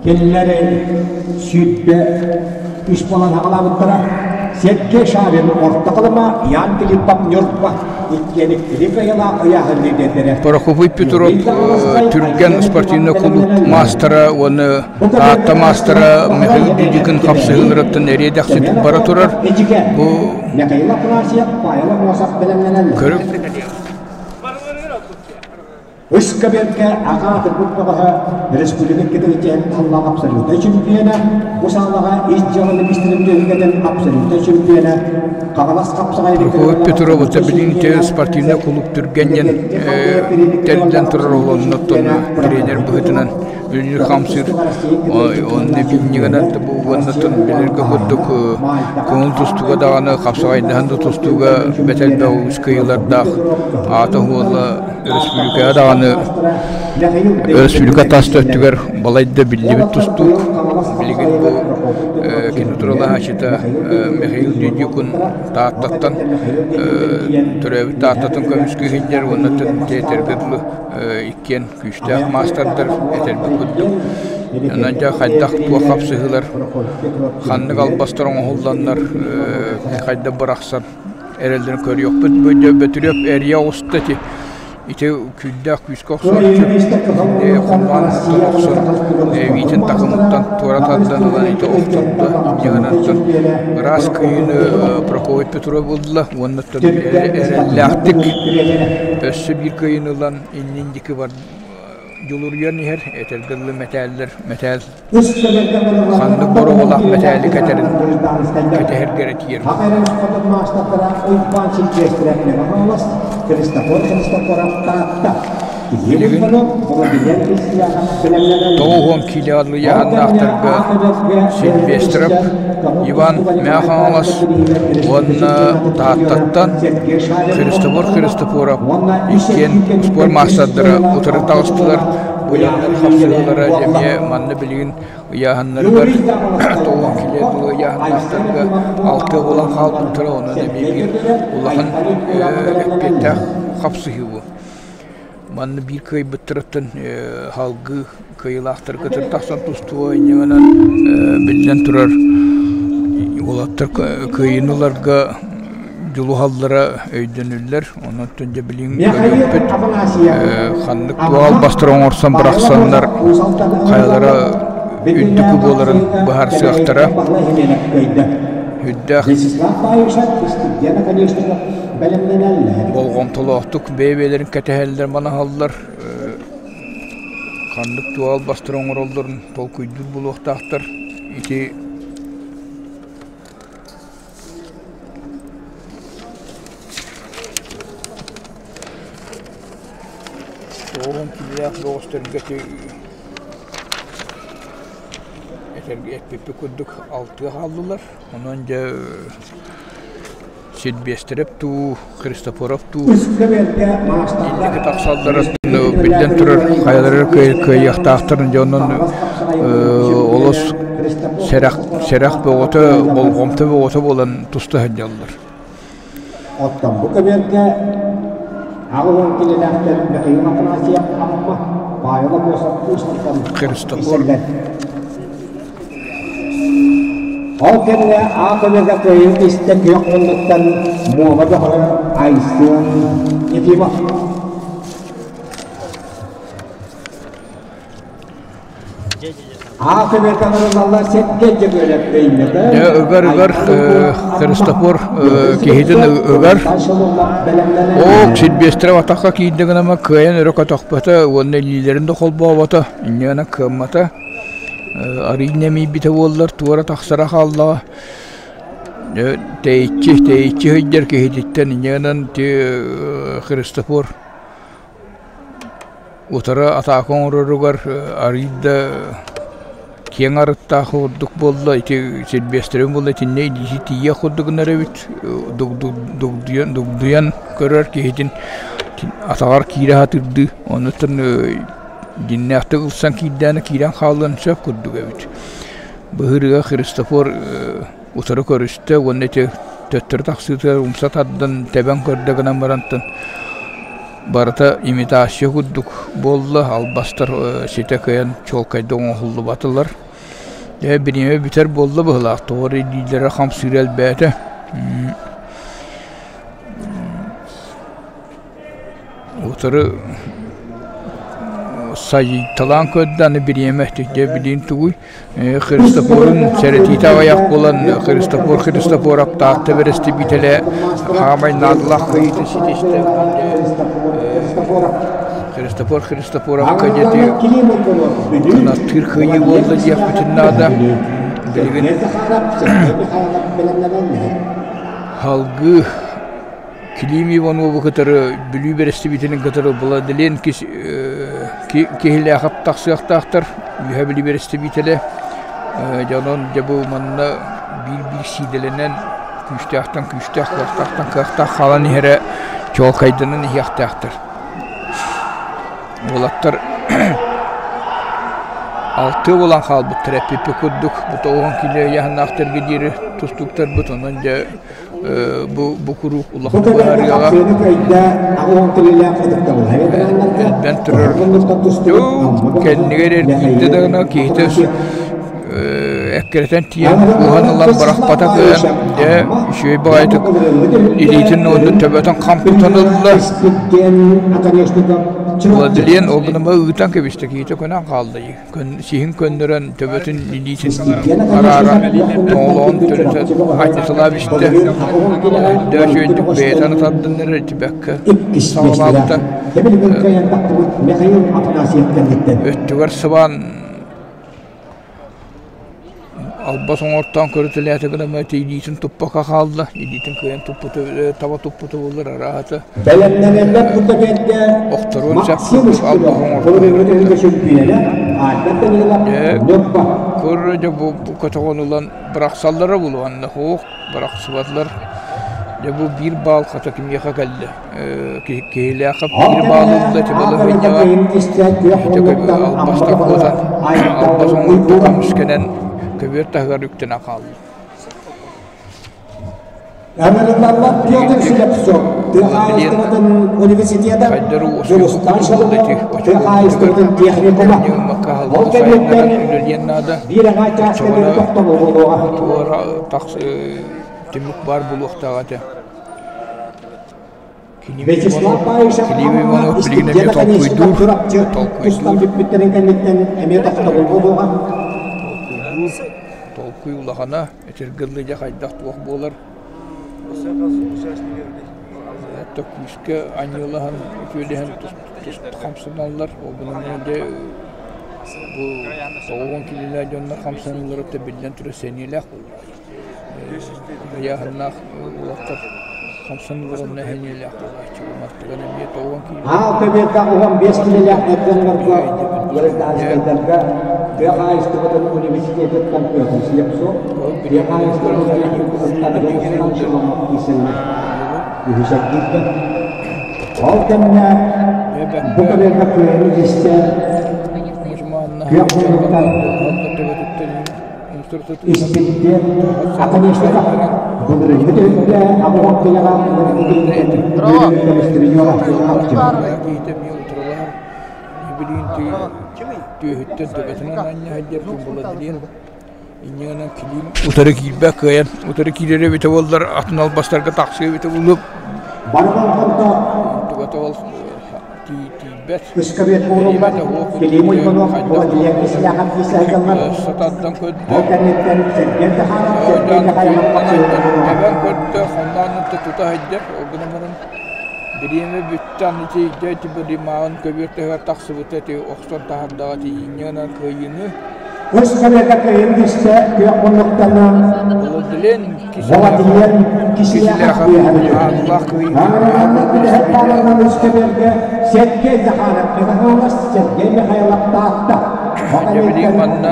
Кинилэр 23 буолан аҕалаабыттара. Сергей Шарин Орто Халыма, Ян Филиппов Ньурба иккиэн иккили кыайыылаах ыйааһын лидердэрэ. Прокопий Петров Түргэн спортивнай кулууп маастара уонна Таатта маастара Михаил Дудикин хапсыһыыларыттан эриэ-дэхситик бара турар. Бу Михаил Афанасьев, Павел Аммосов бэлэмнэнэллэр. Көрүк Үс кабинка аҕа аатырбыт бөҕөһө республика кытылыччыһын таллаах абсолютнай чемпиона, бу саалаҕа ис дьыала министрин түһүлгэтин абсолютнай чемпиона, Хаҥалас хапсаҕай Прокопий Петров билиҥҥи спортивнай кулууп түргэн диэн тэриллэн турар олонноттон тренер быһыытынан үлэлиир-хамсыыр онно бинньигинэн уоннаттан билэргэ курдук көҥүл тустууга даҕаны хапсаҕайдаһан да тустууга бэрт элбэх үгүс кыайыылардаах аата-суола өрөспүүбүлүкэҕэ даҕаны өрөспүүбүлүкэ тас да өттүгэр балайда биллибит тустуук билигин бу кини туралаһааччыта Михаил Дедюкун Тааттаттан төрөөбүт Тааттатын көмүскүү сылдьар уонна тиэтэргэ дылы иккиэн күүстээх маастардар этэрбит курдук. Онон дьэ хайдах туох хапсыһыылар, ханнык албастар оҥоһулланнар хайдах бырахсан эрэллэрин көрүөхпүт. Бу дьэ Бөтүрүөп эрийэ оҕуста ити ити күүрдээх күүскэ охсооччу холбоон охсон эбиитин такымыттан туора тардан ылан ити охтордо инньэ ыраас кыайыыны Прокопий Петров ылла уонна эрэллээхтик өссө биир кыайыыны ылан иннин диэки бар дьулуруйан иһэр этэргэ дылы мэтээллэр мэтээл ханнык боруобалаах мэтээли кэтэрин кэтэһэргэ эрэ тиийэр. Билигин 90 киилэ ыйааһыннаахтарга Сильвестров Иван Мэҥэ Хаҥалас уонна Тааттаттан Христофор Христофоров иккиэн спорт маастардара утары таҕыстылар. Бу дьоннор хапсыһыылара эмиэ манна билигин ыйааһыннарыгар 90 киилэ дылы ыйааһыннаахтарга алтыа буолан хаалбыттара онон эмиэ биир улахан эппиэттээх хапсыһыы бу. Манна биир кыайбыттарыттан салгыы кыайыылаахтары кытары тахсан тустуо инньэ гынан биллэн турар уолаттар кыайыыны ыларга дьулуһаллара өйдөнүллэр. Онон дьэ билигин көрүөхпүт ханнык туох албастары оҥорсон бырахсаннар хайалара үрдүкү буоларын быһаарсыахтара. Үрдээх Болҕомтолоохтук бэйэ-бэйэлэрин кэтэһэллэр, манаһаллар, ханнык туох албастары оҥороллорун толкуйдуур буолуохтаахтар. Ити 90 киилэлээх бөҕөстөргө ити этэргэ эппиппит курдук алтыа хааллылар. Онон дьэ Силбиэстэрэп дуу, Христофоров дуу инники тахсаллара биллэн турар хайалара кыайыахтаахтарын дьэ онон олус сэрэх сэрэх бөҕөтө болҕомто бөҕөтө буолан туста сылдьаллар. Оттон бу көбүөргэ 80 килэлээхтэр Михаил Афанасьев Амма, Павел Аммосов Уус-Алдан Христофор Ол кэмҥэ аат-өлөгэ кыайыы истэ күөх муннуктан Муома бөҕө Айсен Ефимов. Аат-өлөгэ ылаллар сэргэ Дьөгүөрэп Өймөкөөн Дьэ ыгар ыгар Христофор киһитин ыгар Оок Сильвестров атахха киирдэ гына кыайан өрө көтөхпөтө уонна илиилэрин да холбообото инньэ гынан кыаммата Арыый нэмийбитэ буоллар туора тахсара хааллаҕа. Тэйиччи, тэйиччи сылдьар киһититтэн инньэ гынан ити Христофор утары атаака оҥороругар арыый да киэҥ арыттаах курдук буолла, ити Сильвестрин буолла итиннэ илиитэ тиийиэх курдук гынар эбит, дугдуйан, дугдуйан көрөр киһитин атаҕар киирэ сатыырдыы, онуттан Дьиҥнээхтик ылсан киирдэҕинэ киирэн хаалыан сөп курдук эбит. Быһыырыга Христофор утары көрүстэ уонна ити төттөрү тахсыытыгар умса тардан тэбэн көрдө гынан барантан. Барыта имитация курдук буолла, албастар ситэ кыайан чуолкайдык оҥоһуллубатылар. Дьэ бириэмэ бүтэр буолла быһыылаах, тоҕо эрэ илиилэрэ хамсыыра элбээтэ. Утары сайыталаан көрдө, аны бириэмэ дьэ билигин тугуй Христофорун сэрэтиитэ аҕыйах буолан Христофор Христофоров Таатта бэрэстэбиитэлэ хаамай наадалаах кыайыытын ситистэ. Христофор Христофоровка диэти кынаттыыр кыайыы буолла диэхпитин наада. Билигин салгыы Клим Иванову кытары Бүлүү бэрэстэбиитэлин кытары Владилен Киһилээхэп тахсыахтаахтар. Үөһэ Бүлүү бэрэстэбиитэлэ. Дьонон дьэ бу манна биир-биир сиидэлэнэн күүстээхтэн күүстээх, кыахтаахтан кыахтаах хаалан иһэрэ чуолкайданан иһиэхтээхтэр. Уолаттар алтыа буолан хаалбыттар эппиппит курдук бу 90 киилэ ыйааһыннаахтарга диэри тустууктарбыт онон дьэ бу бу куруук улахан быһаарыаҕа элбэн турар кэннигэр эргийдэ даҕаны киһитэ эккирэтэн тиийэн кууһан ылан бырахпата кыайан дьэ үчүгэй баҕайытык илиитин уонна төбөтүн хам тутан ылла Владилен ол гынан ыытан кэбистэ киһитэ көнөн хаалла сиһин көннөрөн төбөтүн илиитин арааран тоҥолоҕун төлүтэ анньыталаан истэ өйдөөх үчүгэйдик бэйэтин тардыннарар итибэккэ саҕалаабыта өттүгэр сыбаан Албас оҥортоон көрүтэлээтэ гына илиитин туппакка хаалла, илиитин кыайан туппута таба туппута буоллар арааһата Бэлэмнэнэллэр бу кэмҥэ охторуон сөп Максим курдук албас Устинов оҥортоон Былырыыҥҥы чөмпүйүөнэ Альберт Данилов Дьэ, Ньурба көр дьэ бу көтөҕөн ылан бырахсаллара буолуо суох бырахсыбатылар. Дьэ бу биир баал хата кимиэхэ кэллэ? Киһилээхэ Ол биир кэмҥэ баалы ылла ити аат балаһыанньаҕа кыайын истэ күөх ити муннуктан Амма албаста баһылыга куотан Айтал албас оҥорбут Уйгуров көмүскэнэн көбүөр таһыгар үктэнэн хаалла. Ыҥырыллаллар Билигин Петр Слепцов, тыа Владлен хаһаайыстыбатын университета, хайдары уоскуйбут Дьулустаан курдук буолла Шалымов, ити тыа очко үрдүгэр хаһаайыстыбатын техникума. ньыыммакка Ол аһыллыгы кэнниттэн сайыннаран үлэлиэн наада. биир аҥаар чааска Оччоҕуна диэри тохтобул буолуоҕа. туора тахс түмүк баар буолуохтаах этэ. Клим Вячеслав Иванов, Баишев Клим Амма Иванов билигин эмиэ Истипиэн Оконешников толкуйдуур, Чурапчы тустан толкуйдуур, бүппүттэрин кэнниттэн эмиэ тохтобул буолуоҕа. толкуйдуур, толкуй улахана, этэргэ дылы дьэ хайдах туох буолар. Хатта күүскэ анньыалаһан, үтүөлэһэн хамсаналлар. Ол гынан дьэ бу 90 киилэлээх дьоннор хамсаныылара биллэн турар сэниэлээх буоллаҕа. Ыйааһыннаах уолаттар хамсаныылара онно сэниэлээх буолааччы. Мартыган эмиэ 90 киилэ. Аал көбүөргэ 15 киилэлээх эр дьоннорго гражданскайдарга тыа хаһаайыстыбатын университетыттан Петр Слепцов, тыа хаһаайыстыбатын техникумуттан Руслан Шеломов киирсэллэр. Үһүс эргииргэ. Ол кэмҥэ бу көбүөргэ кыайыыны истэ күөх муннуктан Испирдиэн Оконешников былырыыҥҥы түһүлгэ Амур кыйаҕа Түөһүттэн төбөтүнэн анньа сылдьар Владлен инньэ килиим утары киирбэт кыайан утары киирэр эбитэ буоллар атын албастарга тахсыа эбитэ буолуо Бары болҕомто тугата ол тиийбэт Ыскабет ууруллар, Клим Уйбанов Владлен Кисляхов киисэһэллэр. Сататтан көрдө Ол кэнниттэн Сергей Захаров Сергей Михайлов Тэбэн көрдө хонноон тута сылдьар ол гынан баран бириэмэ бүттэ аны тиийдэ ити быдымааҕын көбүөр таһыгар тахсыбыта ити охсон таһардаҕа тиийинньэ гынан кыайыыны Үс кэлиэкэ кыайын кистэ күөх муннуктанан Владлен Владлен Кисляхов Кисляхов үөһэбит. ааллаах кыайыыны Аҥарыланна бүтэһик бааларынан үс кэбиэргэ Сергей Захаров Михайлов Сергей Михайлов Таатта. Дьэ билигин манна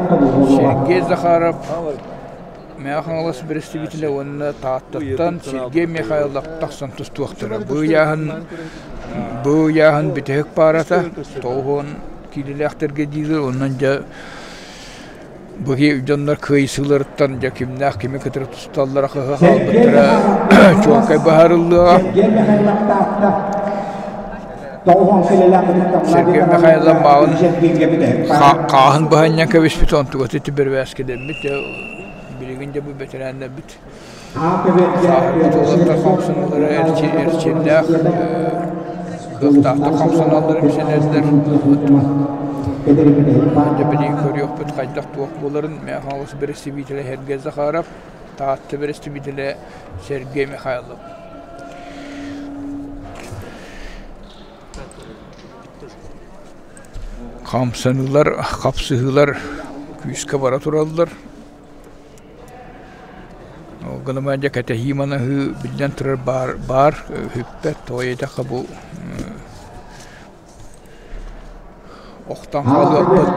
буолуоҕа. Сергей Захаров Мэҥэ Хаҥалас бэрэстэбиитэлэ уонна Тааттаттан Сергей Михайлов тахсан тустуохтара. Бу ыйааһын бу ыйааһын бүтэһик паарата 90 киилэлээхтэргэ дииллэр. Онон дьэ бу дьоннор кыайсыыларыттан дьэ кимнээх кими кытары тусталлара хаһы Сергей хаалбыттара Захаров чуолкай быһаарыллыаҕа. Сергей Михайлов Таатта. Сергей Михайлов баҕын хааһын быһанньан кэбиспит, онтугата ити бэрбээскэлэммит, билигин дьэ бу бэтэрээннэрбит сааһырбыт уолаттар хамсаныылара эрчиллээх, кыахтаахтык хамсаналлар, имсэнэллэр. Дьэ билигин көрүөхпүт хайдах туох буоларын. Мэҥэ Хаҥалас бэрэстэбиитэлэ Сергей Захаров, Таатта бэрэстэбиитэлэ Сергей Михайлов. Хамсаныылар, хапсыһыылар күүскэ бара тураллар. Ол гынан дьэ кэтэһии манаһыы биллэн турар баар, баар бүппэт, тоҕо диэтэххэ бу охтон хаалыахпыт,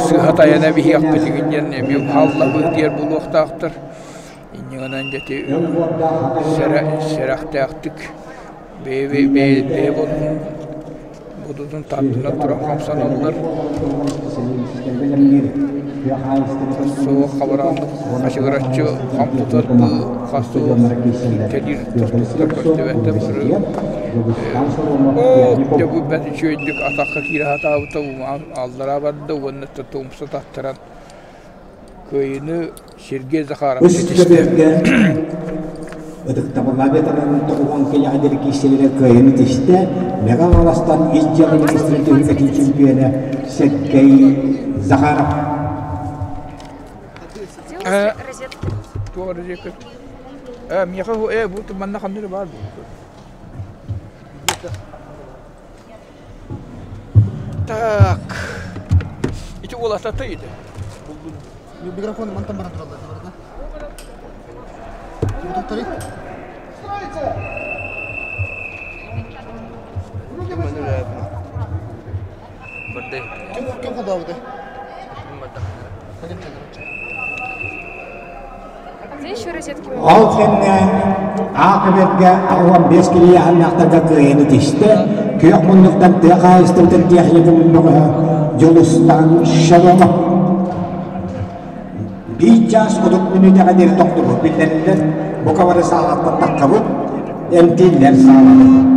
сыыһа тайана биһиэхпит игин диэн эмиэ хааллабыт диэр буолуохтаахтар. Инньэ гынан дьэ ити сэрэхтээхтик бэйэ бэйэ бодотун тардынан туран хамсаналлар. Суох хабарааннык хачыгыраччы хам тутар хас кэлиир тустууктар көстүбэттэр бары оо дьэ бу бэрт үчүгэйдик атахха киирэ сатаабыта аллараа барда уонна тумса таттаран кыайыыны Сергей Захаров Үс ситистэ. көбүөргэ ытыктабыллаах ветеранын тоҕуһун киһиэхэ диэри киирсэлэрэ кыайыыны тистэ Мэҥэ Хаҥаластан ис дьыала министрин түһүлгэтин чемпиона Сергей Захаров. Туох розетка? Миэхэ бу манна ханна эрэ баар Так. Ити уолаттата ити. Микрофон мантан баран тураллар барыта. Бутуктары. Ким ким холбообута? Ол кэннэ аах эбэргэ 85 килийэһэллээхтэргэ кыайан итистэ, күөх муннуктан тыа хаһаайыстыбатын тиэхиньикумун бөҕөһө Дьулустаан Шаломов. Биир чаас 30 мүнүүтэҕэ диэри тохтубут биллэриллэр, бука бары саалаттан таххабыт, эмтииллэр сааланы.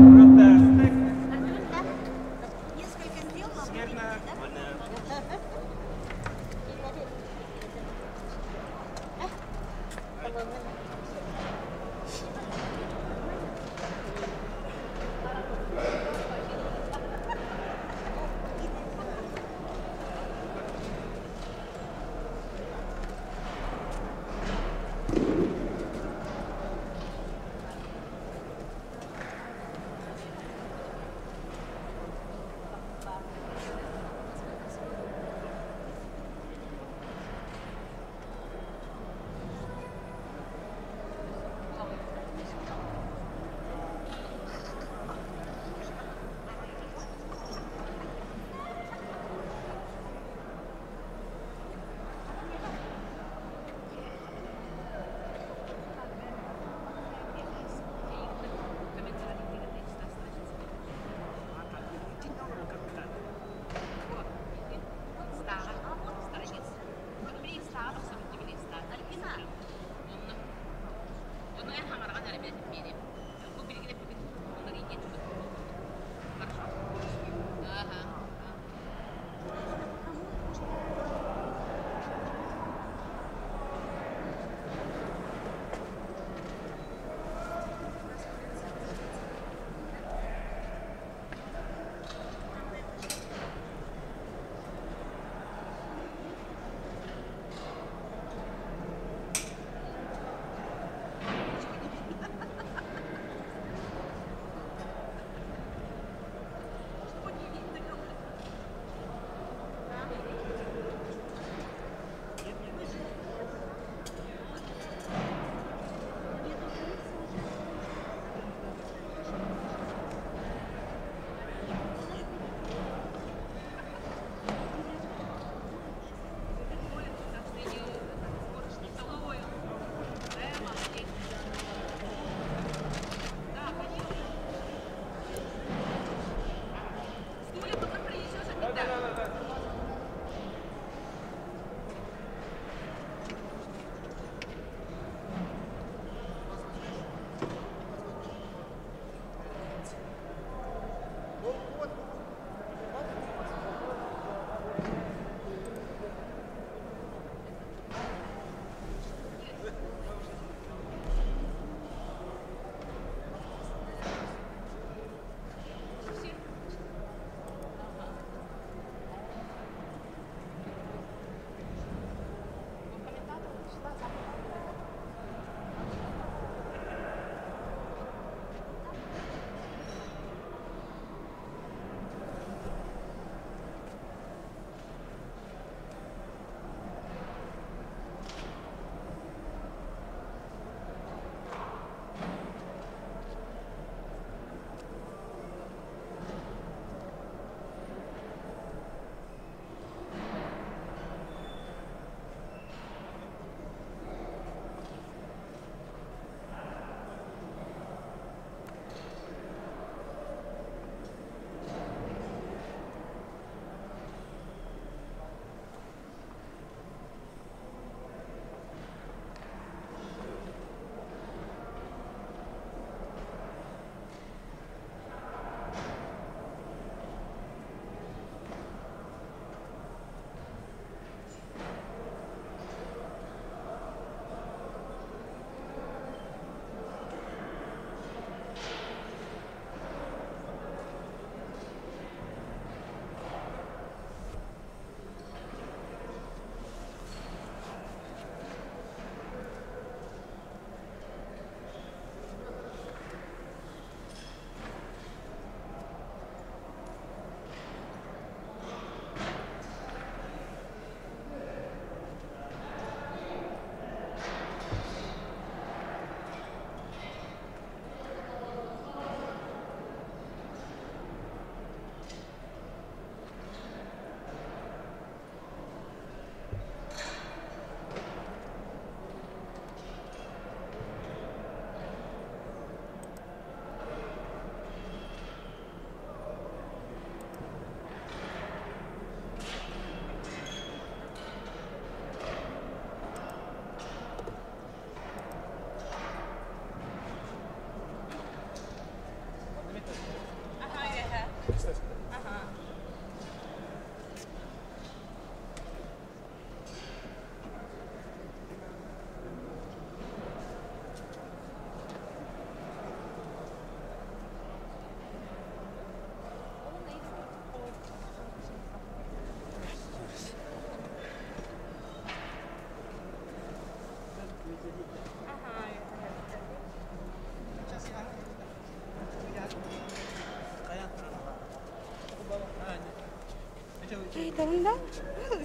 Ыйтабын да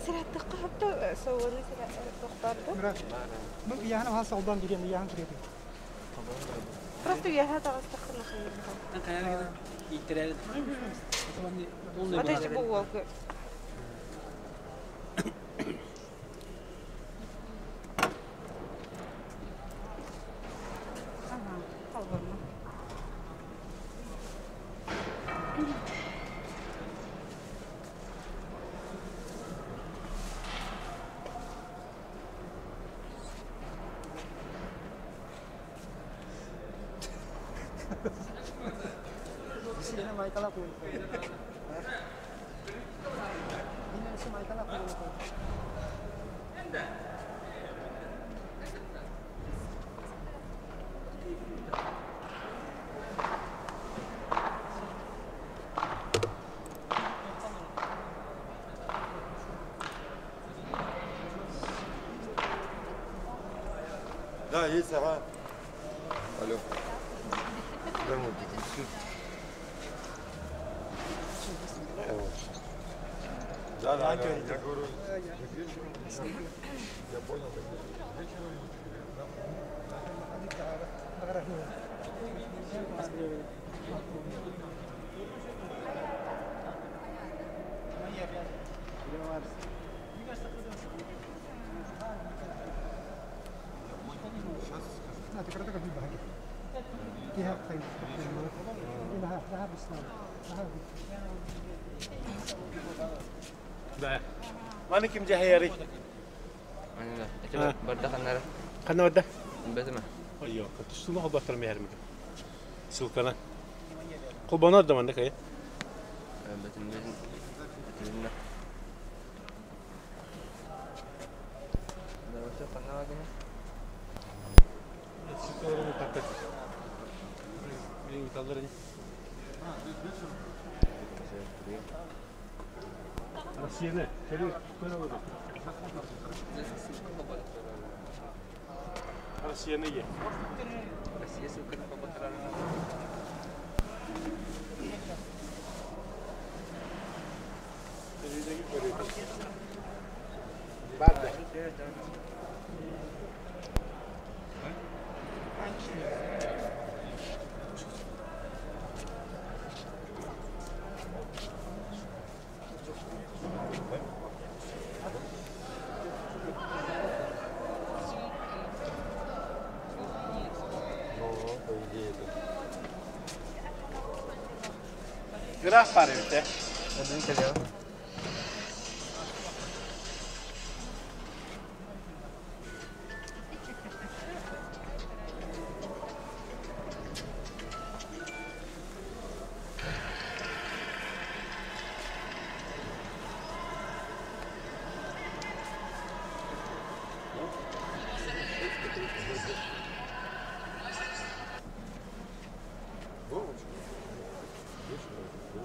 сираттахха хапта сауаны тохтоорду. Ну, яһан хас олдан деген яһан кирети. Просто яһа таҕыстаххына хайыр. Ата бу уолга. Ага, холбормо. Да, есть, ага. Алло. Да, да, да, я говорю, я понял, вечером Маны ким дьаһайарый? Барда ханнара. Ханна барда? Бэтиме. Айо, тустуна холбаттар мээрмик. Ссылкана. Холбонор да манна кай. Бэтин бэтин. Бэтин. Ссылкаларын таппат. Билин талларын. Россияны. Россияны е. Россия ссылканы холбаттар. Барда. Ну, по идее, это. Граф пары бите. Бэтин кэлиэ.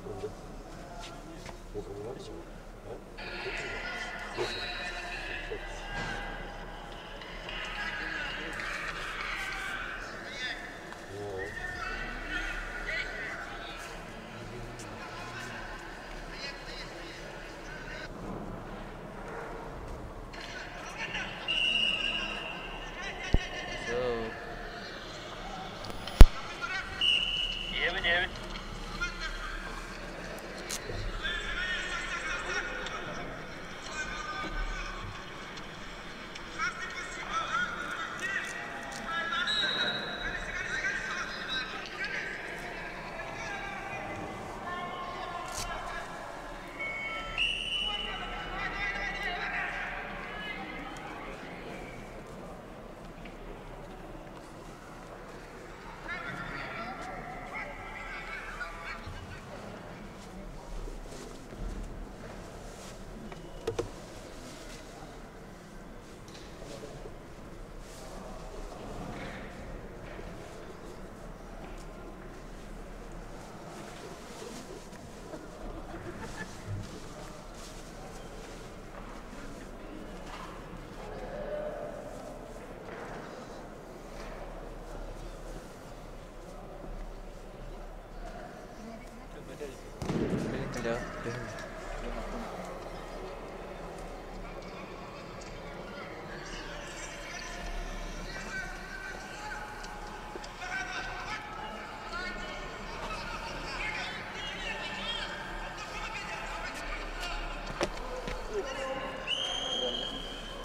Утром, да? Утром не надо? А? Вечером. Ну. Все.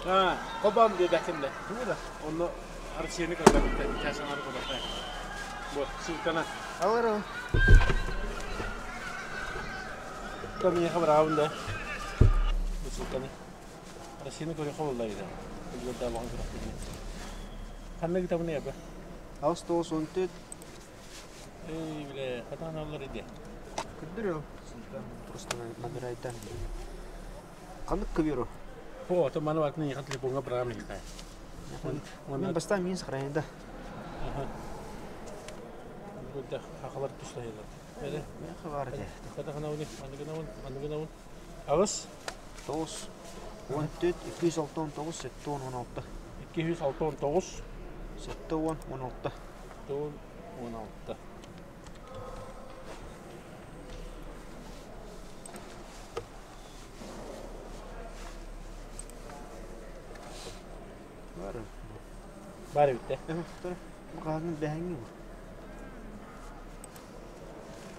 А, хобам диэбэккин да. Онно Арсены көрбөттөр, час аҥары көрөккө. Бу ссылканы. Алар Там миэхэ быраабын да. Бу ссылканы. Россияны көрүөххэ буолла иде. Билбэт алахан көрөхпүн. Ханна гытабын яба? 8 9 14. Эй, биле, хатан аллар иде. Көрдөрүө. Просто набирайдан. Ханнык көбүөрү? О, то маны бартын яхан телефонга программа хитай. Мен бастан мин сохраняю да. Ага. Бу да хахалар туслайылар. Эре. Мен хабар де. Хата ханауны, аныгынауын, аныгынауын. Агыс 9 14 269 7 16. 269 7 16. 16. Бар. Бары битте. Э, бу хаһан бэһэҥҥи бу.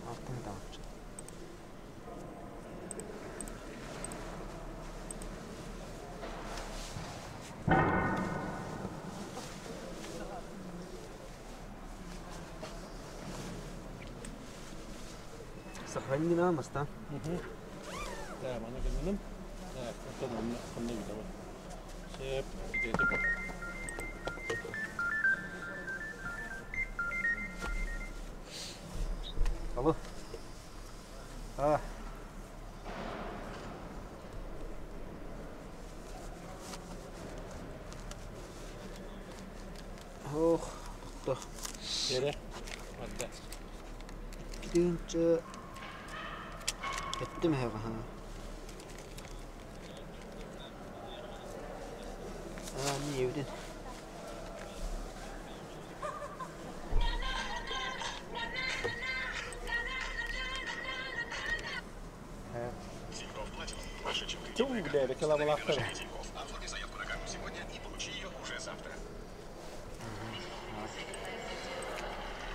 Алтын таҕыччы. Сохрани на моста. Да, маны гыныным. Так, оттон онно ханна бүтэ. Сеп, ити бу. Алло. А. Ох, тохто. Эре. Адда. Тыынча эттим эһэҕэ ха. Аа, не эбитин. Тюм, бля, реклама лахтар.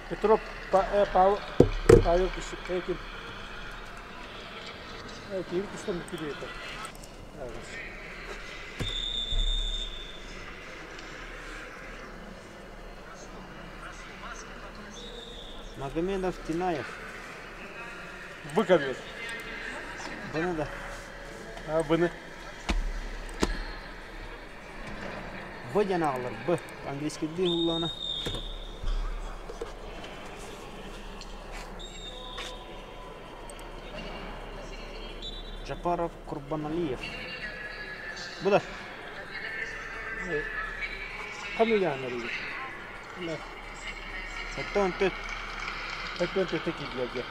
Петров Павел Павел этим ким кистен кидейді. Магомедов Тинаев. Выковер. Быны да. А, быны. Б диэн ааҕыллар. Б. Английский ди уллана. Жапаров Курбаналиев. Бу да. Қандай яғына дейді? 74. 74 кидерге.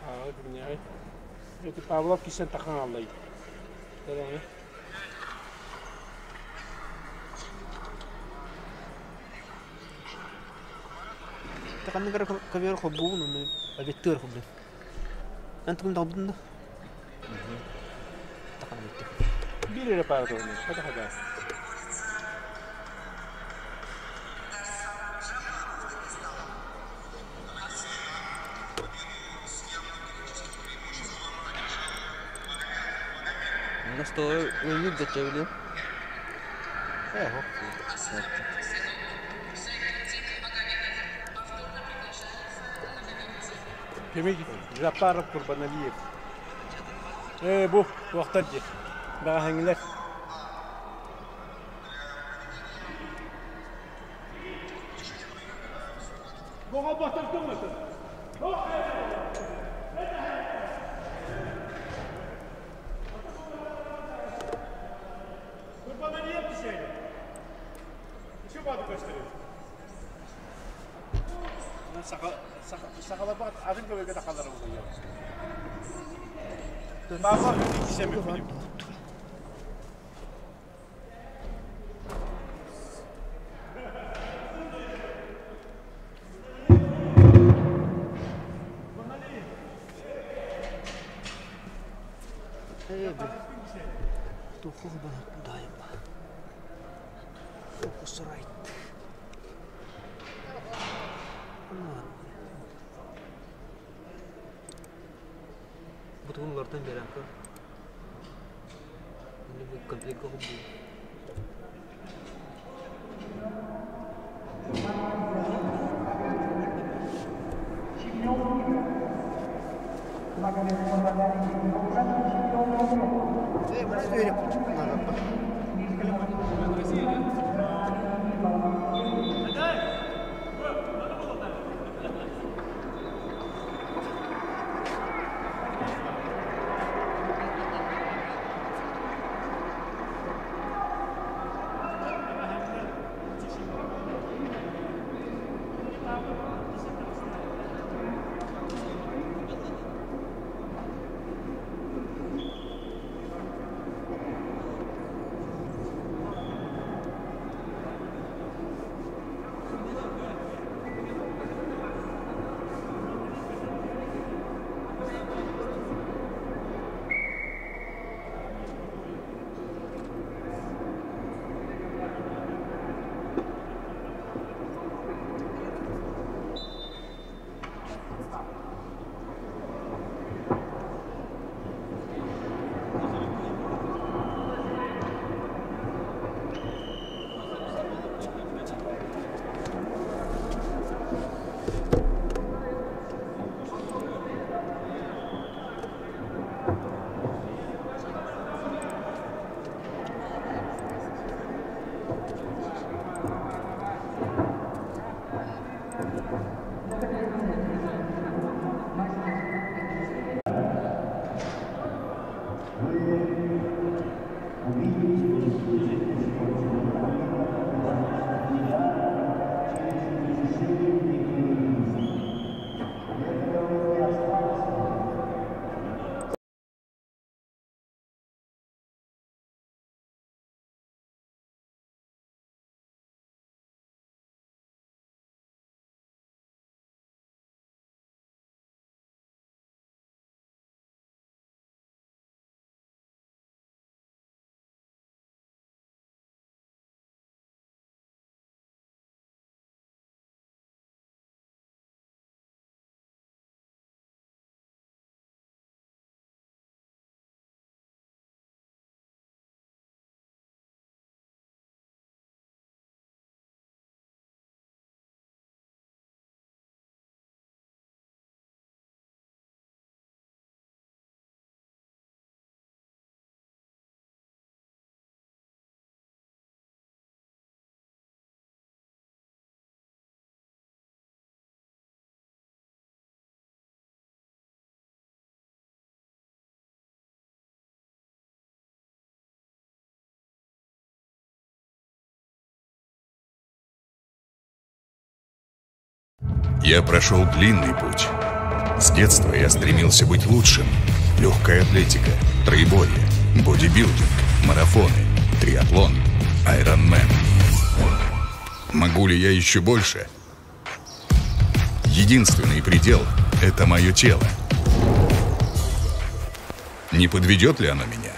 А, билмей. Это Павлов кисен тахан аллай. Көрөңү. Таханныгар ковер хоббуун, оны абеттер хоббу. Эн тугун талбытын да? Тахан абеттер. Бир эле пара тоғын. Хата хата. На что өлүк да чабили. Э, хоп. Кемей Жапаров Курбаналиев. Э, бу туақтар же. Баға хаңилер. Боға батыр көмөсүн. Курбаналиев десең. Şu badı gösteriyor. Sakala bak, adın göbege de kalır bu ya. Baba bir kişi mi bileyim? Э, бля. Тухух даем. Фокусрайт. Онтугун уларытан биэрэн көр. Комплекка холбуур. Я прошел длинный путь. С детства я стремился быть лучшим. Легкая атлетика, троеборье, бодибилдинг, марафоны, триатлон, айронмен. Могу ли я еще больше? Единственный предел – это мое тело. Не подведет ли оно меня?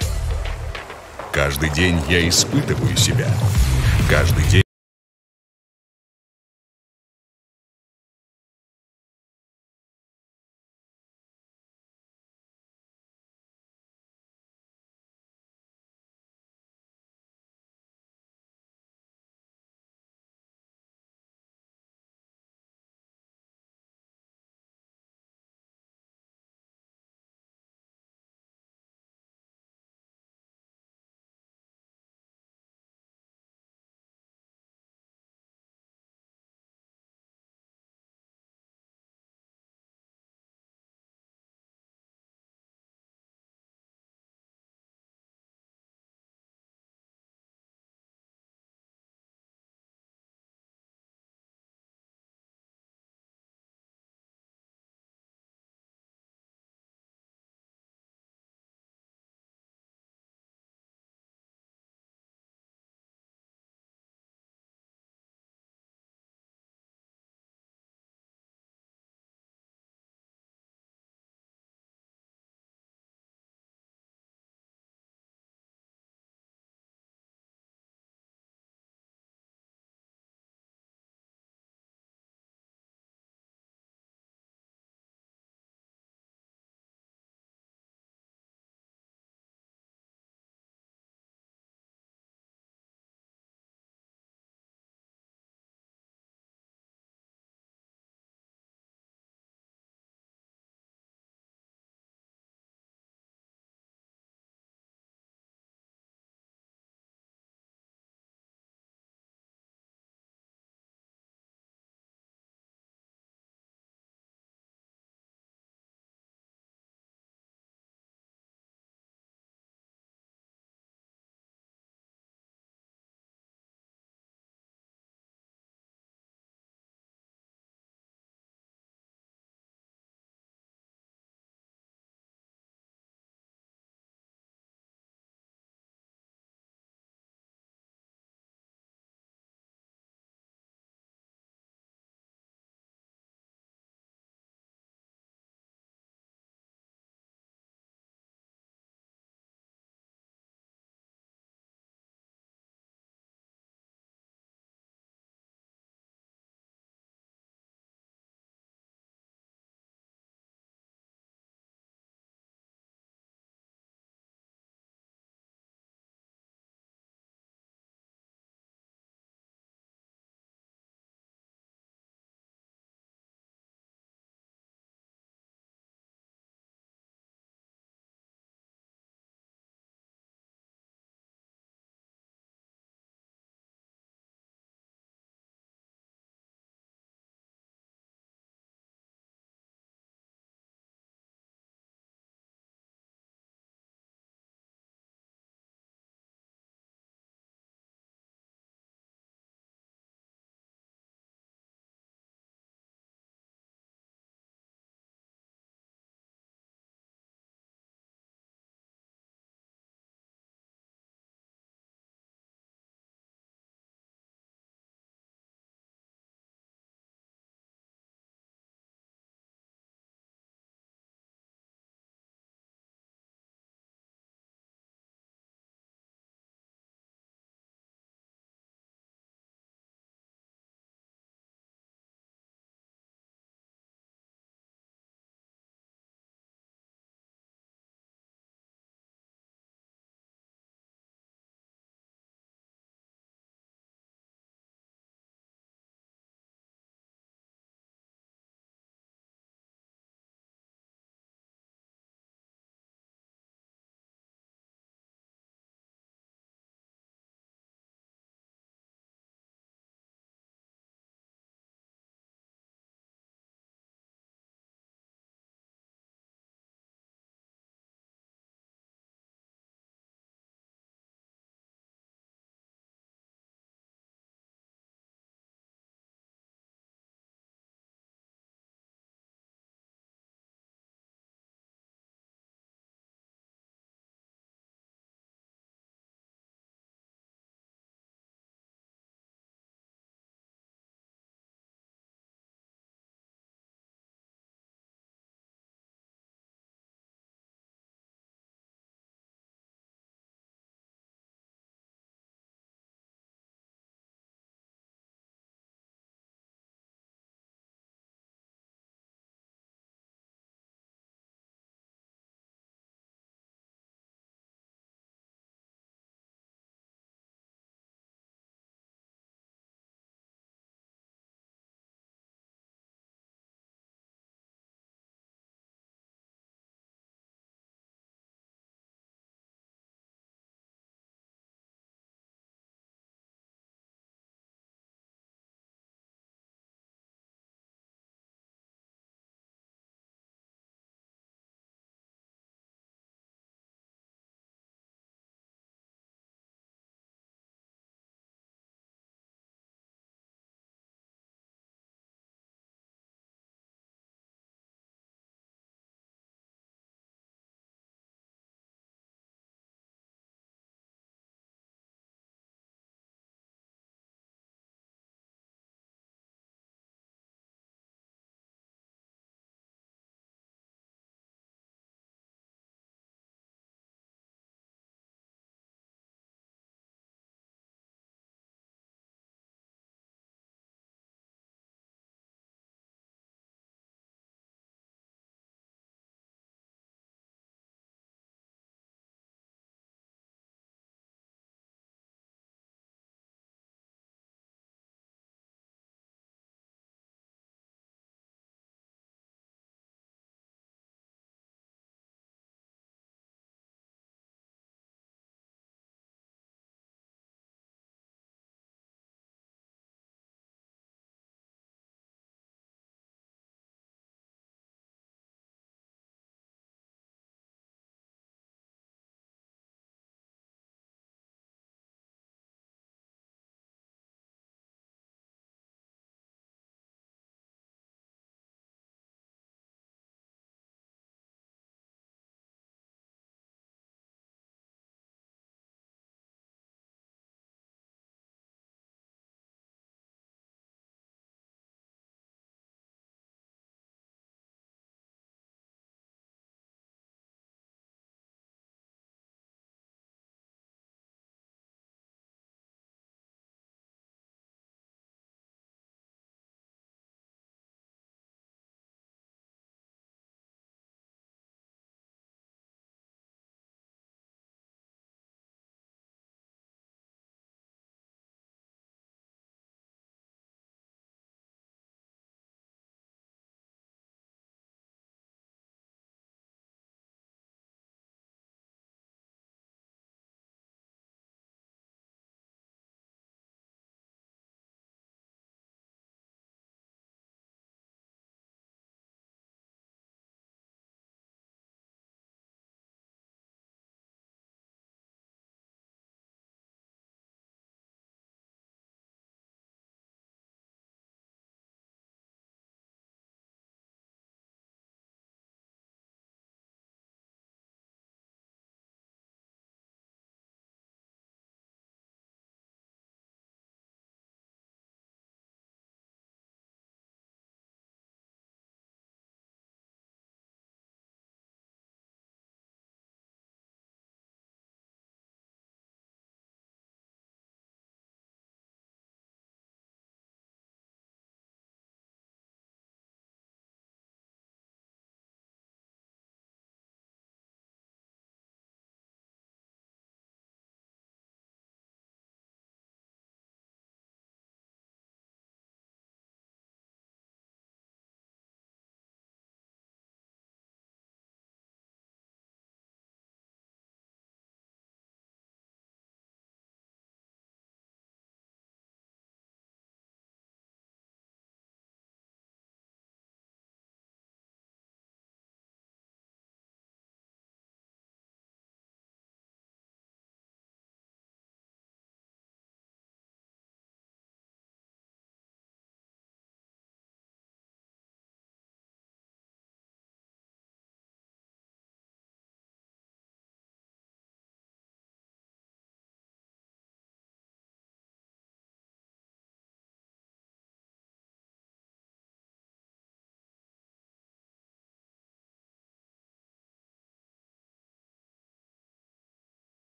Каждый день я испытываю себя. Каждый день.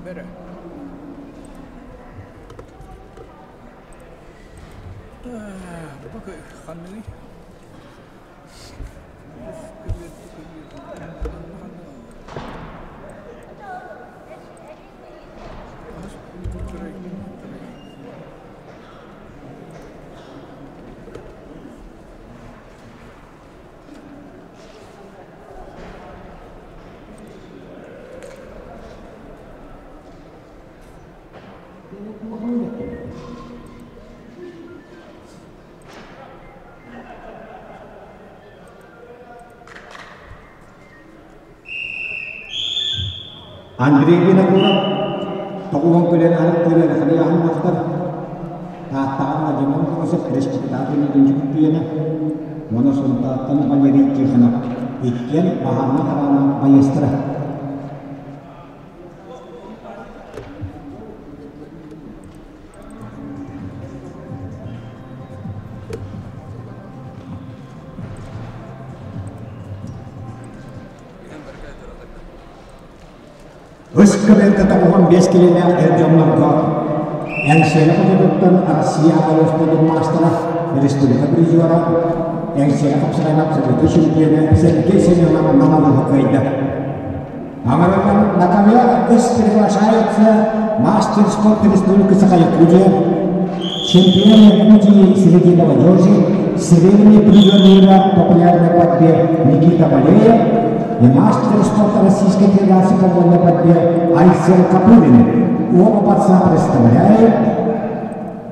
Бэрэ. Бу ханныгый? Андрей Винокуров тоҕуһун күлэн арыттыыр ыарахан ыйааһыннаахтар Тааттаҕа Владимир Морозов респектабельный чөмпүйүөнэ уонна Сунтаартан Валерий Тихонов иккиэн баһаарынай хараана байыастара. Үс кыбыҥка 95 килэлээх эр дьоннорго Эҥсиэли хотугуттан Россия аҕа маастара, республика призера, Эҥсиэли хапсаҕайын абсолютнай чемпиона Сергей Семенов Намалыһы кыайда. Аҥарынан на ковер приглашается мастер спорта Республики Саха-Якутия, чемпион Якутии среди молодежи, серебряный призер мира по популярной борьбе Никита Валеев и мастер спорта Российской Федерации по вольной борьбе Айсен Капулин. Оба борца представляют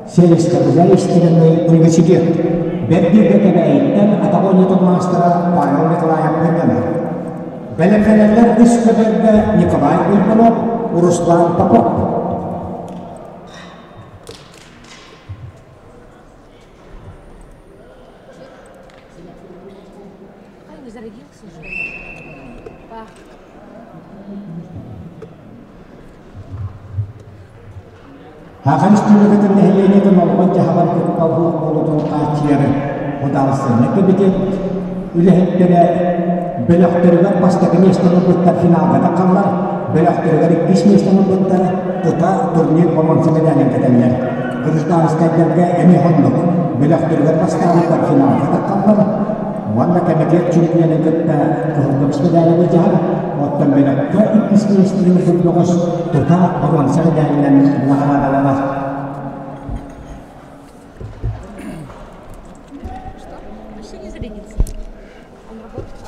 сельскохозяйственный университет. Бэрди Бэкэбэйиттэн атаҕа маастара Павел Николаев мынньанар. Бэлэмнэнэллэр үс көбөргө Николай Уйбанов, Руслан Попов. Саха Республикатын нэһилиэнньэтин олоҕун-дьаһаҕын кытта уһук буолуутун хааччыйары Судаарыстыбаннай кэмитиэт үлэһиттэрэ бөлөхтөрүгэр бастакы миэстэни ылбыттар финалга таххаллар, бөлөхтөрүгэр иккис миэстэни ылбыттар тута турнир боруонса мэдээлин кэтэллэр. Гражданскайдарга эмиэ оннук бөлөхтөрүгэр бастаабыттар финалга таххаллар уонна кэмитиэт чемпионун кытта кыһыл көмүс мэдээли былдьаһар, оттон бөлөххө иккис миэстэни ылбыт бөҕөс тута боруонса мэдээлинэн наҕараадаланар.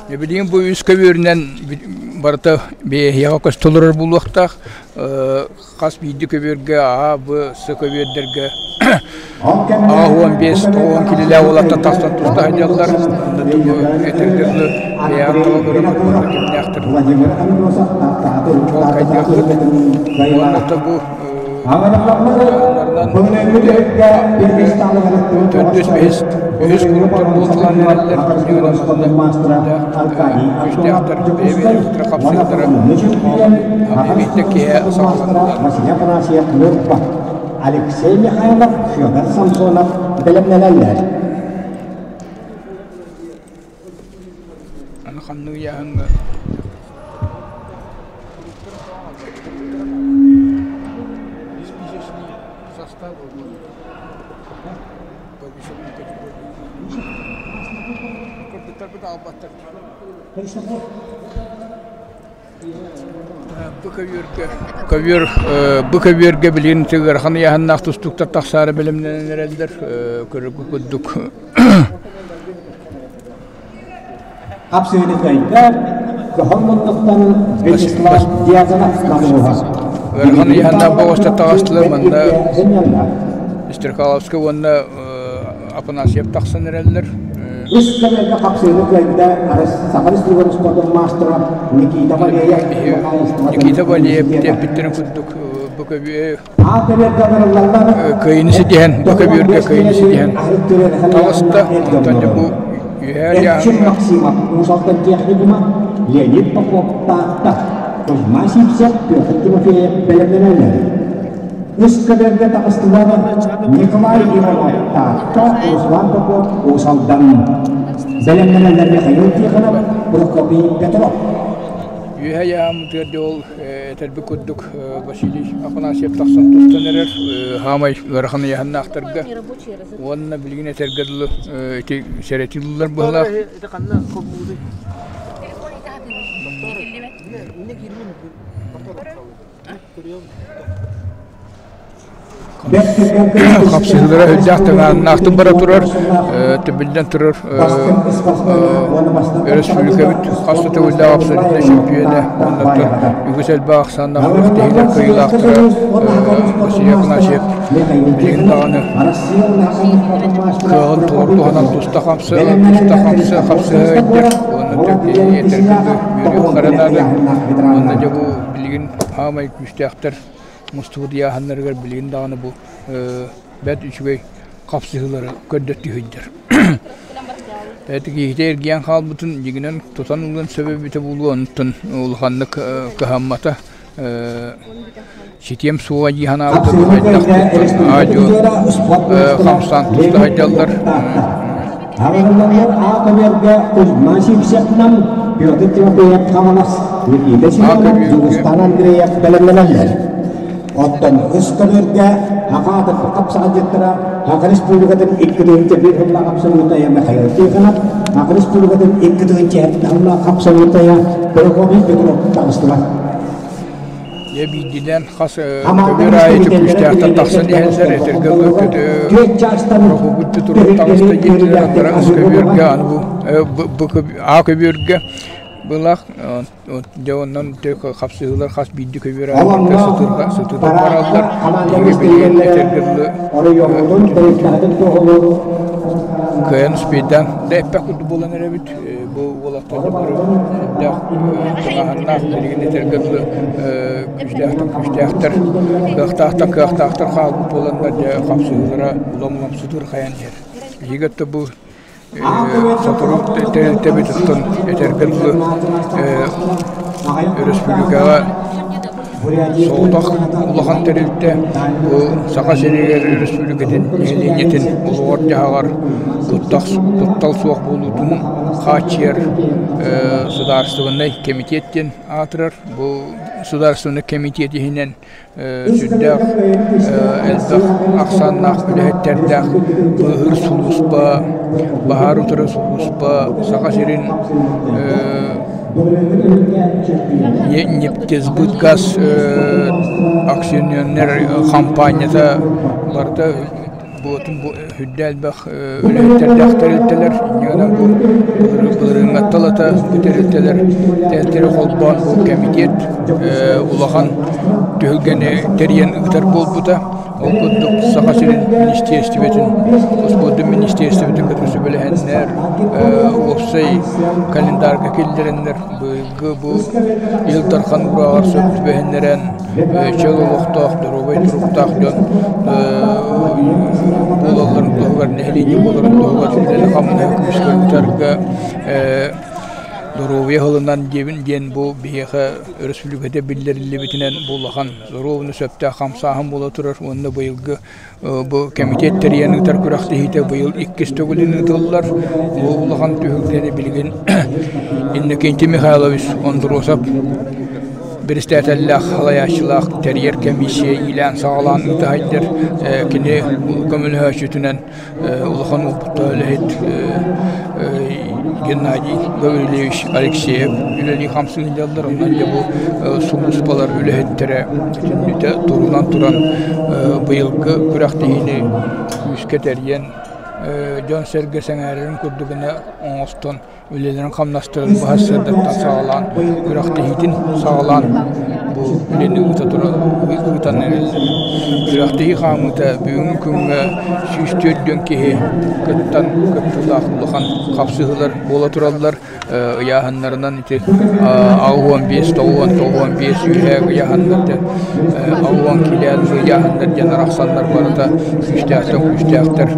Билигин бу үс көбүөрүнэн барыта бэйэһиэхэ көстө олорор буолуохтаах. Хас биирдии көбүөргэ А, Б, С көбүөрдэргэ А15, 90 килилээх уолаттар тахсан туста сылдьаллар. Этэргэ дылы бэйэҕин таба көрөн кимнээхтэр чуолкайдыахпыт. Уонна бу төрдүс бэһис үһүс куруктар буолталаан эрэллэр күүстээхтэр бэйэ-бэйэлэрин хапсыахтара эбиитэ киһи саҕаланнылар. Алексей Михайлов, Федор Самсонов бэлэмнэнэллэр. Аны ханнык ыйааһыҥҥа Бу көбүөргэ көбүөр бу көбүөргэ билигин ыарахан ыйааһыннаах тустууктар тахсаары бэлэмнэнэн эрэллэр көрөргө курдук Хапсыһыны кыайдар, көһөн муннуктан Вячеслав Дьяконов намыһа. Ыарахан ыйааһыннаах боҕуста таҕыстылар манна Стрекаловскай уонна Афанасьев тахсан эрэллэр. Үс кэмэргэ хапсыһыны кыайда Саха Республикатын спордун маастара Никита Валеев Никита Валеев тэппиттэрин курдук бу көбүө кыайыны ситиһэн бу көбүөргэ кыайыны ситиһэн таҕыста онтон дьэ бу үөһээ Эрчим Максимов Уус-Алдан техникума Леонид Попов Таатта Кузьма Сивцев Петр Тимофеев бэлэмнэнэллэр. Үс көбүөргэ таҕыстылар Николай Иванов Таатта Руслан Попов Уус-Алдан. Бэлэмнэнэллэр Михаил Тихонов, Прокопий Петров. Үөһэ ыйааммытыгар дьэ ол этэрбит курдук Василий Афанасьев тахсан тустан эрэр хаамай ыарахан ыйааһыннаахтарга уонна билигин этэргэ дылы ити сэрэтии ыллар быһылаах. Хапсыһыылара үрдээх тыҥааһыннаахтык бара турар, биллэн турар өрөспүүбүлүкэбит хас да төгүллээх абсолютнай чөмпүйүөнэ уонна үгүс элбэх ахсааннаах күрэхтэһиилэр кыайыылаахтара Василий Афанасьев билигин даҕаны кыаҕын толору туһанан туста хамсы туста хамсы хапсыһа илдьэр уонна этэргэ үөрүөххэ наада уонна дьэ бу билигин хаамай күүстээхтэр мустубут ыйааһыннарыгар билигин даҕаны бу бэрт үчүгэй хапсыһыылары көрдөттүү сылдьар. Ити киһитэ эргийэн хаалбытын дьиҥинэн тутан ылыан сөбө эбитэ буолуо, онтон улаханнык кыһаммата. Ситиэм суоҕа дии санаабыта хайдах аа-дьуо хамсаан туста сылдьаллар. Аҕыһылланнар А-көбүөргэ Кузьма Сивцевнан, Петр Тимофеев Хаҥалас, Никита Семенов, Дьулустан Андреев бэлэмнэнэллэр. Оттон үс көбүөргэ Хахаатык хапсаҕайдьыттара Саха Республикатын 2 тыһыынча сыллаах абсолютная Михаил Тихонов, Саха Республикатын 2 тыһыынча сыллаах абсолютная Прокопий Петров таҕыстылар. Дьэ биирдиилээн хас көбүөр аайы күүстээхтэр тахсан иһэллэр, этэргэ Прокопий Петров таҕыста диэтилэр, аттара ыс көбүөргэ, аны бу А көбүөргэ былах дьэ онон хапсыһыылар хас биирдии көбүөр аайы сытыырга бараллар. Биһиги билигин этэргэ дылы кыайан успейдаан да эппэх курдук буолан эрэбит. Бу уолаттар бары сүрдээх тыҥааһыннаах билигин этэргэ дылы күүстээхтэн күүстээхтэр, кыахтаахтан кыахтаахтар хаалбыт буоланнар дьэ хапсыһыылара улам-улам сытыырхайан иһэр. Биһиги өттө бу сотору тэрилтэбит оттон этэргэ дылы өрөспүүбүлүкэҕэ соҕотох улахан тэрилтэ бу Саха сиригэр өрөспүүбүлүкэтин нэһилиэнньэтин олоҕор-дьаһаҕар куттал суох буолуутун хааччыйар судаарыстыбаннай кэмитиэт диэн аатырар. Бу судаарыстыбаннай кэмитиэт иһинэн сүрдээх элбэх ахсааннаах үлэһиттэрдээх быыһыыр сулууспа, баһаар утары сулууспа, Саха сирин Нефтесбытгаз акционернай хампаанньата барыта буотун үрдэ элбэх үлэһиттэрдээх тэрилтэлэр инньэ бу былырыыҥҥатталата бу тэрилтэлэр тэрилтэри холбоон бу кэмитиэт улахан түһүлгэни тэрийэн ыытар буолбута. Ол курдук Саха сирин министиэристибэтин, успуордун министиэристибэтин кытары сүбэлэһэннэр, уопсай календарга киллэрэннэр быйылгы бу Ил Дархан уурааҕар сөп түбэһиннэрэн чөл олохтоох, доруобай туруктаах дьон буолалларын туһугар, нэһилиэнньэ буоларын туһугар үлэни-хамнаһы күүскэ ыытарга доруобуйа сылынан диэбин диэн бу биһиэхэ өрөспүүбүлүкэтэ биллэриллибитинэн бу улахан доруобуйаны сөптөөх хамсааһын буола турар уонна быйылгы бу кэмитиэт тэрийэн ыытар күрэхтэһиитэ быйыл иккис төгүлүн ыытыллар. Бу улахан түһүлгэни билигин Иннокентий Михайлович Андросов биристээтэллээх салайааччылаах тэрийэр комиссия иилээн-саҕалаан ыыта сылдьар. Кини көмөлөһөөччүтүнэн улахан уопуттаах үлэһит Геннадий Гаврильевич Алексеев үлэлии-хамсыы сылдьаллар. Онон дьэ бу сулууспалар үлэһиттэрэ бүтүннүүтэ турунан туран быйылгы күрэхтэһиини күүскэ тэрийэн дьон-сэргэ сэҥээрэрин курдук гына оҥостон үлэлэрин-хамнастарын быһа сырдаттан саҕалаан, күрэхтэһиитин саҕалаан бу үлэни ыыта туран ыытан эрэллэр. Күрэхтэһии хаамыыта бүгүҥҥү күҥҥэ 104 диэн киһи кыттан кыттыылаах улахан хапсыһыылар буола тураллар. Ыйааһыннарынан ити 85, 90, 95 үөһээ ыйааһыннар 60 килээн ыйааһыннар диэн арахсаннар барыта күүстээхтэн күүстээхтэр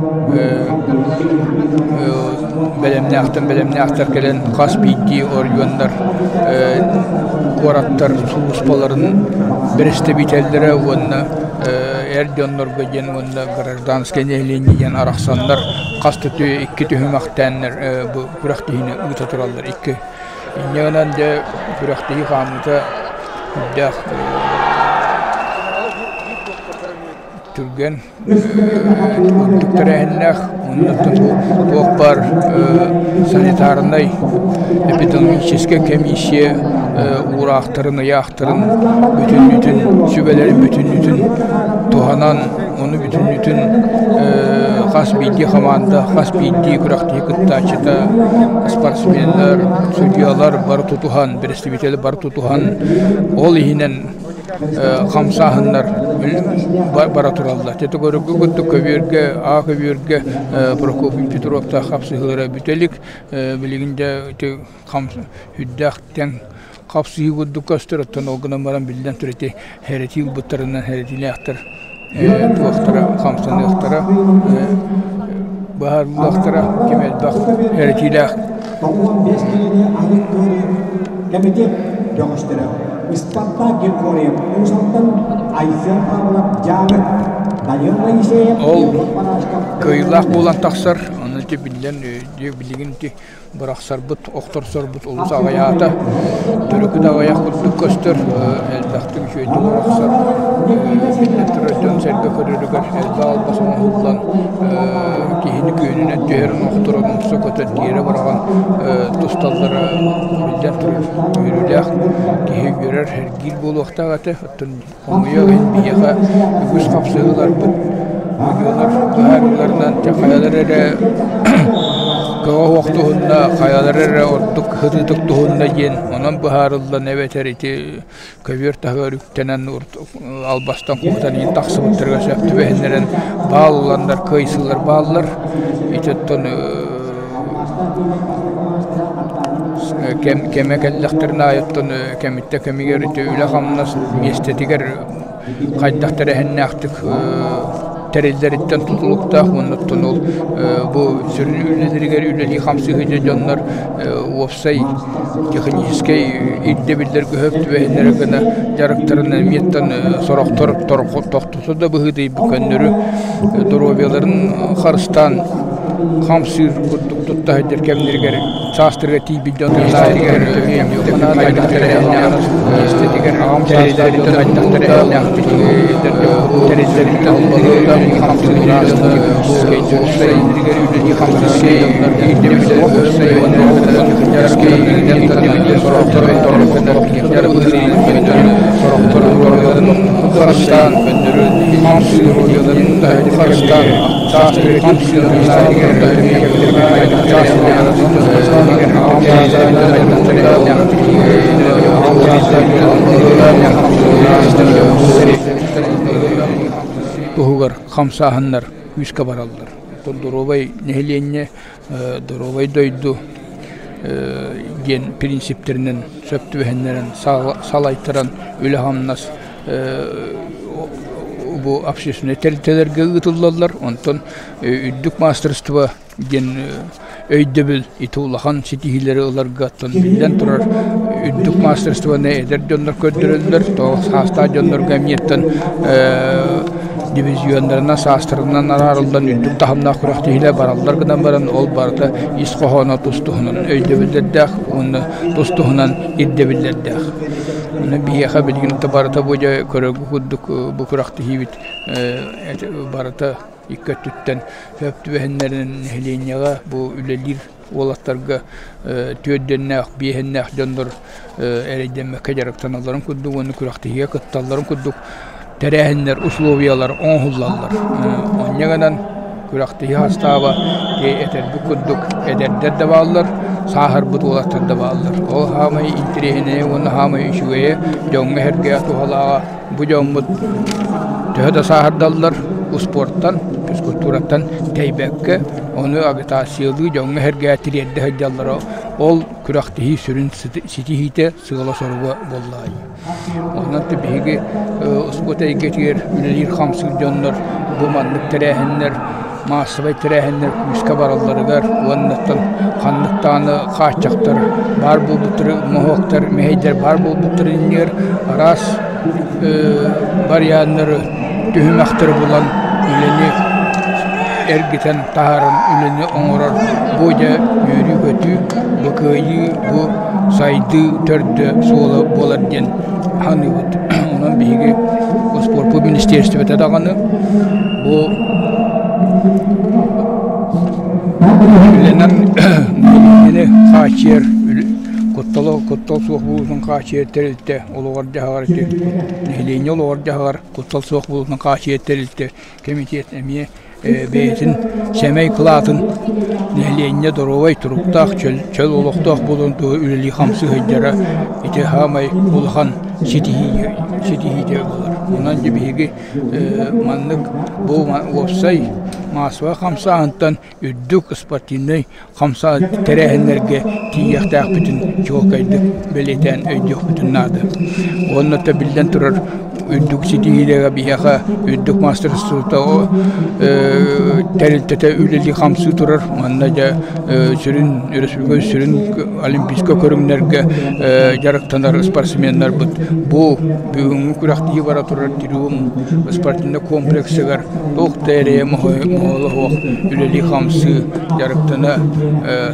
бэлэмнээхтэн бэлэмнээхтэр кэлэн хас биирдии оройуоннар куораттар сулууспаларын бэрэстэбиитэллэрэ уонна эр дьоннорго диэн уонна гражданскай нэһилиэнньэ диэн арахсаннар хас да икки түһүмэхтээннэр бу күрэхтэһиини ыыта тураллар икки. Инньэ гынан дьэ күрэхтэһии хаамыыта сүрдээх түргэн Ордук тэрээһиннээх оннуттан бу туох баар санитарнай эпидемиологическай комиссия уураахтарын, ыйаахтарын бүтүннүүтүн, сүбэлэрин бүтүннүүтүн туһанан, ону бүтүннүүтүн хас биирдии хамаанда, хас биирдии күрэхтэһии кыттааччыта, спортсменнар, судьуйалар бары тутуһан, бэрэстэбиитэл бары тутуһан, ол иһинэн хамсааһыннар бара тураллар. Ити көрөргө курдук көбүөргэ, аа көбүөргэ Прокопий Петровтаах хапсыһыылара бүтэ илик. Билигин дьэ ити үрдээх тэҥ хапсыһыы курдук көстөр. Оттон ол гынан баран биллэн турар ити хэрэтии ылбыттарынан хэрэтиилээхтэр туохтара хамсаныахтара, быһаарыллыахтара ким элбэх хэрэтиилээх Кэмитиэт бөҕөстөрө Спартак Григорьев Уус-Алтан Айсен Павлов Дьааҥы Данил Моисеев Ол кыайыылаах буолан тахсар. Ону ити биллэн билигин ити бырахсарбыт, охторсорбут олус аҕыйаата. Төрүкү да аҕыйах курдук көстөр, элбэхтик үчүгэйдик бырахсар. Биллэн турар дьон-сэргэ көрөрүгэр элбэх албас оҥоһуллан киһини күөнүнэн түһэрэн охторон умса көтөн тиэрэ быраҕан тусталлара биллэн турар үөрүүлээх киһи үөрэр сэргиир буолуохтаах этэ. Оттон хомойуох иһин биһиэхэ үгүс хапсыһыыларбыт видеолар быһаарыыларынан хайалар эрэ көҕө оһох туһунна, хайалар эрэ ордук сытыытык туһунна диэн онон быһаарыллан эбэтэр ити көбүөр таһыгар үктэнэн албастан куотан иһин тахсыбыттарыгар сөп түбэһиннэрэн баалланнар кыайсыылар бааллар. Ити оттон кэмэ кэллэхтэрин аайы оттон кэмиттэн кэмигэр ити үлэ-хамнас миэстэтигэр хайдах тэрээһиннээхтик тэриллэриттэн тутулуктаах уонна оттон ол бу сүрүн үлэлэригэр үлэлии-хамсыы сылдьар дьоннор уопсай техническэй ирдэбиллэргэ сөп түбэһиннэрэ гына дьарыктарын эмиэттэн сорохтор тохтото да быһыытыйбыт көннөрү доруобуйаларын харыстаан хамсыыр курдук тутта сылдьар кэмнэригэр саастарыгар тиийбит дьон Туһугар хамсааһыннар күүскэ бараллар. Оттон доруобай нэһилиэнньэ, доруобай дойду диэн принциптэринэн сөп түбэһиннэрэн салайтаран үлэ-хамнас бу общественнай тэрилтэлэргэ ыытыллаллар. Онтон үрдүк маастарыстыба диэн өйдөбүл ити улахан ситиһиилэри ыларга оттон биллэн турар үрдүк маастарыстыбаны эдэр дьоннор көрдөрөллөр тоҕо саастаах дьоннорго эмиэттэн дивизионнарынан саастарынан араарыллан үрдүк таһымнаах күрэхтэһиилэр бараллар гынан баран ол барыта ис хоһооно тус туһунан өйдөбүллэрдээх уонна тус туһунан ирдэбиллэрдээх. Ону биһиэхэ билигин барыта бу дьэ көрөргө курдук бу күрэхтэһиибит барыта икки өттүттэн сөп түбэһиннэрин нэһилиэнньэҕэ бу үлэлиир уолаттарга түөрдүөннээх, биэһиннээх дьоннор эрэйдэммэккэ дьарыктаналларын курдук уонна күрэхтэһиигэ кытталларын курдук тэрээһиннэр, условиялар оҥоһуллаллар. Онньа гынан күрэхтэһии састааба этэрбит курдук эдэрдэр да бааллар, сааһырбыт уолаттар да бааллар. Ол саамай интэриэһинэйэ уонна саамай үчүгэйэ дьоҥҥо-сэргэҕэ туһалааҕа Бу дьоммут төһө да сааһырдаллар, успуортан, физкультураттан тэйбэккэ, ону агитациялыы дьоҥҥо-сэргэҕэ тириэрдэ сылдьаллара ол күрэхтэһии сүрүн ситиһиитэ, сыала-соруга буоллаҕай. Онон биһиги успуорт эйгэтигэр үлэлиир-хамсыыр дьоннор бу маннык тэрээһиннэр маассабай тэрээһиннэр күүскэ баралларыгар уонна ханнык даҕаны хааччахтар баар буолбуттары моһуоктар мэһэйдэр баар буолбуттарын иннигэр араас барыйааннары түһүмэхтэри булан үлэни эргитэн таһааран үлэни оҥорор бу дьэ үөрүү-көтүү, бу кыайыы, бу сайдыы төрдө суола буолар диэн саныыбыт. Онон биһиги спорпут министиэристибэтэ даҕаны бу үлэнэн нэһилиэнньэни хааччыйар куттала куттал суох буолуутун хааччыйар тэрилтэ олоҕор-дьаһаҕар ити нэһилиэнньэ олоҕор-дьаһаҕар куттал суох буолуутун хааччыйар тэрилтэ кэмитиэт эмиэ бэйэтин сэмэй кылаатын нэһилиэнньэ доруобай туруктаах чөл олохтоох буолуон туһа үлэлии-хамсыы сылдьара ити саамай улахан ситиһиитэ буолар. Онон дьэ биһиги маннык бу уопсай маассабай хамсааһынтан үрдүк спортивнай хамсаа тэрээһиннэргэ тиийиэхтээхпитин чуолкайдык бэлиэтээн өйдүөхпүтүн наада. Уонна да биллэн турар үрдүк ситиһиилэрэ биһиэхэ үрдүк маастарыстыбата тэрилтэтэ үлэлии-хамсыы турар. Манна дьэ сүрүн өрөспүүбүлүкэ сүрүн олимпийскай көрүҥнэргэ дьарыктанар спортсменнарбыт бу бүгүҥҥү күрэхтэһии бара турар Триумф спортивнай комплексыгар туох да эрэйэ моһоло суох үлэлии-хамсыы дьарыктана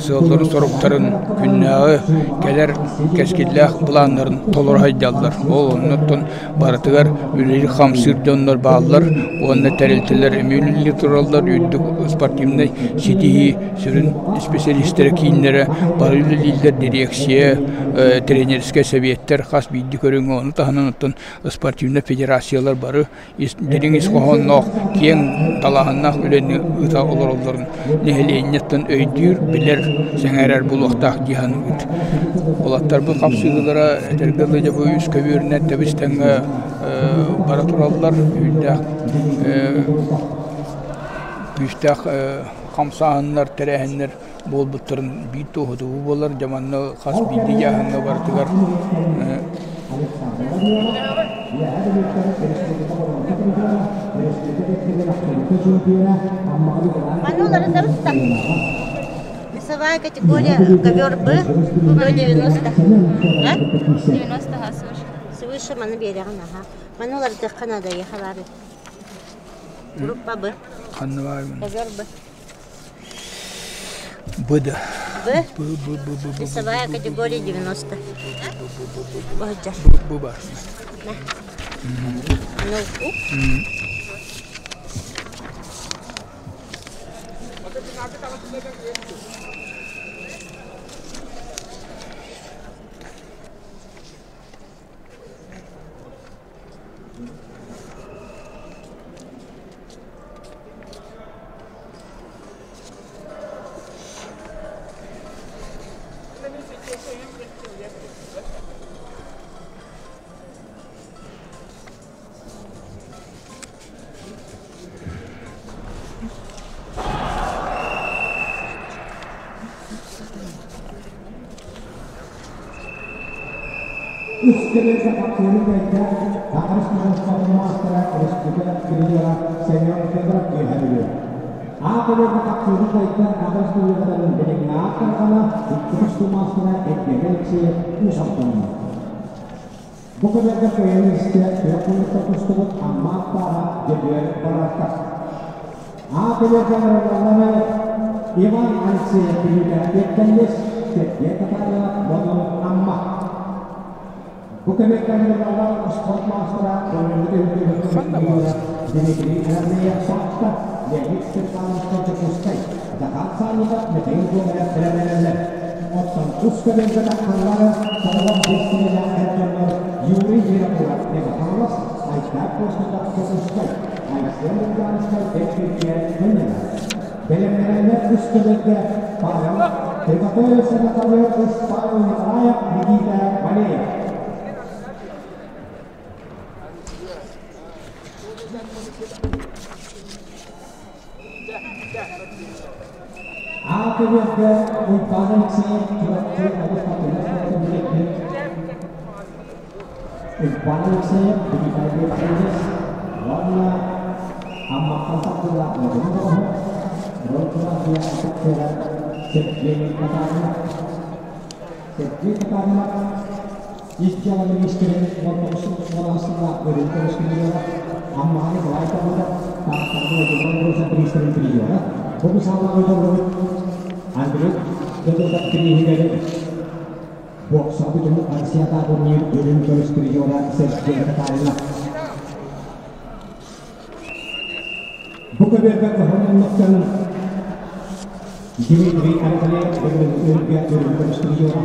сыалларын-соруктарын күннээҕи кэлэр кэскиллээх былааннарын толоро сылдьаллар. Ол оннуттан барытыгар үлэлиир-хамсыыр дьоннор бааллар уонна тэрилтэлэр эмиэ үлэлии тураллар. Үрдүк спортивнай ситиһии сүрүн исписэлиистэрэ кииннэрэ бары үлэлииллэр дириэксийэ, тренерскэй сэбиэттэр хас биирдии көрүҥҥэ ону таһынан оттон спортивнай федерациялар бары дириҥ ис хоһоонноох, киэҥ далааһыннаах үлэни ыыта олороллорун нэһилиэнньэттэн өйдүүр, билэр, сэҥээрэр буолуохтаах дии саныыбыт. Уолаттарбыт хапсыһыылара этэргэ дылы дьэ бу үс көбүөрүнэн тэбис-тэҥҥэ бара тураллар, күүстээх күүстээх хамсааһыннар, тэрээһиннэр буолбуттарын биир туоһутуу буолар. Дьэ манна хас биирдии дьааһыҥҥа барытыгар Весовая категория ковер Б до 90. А? 90 свыше. Свыше маны береҕин, аха. Маны уларытыахха наада, ехалары. Группа Б. Ханна баарбын? Ковер Б. Б да. Б? Б, Б, Б, Б, Б, Весовая категория 90. Б Б бар. Ну, Үс кэриэтэ хапсыһыы кэллэ, Таҥарыс Михайлович маастара республика тренера Семен Федоров үөһэригэр. Аат өлөргө хапсыһыы кэллэ, Таҥарыс Михайлович билиҥҥи тарҕана, икки тустуу маастара Евгений Алексеев уус алтанна. Бу күннэргэ кыайан истэ күөх хонукта тустубут Амма аттааҕа Дьөгүөр Бараакап. Аат өлөргө барыллаллары Иван Алексеев Бүлүүтээҕи Тиэктэллис, Сергей Татаринов Модун Амма. Бу кэмиттэн ылаллар спорт маастара Ханна баар? Дмитрий Андреев Саатта, Леонид Степанович Дьокуускай, Захар Санников, Михаил Гоголев бэлэмнэнэллэр. Оттон тус көбүөргэ тахсаллары соҕотох биэстэрэлээх эр дьоннор Юрий Зинокуров Мегаполис, Айдар Постников Дьокуускай, Айсен Лукьяновскай Бэт Мынньана. Бэлэмнэнэллэр тус көбүөргэ Павел Приготовился на ковер Павел Николаев, Никита Валеев. А көбүөргэ Уйбаан Алексеев Чурапчы олус Уйбаан Алексеев Дмитрий Алексеевич уонна Амматтан тахсыылаах Модун бөҕөһө Ротман офицера Сергей Татаринов. Сергей Татаринов ис дьыала министрин 19 сыллаах өрүү көрүскүнүгэр Аммаҕа Николай Табутов, Тааттаҕа Дьулан Руса бириистэрин призера. Бу саалаҕа ыытыллыбыт Андрей Федотов бирииһигэр бокса бүтүн Россиятааҕы турнир үрүҥ көмүс призера Сергей Татаринов. Бу көбүөргэ көһөн Дмитрий Анатольев Өргө өрүн призера,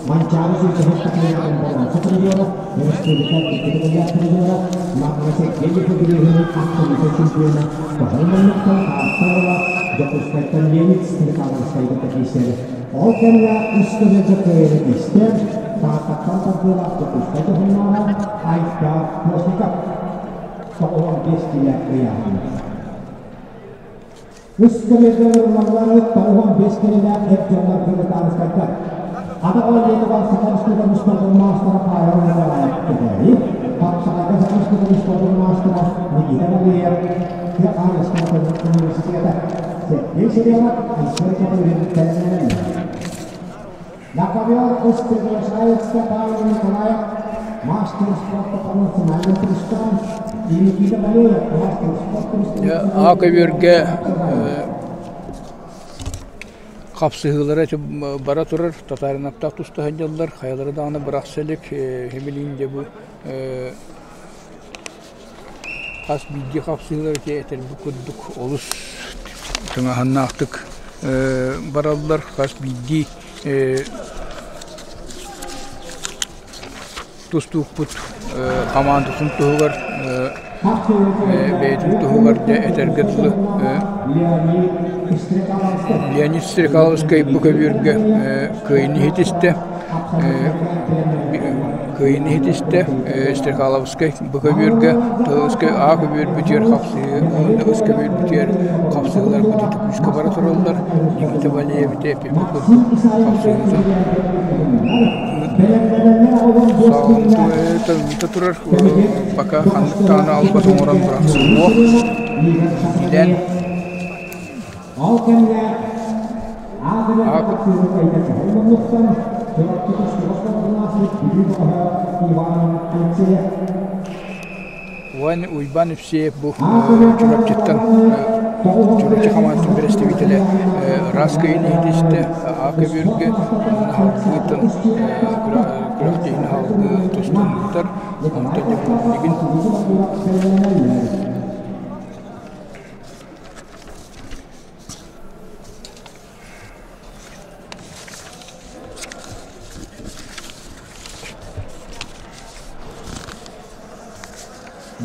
Манчаары сүүсэһэр такыйатын боруонса призера, республика икки призера, Намҥа Сергей Ефимович абсолютнай чемпиона, Көһөн муннуктан Таатта уола, Дьокуускайтан Леонид Стрекаловскайга киирсэр. Ол кэмҥэ үс көбүөргэ кыайыыны истэр, Тааттаттан тардыылаах Дьокуускай дьоһуннааҕа Айта Постников 95 киилэ ыйааһын. Үс көбүөргэ ыллаллары 95 киилэлээх эр дьоннор Кыргытааныскайдар. Атах оонньуутугар Саха Республикатын спордун маастара Павел Николаев Кэбээйи, хапсаҕайга Саха Республикатын спордун маастара Никита Валерьев, Тыа хаһаайыстыбатын университета Сергей Селенов, Айсен Копырин бэлэмнэнэллэр. Наполеон үс приглашается Павел Николаев, мастер спорта по национальным прыжкам, и Никита Валерьев, мастер спорта А көбүөргэ хапсыһыылара бара турар, татаринаптаах туста сылдьаллар, хайалара даҕаны бырахса илик, химилиин дьэ бу хас биирдии хапсыһыылар ити этэрбит курдук олус тыҥааһыннаахтык бараллар, хас биирдии тустуукпут хамаандатын туһугар бэйэтин туһугар дьэ этэргэ дылы Леонид Стрекаловскай бу көбүөргэ кыайыыны иһитистэ Кыайыыны иһитистэ Стрекаловскай бу көбүөргэ Тылыскай А көбүөрбүтүгэр хапсыһыы уонна Ыс көбүөрбүтүгэр хапсыһыылар бу күүскэ бара тураллар. Никита Валеевич эппит курдук хапсыһыытын саҕалыыта турар пока ханнык даҕаны албас оҥорон бырахсыһыа Илэн Ол кэмҥэ аатырар кыайда Чурапчы Бүлүү бөҕөһө Иван Алексеев Уон Уйбаан Евсеев бу Чурапчыттан Чурапчы хамаандатын бэрэстэбиитэлэ ыраас кыайыыны иһитистэ А көбүөргэ уонна халгыытын күрэхтэһиини халгыы тустуммуттар онтон дьэ бу билигин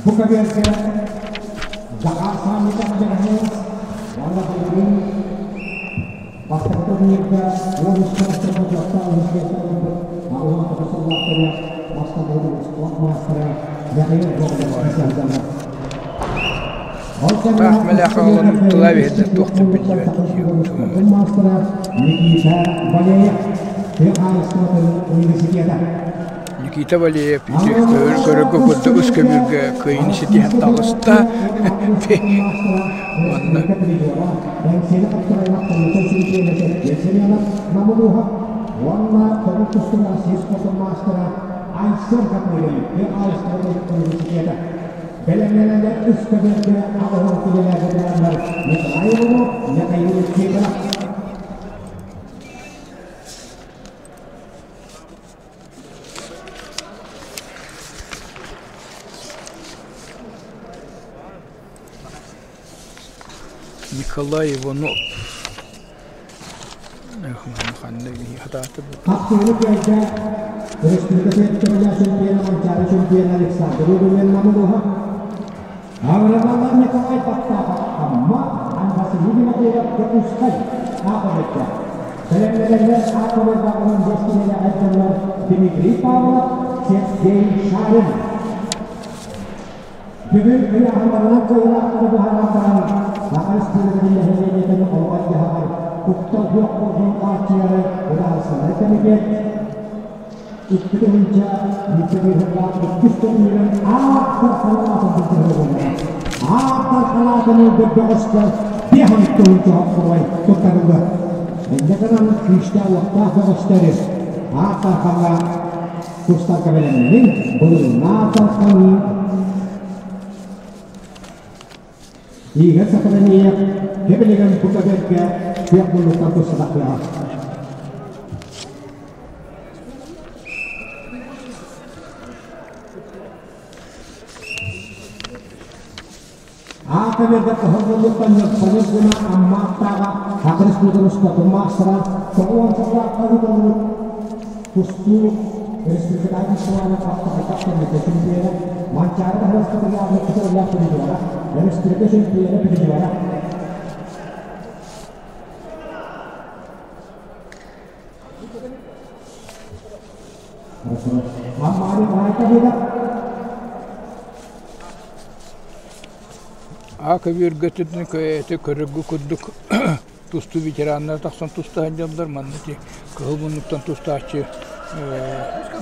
Бу көбүөргэ Захар Санников дьаһайы уонна былырыын бастакы турнирга 13 сыл дьохтоох университетка ылбыт 89 сыллаахтары бастакы спорт маастара Михаил Гоголевский сылдьаллар. Таах мэлээх оҕолорун тыла эбиһиллэр туох да биллибэт Никита Валеев ити көрөргө курдук үс көмүргэ кыайыыны ситиһэн таҕыста уонна Бэлэмнэнэллэр үс көбүөргэ аҕыһын килэлээх ветераннар Николай Иванов, Михаил Тихонов. Николай Иванов Хапсыһыны кыайда Республика чемпиона Манчаары чемпиона Александр Рубин Намылуха, Авраамов Николай Баттахов Амма, Василий Винокуров Дьокуускай аахабытта. Бэлэмнэнэллэр аахабыт баҕалан дьэскинэлэ айдаллар Дмитрий Павлов, Сергей Шарин. Бүгүн ыйааһыннарынан кыайыылаахтары быһааран баран, Саха Республикатын нэһилиэнньэтин олоҕор-дьаһаҕар куттал суох буолуутун хааччыйары быһаарсаллар кэмитиэт 2 тыһыынча бииргэ иккис турнирын ааптар салаатын былдьаһыы буолла. Ааптар салаатын ылбыт бөҕөстөр 50 тыһыынча холкуруой туттарыллар. Инньэ гынан күүстээх-уохтаах бөҕөстөрү ааптар тустарга бэлэмнэниҥ, былырыыннаах Игорь Сахаданиев кэбилигэн бу көбүөргэ күөх муннуктан туссатахтыаҕа. Аата биэрбэт оһоллонуттан ньоппонук гына Амма аттааҕа Саха Республикатын устатын маастара 90 сыллаахха ыытыллыбыт тустуу республикатааҕы фестивалын хаптаҕайдах кэмнэргэ чемпиона Манчаары Баһыласкатыгар аҕыйах призера, республика чемпиона призера. Аа көбүөргэтин эти көрөргө курдук тустуу ветераннара тахсан туста сылдьаллар. Манна ити кыһыл муннуктан тустааччы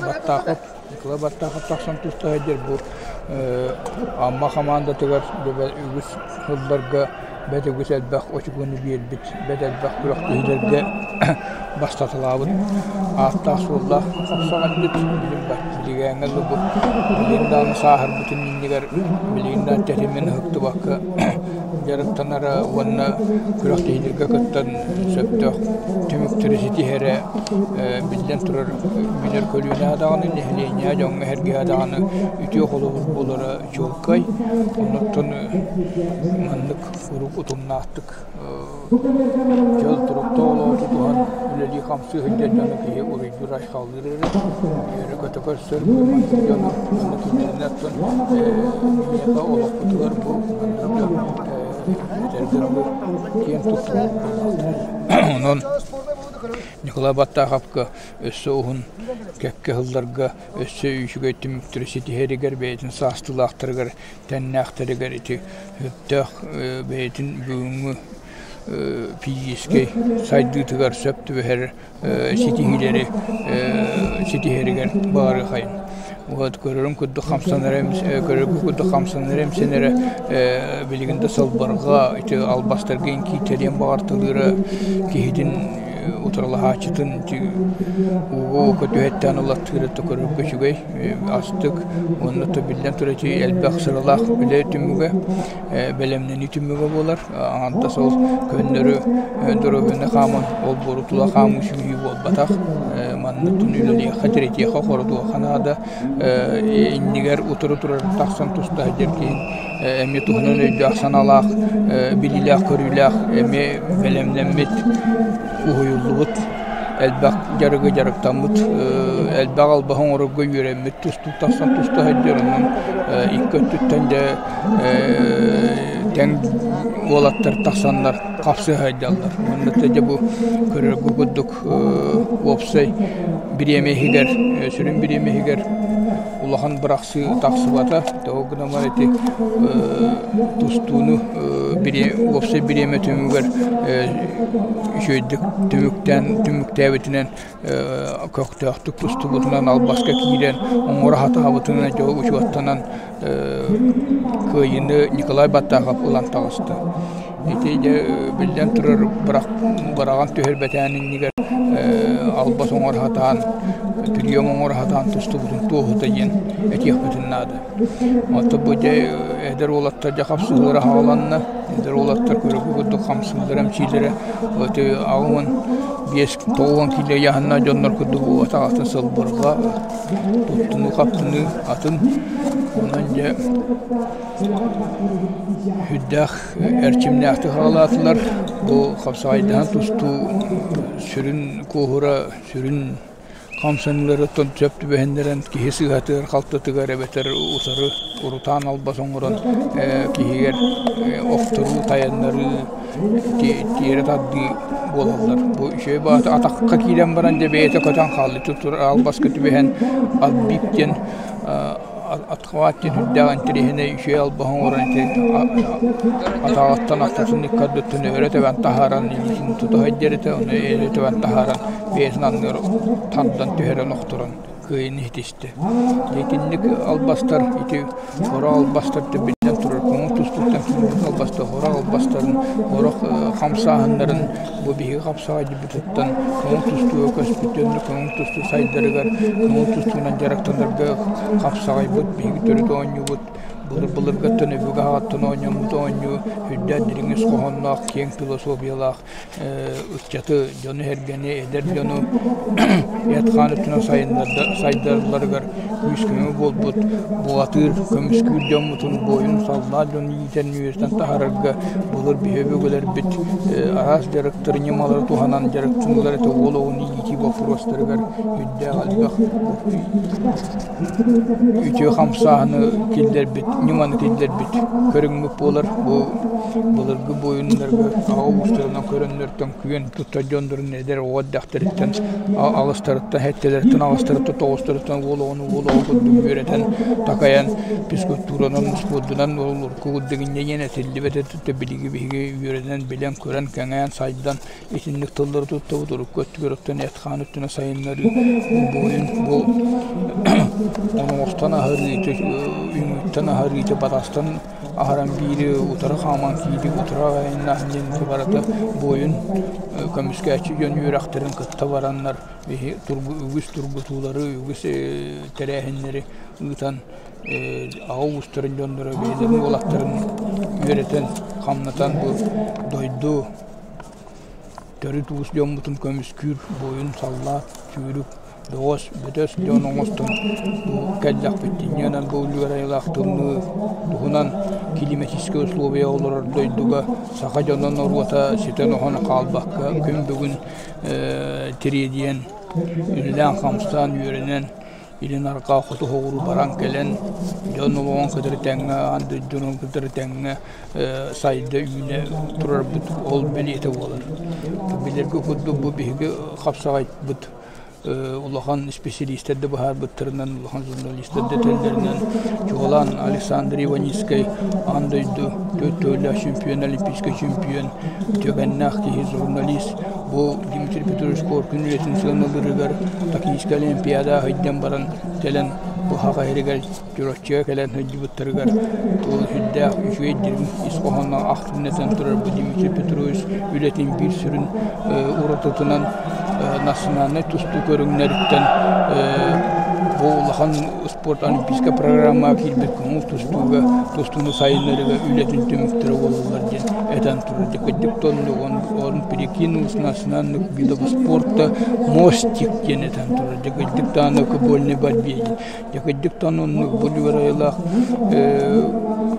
Баттаахап, Николай Баттаахап тахсан туста сылдьар. Бу Амма хамаандатыгар үгүс сылларга бэрт үгүс элбэх очукуону биэрбит, бэрт элбэх күрэхтэһиилэргэ бастаталаабыт ааттаах-суоллаах хапсаҕайбыт. Билигин бу билигин даҕаны сааһырбытын иннигэр билигин да тэтимин ыһыктыбакка дьарыктанара уонна күрэхтэһиилэргэ кыттан сөптөөх түмүктэри ситиһэрэ биллэн турар үүнэр көлүөнэ даҕаны нэһилиэнньэҕэ дьоҥҥо-сэргэҕэ даҕаны үтүө холобур буолара чуолкай. Оннуттан маннык куруук утумнаахтык дьол туруктаах олоҕу тутуһан үлэлии-хамсыы сылдьар дьону киһи уруйдуур-айхаллыыр эрэ, үөрэ-көтө көрсөр бу маннык дьону уонна кинилэри оттон миэхэ олохпутугар бу маннык дьон этэргэ дылы киэн туттубут буоллахтара. Онон Николай Баттаахапка өссө уһун кэккэ сылларга өссө үчүгэй түмүктэри ситиһэригэр бэйэтин саастыылаахтарыгар тэннээхтэригэр ити сөптөөх бэйэтин бүгүҥҥү физическэй сайдыытыгар сөп түбэһэр ситиһиилэри ситиһэригэр баҕарыахайын. Вот көрөрүм курдук хамсанар көрөргө курдук хамсанар эмсэнэрэ билигин да сылбарга ити албастарга иҥкиитэриэн баҕартылыыра киһитин утарылаһааччытын ууга түһэттээн ылаттыыра көрөргө үчүгэй астык уонна биллэн турар ити элбэх сыралаах үлэ түмүгэ бэлэмнэнии түмүгэ буолар аҥардас ол көннөрү доруобуйаны хааман олбуору тула хаамыы сүүрүү буолбатах маннык үлэлиэххэ тиритиэххэ хорутуохха наада иннигэр утары турар тахсан туста сылдьар киһи эмиэ туһунан өйдөөх санаалаах билиилээх көрүүлээх эмиэ бэлэмнэммит уһуйуллубут элбэх дьарыгы дьарыктаммыт элбэх албаһы оҥорорго үөрэммит тустуу тахсан туста сылдьар онон икки өттүттэн дьэ тэҥ уолаттар тахсаннар хапсыһа сылдьаллар уонна дьэ бу көрөргө курдук уопсай бириэмэ иһигэр сүрүн бириэмэ иһигэр улахан бырахсыы тахсыбата. Тоҕо гынан баран ити тустууну уопсай бириэмэ түмүгэр үчүгэйдик түмүктээн түмүктээбитинэн көхтөөхтүк тустубутунан албаска киирэн оҥоро сатаабытынан дьэ учуоттанан кыайыыны Николай Баттахов ылан таҕыста. Ити дьэ биллэн турар быраҕан түһэрбэтээн иннигэр албас оҥоро сатаан, прием оҥоро сатаан тустубутун туоһута диэн этиэхпитин наада. Оттон бу дьэ эдэр уолаттар дьэ хапсыһыылара хааланна, эдэр уолаттар көрүгү курдук хамсыыллара, эмчиилэрэ ити 85 90 киилэ ыйааһыннаах дьоннор курдук буолбатах атын сылбырҕа, туттунуу-хаптыныы атын. Онон дьэ Сүрдээх эрчимнээхтик аҕалаатылар. Бу хапсаҕайдаһан тустуу сүрүн куоһура, сүрүн хамсаныыларыттан сөп түбэһиннэрэн киһи сыыһатыгар-халтытыгар эбэтэр утары урутаан албас оҥорон киһигэр охторуу, тайаннарыы, тиэрэ тардыы буолаллар. Бу үчүгэй баҕайы атахха киирэн баран дьэ бэйэтэ көтөн хаалла. Албаска түбэһэн отбит диэн Атхаат диэн үрдээх интэриэһинэй үчүгэй албаһы оҥорон ити атаҕыттан аттатын икки ардыттан өрө тэбэн таһааран илиитин тута сылдьар этэ, ону өрө тэбэн таһааран бэйэтин анныгар тардан түһэрэн охторон кыайыыны ситистэ. Итинник албастар ити сорох албастар биллэн турар көҥүл тустууттан киирбит албастар сорох албастарын сорох хамсааһыннарын Бу биһиги хапсаҕайдьыппытыттан көҥүл тустууга көспүттэрин көҥүл тустуу сайдарыгар, көҥүл тустуунан дьарыктанарга хапсаҕайбыт, биһиги төрүт оонньуубут. Былыр-былыргыттан өбүгэ аҕаттан оонньоммут оонньуу үрдээх дириҥ ис хоһоонноох, киэҥ философиялаах ыччаты, дьону-сэргэни, эдэр дьону эт-хаан өттүнэн сайдалларыгар күүс-көмө буолбут бухатыыр, көмүскүүр дьоммутун, буойун, саллаат дьону иитэн үөрэтэн таһаарарга былыр биһи өбүгэлэрбит араас дьарыктары, ньымалары туһанан дьарыктыыллар этэ. Уол оҕону иитии боппуруостарыгар үрдээх элбэх үтүө хамсааһыны киллэрбит, ньыманы киллэрбит көрүҥмүт буолар. Бу былыргы буойуннарга аҕа уустарынан көрөннөртөн күөн туттар дьоннорун эдэр оҕо эрдэхтэриттэн аҕыстарыттан, сэттэлэриттэн, аҕыстарыттан, тоҕустарыттан уол оҕону уол оҕо курдук үөрэтэн, такайан физкультуранан, успуордунан урукку курдук инньэ диэн этиллибэт этэ. Билиги биһиги үөрэнэн, билэн, көрөн, кэҥээн, сайдан Итинник тыллары туттабыт урукку өттүгэр оттон эт-хаан өттүнэн сайыннарыы буойун бу оноҕостон аһарыыта үҥүүттэн аһарыыта батастан аһаран биири утары хааман киирии утары айаннаах диэн барыта буойун көмүскээччи дьон үөрэхтэрин кытта бараннар биһи үгүс тургутуулары үгүс тэрээһиннэри ыытан аҕа уустарын дьонноро бэйэлэрин уолаттарын үөрэтэн хамнатан бу дойду Төрүт уус дьоммутун көмүскүүр буойун саллаат, сүүрүк, бөҕөс, бөтөс дьон оҥостон бу кэллэхпит. Инньэ бу үлүгэр айылаах тымныы туһунан климатическай условия олорор дойдуга саха дьоно норуота ситэн-оһон хаалбакка күн бүгүн тириэдийэн, үлэлээн-хамсаан, үөрэнэн Илин арҕаа хоту соҕуруу баран кэлэн дьон олоҕун кытары тэҥҥэ, аан дойдуну кытары тэҥҥэ сайда үүнэ турарбыт ол бэлиэтэ буолар. Билэргэ курдук бу биһиги хапсаҕайбыт улахан исписэлиистэр да быһаарбыттарынан, улахан журналистар да этэллэринэн, чуолаан Александр Иваницкай аан дойду төрт төгүллээх чемпион, олимпийскай чемпион, үтүөкэннээх киһи, журналист Бу Дмитрий Петрович Коркин үлэтин сыаналыырыгар Токийскай Олимпиада сылдьан баран кэлэн бу Саха сиригэр Чурапчыга кэлэн сылдьыбыттарыгар ол сүрдээх үчүгэй дириҥ ис хоһоонноох ахтыыны этэн турар бу Дмитрий Петрович үлэтин биир сүрүн уратытынан национальнай тустуу көрүҥнэриттэн бу улахан спорт олимпийскай программаҕа киирбит көҥүл тустууга тустууну сайыннарыыга үлэтин түмүктэрэ буолаллар диэн этэн турар. Дьэ кырдьык он перекинулся национальных видов спорта мостик диэн этэн турар. Дьэ кырдьык даҕаны вольной борьбе диэн. Дьэ кырдьык даҕаны оннук бу үлүгэр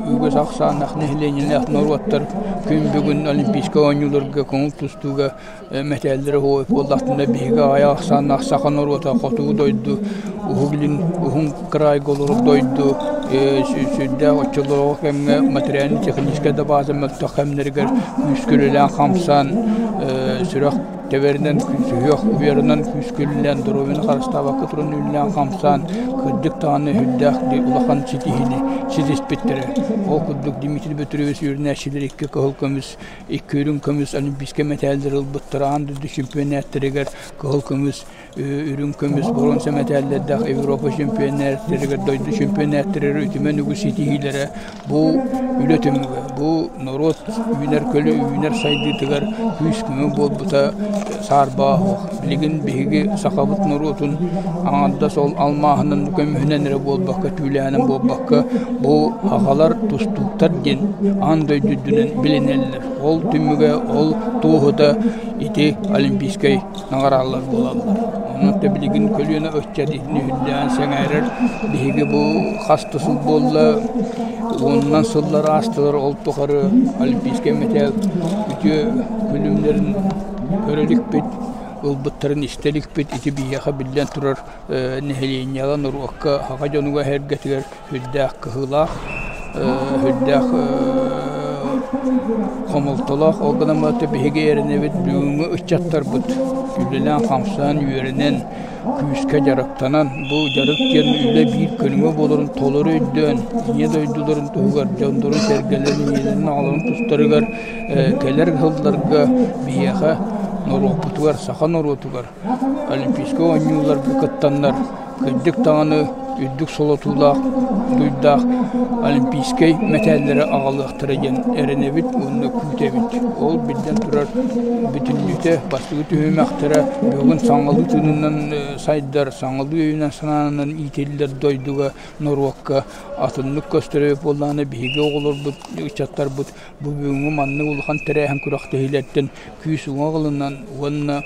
үгүс ахсааннаах нэһилиэнньэлээх норуоттар күн бүгүн Олимпийскай оонньууларга көҥүл тустууга мэтээллэрэ уһук буоллахтарына биһиги аҕыйах ахсааннаах саха норуота хотугу дойду Уһук Илин уһун кыраайга олорор дойду сүрдээх оччолорго кэмҥэ материально-техническэй да бааза мөлтөх кэмнэригэр күүскэ үлэлээн хамсаан сүрэх тэбэринэн сүһүөх уйарынан күүскэ үлэлээн доруобуйаны харыстаабакка туран үлэлээн хамсаан кырдьык даҕаны сүрдээх улахан ситиһиини ситиспиттэрэ. Ол курдук Дмитрий Петрович үөрэнээччилэр икки кыһыл көмүс икки үрүҥ көмүс олимпийскай мэтээллэри ылбыттара, аан дойду чемпионаттарыгар кыһыл көмүс, үрүҥ көмүс, боруонса мэтээллэрдээх Европа чемпионаттарыгар, дойду чемпионаттарыгар үтүмэн үгүс ситиһиилэрэ бу үлэ түмүгэ, бу норуот үүнэр көлө үүнэр сайдыытыгар күүс-көмө буолбута саарбаҕа суох. Билигин биһиги сахабыт норуотун аҥардас ол алмааһынан, көмүһүнэн эрэ буолбакка, түүлээҕинэн буолбакка, бу сахалар тустууктар диэн аан дойду үрдүнэн билинэллэр. Ол түмүгэ, ол туоһута ити олимпийскай наҕараалар буолаллар. Онон да билигин көлүөнэ ыччат итини үрдээн сэҥээрэр. Биһиги бу хас да сыл буолла, уонунан сыллар аастылар, ол тухары олимпийскай мэтээл үтүө күлүмнэрин көрө иликпит, ылбыттарын истэ иликпит. Ити биһиэхэ биллэн турар нэһилиэнньэҕэ, норуокка, саха дьонугар-сэргэтигэр сүрдээх кыһыылаах, сүрдээх хомолтолоох. Ол гынан баран биһиги эрэнэбит бүгүҥҥү ыччаттарбыт үлэлээн-хамсаан, үөрэнэн, күүскэ дьарыктанан, бу дьарык диэн үлэ биир көрүҥэ буоларын толору өйдөөн, ийэ дойдуларын туһугар, дьоннорун-сэргэлэрин, ийэлэрин-аҕаларын тустарыгар кэлэр сылларга биһиэхэ норуоппутугар, саха норуотугар Олимпийскай оонньууларга кыттаннар, кырдьык даҕаны. үрдүк солотуулаах дуйдаах олимпийскай мэтээллэри аҕалыахтара диэн эрэнэбит уонна күүтэбит. Ол биллэн турар бүтүннүүтэ бастакы түһүмэхтэрэ бүгүн саҥалыы тыынынан сайдар, саҥалыы өйүнэн-санаанан иитиллэр дойдуга, норуокка атыннык көстөр эбит буоллаҕына биһиги оҕолорбут, ыччаттарбыт бу бүгүҥҥү маннык улахан тэрээһин күрэхтэһиилэртэн күүс уҥуох ылынан уонна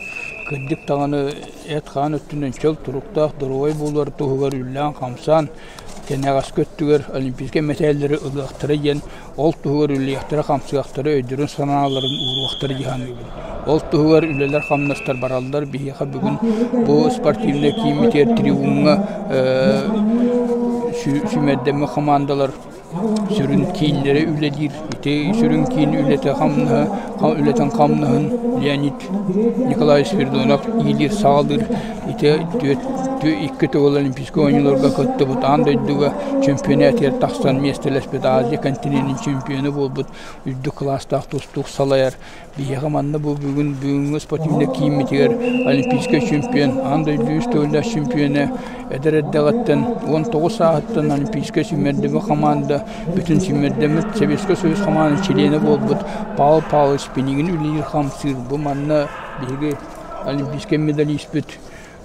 кырдьык даҕаны эт-хаан өттүнэн чөл туруктаах доруобай буолар туһугар үлэлээн-хамсаан кэнэҕэски өттүгэр олимпийскай мэтээллэри ылыахтара диэн ол туһугар үлэлиэхтэрэ-хамсыахтара, өйдөрүн-санааларын ууруохтара дии саныыбын. Ол туһугар үлэлэр-хамнастар бараллар. Биһиэхэ бүгүн бу спортивнай кииммитигэр трибуҥҥа сүүмэрдэммит хамаандалар сүрүн кииннэрэ үлэлиир. Ити сүрүн киин үлэтэ хамнаһа, үлэтин хамнаһын Леонид Николаевич Спиридонов иилиир-саҕалыыр. Ити икки төгүл Олимпийскай оонньууларга кыттыбыт, аан дойдуга чөмпүйэнээтигэр тахсан миэстэлэспит Азия континенын чемпиона буолбут үрдүк кылаастаах тустуук салайар. Биһиэхэ манна бу бүгүн бүгүҥҥү спортивнай кииммитигэр олимпийскай чемпион, аан дойду үс төгүллээх чемпиона эдэр эрдэҕиттэн 19 сааһыттан олимпийскай сүүмэрдэммит хамаанда бүтүн сүүмэрдэммит Советскай Союз хамаандатын чилиэнэ буолбут Павел Павлович Пинигин үлэлиир-хамсыыр. Бу манна биһиги олимпийскай медалиспыт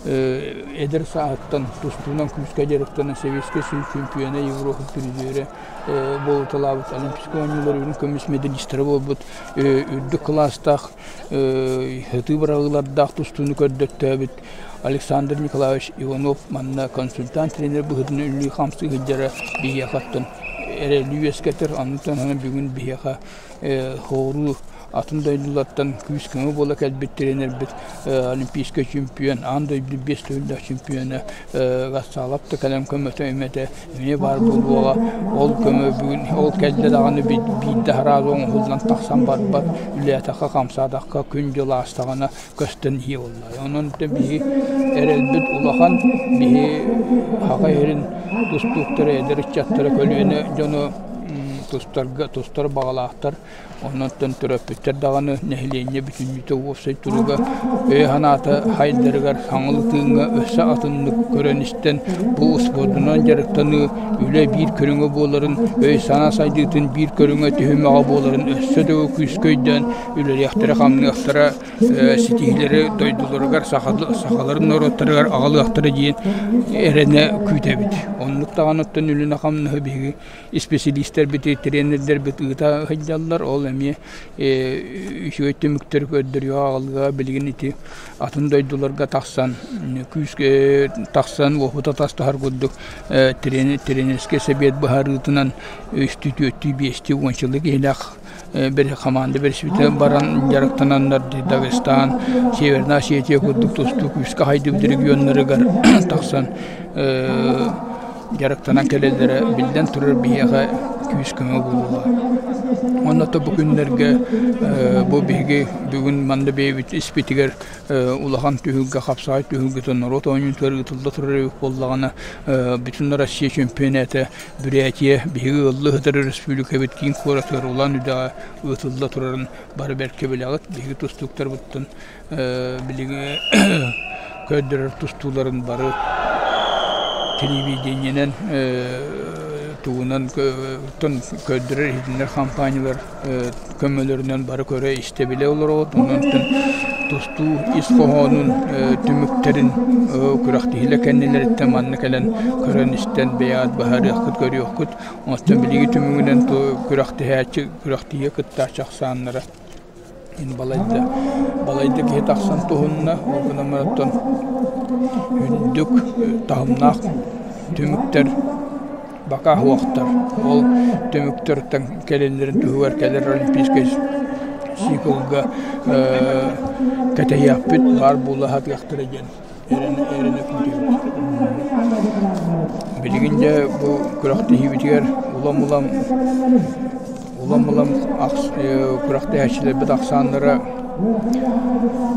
эдэр сааһыттан тустуунан күүскэ дьарыктанан Советскай Союз чемпиона, Европа призерэ буолуталаабыт, Олимпийскай оонньуулар үрүҥ көмүс медалистара буолбут үрдүк кылаастаах сытыы быраҕыылардаах тустууну көрдөттөөбүт Александр Николаевич Иванов манна консультант-тренер быһыытынан үлэлии-хамсыы сылдьара биһиэхэ оттон эрэли үөскэтэр. Онтон бүгүн биһиэхэ хооруу атын дойдулартан күүс-көмө буола кэлбит тренербит олимпийскай чемпион, аан дойду биэс төгүллээх чемпиона Гассалов да кэлэн көмөтө имэтэ эмиэ баар буолуоҕа. Ол көмө бүгүн ол кэллэ даҕаны биирдэ араас оҥоһуллан тахсан барбат, үлэлээтэххэ-хамсаатахха күн-дьыл аастаҕына көстөн иһиэ буоллаҕа. Онон биһи эрэлбит улахан, биһи Саха сирин тустууктара, эдэр ыччаттара, көлүөнэ дьоно тустарга тустар баҕалаахтар. Онон төрөппүттэр даҕаны нэһилиэнньэ бүтүннүүтэ уопсай туруга өйө-санаата хайдарыгар саҥалыы тыыҥҥа өссө атыннык көрөн-истэн бу успуордунан дьарыктаныы үлэ биир көрүҥэ буоларын, өй-санаа сайдыытын биир көрүҥэ түһүмэҕэ буоларын өссө да күүскэ өйдөөн үлэлиэхтэрэ-хамныахтара, ситиһиилэри дойдуларыгар, сахаларын норуоттарыгар аҕалыахтара диэн эрэнэ күүтэбит. Оннук даҕаны оттон үлэни-хамнаһы биһиги исписэлиистэрбит, тренердэрбит ыыта сылдьаллар. Ол эмиэ үчүгэй түмүктэри көрдөрүө аҕалыа. Билигин ити атын дойдуларга тахсан күүскэ тахсан уопут атастаһар курдук тренерскэй сэбиэт быһаарыытынан үстүү, түөртүү, биэстии уончалыы киһилээх хамаанда бэрсибитэ баран дьарыктананнар Дагестан, Северная Осетия курдук тустуу күүскэ хайдыбыт регионнарыгар тахсан дьарыктанан кэлэллэрэ биллэн турар биһиэхэ күүс-көмө буолуоҕа. Уонна то бу күннэргэ бу биһиги бүгүн манна бэйэбит испитигэр улахан түһүлгэ хапсаҕай түһүлгэтэ норуот оонньуутугар ыытылла турар эбит буоллаҕына бүтүн Россия чемпионата Бурятия биһиги ыаллыы сытар өрөспүүбүлүкэбит киин куоратыгар Улан-Үдэҕэ ыытылла турарын бары бэркэ билэҕит. Биһиги тустууктарбыттан билигин көрдөрөр тустууларын бары телевидениенэн тугунан көрдөрөр иһитиннэр компаниялар көмөлөрүнэн бары көрө-истэ билэ олоробут. Онон тустуу ис хоһоонун түмүктэрин күрэхтэһиилэр кэннилэриттэн манна кэлэн көрөн-истэн бэйэҕит быһаарыаххыт, көрүөххүт. Оттон билиги түмүгүнэн күрэхтэһээччи, күрэхтэһиигэ кыттааччы ахсааннара балайда, балайда киһи тахсан туһунна. Ол гынан баран оттон үрдүк таһымнаах түмүктэр бакаа суохтар. Ол түмүктэртэн кэлэллэрин туһугар кэлэр олимпийскай циклга кэтэһиэхпит, баар буола сатыахтара диэн эрэнэ күүтэбит. Билигин дьэ бу күрэхтэһиибитигэр улам-улам улам-улам күрэхтэһээччилэрбит ахсааннара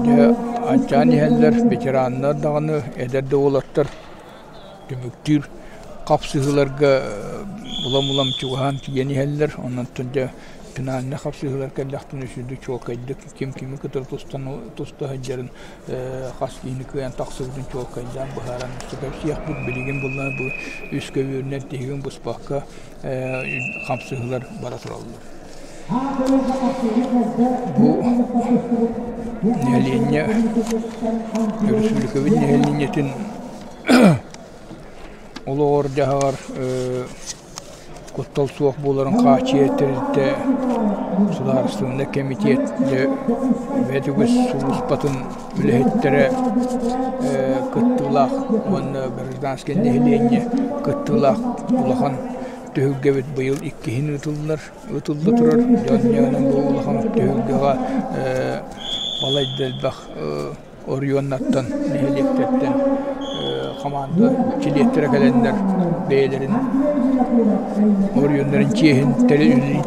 дьэ аччаан иһэллэр, ветераннар даҕаны, эдэр да уолаттар түмүктүүр хапсыһыыларга улам-улам чугаһаан тиийэн иһэллэр. Онон дьэ финальнай хапсыһыылар кэллэхтэринэ үчүгэйдик чуолкайдык ким кими кытары тустан туста сылдьарын хас киһини кыайан тахсыбытын чуолкайдаан быһааран кэпсиэхпит. Билигин булла бу үс көбүөрүнэн тиһигин быспакка хамсыһыылар бара тураллар. Бу нэһилиэнньэ өрөспүүбүлүкэбит нэһилиэнньэтин олоҕор-дьаһаҕар куттал суох буоларын хааччыйар тэрилтэ судаарыстыбаннай кэмитиэт дьэ бэйэтэ үгүс сулууспатын үлэһиттэрэ кыттыылаах уонна гражданскай нэһилиэнньэ кыттыылаах улахан түһүлгэбит быйыл иккиһин ыытыллар ыытылла турар. Дьон бу улахан түһүлгэҕэ балайда элбэх оройуоннартан, нэһилиэктэртэн хамаанда чилиэттэрэ кэлэннэр бэйэлэрин оройуоннарын чиэһин,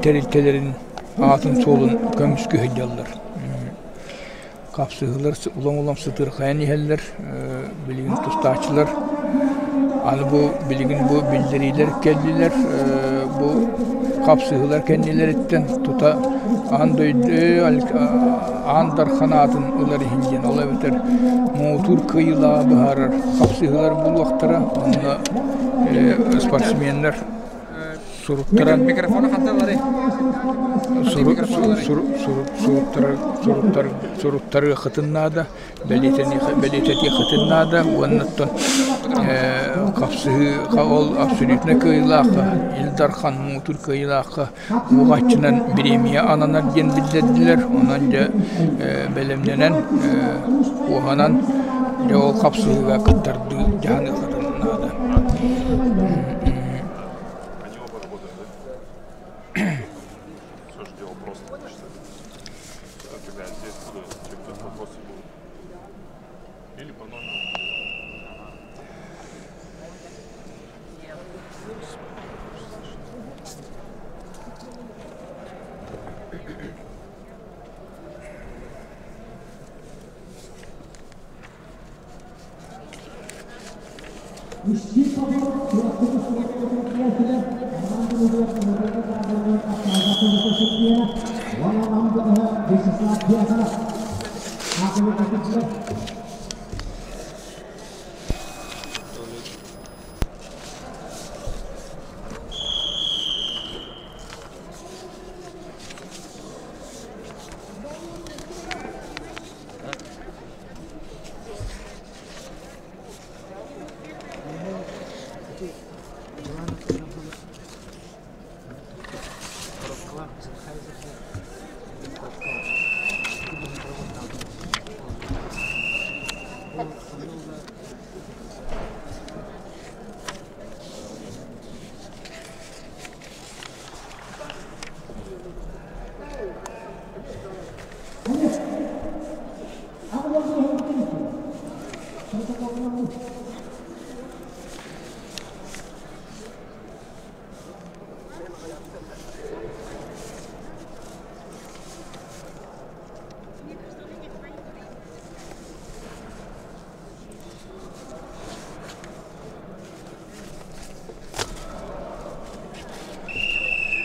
тэрилтэлэрин аатын-суолун көмүскүү сылдьаллар. Хапсыһыылар улам-улам сытыырхайан иһэллэр, билигин тустааччылар аны бу билигин бу биллэриилэр кэллилэр, бу хапсыһыылар кэннилэриттэн тута аан дойду аан дархан аатын ылар иһин диэн, ол эбэтэр муҥутуур кыайыылааҕы быһаарар хапсыһыылар буолуохтара, онно спортсменнар суруктаран суруттарыаххытын наада, бэлиэтэтиэххитин наада уонна оттон хапсыһыы ол абсолютно кыайыылаахха Ил Дархан муҥутуур кыайыылаахха уоҕааччынан бириэмийэ ананар диэн биллэрдилэр. Онон дьэ бэлэмнэнэн, куоһанан дьэ ол хапсыһыыга кыттардыы дьаһаныаххытын наада. Они оба работают, да? Все же дело просто, Когда я здесь буду, если кто-то вопросы будут. Или по номеру.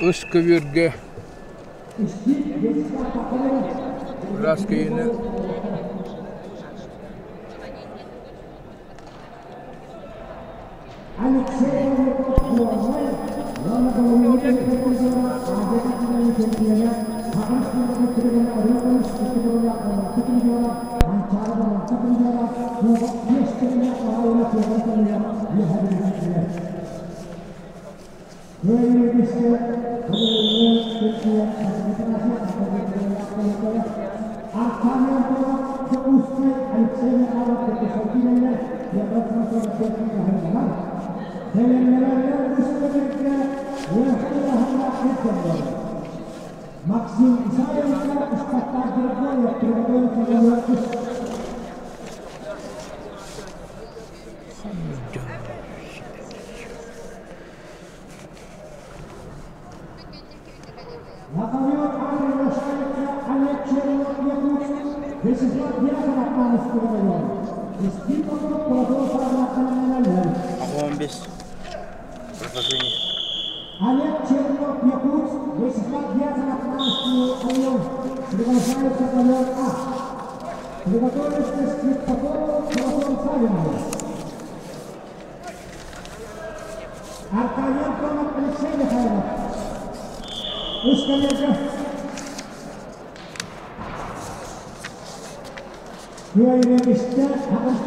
Ыс көбүөргэ ыраас киһини Аҕам бес. Предложение. Олег Чернов, Якутск, Вячеслав Дьяконов, Орел, приглашается ковер А. Приготовиться к Скрипакову Платон Савинову. Аркадий Антонов, Алексей Михайлов. Үс коллега. Күөйүнэбистэ Хаҕыс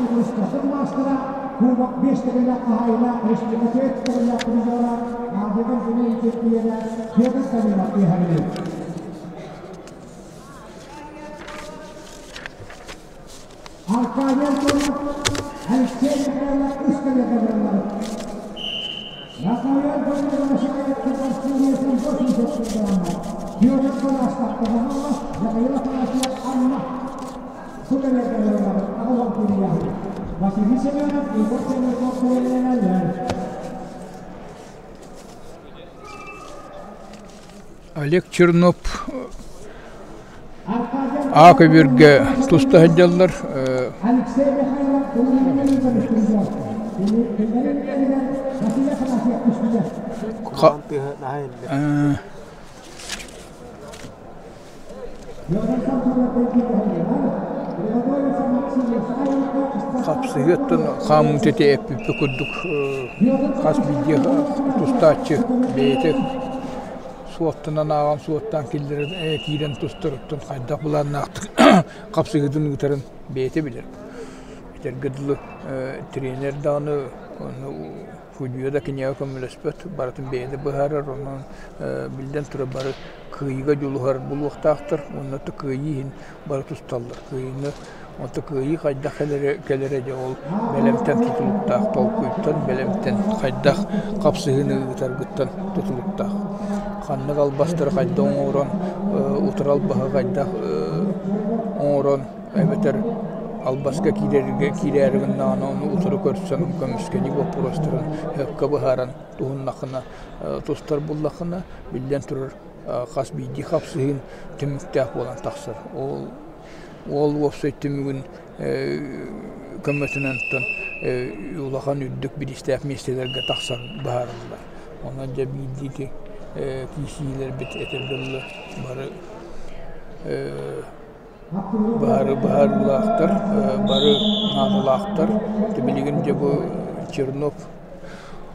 маастара Кубок биэс төгүллээх хаһаайына республика түөрт төгүллээх призера Азия Күнүн чемпиона Федор Данилов үөһэбилин. Аркадий Антонов, Алексей Михайлов үс кэлиэхэ бараллар. Наталья Антонова Федор Паластах Михаил Афанасьев Анна Василий Семенов, Егор Семенов Олег Чернов А көбүөргэ туста сылдьаллар. Алексей Михайлов Хапсыһыаттан хаамыыта ити эппиппит курдук хас биирдии тустааччы бэйэтэ суоттанан ааҕан суоттаан киллэрэн киирэн тустарыттан хайдах былааннаахтык хапсыһыытын ыытарын бэйэтэ билэр. Этэргэ дылы тренер даҕаны Судьуйа да киниэхэ көмөлөспөт, барытын бэйэтэ быһаарар, онон биллэн турар бары кыайыыга дьулуһар буолуохтаахтар уонна кыайыы иһин бары тусталлар. Кыайыыны онто кыайыы хайдах кэлэрэ, кэлэрэ дьэ ол бэлэмтэн тутулуктаах, толкуйтан, бэлэмтэн хайдах хапсыһыыны ыытаргыттан тутулуктаах. Ханнык албастары хайдах оҥорон, утары албаһы хайдах оҥорон эбэтэр албаска киирэргэ киирээри гыннаҕына ону утары көрсөн көмүскэнии боппуруостарын сөпкө быһааран туһуннаххына тустар буллаххына биллэн турар хас биирдии хапсыһыын түмүктээх буолан тахсар ол ол уопсай түмүгүн көмөтүнэн улахан үрдүк бириистээх миэстэлэргэ тахсан быһаарыллар онон дьэ биирдии киирсиилэрбит этэргэ дылы бары Бары быһаарыылаахтар, бары наадалаахтар. Билигин дьэ бу Чернов,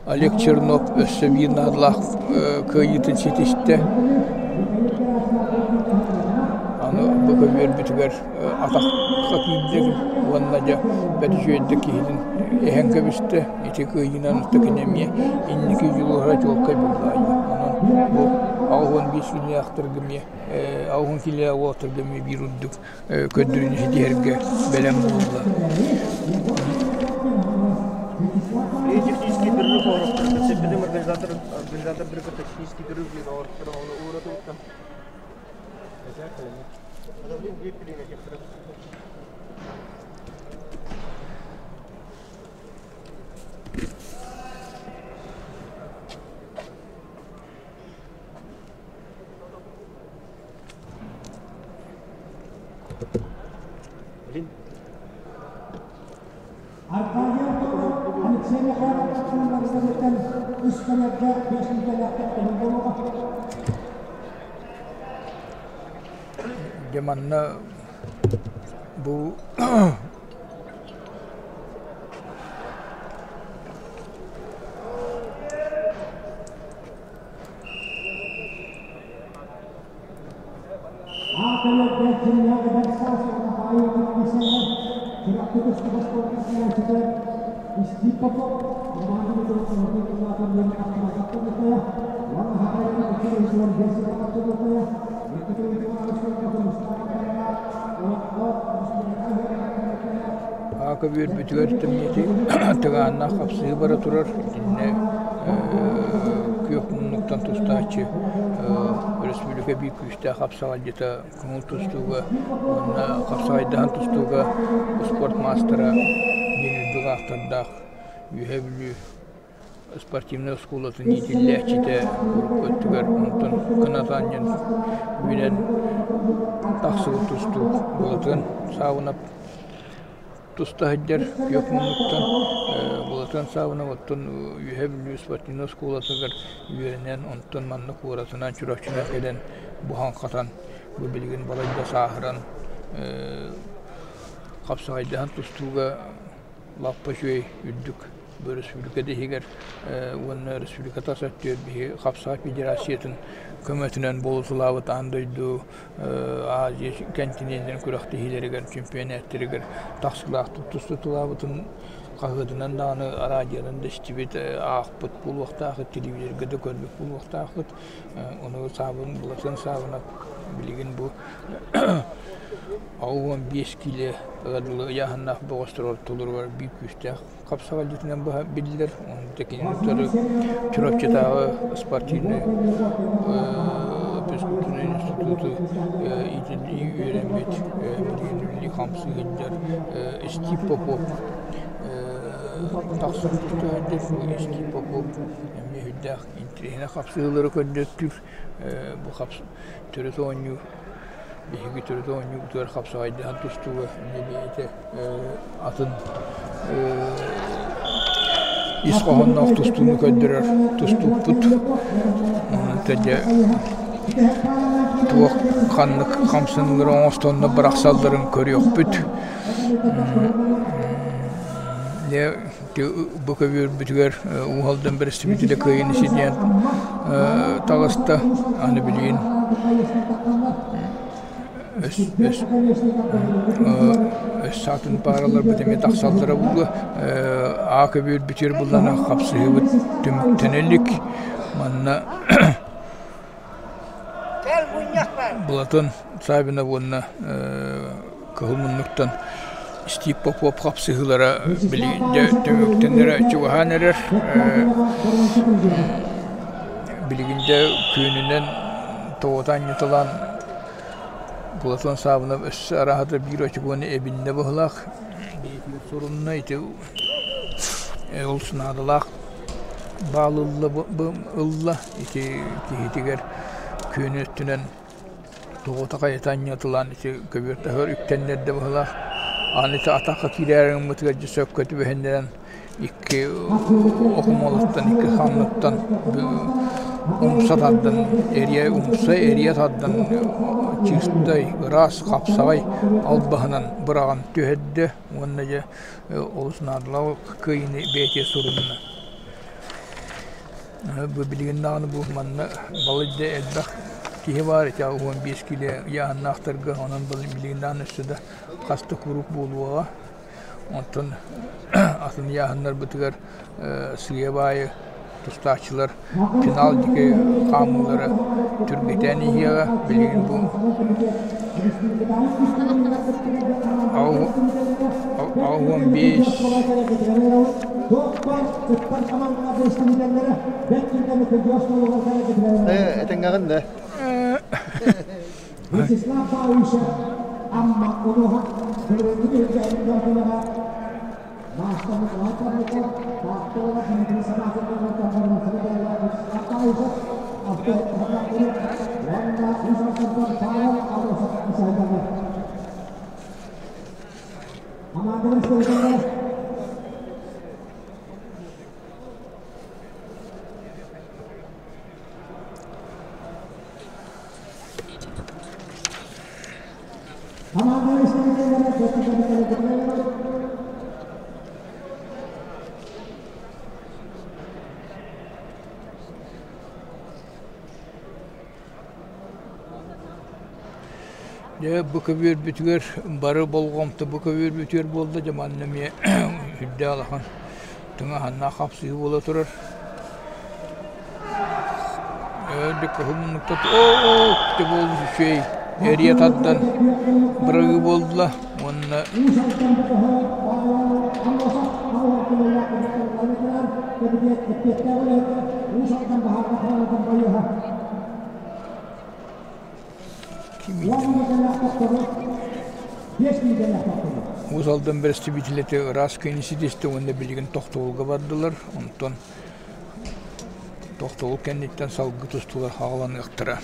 Олег Чернов өссө биир наадалаах кыайыытын ситистэ. Аны бу көбүөрбүтүгэр атахха киирдэ уонна дьэ бэрт үчүгэйдик киһитин эһэн кэбистэ. Ити кыайыынан кини эмиэ инники дьулуһара чуолкай буолла. Онон бу 85 күннээхтэргэ эмиэ Алгын килиэ уолаттарга эмиэ биир үрдүк көрдөрүүнү ситиһэргэ бэлэм буолла. Технический перерыв организатор организатор технический перерыв Аркадий Антонов, Алексей Михайлов үс кэлэргэ биэс мүнүүтэлээхтик буолуоҕа. Дьэ манна бу Ака үөрбүтүгэр тэмниэти тыгааннаах хапсыһыы бара турар. Итиннэ күөх муннуктан тустааччы өрөспүүбүлүкэ биир күүстээх хапсаҕайдьыта көҥүл тустууга уонна хапсаҕайдаһан тустууга спорт маастара диэн үрдүк ааттардаах Үөһээ Бүлүү спортивнай оскуолатын иитиллээччитэ урукку өттүгэр онтон кынатаанньан үүнэн тахсыбыт тустуук Былатыан Саабынап. туста сылдьар күөх муннуктан Былатыан Саабынап оттон Үөһээ Бүлүү спортивнай оскуолатыгар үөрэнэн, онтон манна куоратынан Чурапчынан кэлэн буһан-хатан бу билигин балайда сааһыран хапсаҕайдаһан тустууга лаппа үчүгэй үрдүк өрөспүүбүлүкэ да иһигэр уонна өрөспүүбүлүкэ тас өттүгэр биһиги хапсаҕай федерациятын көмөтүнэн буолуталаабыт аан дойду Азия кэнтиниэннэрин күрэхтэһиилэригэр, чемпионаттарыгар тахсыылаахтык тустуталаабытын хаһыатынан даҕаны, араадьыйанан да истибит, аахпыт буолуохтаахыт, телевизорга да көрбүт буолуохтаахыт. Ону Саабын, Былатыан Саабынап билигин бу 65 киилэ дылы ыйааһыннаах бөҕөстөр ортолоругар биир күүстээх хапсаҕайдьытынан быһа биллэр. Онно кинини утары Чурапчытааҕы спортивнай физкультурнай институту иитиллии үөрэммит, билигин үлэлии хамсыы сылдьар Стив Попов тахсан түһэрдэр. Бу Стив Попов эмиэ сүрдээх интэриэһинэй хапсыһыылары көрдөртүүр. Бу төрүт оонньуу Биһиги төрүт оонньуубутугар хапсаҕайдаһан тустууга эмиэ бэйэтэ атын ис хоһоонноох тустууну көрдөрөр тустуукпут. Дьэ туох ханнык хамсаныылары оҥостонно бырахсалларын көрүөхпүт. Дьэ бу көбүөрбүтүгэр Уу Алдан бэрэстэбиитэлэ кыайыыны ситиһэн таҕыста. Аны билигин өс саатын паараларбыт эмиэ тахсаллара буолуо. Аа көбүөрбүтүгэр буллана хапсыһыыбыт түмүктэнэ илик. Манна Платон Савинов уонна Кыһыл муннуктан Стив Попов хапсыһыылара билигин дьэ түмүктэнэрэ чугаһаан эрэр. Билигин дьэ күөнүнэн тоҕута анньыталаан Платон Савинов өссө арааһата биир очукуону эбиннэ быһыылаах. Бэйэтигэр сурунна ити олус наадалаах баал ылла ити киһитигэр күөн өттүнэн тоҕута хайыта анньытылаан ити көбүөр таһыгар үктэннэрдэ быһыылаах. Аны ити атахха киирээри гыммытыгар дьэ сөпкө түбэһиннэрэн икки окумалыттан икки санныттан умса тардан эрийэ умса эрийэ тардан чистай ыраас хапсаҕай албаһынан быраҕан түһэрдэ уонна дьэ олус наадалаах кыайыыны бэйэтигэр сурунна. Бу билигин даҕаны бу манна балайда элбэх киһи баар ити 15 киилэ ыйааһыннаахтарга онон билигин даҕаны өссө да хас да куруук буолуоҕа. Онтон атын ыйааһыннарбытыгар сыыйа баайы тустааччылар финал диэки хаамыылара түргэтээн иһиэҕэ. Билигин бу 85 Этэҥҥэҕин да? Дьэ бу көбүөрбүтүгэр бары болҕомто бу көбүөрбүтүгэр буолла дьэ манна эмиэ үрдээх улахан тыҥааһыннаах хапсыһыы буола турар. Үчүгэй эрийэ тардан бырагыы буолла уонна Уус Алдан бэрэстэбиитэлэтэ ыраас кыайыыны ситистэ уонна билигин тохтобулга бардылар. Онтон Тохтобул кэнниттэн салгыы тустуулар хааланыахтара.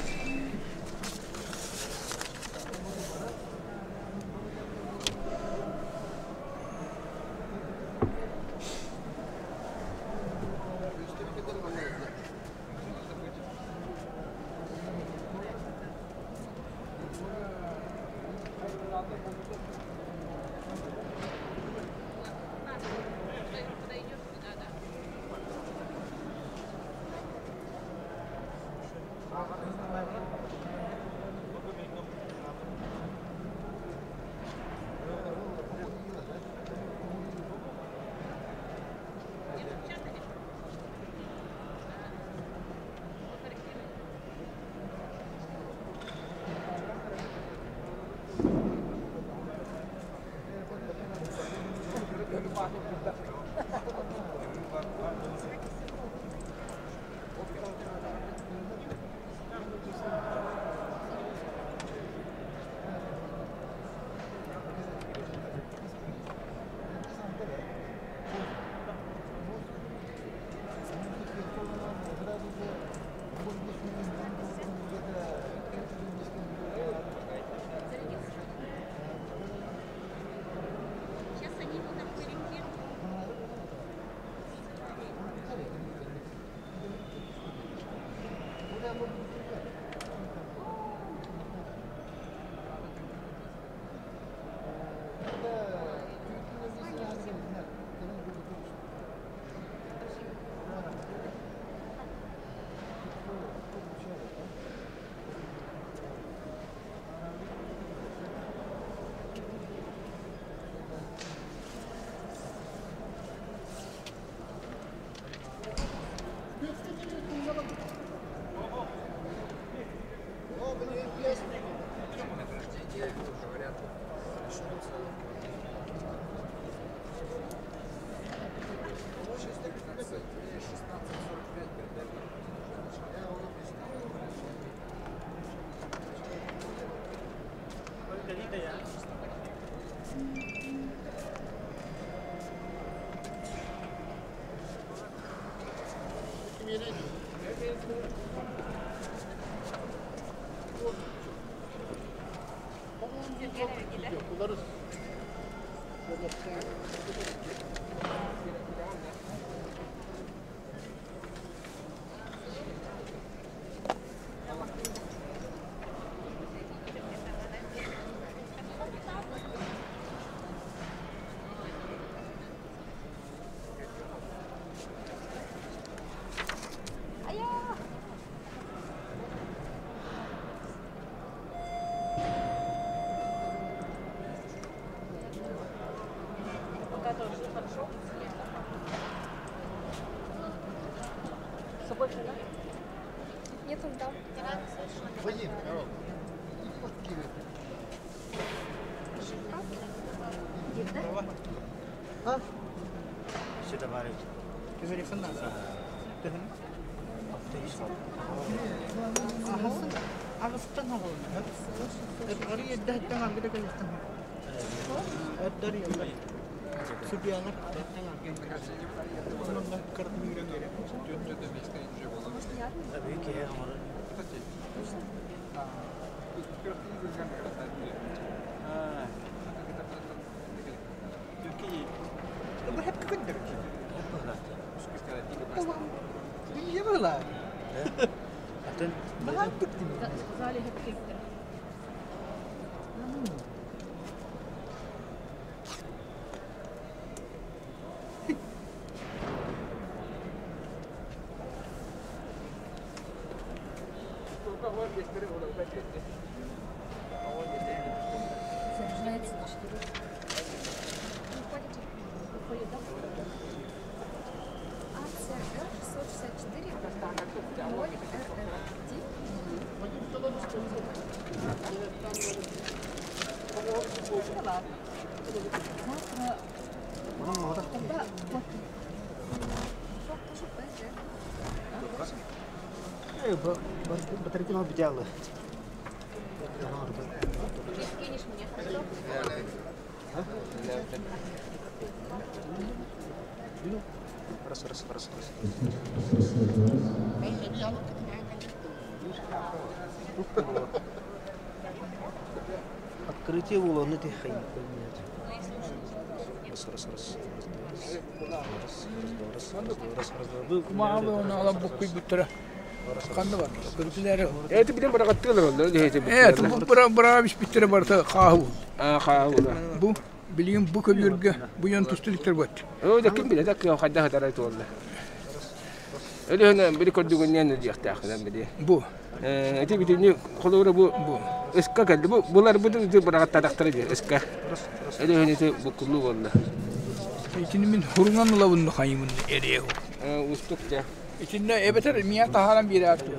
Сейчас они его там корректируют. Нет, он там. Сказали, Заряжается на 4. Выходит, да? АЦР 664 0 РР. Завтра. Когда? Батарейки надо делать. Скинешь мне, хорошо? Раз, раз, раз, раз. Открытие уланы ты хай. Раз, раз, раз, раз, раз, раз, раз, раз, раз. Кумаалы оны ала буккуй буттара. Ханна бар. Көрүтүләре. Эти билен барагаттылар олар. Э, бу бара бара биш биттер барта хааhu. А хааhu. Бу билигин бу көбүргө бу ян тустуликтер бат. О, да ким биле, да ким хайда хатара туолла. Өлөһөнө били көрдүгүннен диэхтээхинэн били. Бу. Э, эти битини холура бу бу эска кэлди бу булар бу ды барагаттадактара ди эска. Өлөһөнө те бу куллу болла. Итини мин хурунган лабын хайымын эреу. Э, устук жа. Итинне эбетер мия тахаран бире аттı.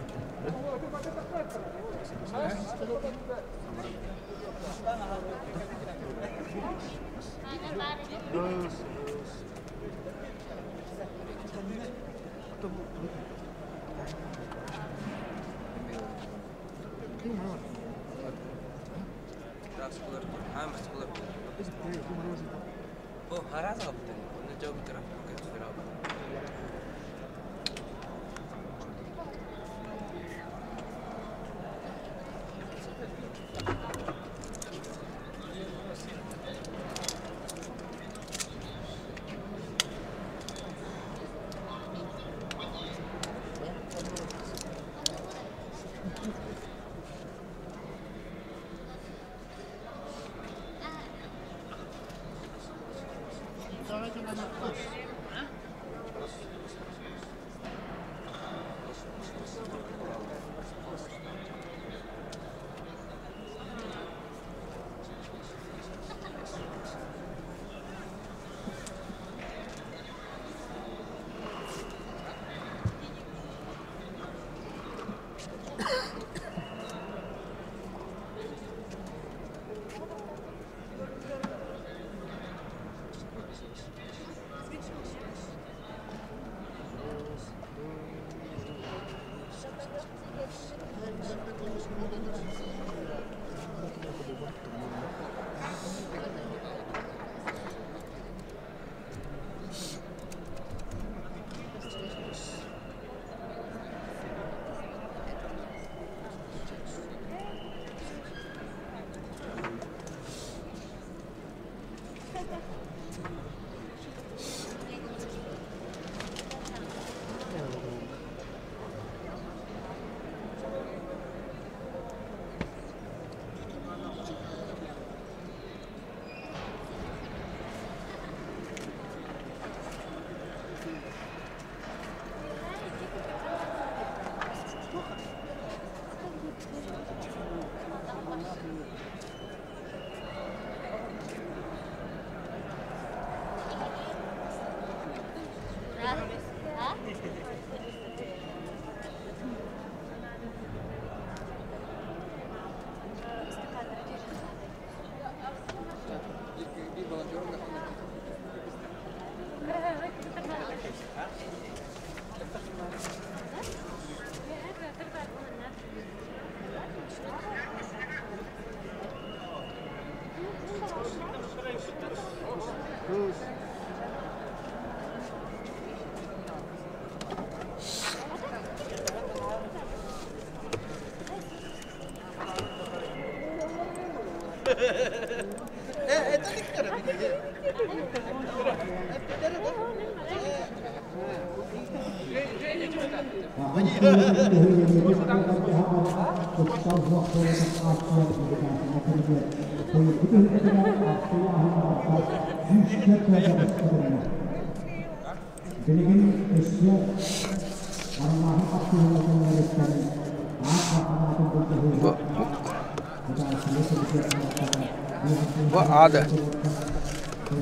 Бу аада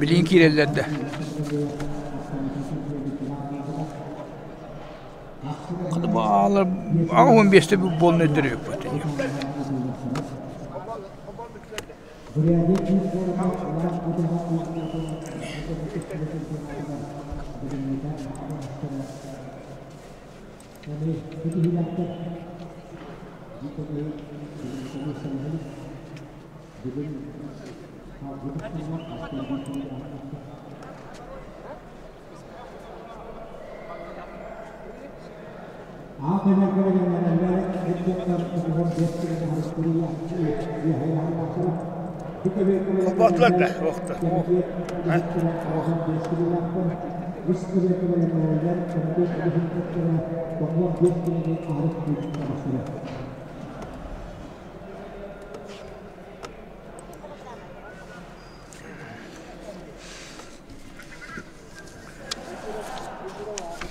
билигин киирэллэр да. Баалар 15-те буолан өйдөрүөкпүт. Холбоотулар да, охта.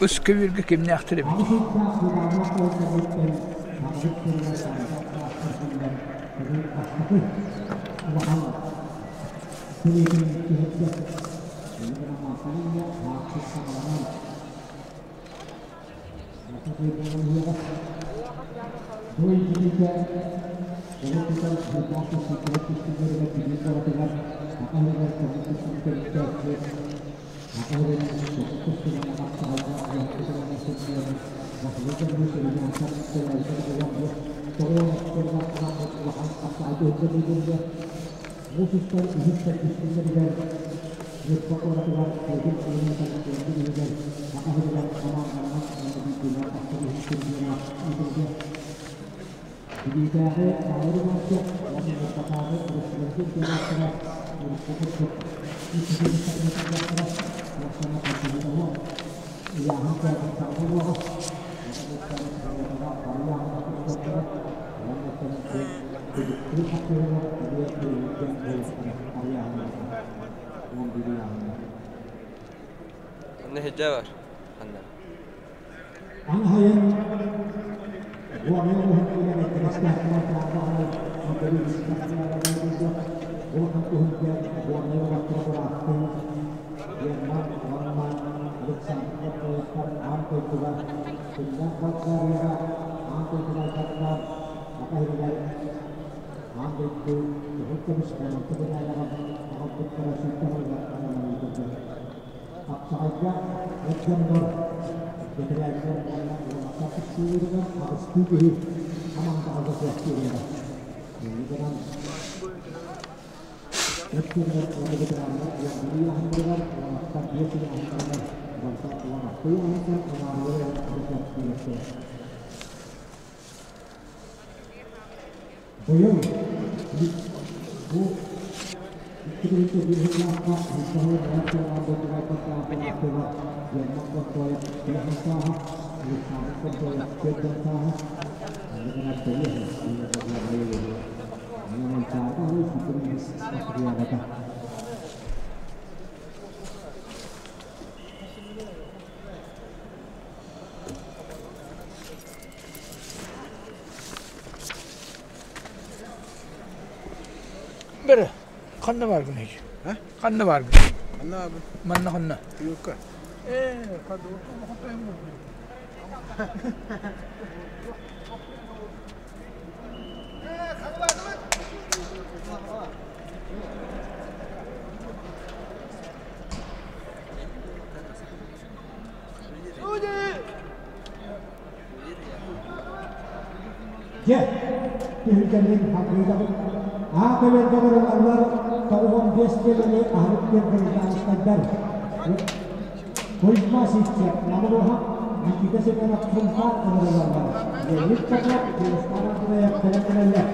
Үс көбүөргэ кимнээхтэр эбит? Ньурба куоратыгар Тыгын ылынытан тыатын иһигэр Саха сиригэр хамаанданан уонна биирдиилээн тахсар үһүс чемпионат ыытыллыа. Бүлүүтээҕи Саһыл Иванцев уонна Ньурбатааҕы Россия чемпионаттара урукку курдук үс ситимтэн ыытыллыахтара. Туох саҥа хардыыта суох. Ыйааһын кыайбыт саҥа буолуоҕа. Уонна тустуохтара. Уонна түмүктүүр хапсыһыылар эмиэ өрөбүлгэ буолуохтара. Арыйааһыннарга. 11 ыйааһыҥҥа. Онно иһирдьэ бар. Ханна? Аҥаһайын Горнай улууһун иһинэн интэриэстээх баҕалай Улахан түһүлгэ Горнай уолаттара бырааттыы Герман уонна Александр Ботвоевтар аан дойдуга Финлянд Болгарияҕа аан дойдуга дьарыктаах Саха иһигэр аан дойду кыһыл көмүс боруонса медалларын аҕалбыттара сүүрбэ сылыгар ананан ыытыллар. Хапсаҕайга эр дьоннор, бэтэрээннэр уонна уолаттар тиксиилэригэр аҕыстыы киһи хамаандаҕа күрэхтэһиэҕэ. Инньэ гынан эр дьоннор уонна ветераннар 11 ыйааһыннарыгар, уолаттар 5 ыйааһыннарыгар барыта 16 ыйааһынтан унаарылар күрэхтэһиэхтэрэ. Быйыл бу 2001 сыллаахха Михаил Иванович Герман Контоев 5 сааһа, Александр Контоев 4 сааһа, Бэрэ, ханна бааргын Ханна бааргын? Ханна баарбын? Манна ханна? Юрка. Ээ, Дьэ, түһүлгэммин хатыытабын. Аах эбэргэ барыллаллар 95 киилэни аһылык киэргэтинээхтэрдэр. Кузьма Сивцев Намылуһа, Никита Семенов Сунтаар ыҥырыллаллар. Леонид Попов, Дьулустаан Андреев кэлэн кэлэллэр.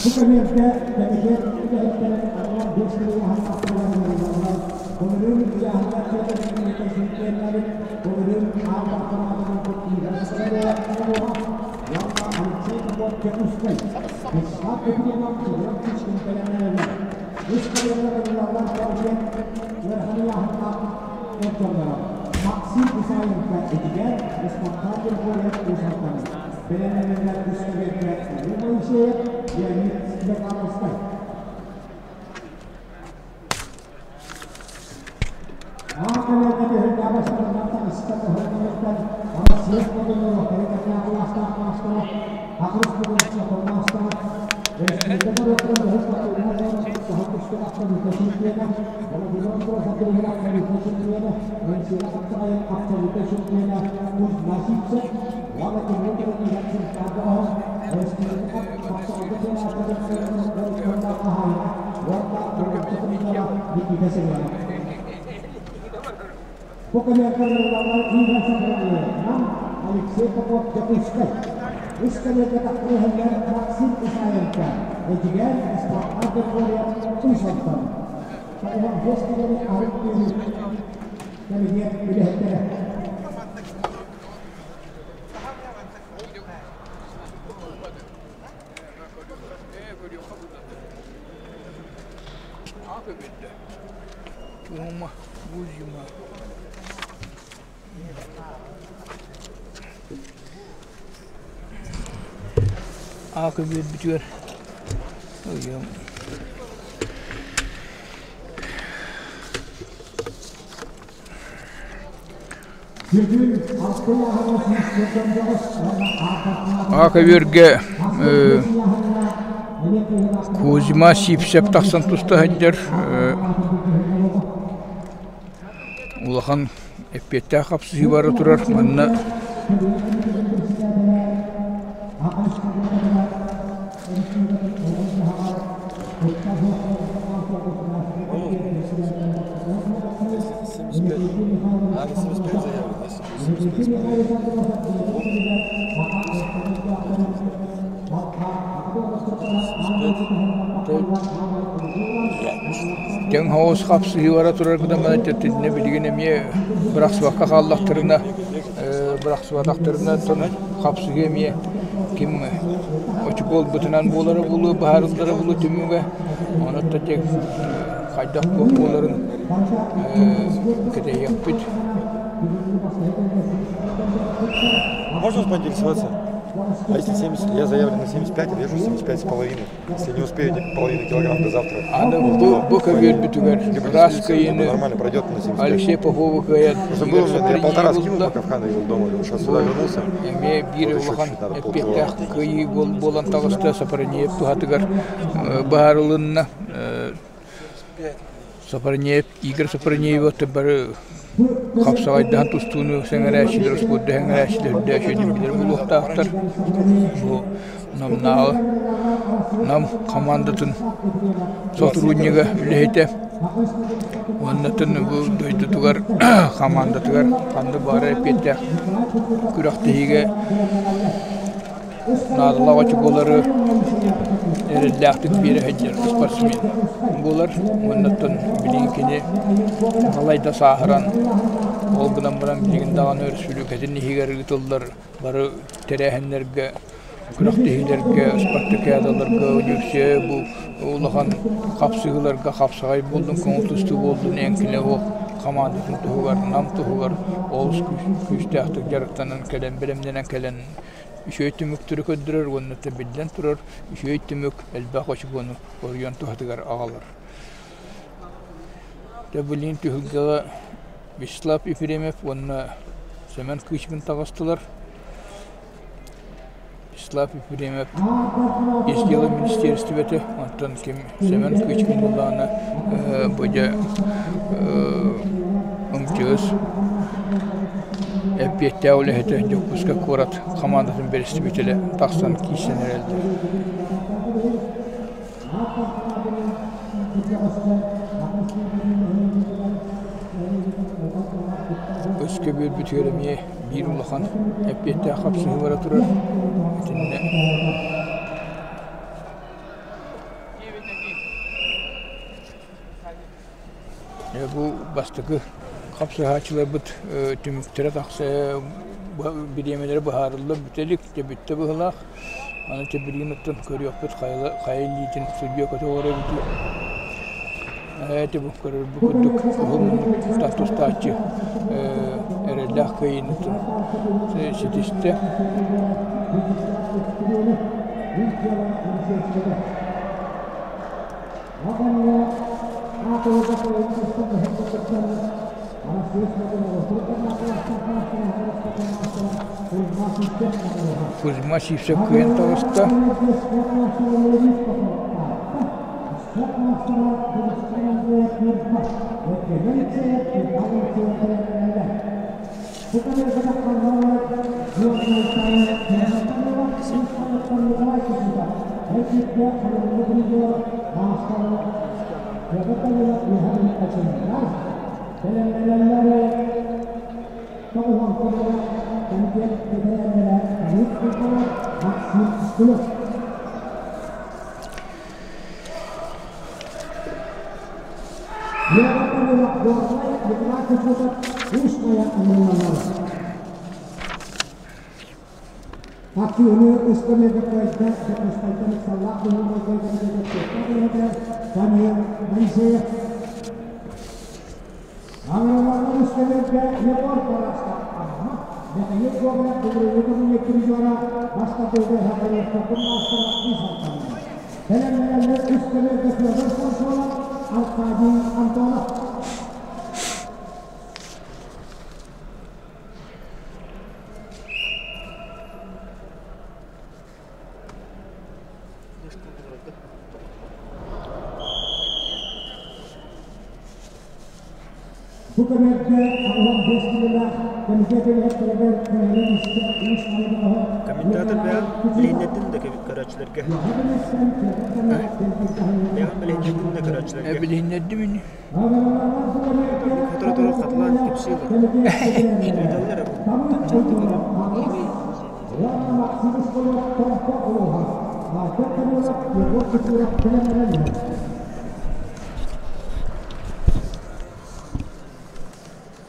Бу кэмиэргэ кэмитиэт үлэһиттэрин 65 киилэ тахсалар ыҥырыллаллар. Былырыын ыйааһыннар киэргэтинээхтэр чемпионнарын былырыын аан бастаан Намылуһа уонна Алексей Попов Дьокуускай, Вячеслав Куприянов Семен Кычкин кэлэн эрэллэр. Үс кэлиҥҥэ ыҥырыллаллар диэн ыарахан ыйааһыннаах эр дьонноро Максим Исаенко Эдьигээн, Спартак Григорьев Уус Алдан, бэлэмнэнэллэр үс кэбиэргэ Илья Моисеев, Леонид Степановскай. Аан кэлиэккэ түһүлгэ бастарынан таҕыста көһөрүллүттэн Россия спордун кэлиҥҥэтээҕи кылаастаах маастара, Хахырыс спордун маастара, Республика норуоттарын бэһис спортивнай зонатын тустуу абсолютнай чемпиона, Владимир Прохорович абсолютнай чемпиона, Энсиэла Хаптаҕайын абсолютнай чемпиона Кузьма Сивцев уонна Тимур Тимофеев Сунтаарга оһон Республика хапсаҕайга федерациятын уонна хаһаайына уонна Туруорча призера Никита Семенов. Бу кэмиэркэ Игорь Сахалинынан Алексей Попов Дьокуускай. Үс кэмиэркэ тахсан иһэллэр Максим Исаенко, Эдьигээн Спартак Григорьев Уус Алдан. 95 киилэни арыт түүрүк кэмитиэт үлэһиттэрэ. Туома, Гузьма. Аакы биэрбитигэр ыйым Аакы үөргэ Кузьма Сивцев тахсан туста сылдьар улахан эппиэттээх хапсыһыы бара турар манна 75. А, на 75 заявлено, если будет 75,5. 75. Тэҥ соҕус хапсыһыы бара турар гынан баран итиннэ билигин эмиэ бырахсыбакка хааллахтарына, бырахсыбатахтарына оттон хапсыһыы эмиэ ким очукуо ылбытынан буолара буолуо, быһаарыллара буолуо түмүгэ. Онон хайдах туох буоларын кэтэһиэхпит. Можно поинтересоваться? А если 70, я заявлен на 75, вешу 75 с половиной. Если не успею половину килограмм до завтра. Аны бу, бу көбүөрбүтүгэр ыраас кыайыыны Нормально пройдет на 75. Алексей Попову кыайан Просто было, я полтора скинул, пока в Ханове был дома, сейчас сюда вернулся. Эмиэ биир улахан эппиэттээх кыайыы буолан таҕыста Сапарниев туһатыгар быһаарылынна. Сапарниев, Игорь Сапарниева бары хапсаҕайдаһан тустууну сэҥэрээччилэр, успуорду сэҥэрээччилэр үрдээх үчүгэйдик билэр буолуохтаахтар. Бу Намнааҕы Нам хамаандатын сотруднига үлэһитэ уонна бу дойдутугар хамаандатыгар ханнык баҕарар эппиэттээх күрэхтэһиигэ наадалаах очукуолары эрэллээхтик биэрэ сылдьар спортсмен буолар. Уонна билигин кини балайда сааһыран, ол гынан баран билигин даҕаны өрөспүүбүлүкэтин иһигэр ыытыллар бары тэрээһиннэргэ, күрэхтэһиилэргэ, спартакиадаларга, университет бу улахан хапсыһыыларга хапсаҕай буоллун, көҥүл тустуу буоллун, эҥкилэ суох хамаандатын туһугар, Нам туһугар олус күүстээхтик дьарыктанан кэлэн, бэлэмнэнэн кэлэн үчүгэй түмүктэри көрдөрөр уонна биллэн турар, үчүгэй түмүк элбэх очукуону оройуон туһатыгар аҕалар. Дьэ билигин түһүлгэҕэ Вячеслав Ефремов уонна Семен Кычкин таҕыстылар. Вячеслав Ефремов Ис дьыала министиэристибэтэ, онтон ким Семен Кычкин буоллаҕына бу дьэ МЧС эппиэттээх үлэһитэ Дьокуускай куорат хамаандатын бэрэстэбиитэлэ тахсан киирсэн эрэллэр. Өскө биэрбитигэр эмиэ биир улахан эппиэттээх хапсыһыы бара турар. Итиннэ Бу бастакы хапсыһааччыларбыт түмүктэрэ тахса бириэмэлэрэ быһаарыллан бүтэ илик, дьэ бүттэ быһыылаах. Аны дьэ билигин оттон көрүөхпүт хайа илиитин судьуйа көтөҕөр эбитий. Ээ ити бу көрөрбүт курдук уһун муннуктан тустааччы эрэллээх кыайыыны ситистэ. Кузьма Сивцев кыайан таҕыста. Комментатор бэйэм билиһиннэрдин да көрөөччүлэргэ. Бэйэм билиһиннэрдин да көрөөччүлэргэ. Билиһиннэрдим ини. Сотору-сотору хатылаан. Кэпсиибин. Ыыталлар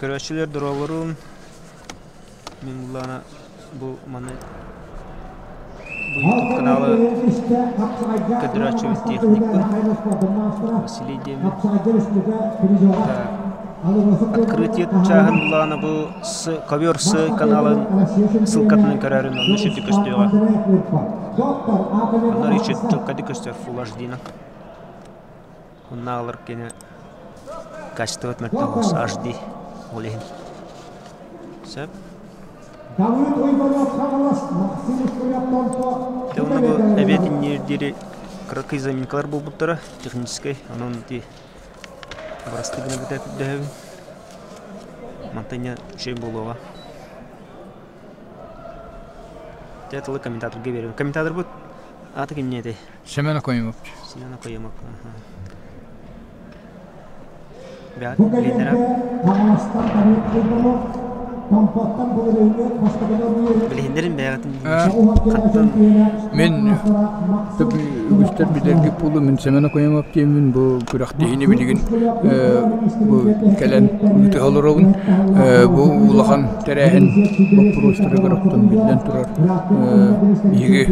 Көрөөччүлэр дорооборуун. Мин буллаҕына бу маны бу YouTube каналы көрдөрөөччүбүт техникпын Василий диэммин. Открытие чааһын буллаҕына бу с ковер с каналын ссылкатынан көрөөрүн онно сүрдүк көстүөҕэ. Онно ичи чөккөдү көстөр Full HD-нан. Оннааҕылар кини качествот мөлтөх HD ол иһин. Сөп. Дьэ уонна бу эбиэт иннигэр диэри кыракый заминкалар буолбуттара техническэй онон ити бырастыы гына бүтэ көрдөһөбүн. Мантан инньэ үчүгэй буолуоҕа. Дьэ тылы комментаторга биэрэбин. Комментаторбут аата кимниэ этэй? Семен Окоемов. Семен Окоемов. Билиннэрэ. Билиһиннэрин бэйэҕитин хаттан. Мин үгүстэр билэргит буолуо мин Семен Окоемов диэммин бу күрэхтэһиини билигин бу кэлэн ыыта олоробун. Бу улахан тэрээһин боппуруостарыгар оттон биллэн турар биһиги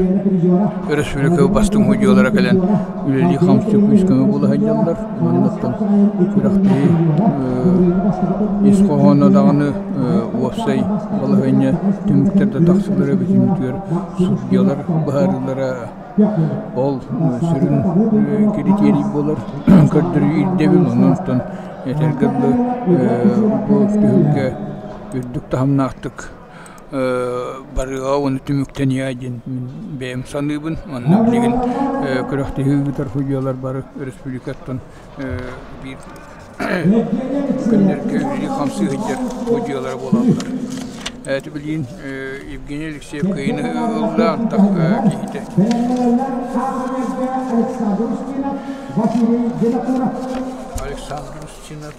өрөспүүбүлүкэ бастыҥ судьуйалара кэлэн үлэлии-хамсыы күүс-көмө буола сылдьаллар. Оннуттан күрэхтэһии ис хоһооно даҕаны уопсай балаһыанньа түмүктэр да тахсаллара бүтүннүүтүгэр судьуйалар быһаарыылара ол сүрүн киритиэрий буолар көрдөрүү ирдэбил. Онон этэргэ дылы бу түһүлгэ үрдүк таһымнаахтык барыаҕа уонна түмүктэниэҕэ диэн мин бэйэм саныыбын. Манна билигин күрэхтэһии ыытар судьуйалар бары республикаттан биир күннэргэ үлэлии-хамсыы сылдьар судьуйалара буолаллар. Ити билигин Евгений Алексеев кыайыыны ылла, антах киһитэ. Александр Устинов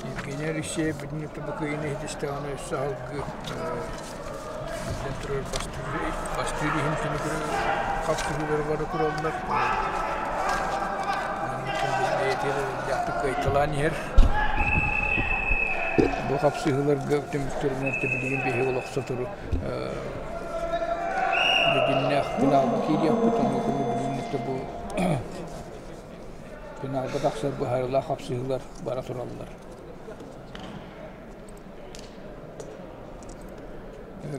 Евгений Алексеев бүтүн бу кыйыны иһитистэҕинэ өссө салгыы биллэн турар бастыыр иһин түмүгүрэ хапсыһыылары бары тураллар. Бэйэтигэр кыайталаан иһэр. Бу хапсыһыыларга түмүктэринэн билигин биһиги олох сотору дьиннээх финалга киириэхпит, онуоха билигин бу финалга тахсар быһаарыылаах хапсыһыылар бара тураллар.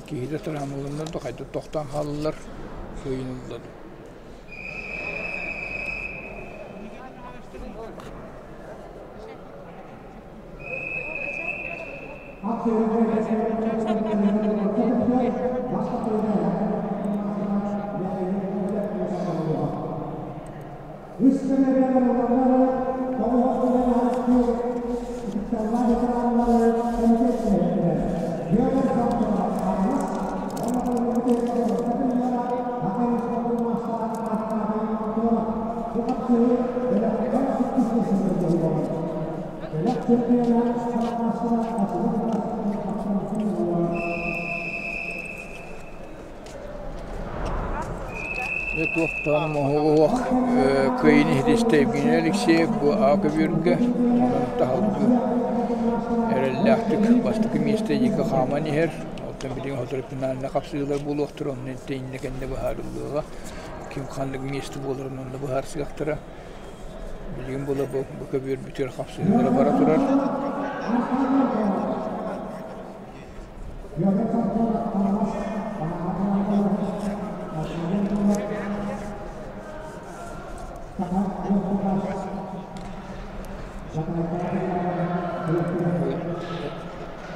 Киһитэ травмаланна да хайдах тохтоон хааллылар, кыайын ылла. Дьэ туохтаан моһуох кыайыыны иһитистэ Евгений Алексеев бу А көбүөргэ онон таһылгы эрэллээхтик бастакы миэстэ диэки хааман иһэр. Оттон билигин сотору финальнай хапсыһыылар буолуохтара, онно иннэ кэннэ быһаарыллыаҕа. Ким ханнык миэстэ буоларын онно быһаарсыахтара. Билигин була бу бу көбүөрбүтүгэр хапсыһыылара бара турар.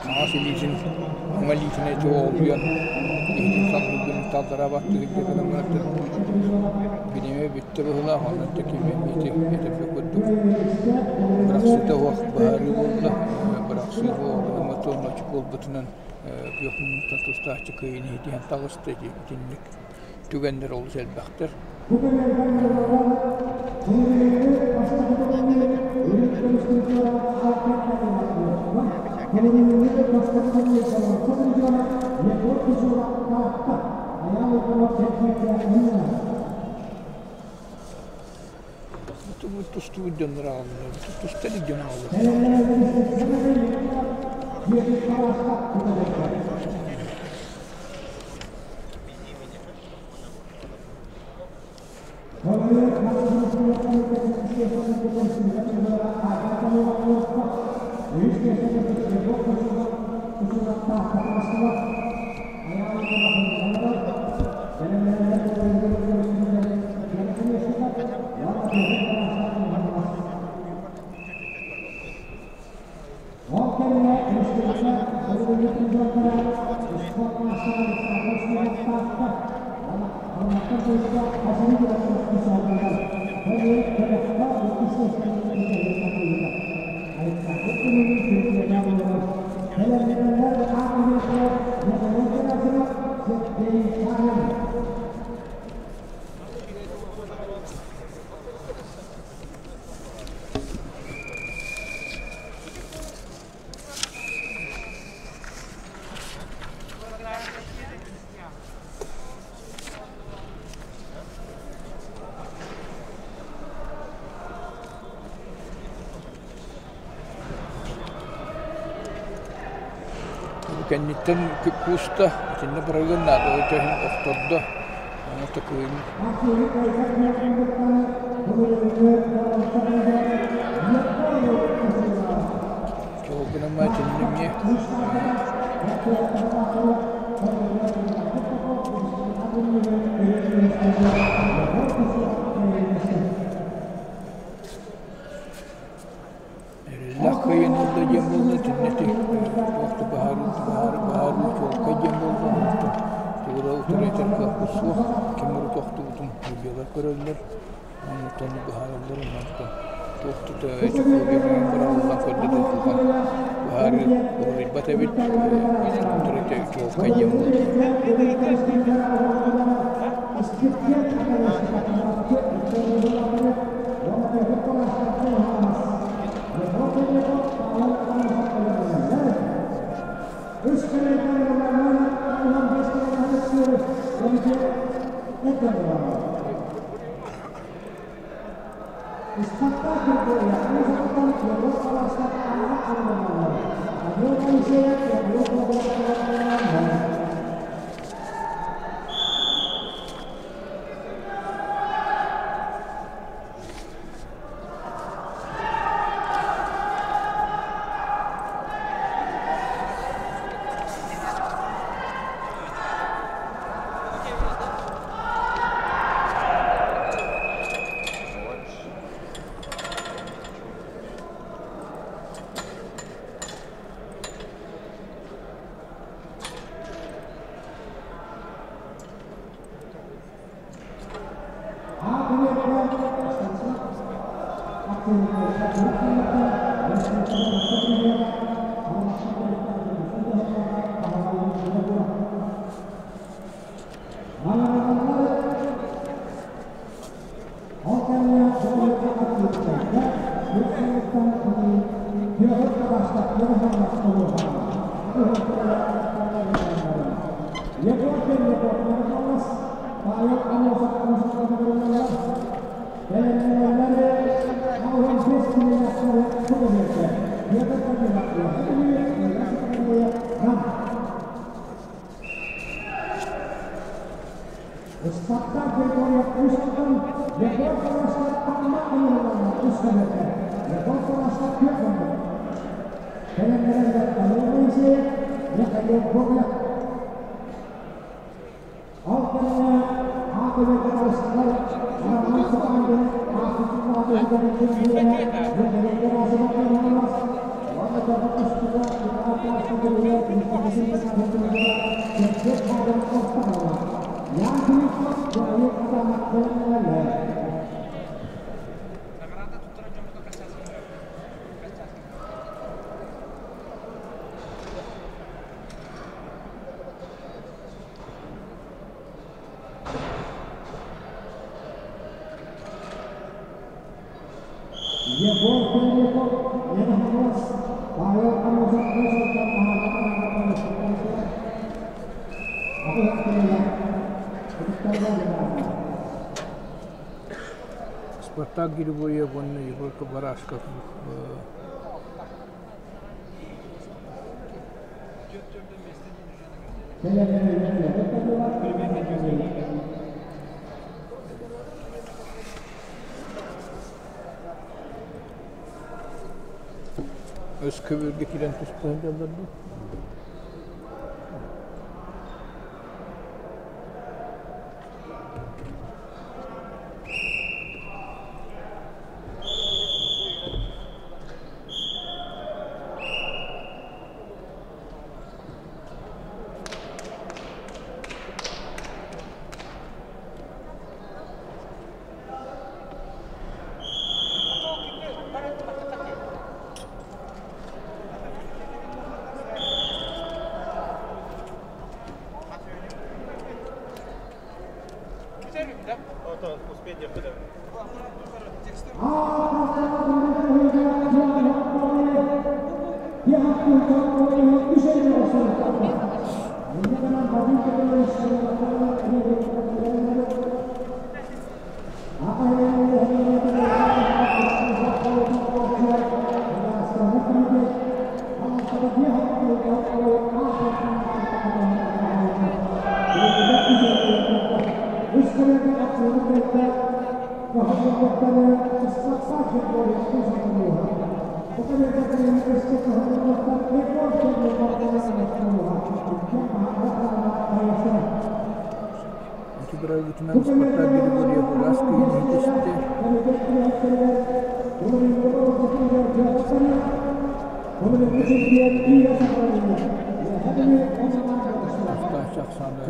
Хаҥас илиитин уҥа илиитин эти оҕолуйан иһитин санныгын таллара баттыгын гынан баран бириэмэ бүттэ быһыылаах онон кими ити этэргэ курдук бырахсыыта суох быһаарыы буолла бырахсыы суох туонночу буолбутунан күөх муннуктан тустааччы кыайыыны ситиһэн таҕыста итинник түгэннэр олус элбэхтэр. Тустубут дьоннор аҕаллылар, туста илик дьон аҕаллылар. Кэнниттэн кууста, итиннэ бырайыан наада, ол иһин охтордо, ону такыйын Чолгунама итиннэ Эрэллээх кыайан ылла диэн буолла итиннэ ити туох да быһаарыы быһаарыы быһаарыы чуолкай диэн буолла онтон тугу да утары этэр кыахпыт суох ким урут охтубутун судьуйалар көрөллөр онтон быһаараллар онтон туох да ити быраҕыллан көрдө да улахан быһаарыы уларыйбат эбит утары чуолкай диэн буолла. Спартак Григорьев уонна Егорка Барашков Өскөбүргэ киирэн түспүт дьаллар дуу? Ити бырайгытынан Спартак Григорьев ыраас кыйын иһитистэ. Тустааччы ахсаана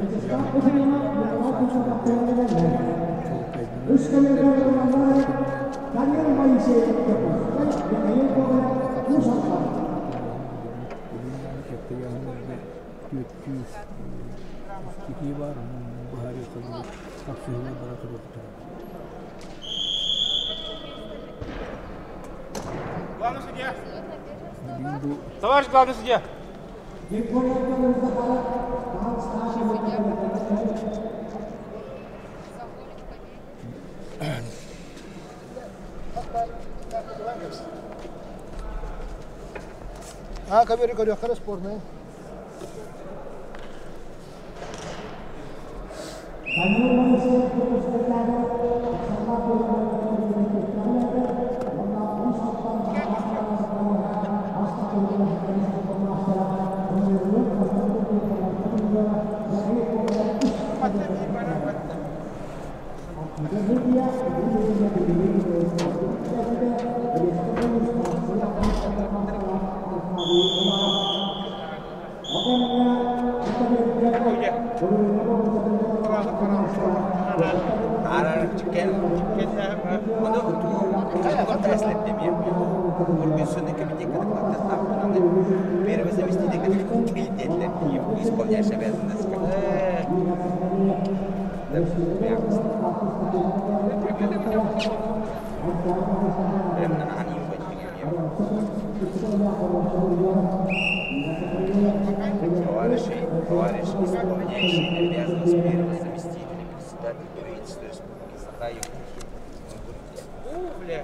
Түөртүү баар, быһаарыы хапсыһыылар бара туруохтара. Главный судья! Товарищ главный судья! А, камеры көрүөххэ спорный. Первый заместитель исполняешь обязанности. Товарищ, исполняющий обязанность первого заместителя председателя правительства Республики Саха Якутия. Бля,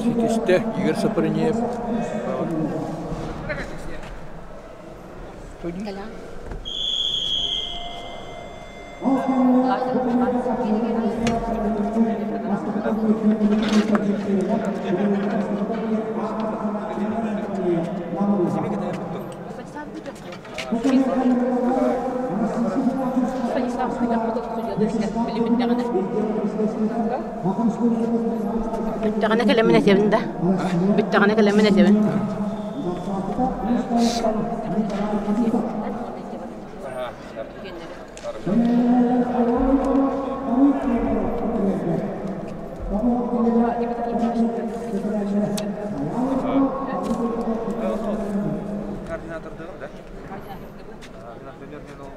Ситистэ Игорь Сапрынеев. Бүттэҕинэ кэлэммин этэбин да. Бүттэҕинэ кэлэммин этэбин. Координатордыгым да? Например, мен ол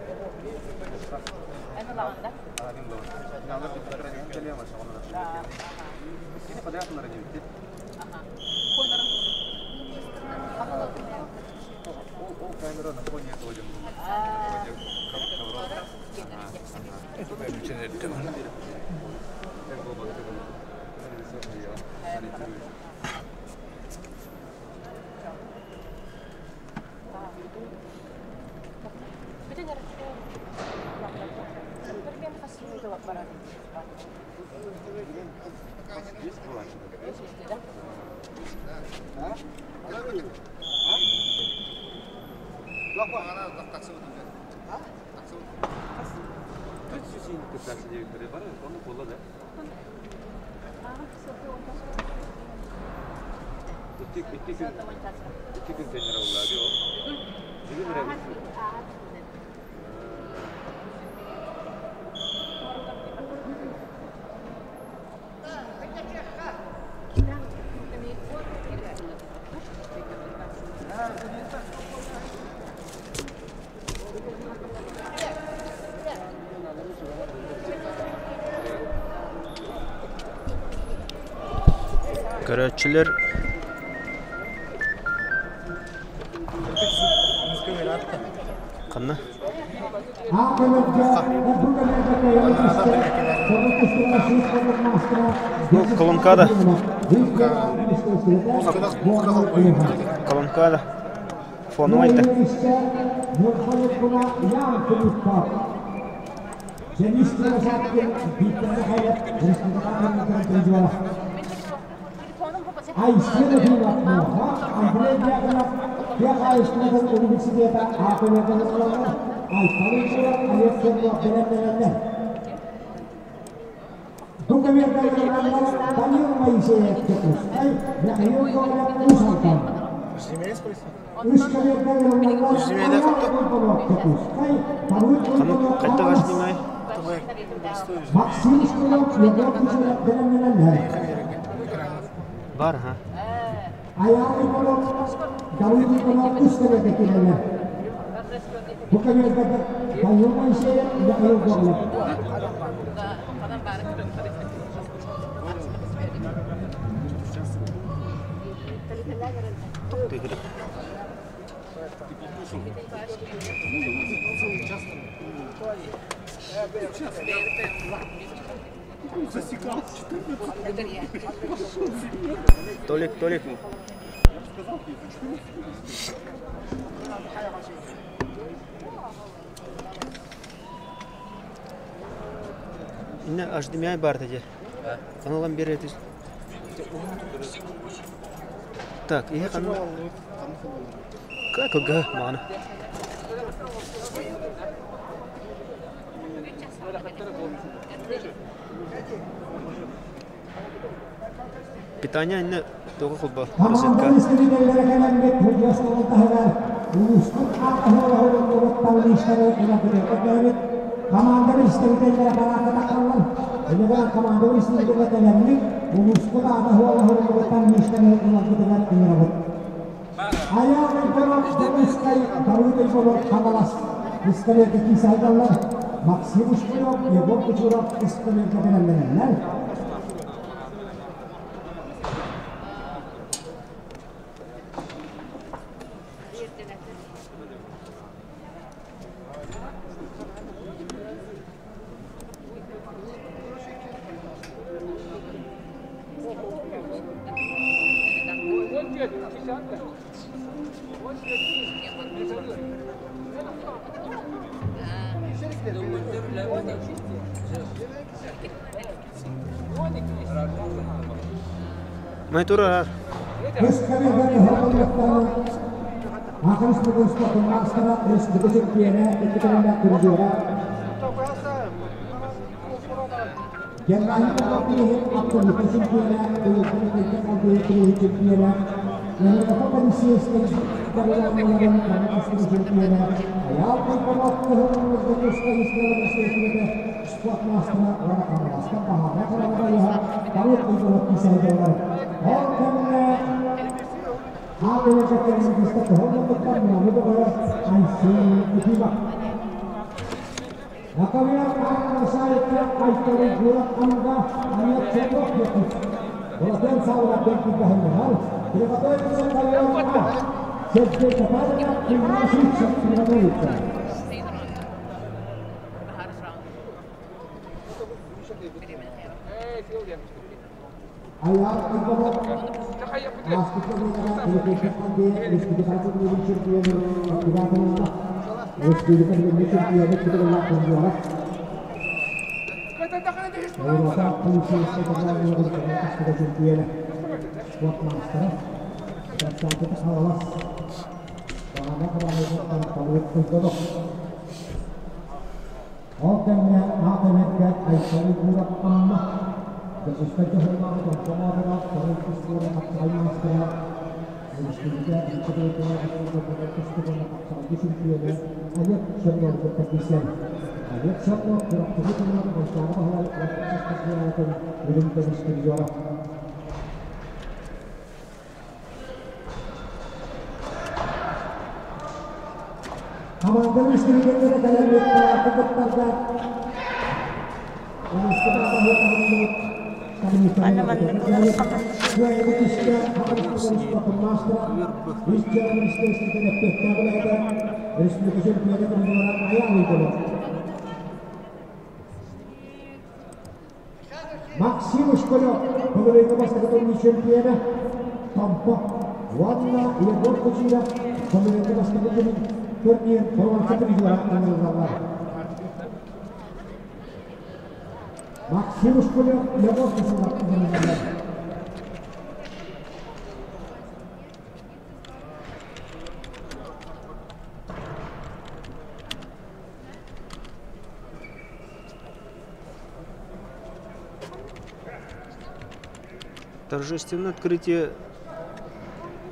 Ол камера на фоне этого Икки күн тренировалар. Бүгүн Көрөөччүлэр Ханна? Колонкада. Колонкада. Фону айта. Ханна кайта башнимай? Максим Шкулов, Егор Кучеров бэлэмнэнэллэр. Бар ха. Айаал Иванов, Давыд Иванов үс кэбэргэ киирэллэр. Бу кэбэргэ Данил Моисеев, Михаил Горлов. Толик, Толик. Инне HDMI бар деді. Каналан береді. Так, и канал. Как га, мана. Питание инне тоҕо холбо Хамаанда розетка. истэридэллэрэ кэлэммит Худьястарын таһыгар улууспут аатаһыалаһыллыбыт табличтары ыла көрүөххэ Хамаанда истэридэллэрэ бараакка тахаллар. Энэгээр команда истэридэллэрэ кэлэммит улууспут аатаһыалаһыллыбыт табличтары ыларбытыгар ыҥырабыт. Айаал Егоров, Донецкай, Давыд Егоров, Хаҥалас Искалерга киисайдаллар. Максим Ушкунов, Егор Кучуров Искалерга бэлэмнэнэллэр. Май турар. Искалерга хоһоллохторо Ахырыс бүгүн маастара республика чемпиона Екатерина Куржова. Геннадий Попов абсолютно чемпиона, Екатерина чемпиона, Европа Комиссийская чемпиона, Аял Попов спорт мастера Рана Пахана Давыд Егоров Кисайдалар. Ол кэмҥэ Аны маннык Максим Школев, бүгінгі бастығы чемпионы, Томпо, Уанна Егор Кучина, бүгінгі бастығы турнир бронза призера аңырылалар. Максим Школев, Егор Кучина аңырылалар. Торжественное открытие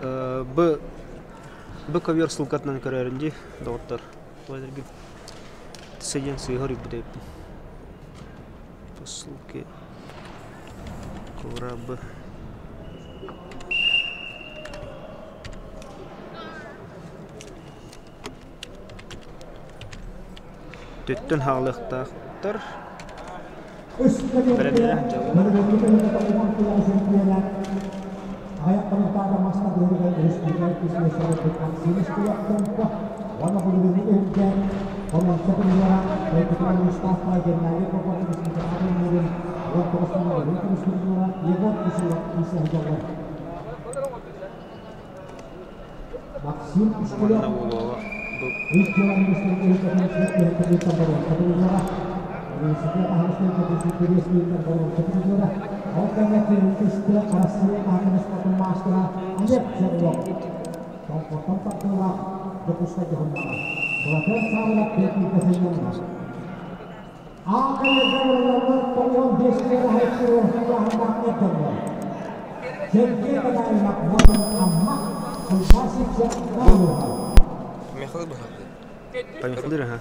Б Б ковер сылкатынан көрөрүнди доҕоттор. Туайдаргы сыйын сыйгар үбүтэ. По ссылке Ковра Б. Төттөн хаалыахтаахтар. Бэлэмнэнэ сылдьаллар. Манна буолуоҕа бу Поехали, ага.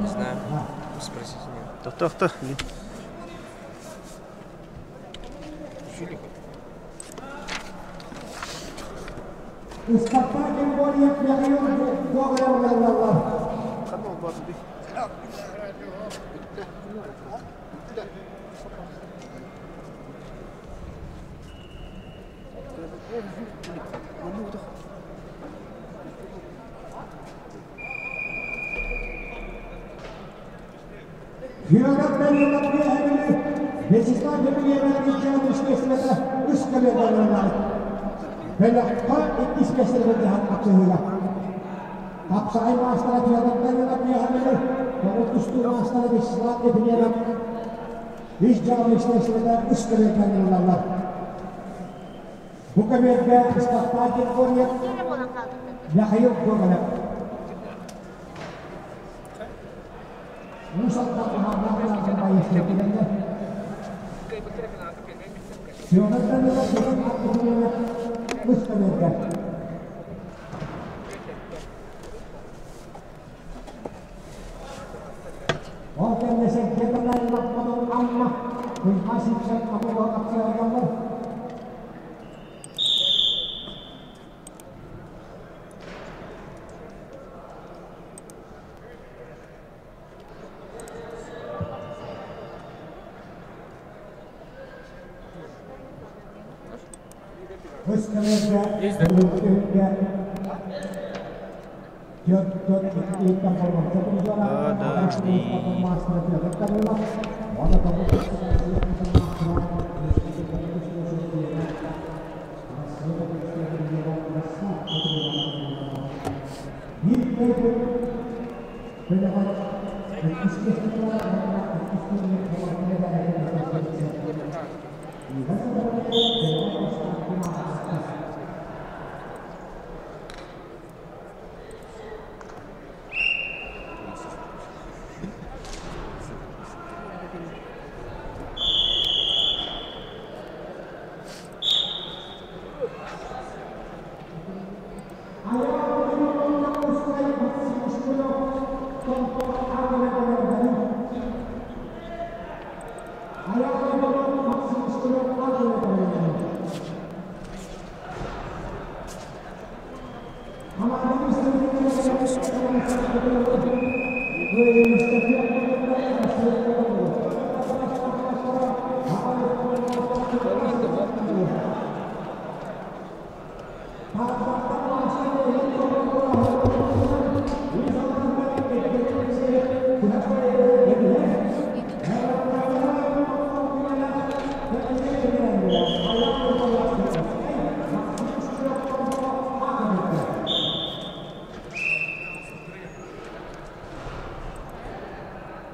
Не знаю. Спросите меня. Тохто, Подожди.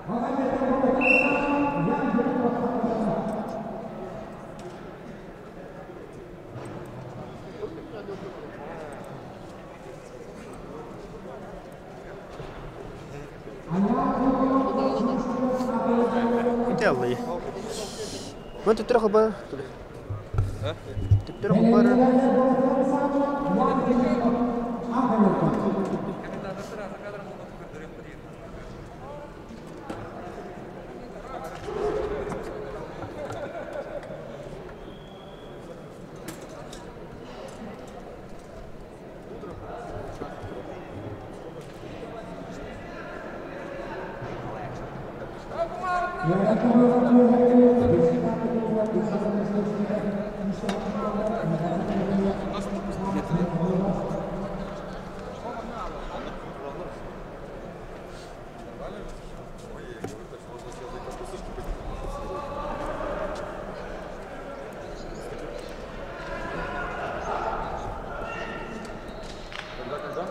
Ити аллайы. Ман төттөрө хабар. Төттөрө хабар. Когда, когда?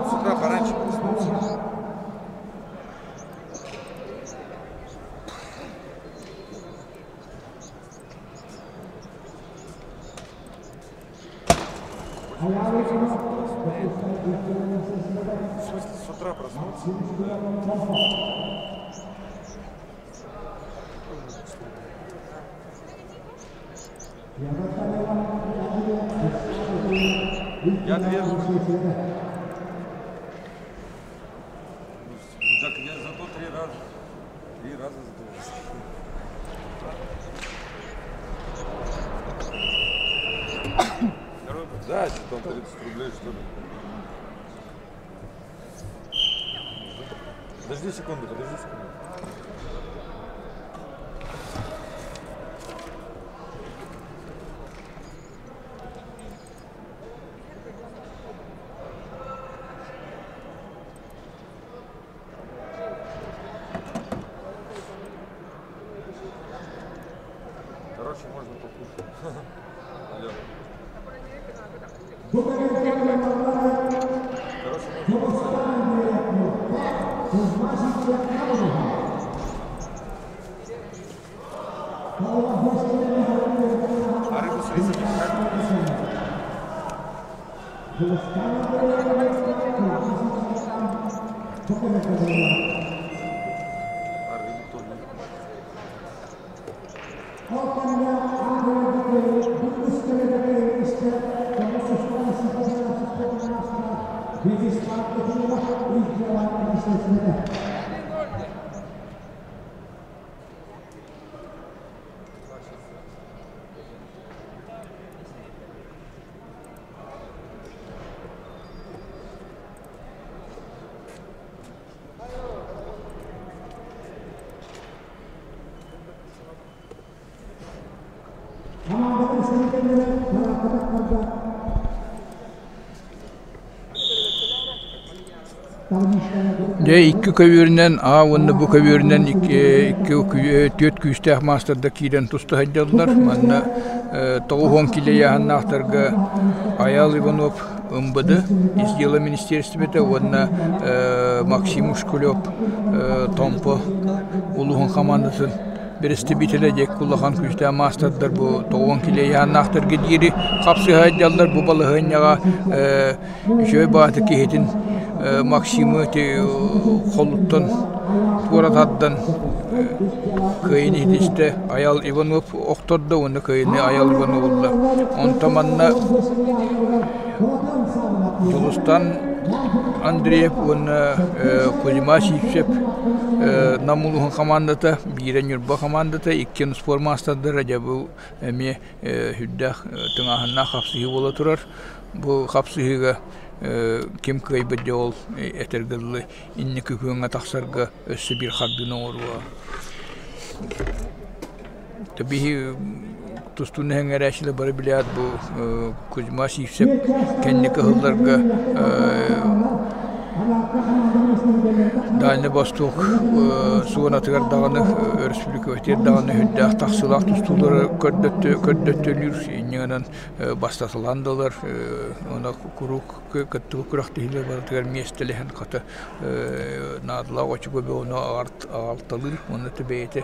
С утра пораньше проснулся. В смысле, с утра проснулся? Я две. Ну так я зато три раза. Три раза сдулся. Да, что там 30 рублей, что ли. Подожди секунду, подожди секунду. Короче, можно покушать. Алло. Короче, можно покушать. А рыбу с рисом не как? А рыбу кто любит? Дьэ икки көбүөрүнэн А уонна Б көбүөрүнэн икки түөрт күүстээх маастардар киирэн туста сылдьаллар. Манна 90 киилэ ыйааһыннаахтарга Айаал Иванов МВД ис дьыала министиэристибэтэ уонна Максим Ушкулев Томпо улууһун хамаандатын бэрэстэбиитэлэ диэки улахан күүстээх маастардар бу 90 киилэ ыйааһыннаахтарга диэри хапсыһа сылдьаллар. Бу балаһыанньаҕа үчүгэй баҕайытык киһитин Максимы ити холуттан туора тардан кыайыыны ситистэ. Айал Иванов охтордо уонна кыайыыны Айал Иванов ылла. Онтон манна Дьулустан Андреев уонна Кузьма Сивцев Нам улууһун хамаандата, биирэ Ньурба хамаандата, иккиэн спорт маастардара дьэ бу эмиэ сүрдээх тыҥааһыннаах хапсыһыы буола турар. Бу хапсыһыыга ким кыайбыт дьэ ол этэргэ дылы инники күөҥҥэ тахсарга өссө биир хардыыны оҥоруо. Биһи Тустууну эҥэрээччилэр бары билээт бу Кузьма Сивцев кэнники ыһылларга Дальний Восток зонатыгар даҕаны өрөспүүбүлүкэбитигэр даҕаны сүрдээх тахсыылаах тустуулары көрдөттөлүүр инньэ гынан бастатылаан да ылар уонна куруук кыттыбыт күрэхтэһиилэр барытыгар миэстэлэһэн хата наадалаах очко бөҕөнү аҕалталыыр уонна бэйэтэ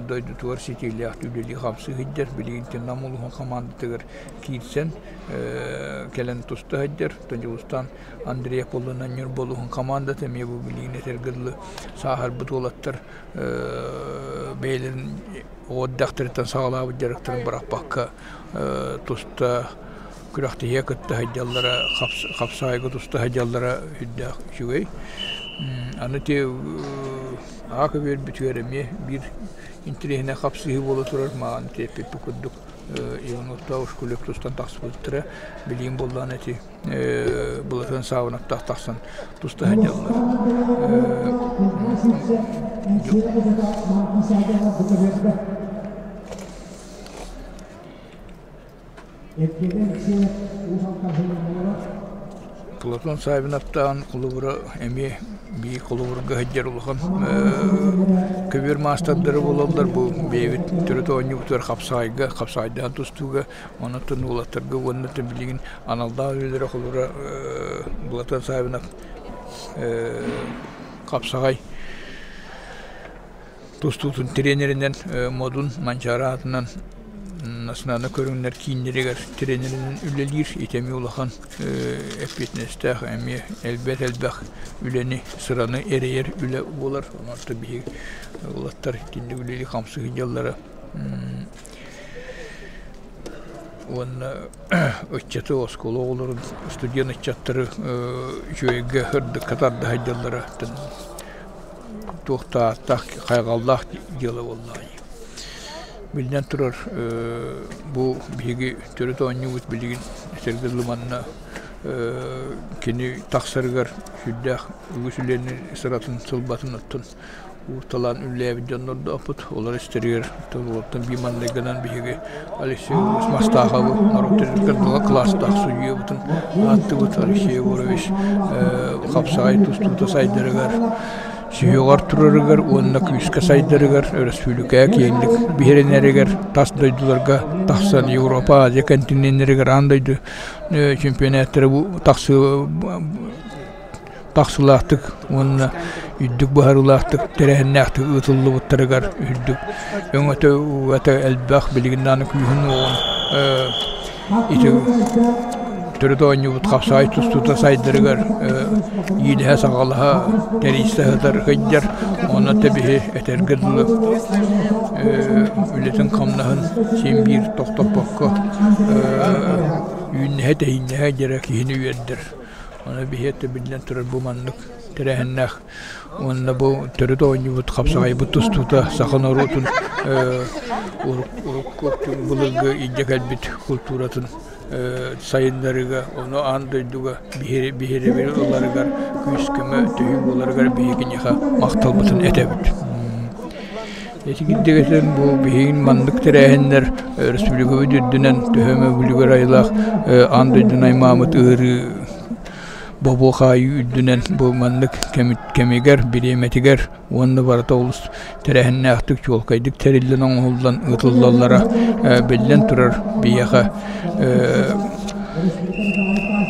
дойдутугар ситиилээхтик үлэлии-хамсыы сылдьар. Билигин Нам улууһун хамаандатыгар киирсэн кэлэн туста сылдьар. Дьулустаан Андреев буоллунан Ньурба улууһун хамаандата эмиэ бу билигин этэргэ дылы сааһырбыт уолаттар бэйэлэрин оҕо эрдэхтэриттэн саҕалаабыт дьарыктарын бырахпакка туста күрэхтэһиигэ кытта сылдьаллара, хапсаҕайга туста сылдьаллара сүрдээх үчүгэй. Аны ити аҕа көбүөрбүтүгэр эмиэ биир интэриэһинэй хапсыһыы буола турар. Маҕан ити эппиппит курдук Ивановтаах Ушкулев тустан тахсыбыттара. Билигин буоллаҕына ити Былатыан Саабынаптаах тахсан туста сылдьаллар. Платон Савиновтаан холобура эмиэ биир холобурга сылдьар улахан көбүөр маастардара буолаллар. Бу бэйэбит төрүт оонньуубутугар хапсаҕайга, хапсаҕайдаан тустууга, онон уолаттарга уонна билигин аналлаах үлэлэрэ холобура Платон Савинов хапсаҕай Тустуутун тренеринэн Модун Манчаары аатынан национальнай көрүҥнэр кииннэригэр тренеринэн үлэлиир. Ити эмиэ улахан эппиэтинэстээх, эмиэ элбэх элбэх үлэни, сыраны эрэйэр үлэ буолар. Онон биһиги уолаттар итинник үлэлии-хамсыы сылдьаллара уонна ыччаты оскуола оҕолорун, студент ыччаттары үчүгэйгэ, сырдыкка тарда сылдьаллара туох да ааттаах хайҕаллаах дьыала буоллаҕа дии. Биллэн турар, бу биһиги төрүт оонньуубут билигин этэргэ дылы манна кини тахсарыгар сүрдээх үгүс үлэни сыратын сылбатын оттон уурталаан үлэлээбит дьоннордоохпут. Олор истэригэр оттон биир манныгынан биһиги Алексей Егорович Мастаховы норуот кылаастаах судьуйабытын ааттыбыт. Алексей Егорович хапсаҕай тустуута сайдарыгар, сүһүөҕэр турарыгар уонна күүскэ сайдарыгар, өрөспүүбүлүкэҕэ киэҥник биһирэнэригэр, тас дойдуларга тахсан Европа, Азия континеннэригэр аан дойду чемпионаттара бу тахсыы тахсыылаахтык уонна үрдүк быһаарыылаахтык тэрээһиннээхтик ыытыллыбыттарыгар үрдүк өҥөтө угата элбэх билигин даҕаны күүһүн-уоҕун ити төрүт оонньуубут хапсаҕай тустуута сайдарыгар иилэһэ-саҕалаһа тэрийсэ сытар сылдьар онно тэбиһи этэргэ дылы үлэтин-хамнаһын син биир тохтоппокко үүннэһэ-тэһииннэһэ дьэрэ киһини үөрдэр. Ону биһиэхэ биллэн турар бу маннык тэрээһиннээх уонна бу төрүт оонньуубут хапсаҕайбыт тустуута саха норуотун урукку былыргы илдьэ кэлбит култууратын сайыннарыыга, ону аан дойдуга биһирэбили ыларыгар күүс-көмө төһүү буоларыгар биһиги махталбытын этэбит. Ити кирдигэтин бу биһигин маннык тэрээһиннэр өрөспүүбүлүкэбит үрдүнэн төһө эмэ бүлүгэр айылаах аан дойдуну аймаабыт ыарыы бобуу хаайыы үрдүнэн бу маннык кэмигэр, бириэмэтигэр уонна барыта олус тэрээһиннээхтик, чуолкайдык тэриллэн оҥоһуллан ыытыллаллара биллэн турар биһиэхэ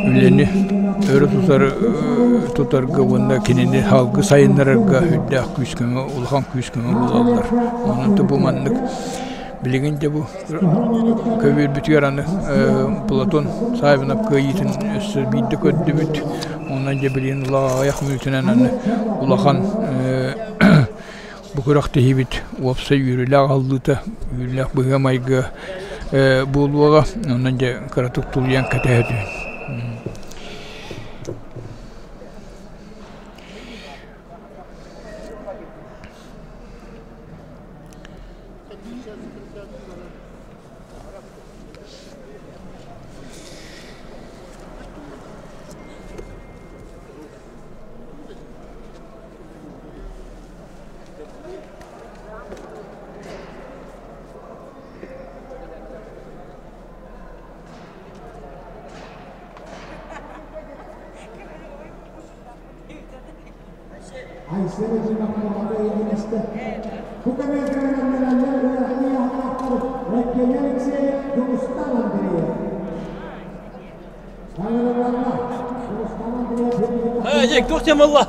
үлэни өрө тутар тутарга уонна кинини салгыы сайыннарарга үрдээх күүс-көмө улахан күүс-көмө буолаллар. Онон бу маннык билигин дьэ бу көбүөрбүтүгэр аны Платон Савинов кыайыытын өссө биирдэ көрдүбүт. Онон дьэ билигин аҕыйах мүнүүтүнэн аны улахан Бу күрэхтэһиибит уопсай үөрүүлээх аһыллыыта, үөрүүлээх быһыы-майгы буолуоҕа. Онон дьэ кыратык тулуйан кэтэһэ түһүн. Айсен Зимакова иһинэстэ. Бу көмөлгө бэлэмнэнэллэр ыарахан ыйааһыннаахтар Евгений Алексеев, Дьулустаан Андреев. Хайырыллаллар. Дьулустаан Андреев Эй, туох диэн буолла?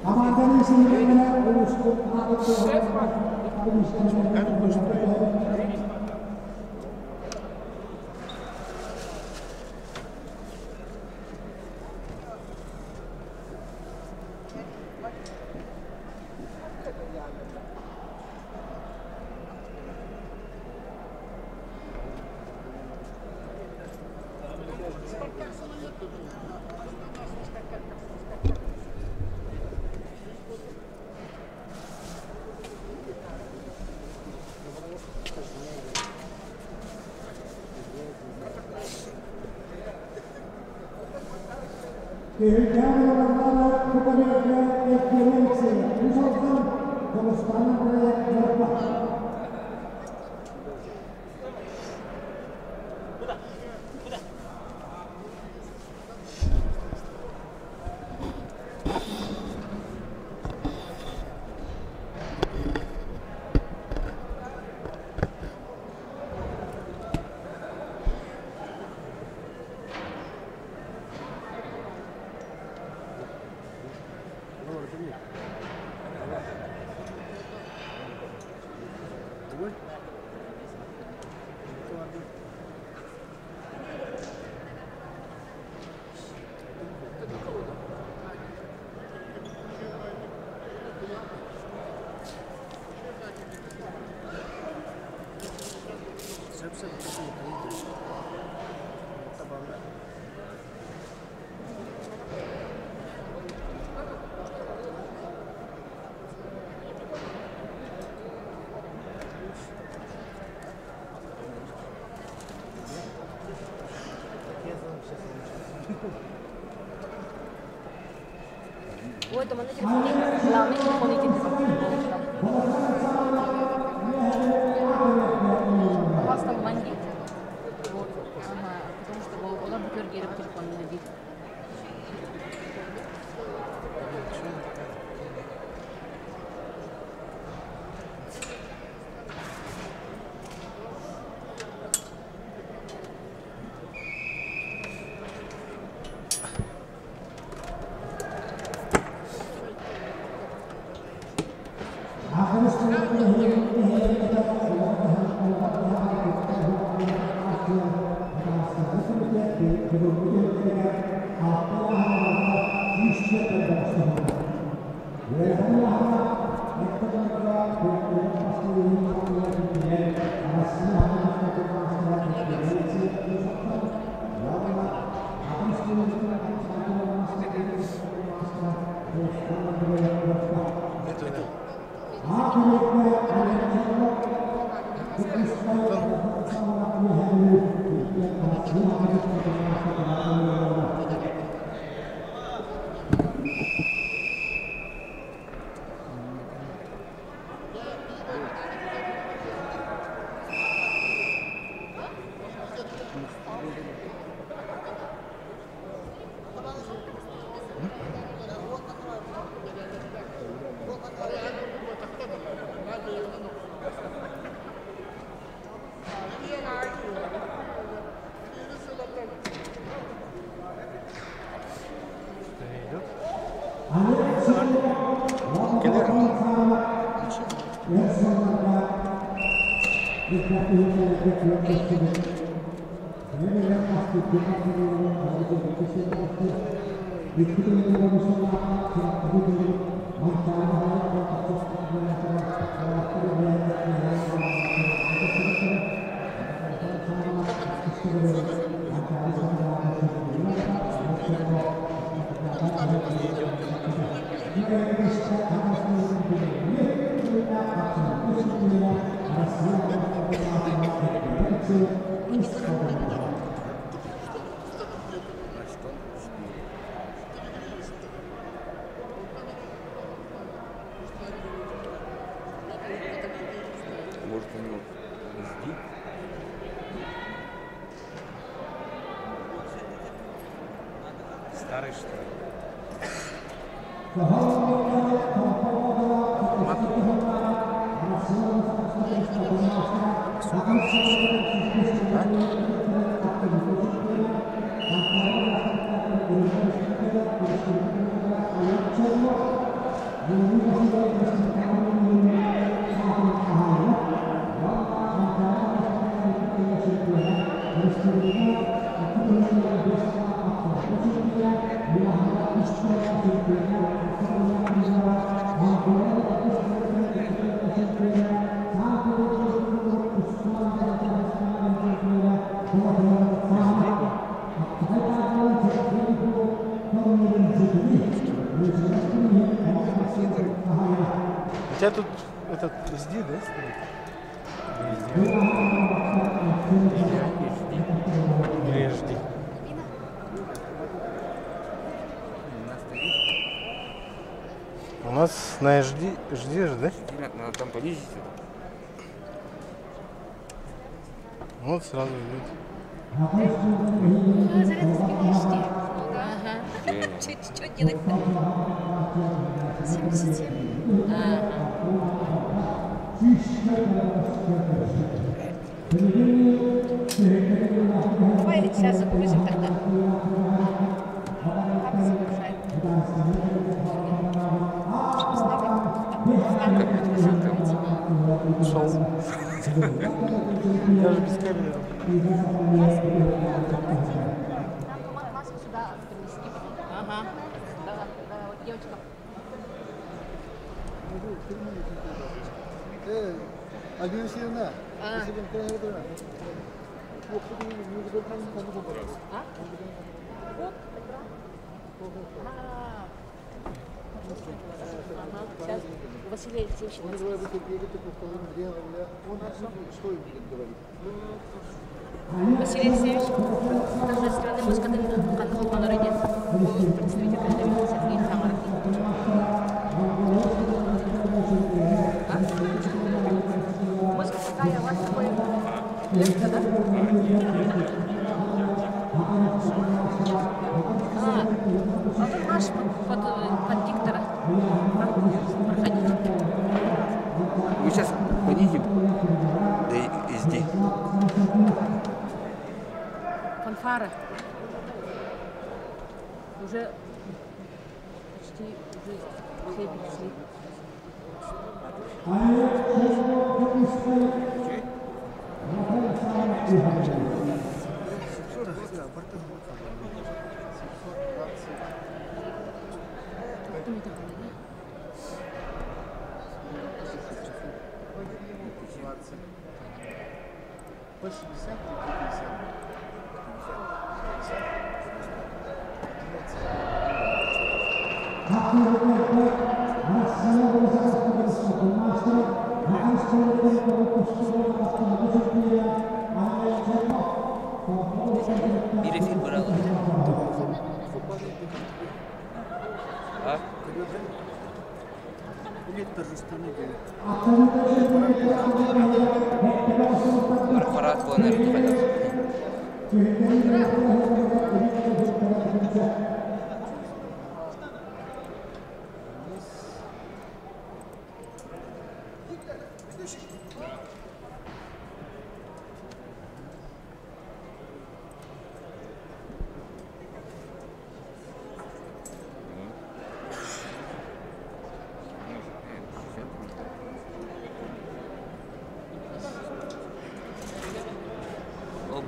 Хамаанданы сиһилэрэ улууспут Түһүлгээн олорбоно Кукарекля Евгений Алексеев үс алтан Дьулустаан Андреев Ньурба. Ой, там на телефоне, главный телефон идет. У вас там бандит. Вот. Ага, потому что она букергера по телефону набит. Может, у него SD? Старый, что ли? У тебя тут этот SD, да, стоит? Или HD? У нас на HD, HD же, да? Надо там понизить. Вот сразу идет. Ага. Что делать-то? 77. Ага. Давай сейчас загрузим тогда. Как загружаем? Ушел. Даже без камеры. Нам сюда принести. Ага. Да, да, вот девочка. Альбина Васильевна, А? Сейчас Василий Алексеевич. Василий Алексеевич, торжественный музыкальный представитель Сергей Хамаров. Музыка какая у вас такое? Легко, да? А тут наш под диктора. Проходите. Мы сейчас понизим до SD. Фанфары. Уже почти уже все перешли. По 60 и 50. Bir эфир брала. А? Парад был, наверное,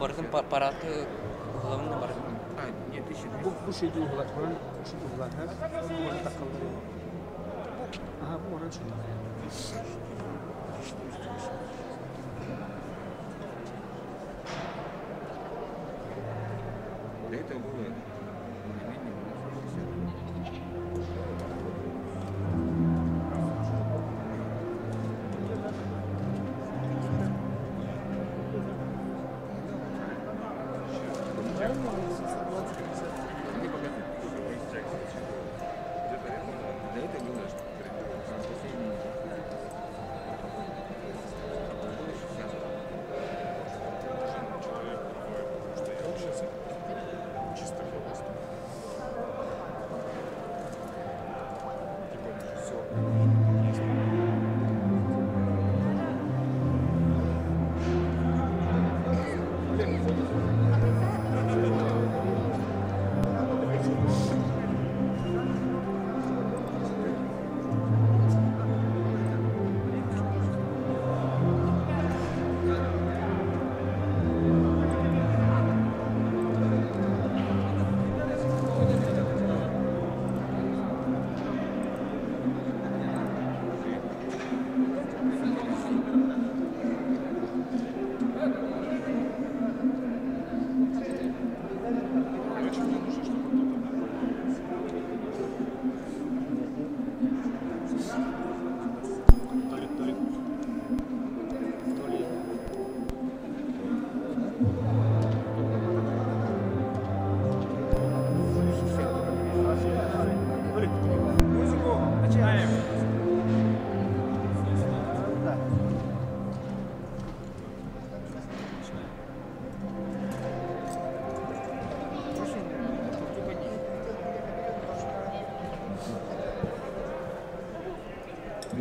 Бардым парады главный бардым. А, нет, еще. Bu şeyde uygular. Buranın şu uygular. Buranın takılları. Aha bu oran şurada. До этого было более-менее 60. До этого было, что последний было 60. Человек другой, потому что я сейчас чисто говорю.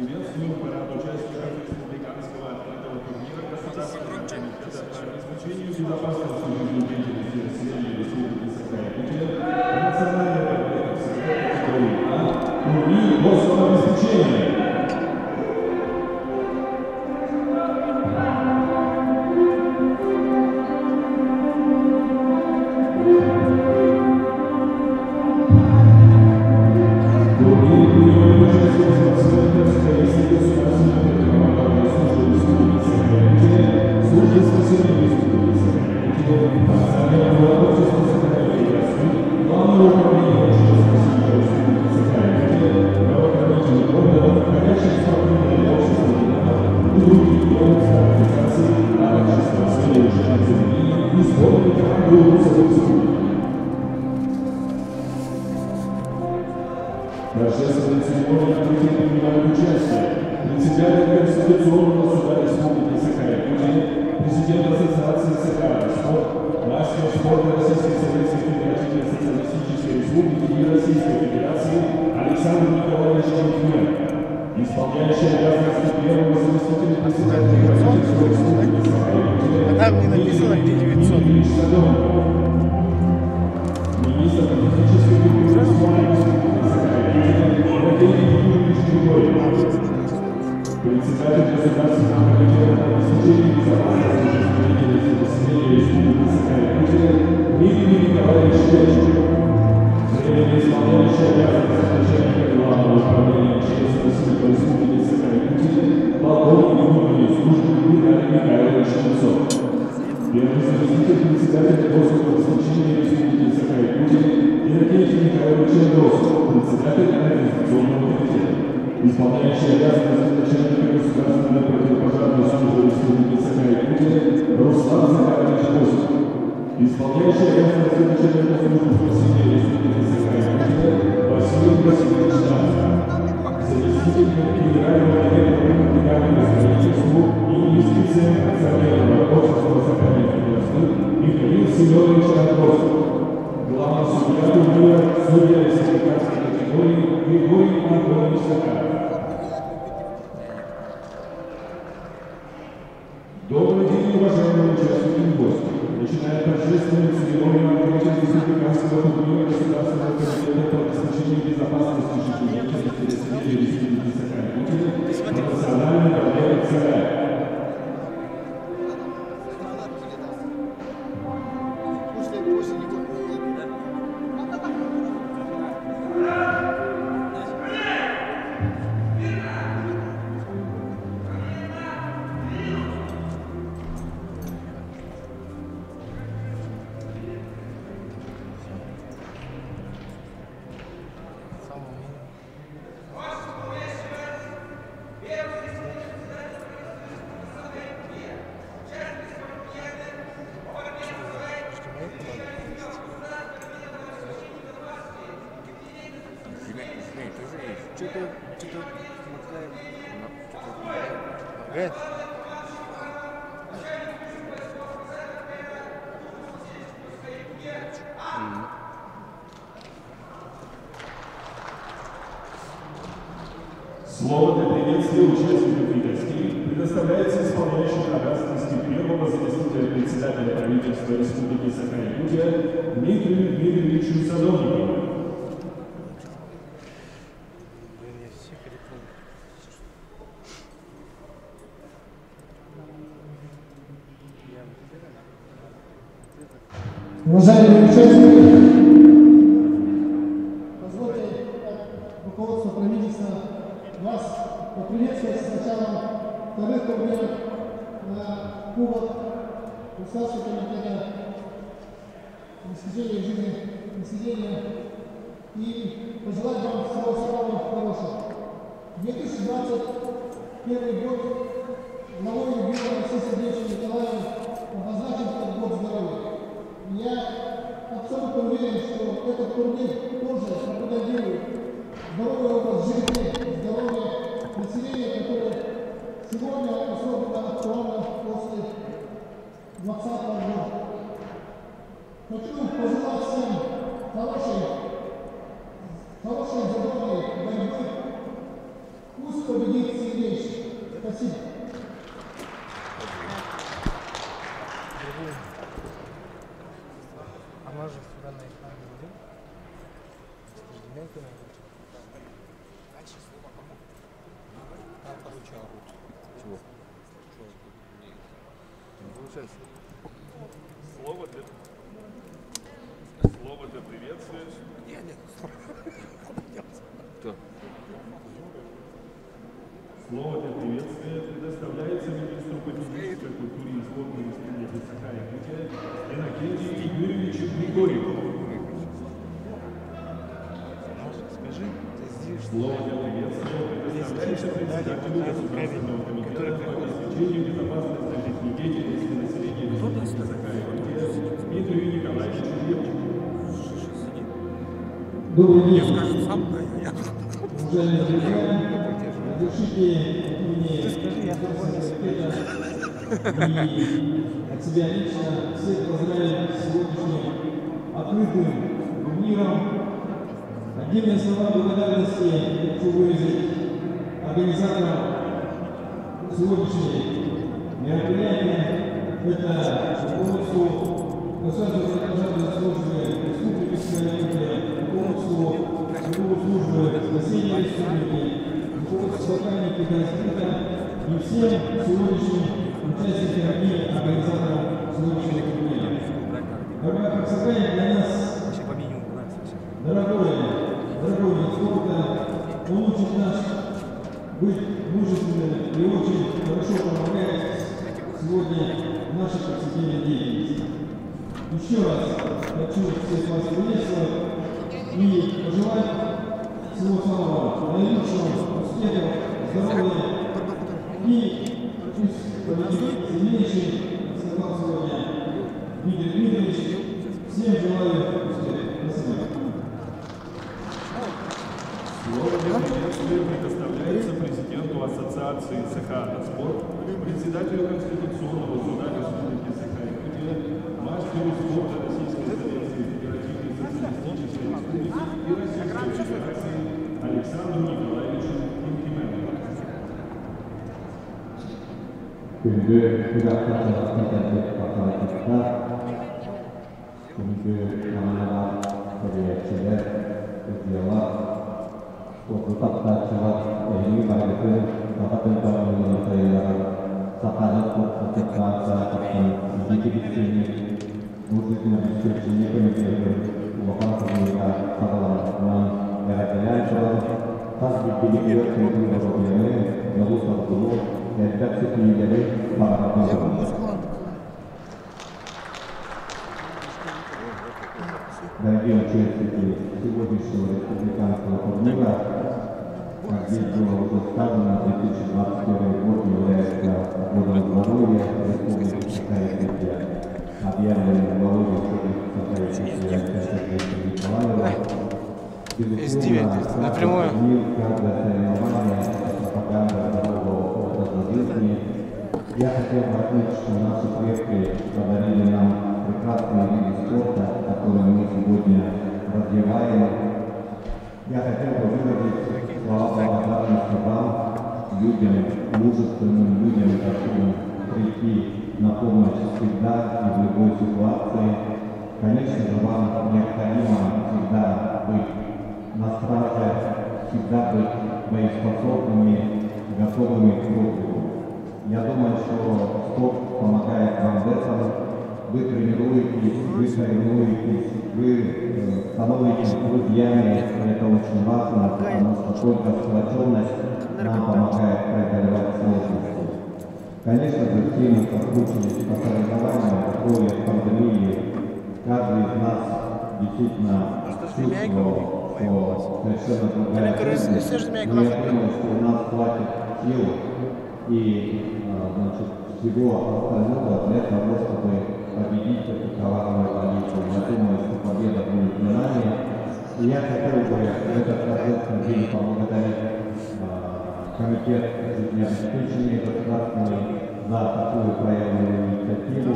Приветствуем парад участников республиканского открытого турнира Государственного комитета по обеспечению безопасности жизнедеятельности населения Республики Саха-Якутия национальной борьбе категории А турнир гособеспечения. Торжественной церемонии открытия принимают участие председатель Конституционного суда Республики Саха-Якутия, президент Ассоциации Саха-Спорт, мастер спорта Российской Советской Федеративной Социалистической Республики и Российской Федерации Александр Николаевич Чухнин, исполняющий обязанности первого заместителя председателя правительства Республики Саха-Якутия А там не написано, где 900. Дмитрий Садовников, министр физической культуры и спорта Республики Саха-Якутия Валерий Юрьевич Чугоев, председатель Государственного комитета по обеспечению безопасности жизнедеятельности населения Республики Саха-Якутия Дмитрий Николаевич Левченко, временно исполняющий обязанности начальника Главного управления МЧС России по Республике Саха-Якутия, полковник внутренней службы Виталий Михайлович Шевцов, первый заместитель председателя Гособеспечения Республики Саха-Якутия Иннокентий Михайлович Андросов, председатель Организационного комитета, исполняющий обязанности начальника Государственной противопожарной службы Республики Саха-Якутия Руслан Захарович Косов, исполняющий обязанности начальника службы спасения Республики Саха-Якутия Василий Васильевич Танцев, заместитель генерального директора по капитальному строительству и инвестициям акционерного общества Сахалин-Инвестор Михаил Семенович Андросов, главный судья турнира, судья республиканской категории Григорий Антонович Захаров. Добрый день, уважаемые участники и гости. Начинаем торжественную церемонию открытия республиканского турнира Государственного комитета по обеспечению безопасности жизнедеятельности населения Республики Саха-Якутия по национальной борьбе «Сагай». После, после него. Что-то, что-то макаем. Помогает? Слово для приветствия участников и гостей предоставляется исполняющему обязанности первого заместителя председателя правительства Республики Саха-Якутия Дмитрию Дмитриевичу Садовникову. Блин, я всех перепутал. Я Уважаемые участники, позвольте от руководства правительства вас поприветствовать с началом вторых турниров на Кубок Государственного комитета обеспечения жизни населения и пожелать вам всего самого хорошего. 2021 год главой региона Алексеем Сергеевичем Николаевым обозначен как год здоровья. Я абсолютно уверен, что этот турнир тоже пропагандирует здоровый образ жизни, здоровье населения, которое сегодня особенно актуально после 2020 года. Хочу пожелать всем хорошей, хорошей здоровой борьбы. Пусть победит Сергеевич. Спасибо. Она же сюда на экран не Короче, орут. Чего? Не получается. Слово для, слово для приветствия. Нет, нет, Кто? Слово для приветствия предоставляется министру по физической культуре и спорту Республики Саха-Якутия Иннокентию Юрьевичу Григорьеву. Скажи, Слово для приветствия предоставляется председателю Государственного комитета по обеспечению безопасности жизнедеятельности населения Республики Саха-Якутия Дмитрию Николаевичу Левчику. Добрый день. Уважаемые друзья, разрешите от имени комитета и от себя лично всех поздравить с сегодняшним открытым турниром. Отдельные слова благодарности хочу выразить организаторам сегодняшнего мероприятия. Это руководству Государственной пожарной службы Республики Саха-Якутия, руководству службы спасения Республики, руководству Саханики Газита и всем сегодняшним участникам и организаторам сегодняшнего турнира. Борьба Хапсагай для нас дорогой, дорогой вид спорта, он учит нас быть мужественными и очень хорошо помогает сегодня в нашей повседневной деятельности. Еще раз хочу всех вас приветствовать и пожелать всего самого наилучшего, успехов, здоровья и пусть победит сильнейший, как сказал сегодня Дмитрий Дмитриевич. Всем желаю успеха. Спасибо. Слово для приветствия предоставляется президенту Ассоциации Саха-Спорт, председателю Конституционного суда Республики Саха-Якутия, мастеру спорта Российской Советской Федеративной Социалистической Республики и Российской Федерации Александру Николаевичу Инкименко. Күндү күрэхтэһээччилэр бакалатыктар, күндү маанылаах тэрийээччилэр, судьялар, спорду таптааччылар, эһиги барыгытын саха тылбаҕын сайыларын Сахаада спорт ассоциациятыттан физики мужественное комитетын улахан турнирга саҕаламмытынан эҕэрдэлээн туран, хас биирдиигитигэр күүтүү доруобуйаны, дьолу-соргуну, элбэх ситиһиилэри баҕарабын. Дорогие участники сегодняшнего республиканского турнира, как здесь было уже сказано, 2021 год является годом здоровья Республики Саха-Якутия, объявленным главой Республики Саха-Якутия Александром Николаевым. Безусловно, напрямую. турнир, каждое соревнование – это пропаганда здорового образа жизни. Я хотел бы отметить, что наши предки подарили нам прекрасные виды спорта, которые мы сегодня развиваем. Я хотел бы выразить слова благодарности вам, людям, мужественным людям, готовым прийти на помощь всегда и в любой ситуации. Конечно же, вам необходимо всегда быть на страже, всегда быть боеспособными, готовыми к подвигу. Я думаю, что спорт помогает вам в этом. Вы тренируетесь, вы соревнуетесь, вы становитесь друзьями. Это очень важно, потому что только сплоченность нам помогает преодолевать сложности. Конечно же, все мы соскучились по соревнованиям в условиях пандемии. Каждый из нас действительно чувствовал, что совершенно другая жизнь. Но я думаю, что у нас хватит сил и значит, всего остального для того, чтобы победить эту коварную болезнь. Я думаю, что победа будет за нами. И я хотел бы в этот торжественный день поблагодарить Комитет жизнеобеспечения государственный за такую проявленную инициативу.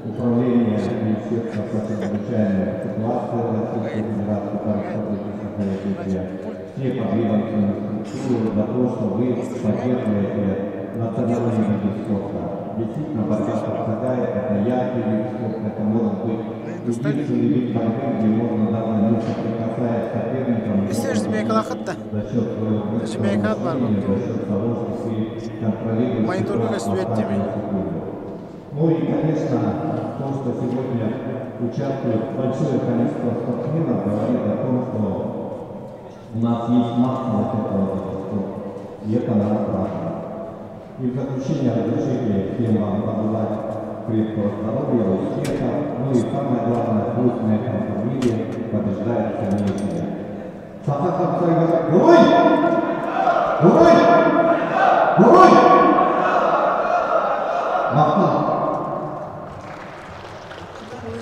Управление Министерства по чрезвычайным ситуациям Российской Федерации по Республике Саха-Якутия, все подведомственные структуры за то, что вы поддерживаете национальные виды спорта. Действительно, борьба Сахагай – это яркий вид спорта, это может быть единственный вид борьбы, где можно даже не соприкасаясь с соперником, за счет своего быстрого за счет того, что ты контролируешь ситуацию секунду. Ну и, конечно, то, что сегодня участвует большое количество спортсменов, говорит о том, что у нас есть массовость этого вида спорта, и это нас радует. И в заключение разрешите всем вам пожелать крепкого здоровья, успеха, ну и самое главное, пусть на этом турнире побеждает сильнейшие. Саха хапсаҕайга Уруй! Уруй! Уруй! Махтал!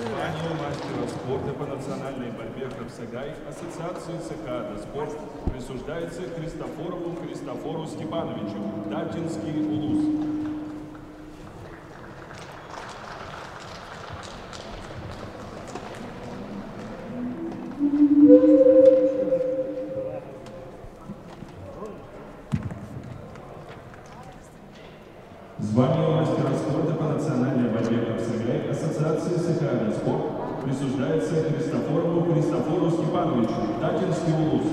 Звание мастера спорта по национальной борьбе Хапсагай Ассоциации ЦК «Спорт» присуждается Христофорову Христофору Степановичу, Датинский Улус. Звание мастера спорта по национальной борьбе Хапсагай Ассоциации СХА «Спорт» присуждается Христофорову Христофору Степановичу, Датинский Улус.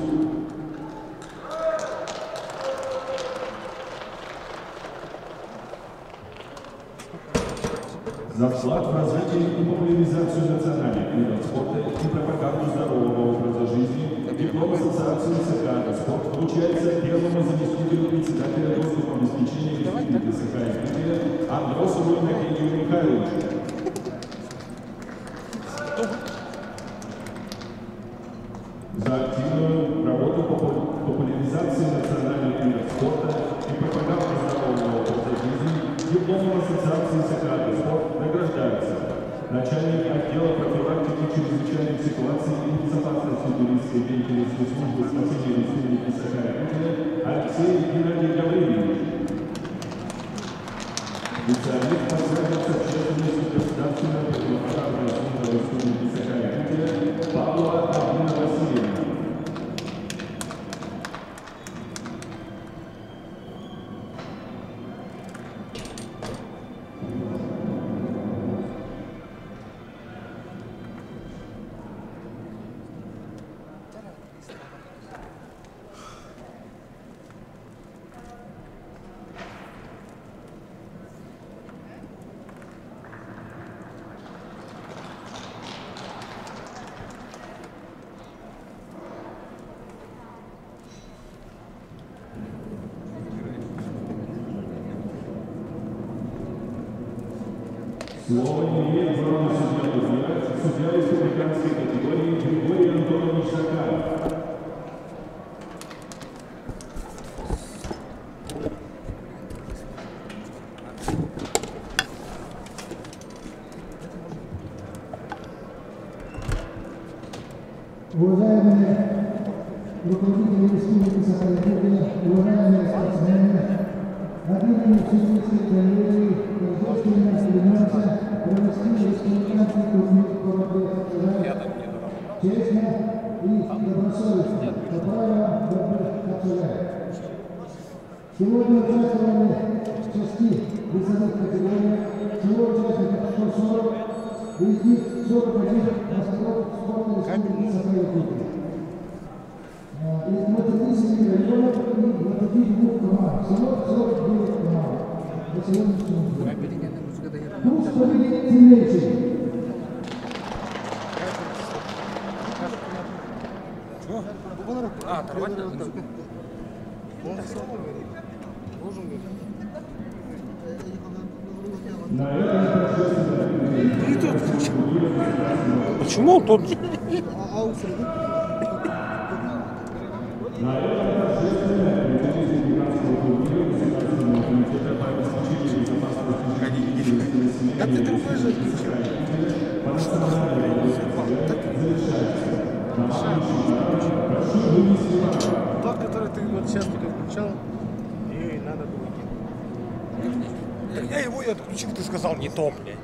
За вклад в развитие и популяризацию национальных видов спорта и пропаганду здорового образа жизни диплом Ассоциации СХА «Спорт» вручается первому заместителю председателя Госкомобеспечения Республики Саха-Якутия Андросову Иннокентию Михайловичу. За активную работу по популяризации национальных видов спорта и пропаганду здорового образа жизни дипломом Ассоциации СХА «Спорт» награждается начальник отдела профилактики чрезвычайных ситуаций и безопасности туристской деятельности службы спасения Республики Саха-Якутия Алексей Геннадий Гаврилович. Специалист по связям с общественностью Государственной противопожарной службы Республики Саха-Якутия Павлова Альбина Васильевна. Слово имеет главный судья турнира, судья республиканской категории Григорий Антонович Захаров. Уважаемые руководители Республики Саха-Якутия, уважаемые спортсмены, от имени Всемирной коллегии торжественно стремимся провести республиканский турнир по борьбе Хапсагай честно и добросовестно по правилам борьбы Хапсагай. Сегодня участвовали в шести весовых категориях, всего участников 140, из них 41 мастеров спорта Республики Саха-Якутия. Из 27 районов и 22 команд. Всего 49 команд. На сегодняшний день. Пусть победит сильнейший. Почему он тот же? На этом торжественное открытие республиканского турнира Государственного комитета по обеспечению безопасности жизнедеятельности населения Республики Саха-Якутия по национальной борьбе завершается. На прошу вынести вам. Тот, который ты вот сейчас только включал, ее и надо было кинуть. Так я его и отключил, ты сказал не то мне.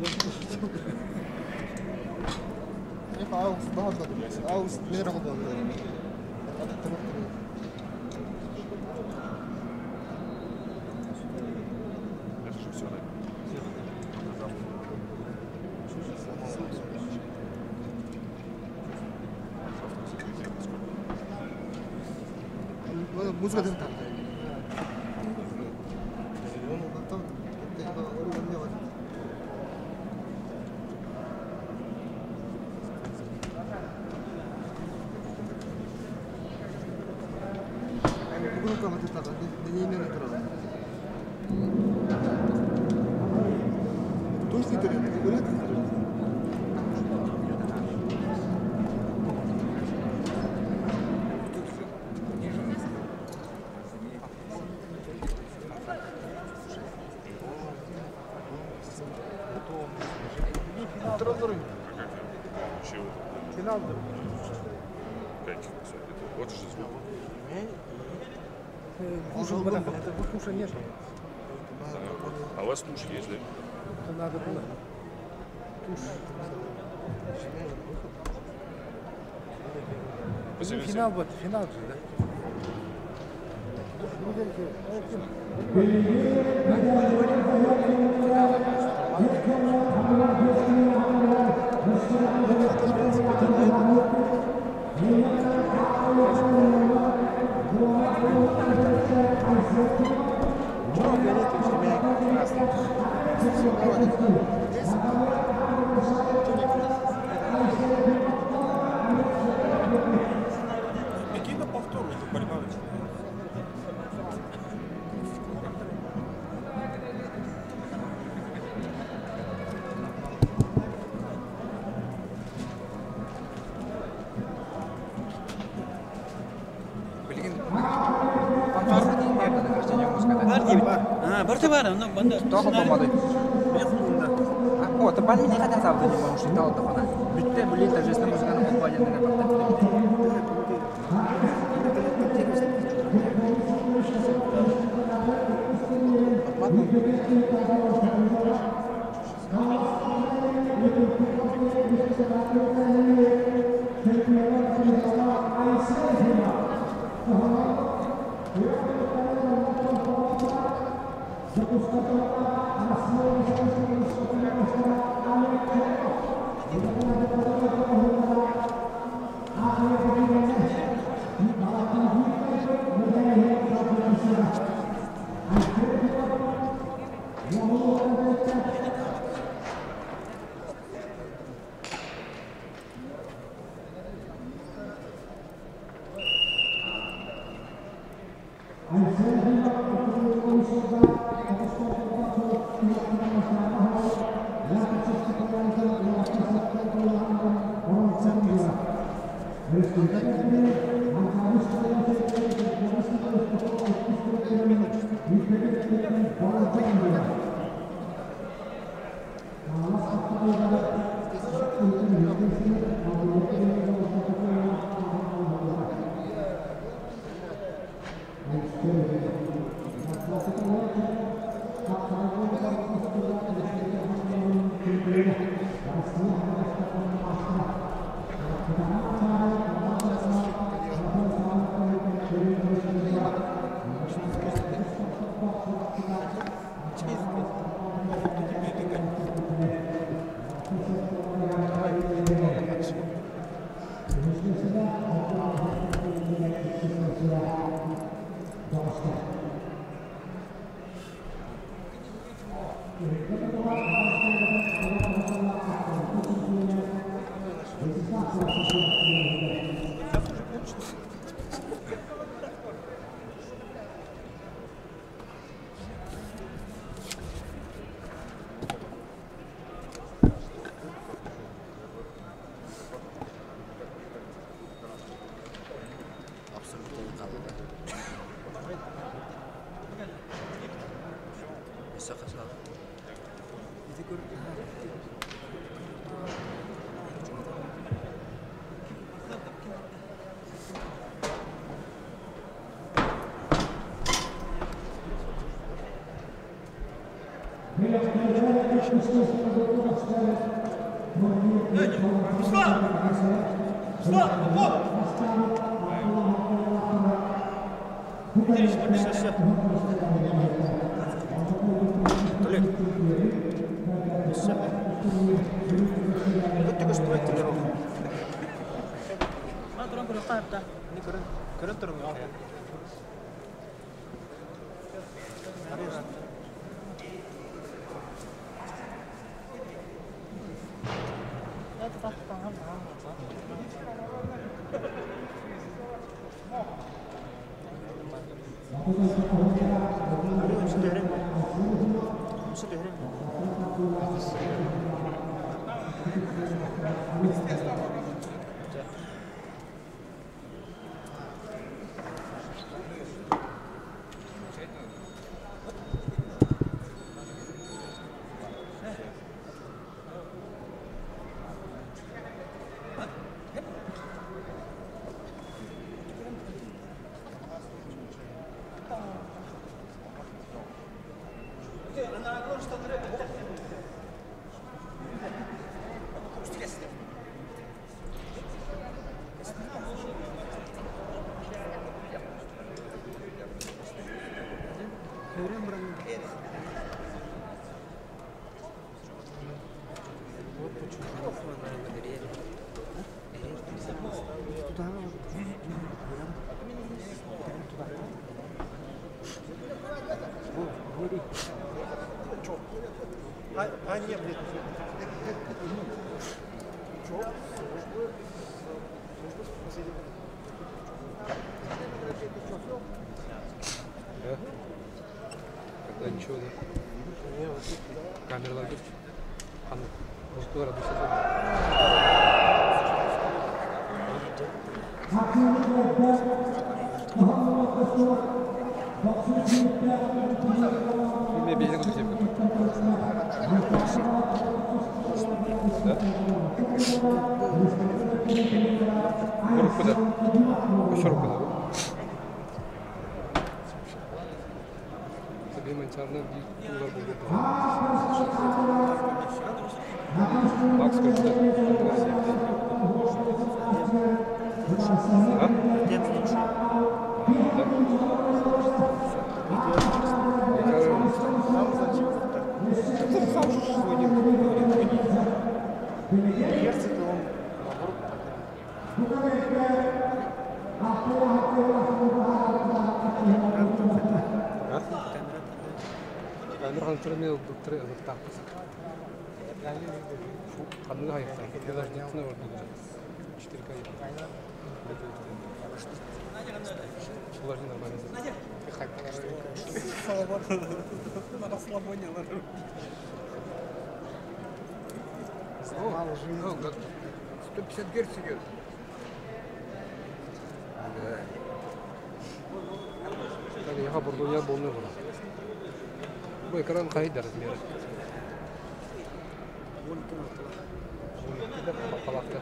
Это же все, да? А у вас тушь есть, да? Это надо было. Тушь. Позовите. Финал вот, финал же, да? Беги на повтор уже, борьба начинается. Барты бар, ну банда. Тоҕо болмады? О, то бан не хотят завтра не могу, что то фана. Бүтте блин торжественная музыка на компании на Да? Когда ничего, да? Камералар көп. Аны музыкалар Мен бейне көтеп Да? Руку да. Еще руку да. Сабин манчарна bir tuğlar buldu. Макс көрді. А? Да. На расслабоне О, как 150 герц идет. Да. Так, я бурду, я был Бу экран кайда размеры? Палатка.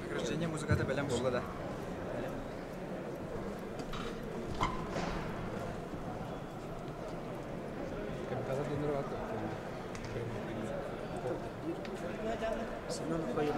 Награждение музыката бэлэм буолла да. Семен Фаилов.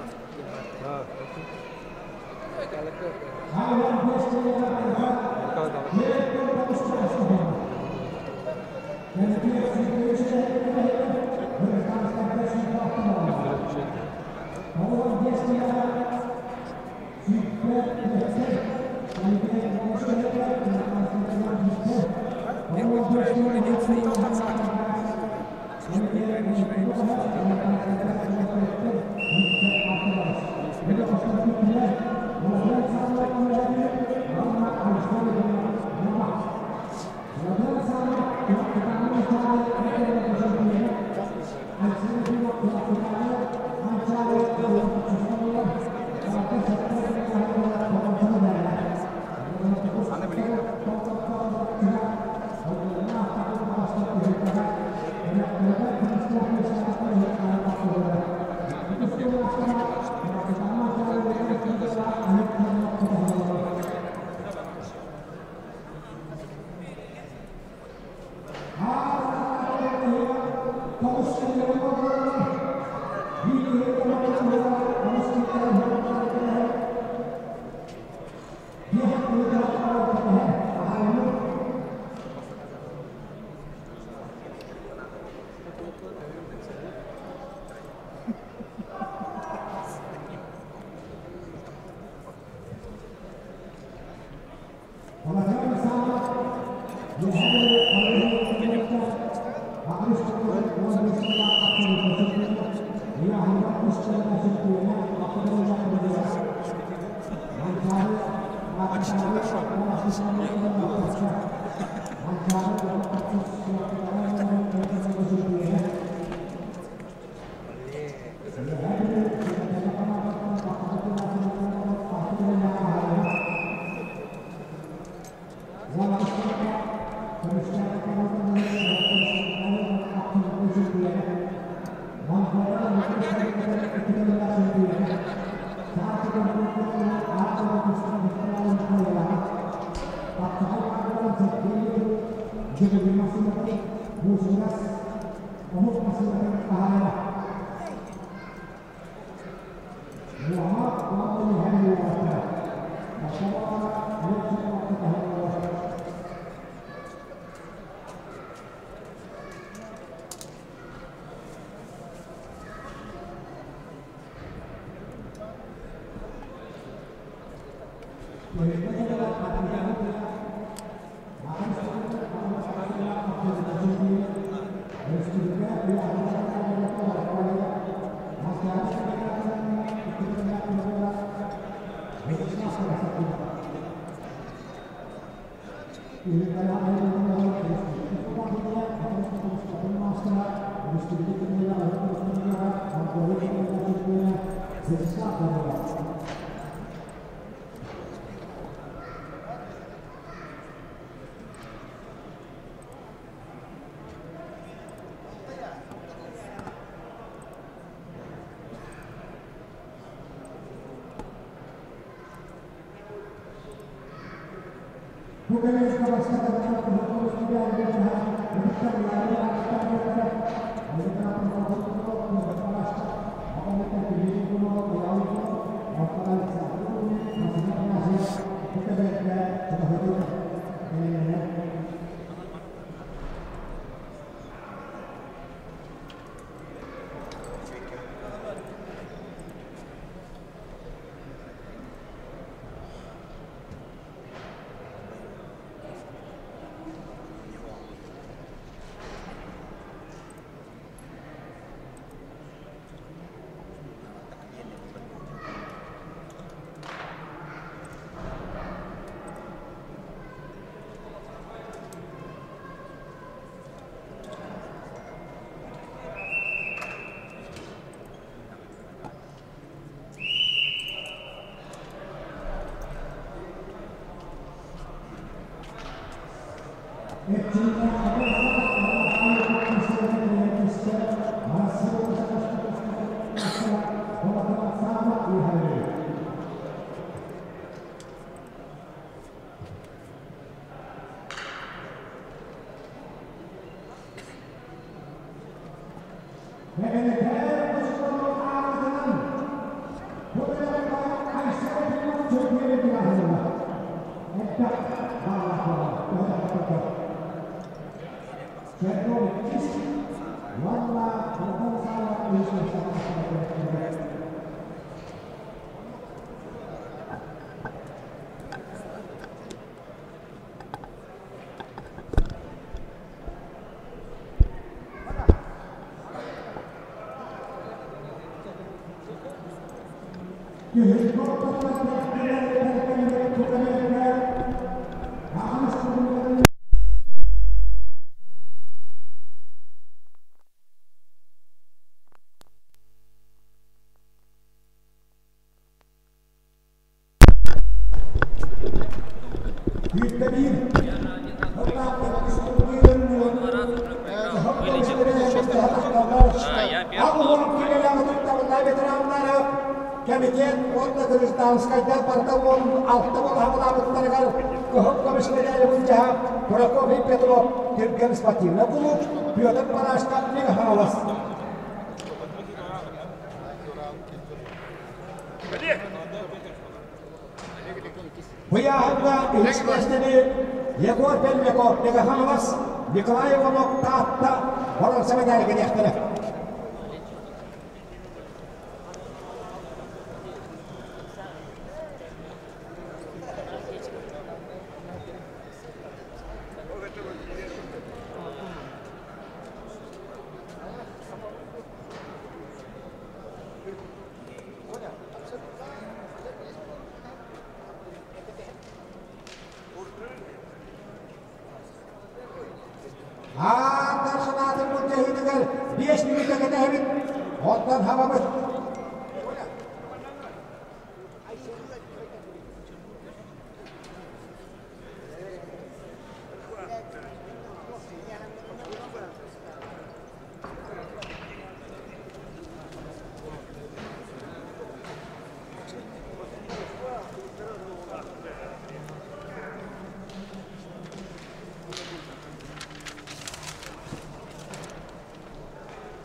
Аан Дархан былдьаһыытыгар 5 мүнүүтэ кэтэһэбит, онтон хабабыт.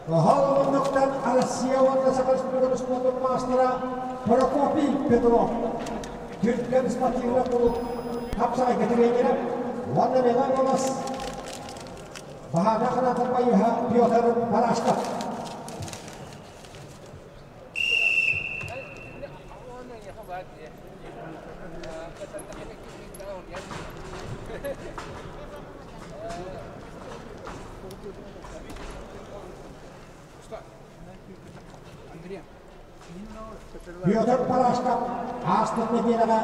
Оһол муннуктан Россия уонна Саха Республикатын спордун маастара Прокопий Петров Түргэн спортивнай кулууп хапсаҕайга тренерэ уонна Милан Голос Баһаана Ханатов байыһа Петр Барашков. Петр Парашков ааспыт нэдиэлэҕэ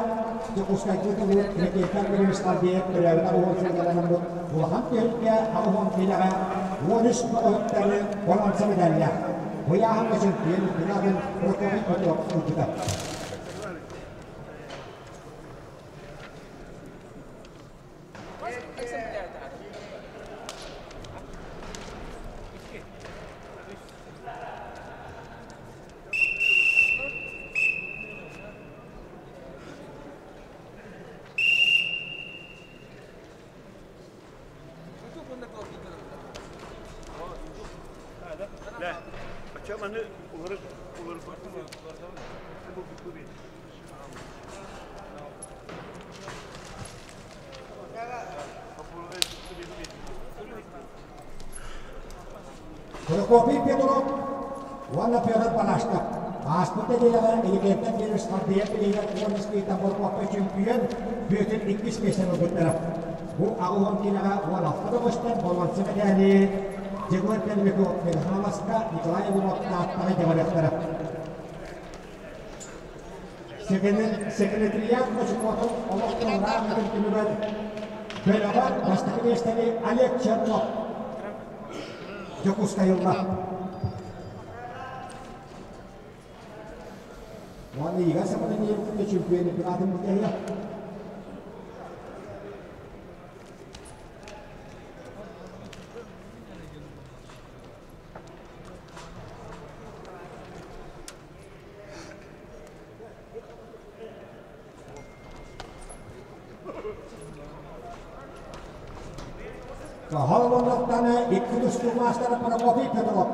Дьокуускайга тылы Ракета Министр төрөөбүт аҕыс сылларынан улахан түһүлгэ 80 киилэҕэ 13 бөҕөһүттэри боруонса медаллаах. Бу ыйааһыҥҥа чемпион финалын Прокопий Петров ылбыта. Прокопий Петров уонна Петр Панашков ааспыт нэдиэлэҕэ Иликиэнтэн Генрих Мардыйа билиилэр уон үс Боркуоппай чөмпүйүөн Бүөтүр иккис миэстэни ылбыттара. Бу 80 киилэҕэ 16 бөҕөстөр боруонса мэдээли Егор Пермяков Михайловска Николай Иванов Тааттаҕа дьабарыахтара. Секретариат Мочукотов олохтоох түмүгэр бөлөҕөр бастакы миэстэни Олег Чернов Дьокуускай ылла. Уонна Игорь Сападаниев чемпион чемпионатын бүтэһигэ. Каһал икки тустуу маастара Прокопий Петров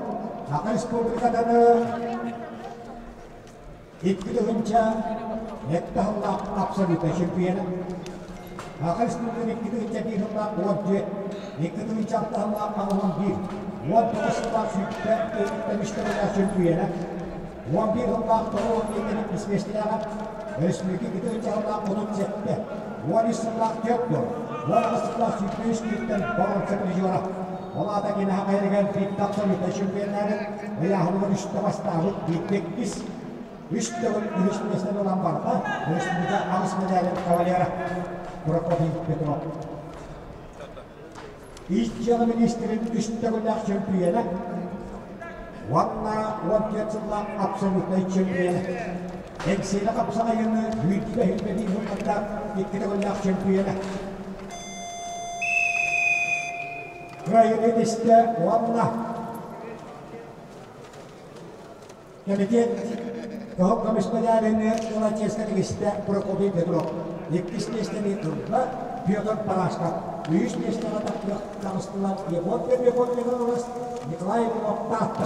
Саха Республикатаны 2 тыһыынча 7 сыллаах абсолютнай чемпиона. Саха Республикатын 2001 сыллаах 14, 2006 сыллаах 81, 19 сыллаах сүүрбэ үс чемпиона. 11 сыллаах 91 иккис миэстэлээҕэ, Республика 2 сыллаах 37, 13 сыллаах 4 гол, 18 сыллаах 23 кииртэн боруонса призера. Ол аата киниэхэ хайырыгар биирдэ абсолютнай чемпионнары ыйааһыныгар үстэ бастаабыт, биирдэ иккис, үс төгүл үһүс миэстэни ылан барда, республика аҕыс медалин кавалера Прокопий Петров. Ис дьыала министрин үс төгүллээх чемпиона уонна 14 сыллаах абсолютнай чемпиона. Эҥсиэли хапсаҕайыны 121 сылларда икки төгүллээх чемпиона. Кыайыыны истэ уонна Кэмитиэт Кыһыл көмүс мэдээлини ыла чиэскэ тигистэ Прокопий Петров. Иккис миэстэни ылла Петр Парашков. Үһүс миэстэҕэ таҕыстылар Егор Пермяков Михайлович, Николай Иванов Таатта.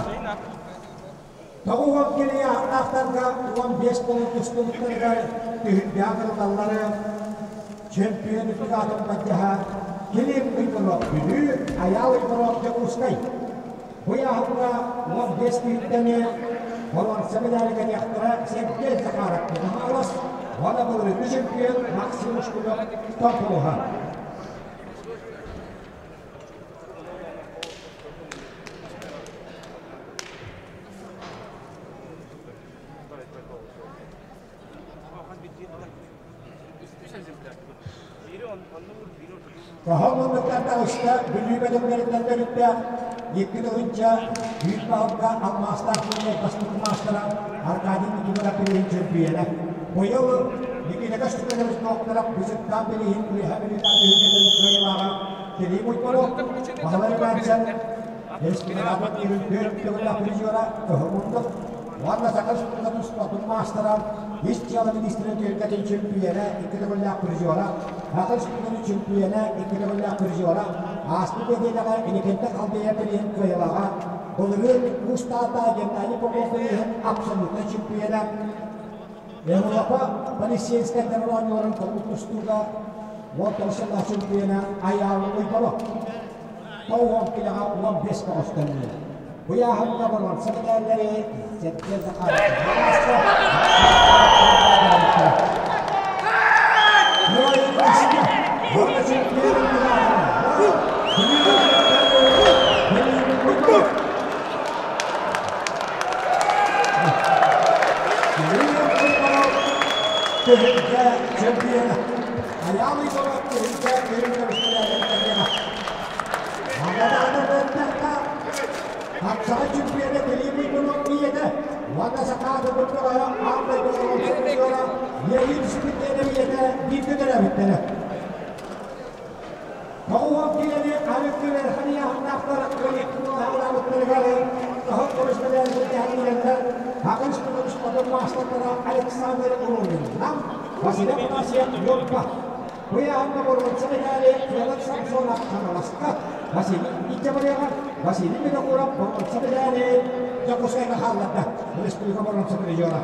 90 килиэ аахтарга 15 буолан тустубуттарыгар түһүлгэҕэ ыҥырыллаллары чемпион үрдүк аатын баддьаһа Килим Уйгуров Бүлүү, Айаал Уйгуров Дьокуускай. Бу ыйааһыҥҥа 15 киһиттэн боруонса медали кэтиэхтэрэ Сергей Захаров Михайлов уонна былырыыҥҥы чемпион Максим Ушкунов Томпулуһа. Тоһоҕо муннуктан таҕыста Бүлүү бөдөҥнөрүттэн төрүттээх 2 тыһыынча 100 балга алмаастаах турнир бастакы маастара Аркадий Никифоров билиһин чөмпүйүөнэ. Быйыл Никита Костюканович Докторов Бысыктаан билиһин Үөһээ Бүлүүтээҕи түһүлгэтин кыайыылааҕа Кирилл Уйбанов, Баһылай Мальцев, Республика турнирын түөрт төгүллээх призера Кыһыл мундук уонна Саха Республикатын спордун маастара, ис дьыала министрин түһүлгэтин чөмпүйүөнэ, икки төгүллээх призера, Саха Республикатын чөмпүйүөнэ, икки төгүллээх призера, ааспыт нэдиэлэҕэ Инникинтэн Халдея бирииһин кыайыылааҕа, былырыын Уус Таатта Геннадий Попов бирииһин абсолютнай чөмпүйүөнэ, Европа полицейскайдар оонньууларын куруук тустууга 19 сыллаах чөмпүйүөнэ Айаал Уйбанов. 90 килэҕэ 15 көҕүстэннэ. Бу ыйааһыҥҥа боруонса мэтээллэри Сергей Захаров Түһүлгэ чемпиона Айаал Егоров түһүлгэ үрүҥ көмүскэлээбит Хапсаҕай чемпиона Кирилл Уйгунов ийэтэ уонна Сахаада Бырдоҕойо аан дойду олоҥхо Леонид Спирдиэнэ ийэтэ бииргэ төрөөбүттэрэ. 90 киилэни арыгы ыараханнаахтар кыайыылаабыттарыгар тоһот көмүскэлээн сылдьан Хаҕыс көмүс хотун маастардара Александр Румин, Нам, Василий Афанасьев, Ньурба, Быйаһыҥҥа боруонса мэтээли Федор Самсонов Хаҥаласка, Василий Итябарева, Василий Винокуров боруонса мэтээли Дьокуускайга хаалларда. Республика боруонса призера.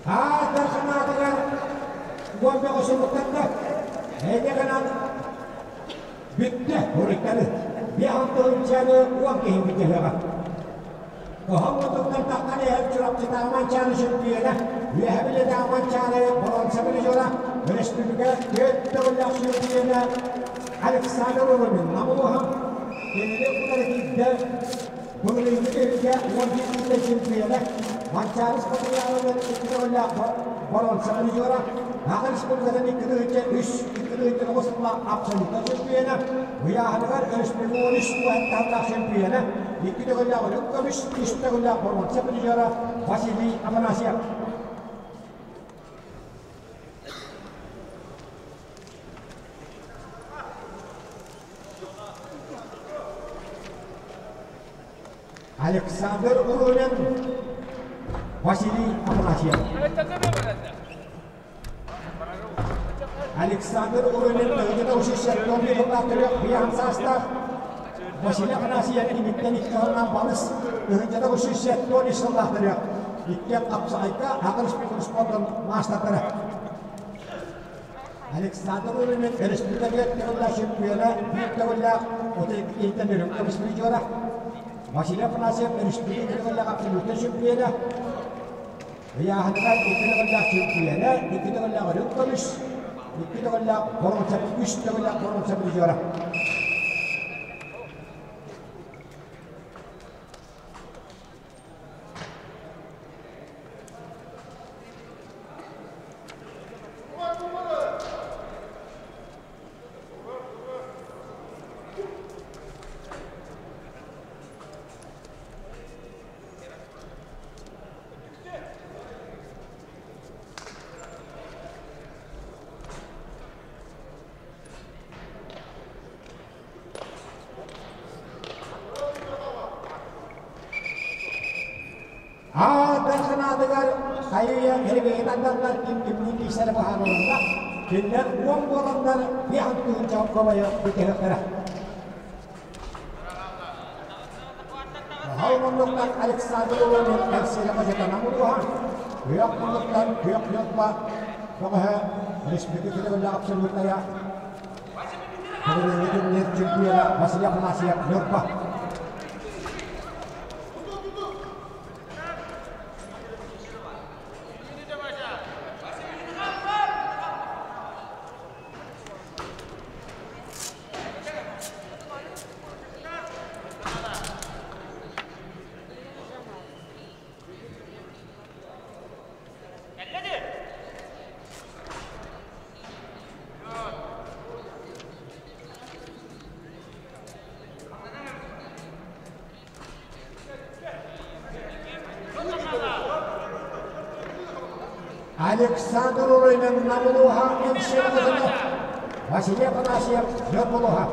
Аатар санаатыгар уон бөҕө сылыктанна. Эйгэ гынан бүттэ уруйдары. Биэһэн тыһыынчаны уон киһи бүтүһүөҕэ. Оһон мутуктан таххан иһэр Чурапчытааҕы Манчаары чөмпүйүөнэ, Үөһэ Бүлүүтээҕи Манчаары боруонса призера, өрөспүүбүлүкэ түөрт төгүллээх чөмпүйүөнэ Александр Румин Намылуһа кинини утары киирдэ. Былырыыҥҥы түһүлгэ 11 киилэ чемпиона, Манчаары спартакиадатын икки төгүллээх боруонса призера, Саха Республикатын 2 3 2 9 сыллаах абсолютнай чемпиона, ыйааһыныгар өрөспүүбүлүкэ 13 уһаттаах чемпиона, икки төгүллээх үрүҥ көмүс, үс төгүллээх боруонса призера Василий Афанасьев. Александр Урунин, Василий Афанасьев. Александр Урунин тыһыынча 971 сыллаах төрүөх биэһин саастаах Василий Афанасьев киниттэн икки сылынан балыс 1973 сыллаах төрүөх иккиэн хапсаҕайга Аҕыс спордун маастардара. Александр Румин республика биир төгүллээх чемпиона, биир төгүллээх 32 үрүҥ көмүс призера. Василий Афанасьев республика төгүллээх абсолютнай чемпиона. Ыйааһыныгар икки төгүллээх чемпиона, икки төгүллээх үрүҥ көмүс, икки төгүллээх боруонса, үс төгүллээх боруонса призера. Аатар санаатыгар хайыйа эрбэйин анналлар ким кимниин киирсэрэ быһаарылынна. Кинилэр уон буоланнар биэһэн тыһыынча кобайы бүтүһүөхтэрэ. Аһал муннуктан Александр Уланин Эрсиэрэ хожатанан улууһа, күөх муннуктан күөх ньурба бөҕөһө республика көтөҕүллээх абсолютная Бүгүҥҥү турнир чемпиона Василий Афанасьев Ньурба. Александр Урынин Намылуха Эмсиэҕэ Василий Афанасьев Ньургулуха.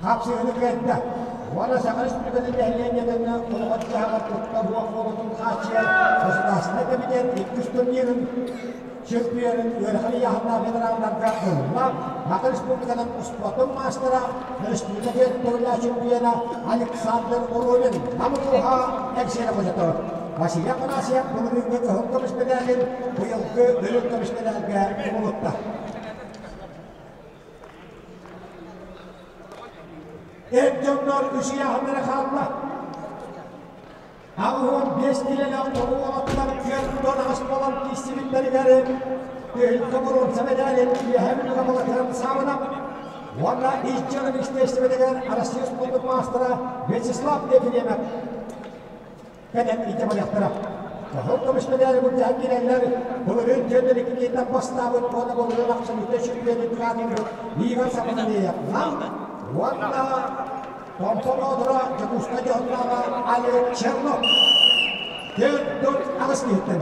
Хапсыһыны кыайда. Уонна Саха Республикатын нэһилиэнньэтин олоҕор-дьаһаҕар куттал суох буолуутун хааччыйар Государственнай кэмитиэт иккис турнирын чемпионун ыарахан ыйааһыннаах ветераннарга ылла. Саха Республикатын успуортун маастара, республика төгүллээх чемпиона Александр Уровин Намылуха Эҥсиэли хототор. Василий Афанасьев былырыыҥҥы кыһыл көмүс мэдээлин быйылгы үрүҥ көмүс мэдээлгэ кубулутта. Эр дьоннор үс ыйааһыннара хаалла. 85 киилэлээх тоҕу уолаттар 48 буолан киирсибиттэригэр Түһүлгэ боруонса мэдээлин Үөһээ Бүлүүгэ Балатырын Саабына уонна ис дьыала министиэристибэтигэр Россия спордун маастара Вячеслав Ефремов кэлэн илдьэ барыахтара. Кыһыл көмүс мэдээли былдьаһан киирэллэр, былырыын түөртэн икки киһиттэн бастаабыт уонна былырыын абсолютнай чемпионун аатырбыт Игорь Сапаналеев уонна Томпо Боотура Дьокуускай дьоһуннааҕа Олег Чернов. 48 киһиттэн.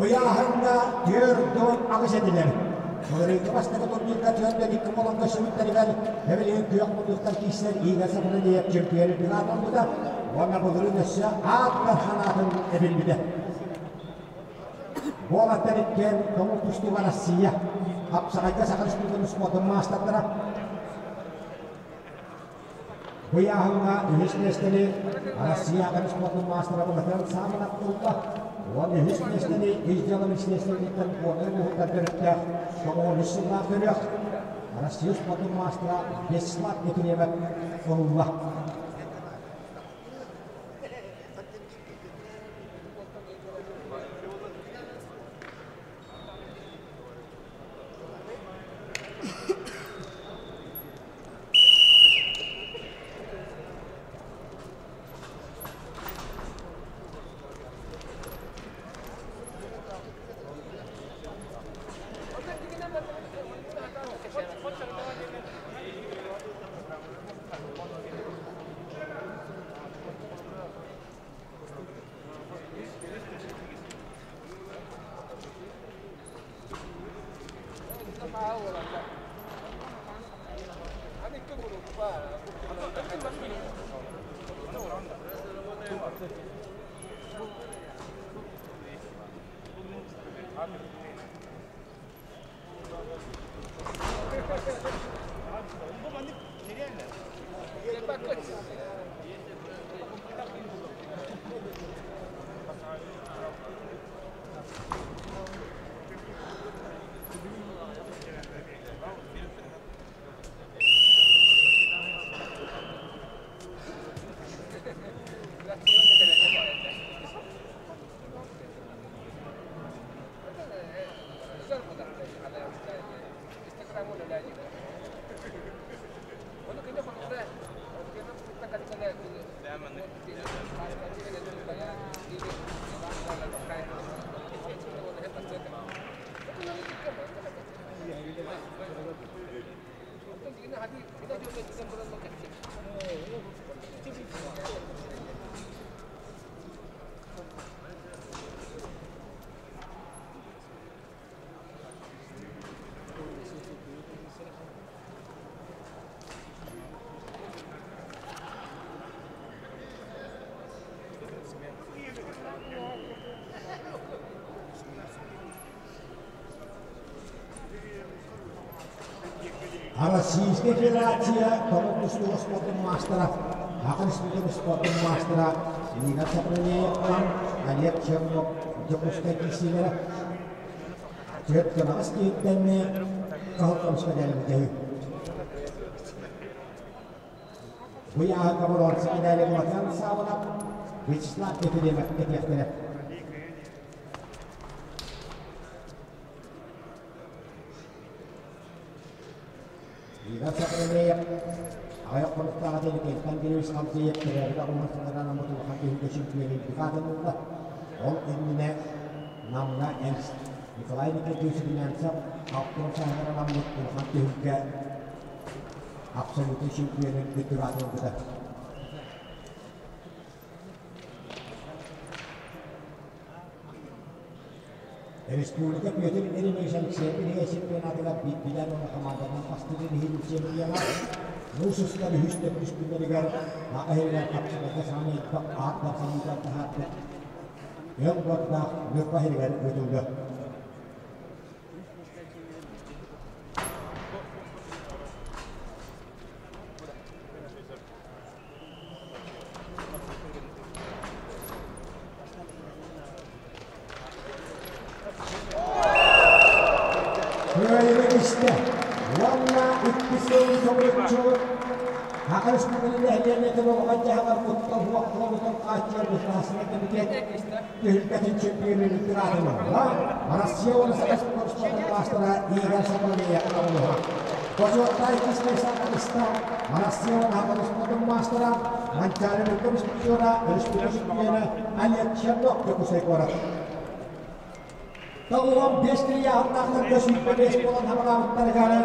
Ыйааһыҥҥа 48 этилэр. Былырыыҥҥы бастакы турнирга 42 буолан көрсүбүттэригэр эбилигин күөх муннуктар киирсэр Игорь Сафронеев чемпион үрдүк аатырбыта уонна былырыын өссө аат дархан эбилбитэ. Буолаттар иккиэн көҥүл тустууга Россия, хапсаҕайга Саха Республикатын спордун маастардара. Бу ыйааһыҥҥа үһүс миэстэни Россия аҕа спордун маастара Былатыан Сааманов ылла. Уонна үһүс миэстэни ис дьыала министиэристибэтиттэн Горнай улууһуттан төрүттээх 93 сыллаах төрүөх Россия спордун маастара Вячеслав Ефремов ылла. Российскай Федерация тобул тустууга спордун маастара, Саха Республикатын спордун маастара Игорь Сапронеевтан Олег Чернов Дьокуускай киирсиилэрэ Түөрт киһиттэн кыһыл көмүс медали бүтэһик. Бу ыйааһыҥҥа боруонса медали Владимир Саввинов, Вячеслав Ефремов кэтиэхтэрэ. Игорь Сапронеев аҕыйах хонуктааҕы Тэликиэттэн Кирилл Халдеев төрөөбүт аҕыллар сылынан аммыт улахан түһүлгэ чемпионун аатын ылла. Ол иннинэ Намҥа Эмс Николай Никитич Румянцев алтын сааһыгар анаммыт улахан түһүлгэ абсолютнай чемпионун үрдүк аатын ылбыта. Республика Петр Еремеевич Алексеев Илия чемпионатыгар биирдиилээн уонна хамаанданан бастыырын иһин чемпиона муус устар үһүс төрдүс күннэригэр Аҕа иһигэр хапсыгайга саамай элбэх аат барсаныытыгар таһаарбыт Өҥ уоттаах Ньурба иһигэр ыытыллыа. Кыайыыны истэ уонна иккис сылын соһуччу Саха Республикатын нэһилиэнньэтин олоҕун дьаһаҕар куттал суох буолуутун хааччыйар государственнай комитет түһүлгэтин чемпионун аатын ылла. Россия уонна Саха Республикатын маастара Игорь Сапронеев оҕолоро. Бочуоттаах иккис миэстэҕэ Россия уонна Саха Республикатын маастара Манчаары Ньургун чемпиона, өрөспүүбүлүкэ чемпиона Олег Чернов Дьокуускай куорат. 95 трияһыннаахтарга 25 буолан хаманаабыттарыгар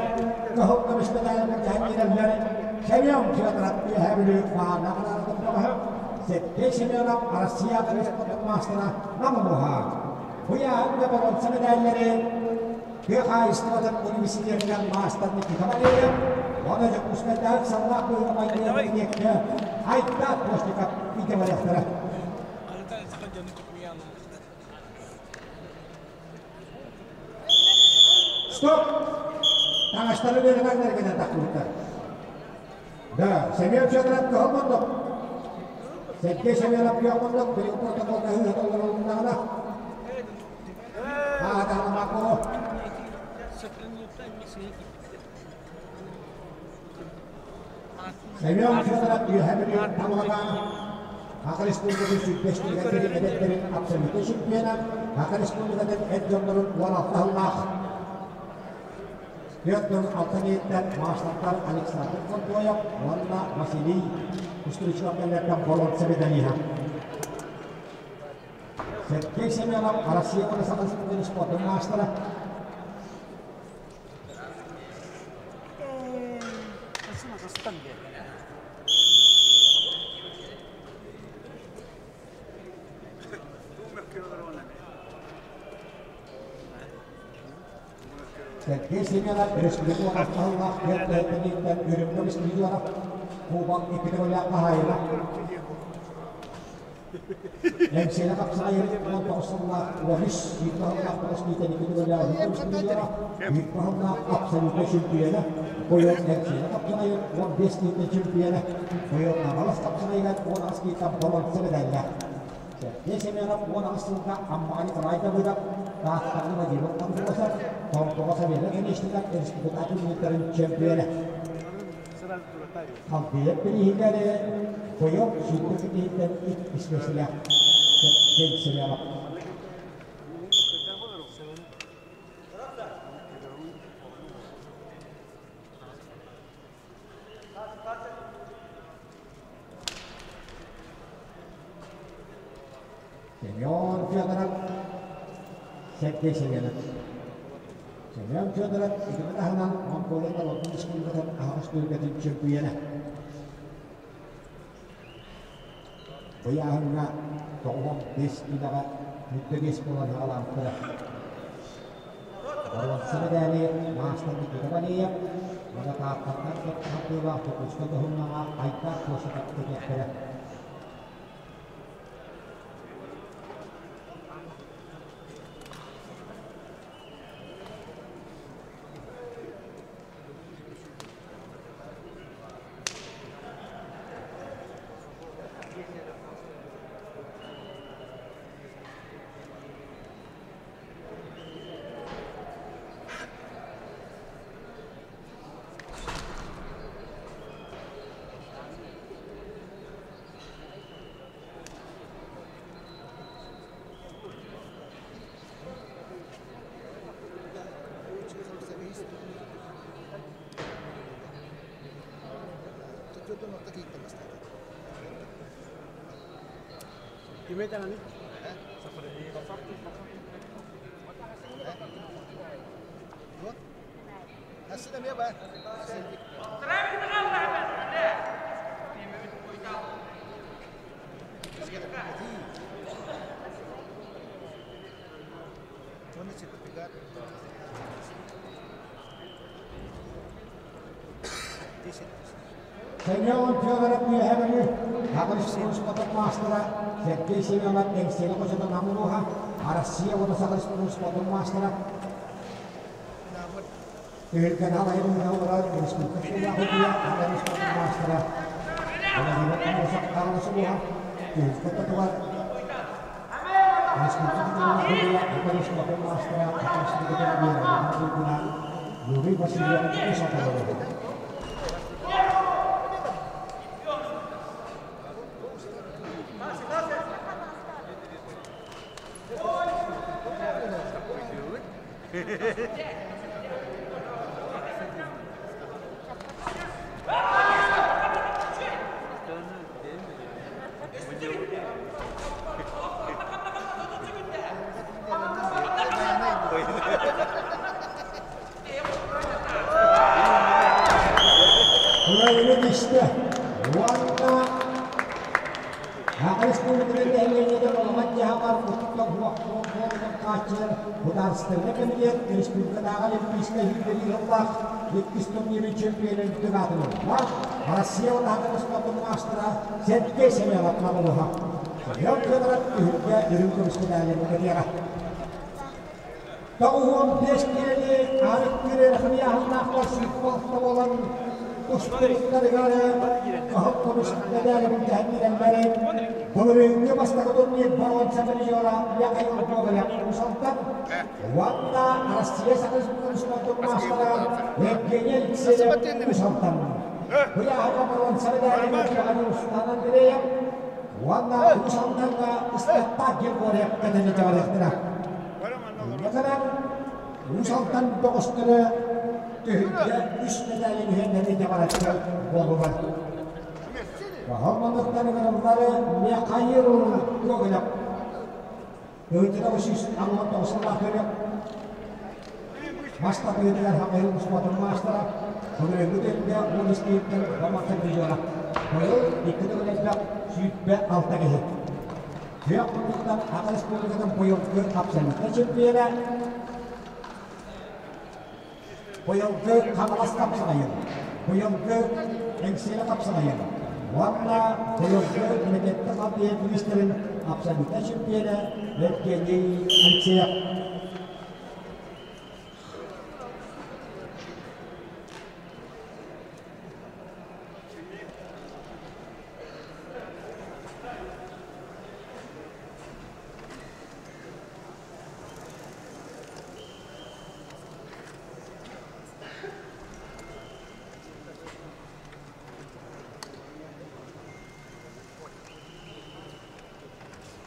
кыһыл көмүс медаль былдьаһан киирэллэр. Семен Федоров Үөһээ Бүлүү Маана Ханаанатын бөҕөһө, Сергей Семенов Россия спортун маастара Нам улууһа. Бу ыйааһыҥҥа боруонса медаллары тыа хаһаайыстыбатын университетыгар маастар Никита Валерьев уонна Дьокуускайдааҕы ыксаллаах быһыыга-майгыга кабинекка Айдаат Постников илдьэ барыахтара. Стоп! Таҥастары үөрэнэннэр гынан тахсыбыттар. Да, Семен Федоров кыһыл муннук. Сергей Семенов күөх муннук, билигин протоколга ыһыыта олорулуннаҕына. Ааталамаак боло. Семен Федоров Үөһээ Бүлүү Тамалакаана Саха Республикатын сүүрбэстигэ эдэрдэрин абсолютнай чемпиона, Саха Республикатын эр дьоннорун 16 сыллаах 46 киһиттэн маастардар Александр Контоев уонна Василий Кустричев кэллэртэн боруонса медалиһа. Сергей Семенов Россия уонна Саха Республикатын спордун маастара. Сергей Семенов республика хаһыллаах түөрт үрүҥ көмүс призера, Кубок икки төгүллээх хаһаайына. Эҥсиэли хапсаҕайын 19 сыллаах 13 биир баһыллаах 9 миитэн икки төгүллээх үрүҥ көмүс призера, биир баһыллаах абсолютнай чемпиона, Бойон Эҥсиэли хапсаҕайын 15 миитэн чемпиона, Бойон Аҥалас хапсаҕайыгар 18 миитэн боруонса медаллаах. Сергей Семенов 18 сылга Аммаҕа Николай Давыдов, Тааттаҕа Владимир Андросов, Томпоҕо Савелий Конечников республика турнирдарын чемпиона. Халбыйар бирииһигэр Бойом сүүрбэ киһиттэн иккис миэстэлээх Сергей Семенов. Семен Федоров, Сергей Семенов. Семен Федоров итини таһынан Монголия норуотун республикатын аһаҕас түһүлгэтин чөмпүйүөнэ. Ыйааһыҥҥа 95 киилэҕэ 105 буолан аҕалаабыттара. Боруонса мэдээли маастар Никита Валеев уонна Тааттаттан хардыылаах Дьокуускай Дохуннаҕа Айдаах Куосатап кэтиэхтэрэ. Семен Федоров Үөһээ Бүлүү Хаҕын спортун маастара Сергей Семенов Эҥсиэли хочотун Аммуруһа Россия уонна Саха спортун маастара Түһүлгэни алайын олорор республика суоллаах Саха спортун маастара Владимир Аммосов Хаҥалас улууһа Түһүлгэ ортотугар Республика суоллаах Саха спортун маастара Саха Республикатын үөрэҕин Юрий Васильев үс аталары. Кыайыыны истэ уонна Саха Республикатын нэһилиэнньэтин олоҕун-дьаһаҕар куттал суох буолуон хааччыйар Судаарыстыбаннай кэмитиэт республикатааҕы олимпийскай сүүрдэрии сыллаах иккис турнирын чемпионун үрдүк аатын ылла. Россия уонна спордун маастара Сергей Семенов Мамылыха. Семен Федоров түһүлгэ үрүҥ көмүс медалын кэтиэҕэ. 95 киилэни арыктыыр ыарахан ыйааһыннаахтар сүүрбэ буолан тустубуттарыгар кыһыл көмүс мэдээли былдьаһан киирэллэрин былырыыҥҥы бастакы турнир боруонса призера Михаил Гоголев Усалтан уонна Россия Саха Республикатын маастара Евгений Алексеев Усалтан ыйааһыҥҥа боруонса мэдээлин Руслан Андреев уонна Уус Алдаҥҥа Ыстаппаат Григорьев кэтэнэ барыахтара. Инньэ Уус Алдан бөҕөстөрө түһүлгэ үс мэдээлин үһүөннэрин итэҕэлэттэр буоллулар. Баһыл манныктан ыҥырыллары Михаил Гоголев Ыытыга 369 сыллаах көрүөх мас тардыытыгар Хахайыл спортун маастара былырыыҥҥы түһүлгэ уон истииттэн Романтан призера. Быйыл икки төгүл элбэх 26 киһи. Күөх муннуктан Саха Республикатын быйылгы абсолютнай чемпиона, быйылгы Хаҥалас хапсаҕайын, быйылгы Эҥсиэли хапсаҕайын уонна быйылгы Мемлекеттик халтыйа министрин абсолютнай чемпиона Евгений Алексеев.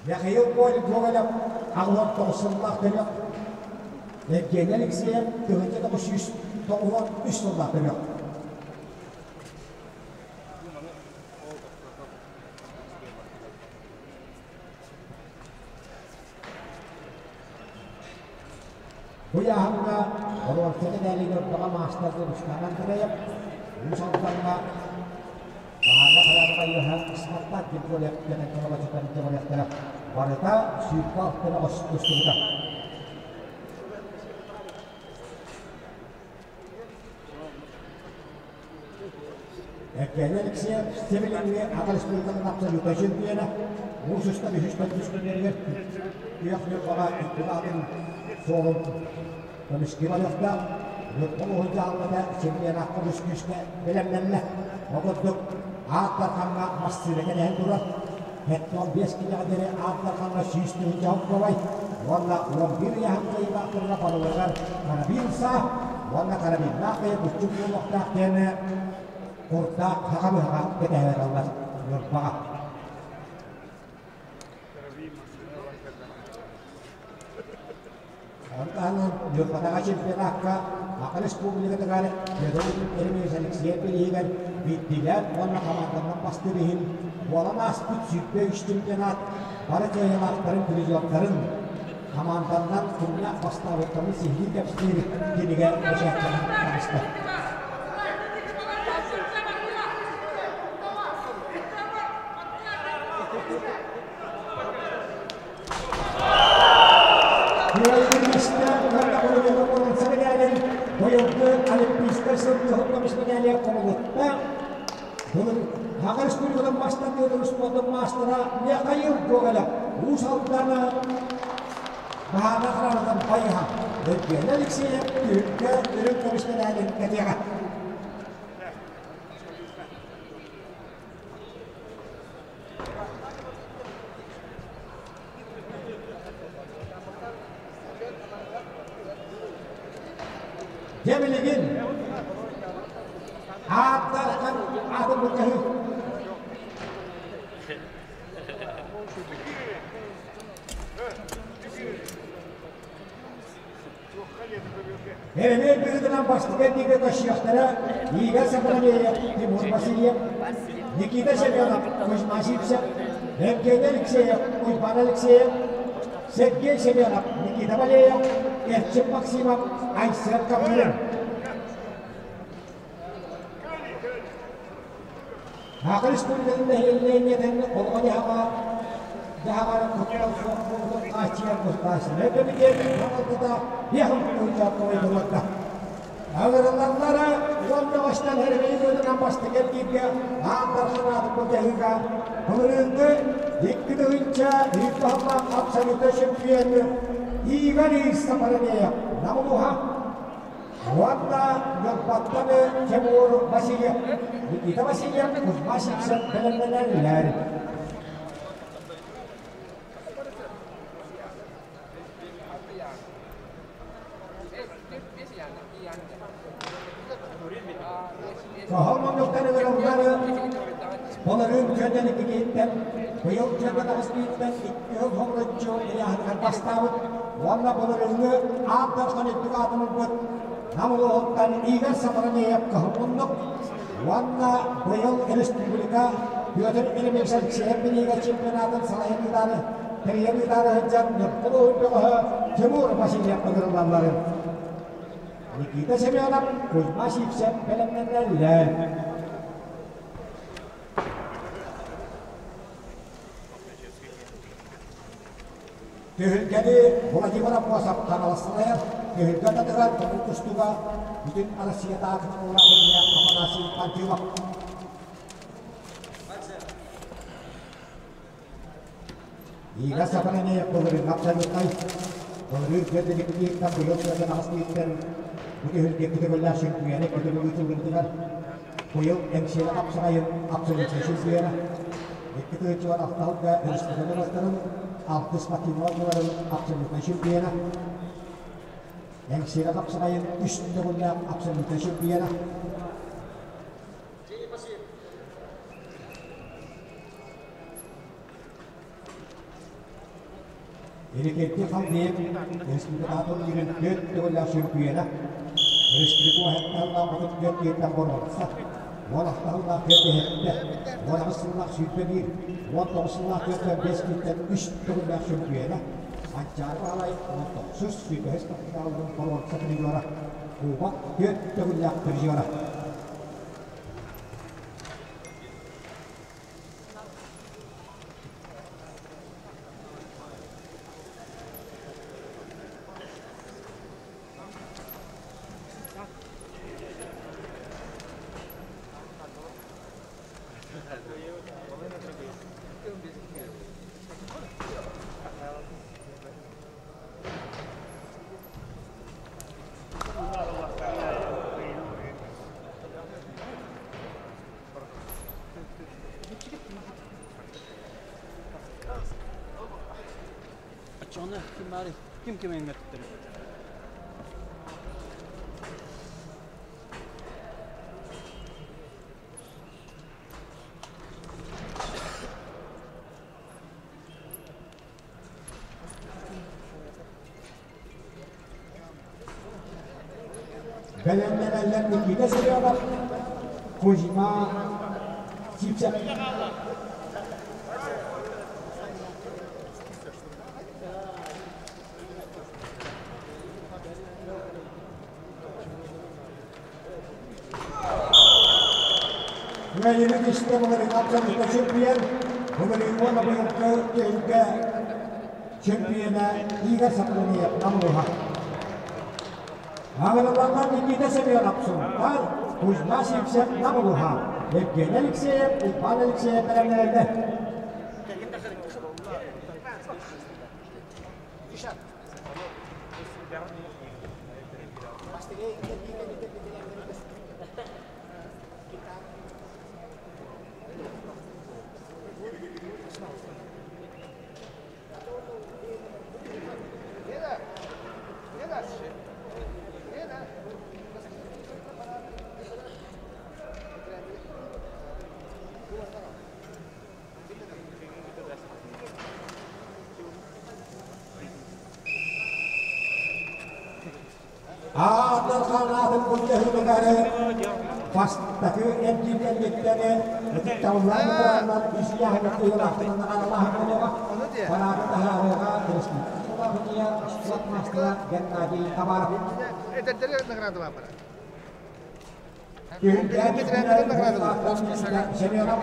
Михаил Гоголев 89 сыллаах төрүөх, Евгений Алексеев 1993 сыллаах төрүөх. Бу ыйааһыҥҥа боруонса мэдээлин ырбаҕа маастарга Руслан Андреев, Уус Алдаҥҥа Баһаарга хайаабыта ыаһа Исматтаах Григорьев кэлэн кылабачытан илдьэ барыта 26 көстүбүтэ. Евгений Алексеев Севилиҥҥи Саха Республикатын абсолютнай чемпиона, муус устар үһүс төрдүс күннэригэр күөх Ньурбаҕа икки аатын суолун көмүскүү барыахтаах. Ньурба улууһун дьаһалтата чемпионакка үс күүскэ бэлэмнэннэ. Ол курдук, Аат Дархаҥҥа массыына кэлэһэн турар. 75 киилэҕэ диэри Аат Дархаҥҥа 100 тыһыынча холкуобай уонна 11 ыйааһын кыайыылаахтарга барыларыгар карабин саа уонна карабиннаах бэйэ буччук буолуохтаах диэн курдаах хаха быһаҕа кэтэһэр аллар Ньурбаҕа. Онтон Ньурбатаҕа чемпионакка Саха Республикатыгар Федор Еремеевич Алексеев бирииһигэр биирдиилээн уонна хамаанданан бастыыр иһин буолан ааспыт 23 чемпионат бары кыайыылаахтарын призердарын хамаанданнан кимҥэ бастаабыттарын сиһилии кэпсиир кинигэ бэчээттэнэн таҕыста. Кыайыы уонна Олимпиада боруонса мэдээлин быйылгы Олимпийскай сыл кыһыл көмүс мэдээлиэ хомулутта. Былыр Саха Республикатын бастакы спордун маастара Михаил Гоголев Уус Алдана Баһаана Хараанатан байыһа Евгений Алексеев түһүлгэ үрүҥ көмүс мэдээлин кэтиэҕэ. Дьэ билигин ааттархан атын былдьаһыы. Эрэмиэн быһыытынан бастакы эргииргэ көрсүөхтэрэ Игорь Сапронеев, Тимур Васильев, Никита Семенов, Кузьма Сивцев, Евгений Алексеев, Уйбан Алексеев, Сергей Семенов, Никита Валеев, Эрчим Максимов, Айсен Каприн. Саха Республикатын нэһилиэнньэтин олоҕо-дьаһаҕа дьаһаҕар куттал суох буолуутун хааччыйар государственнай кэмитиэт салалтата биэһин туруорда. Ыҥырыллаллара уонна баштан эрэмэйи быһыытынан бастакы эргииргэ аан дархан аатын былдьаһыыга былырыыҥҥы 2001 баһыллаах абсолютнай чемпион Игорь Сапаранеев Намулуха Уонна Ньурбаттан Тимур Васильев, Никита Васильев, Кузьма Сивцев бэлэмнэнэллэр. Кыһыл муннуктан ыҥырыллары былырыын күөннэн иккититтэн, быйыл күөннэн аҕыс бииртэн икки сыл соҕуруччу ыйааһыныгар бастаабыт уонна былырыыҥҥы аан дархан үрдүк аатын ылбыт Нам улууһуттан Игорь Сапронеев кыһыл муннук уонна быйыл республика Петр Еремеевич Алексеев бириигэ чемпионатын салайан ыытаары тэрийэн ыытаары сылдьан Ньурба улууһун бөҕөһө Тимур Васильев ыҥырыллалларын Никита Семенов, Кузьма Сивцев бэлэмнэнэллэр. Түһүлгэни Владимир Аммосов Хаҥалас салайар, түһүлгэ аттатыгар Тумул тустууга бүтүн Россиятааҕы кытыллаах Афанасий Панфилов. Иигэ Сапананеев былырыын абсолютнай былырыын түөрт быйыл түөртэн аҕыс бииртэн бу түһүлгэ күтүгүллээх чемпионы күтүгү ыытыллыбытыгар быйыл Эҥсиэли хапсаҕайын абсолютнай чемпиона икки тыһыынча алталга республика норуоттарын алтыс спортивнай оонньууларын абсолютнай чемпиона Эҥсиэли хапсаҕайын үс төгүллээх абсолютнай чемпиона Эрикетти Халдеев республикатын иһин түөрт төгүллээх чөмпүйүөнэ, республика уһаттаһыллаах 34 киһиттэн боруонса, 16 сыллаах түөрт иһиттэ, 18 сыллаах 21, 19 сыллаах 45 киһиттэн үс төгүллээх чөмпүйүөнэ, Манчаары Баһылай 19 сүүрбэһис капиталын боруонса призера, Кубок түөрт төгүллээх призера. Оччоҕуна ким баарый? Ким ким эҥэртэрий? Бэлэмнэнэллэр Никита Семенов, Кузьма Сивцев. Үөйүбүт истэ былырыын абсолютно чемпион, былырыын уонна быйылгы түһүлгэ чемпиона Игорь Саплыниев Намлыха. Аҕырылланнар Никита Семенов Сунтаар, Кузьма Сивцев Намылыха, Евгений Алексеев, Иван Алексеев бэлэмнэнэллэр. Аатар ханаатын былдьаһыытыгар бастакы эргиирдэргиттэн ытыктабыллаах ветераннар үс ыйааһыҥҥа кыайыылаахтарынан наҕараалааһын буолуоҕа. Параады таһаарыыга республика спорт маастара Геннадий Хабаров. Семенов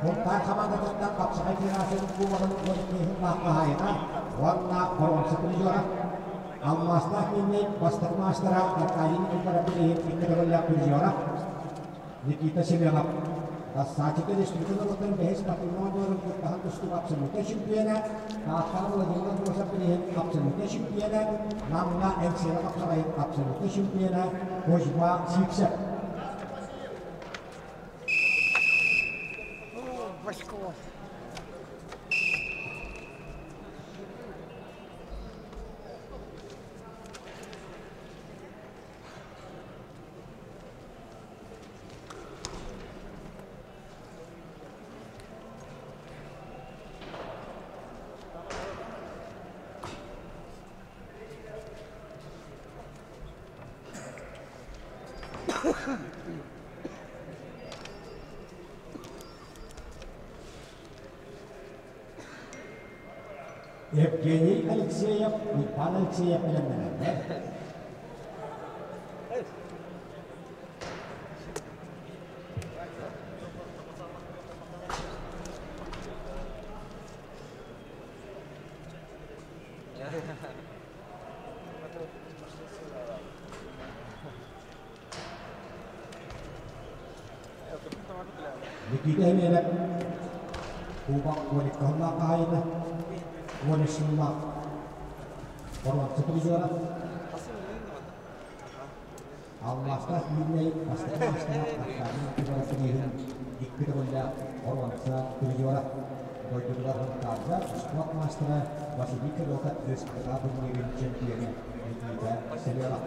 Мунтаар хамаандатыттан хапсаҕай федерациятын кубогын уон хаһаайына уонна боруонса призера Алмаастаах Миннэй бастакы маастара Аркадий Никифоров иһин икки төгүллээх призера Никита Семенов Дассаачыка республика норуоттарын бэһис спортивнай оонньууларын кыттаһан тустуук абсолютнай чемпиона Тааттаҕа Владимир Андросов иһин абсолютнай чемпиона Намҥа НЦР хапсаҕайын абсолютнай чемпиона Кузьма Сивцев. Евгений Алексеев, Уйбаан Алексеев бэлэмнэнэллэр. Никита Эмиэнэп Кубок 12 хаһаайына, 13 сыллаах боруонса призера. Алмаастаах Миирнэй бастакы маастара Аркадий Никифоров кириэһин икки төгүллээх боруонса призера. Дойдутугар Хунтаарга спорт маастара Василий Федотов республика турнирын чемпиона Никита Семенов.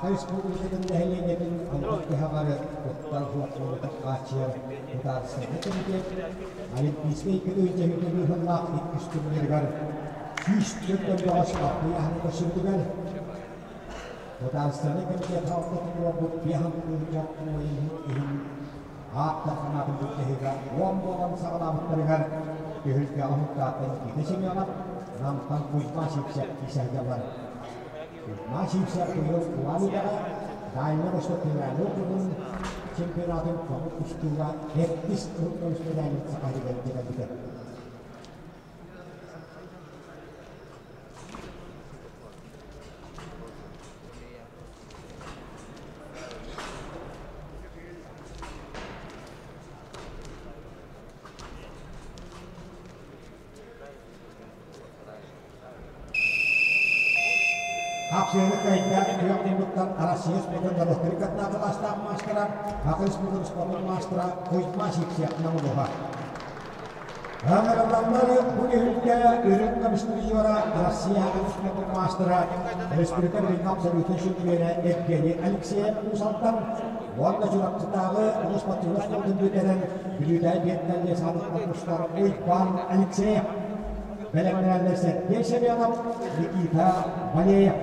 Саха Республикатын нэһилиэнньэтин алгыс быһаҕар куттал суох буолуутун хааччыйар Судаарыстыбаннай кэмитиэт Олимпийскай икки быыһыллаах иккис турнирыгар 104 бөҕөс аппыйаһын көрсүбүтүгэр Судаарыстыбаннай кэмитиэт салалтатын уорбут биэһэн тыһыынча иһин ааттар санаатын былдьаһыыга уон буолан саҕалаабыттарыгар түһүлгэҕэ уһуктааттан Никита Семенов, Намтан Кузьма Сивцев киисэһдьаллар. Кузьма Сивцев быйыл Улан-Удэҕэ Дальнай Восток федеральнай округун чемпионатын көҥүл тустууга сэттис кыһыл көмүс медалын Саха сиригэр кэлбитэ. Хапсыһыны кыайда күөх муннуктан Россия спордун норуоттарын кытта кылаастаах маастара, Саха Республикатын спордун маастара Кузьма Сивцев Намылуха. Ыҥырыллаллар бу түһүлгэ үрүҥ көмүс призера Россия спордун маастара, республика билиҥҥи абсолютнай чемпиона Евгений Алексеев Уус-Алдан уонна Чурапчытааҕы улуус спортивнай спордун бүтэрэн Бүлүүтээҕи биэннэллиэ саалыттан тустар Уйбаан Алексеев. Бэлэмнэнэллэр Сергей Семенов, Никита Валеев.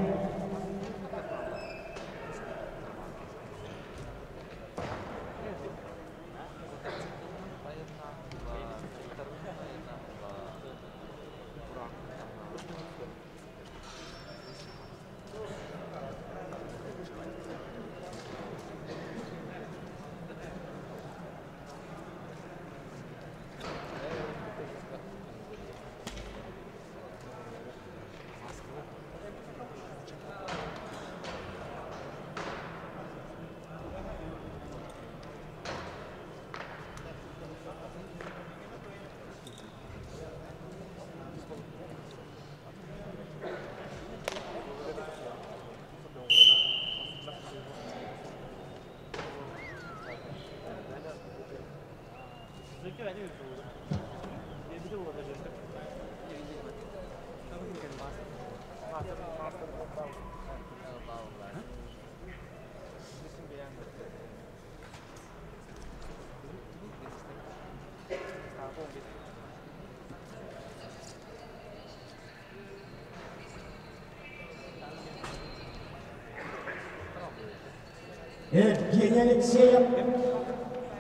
Евгений Алексеев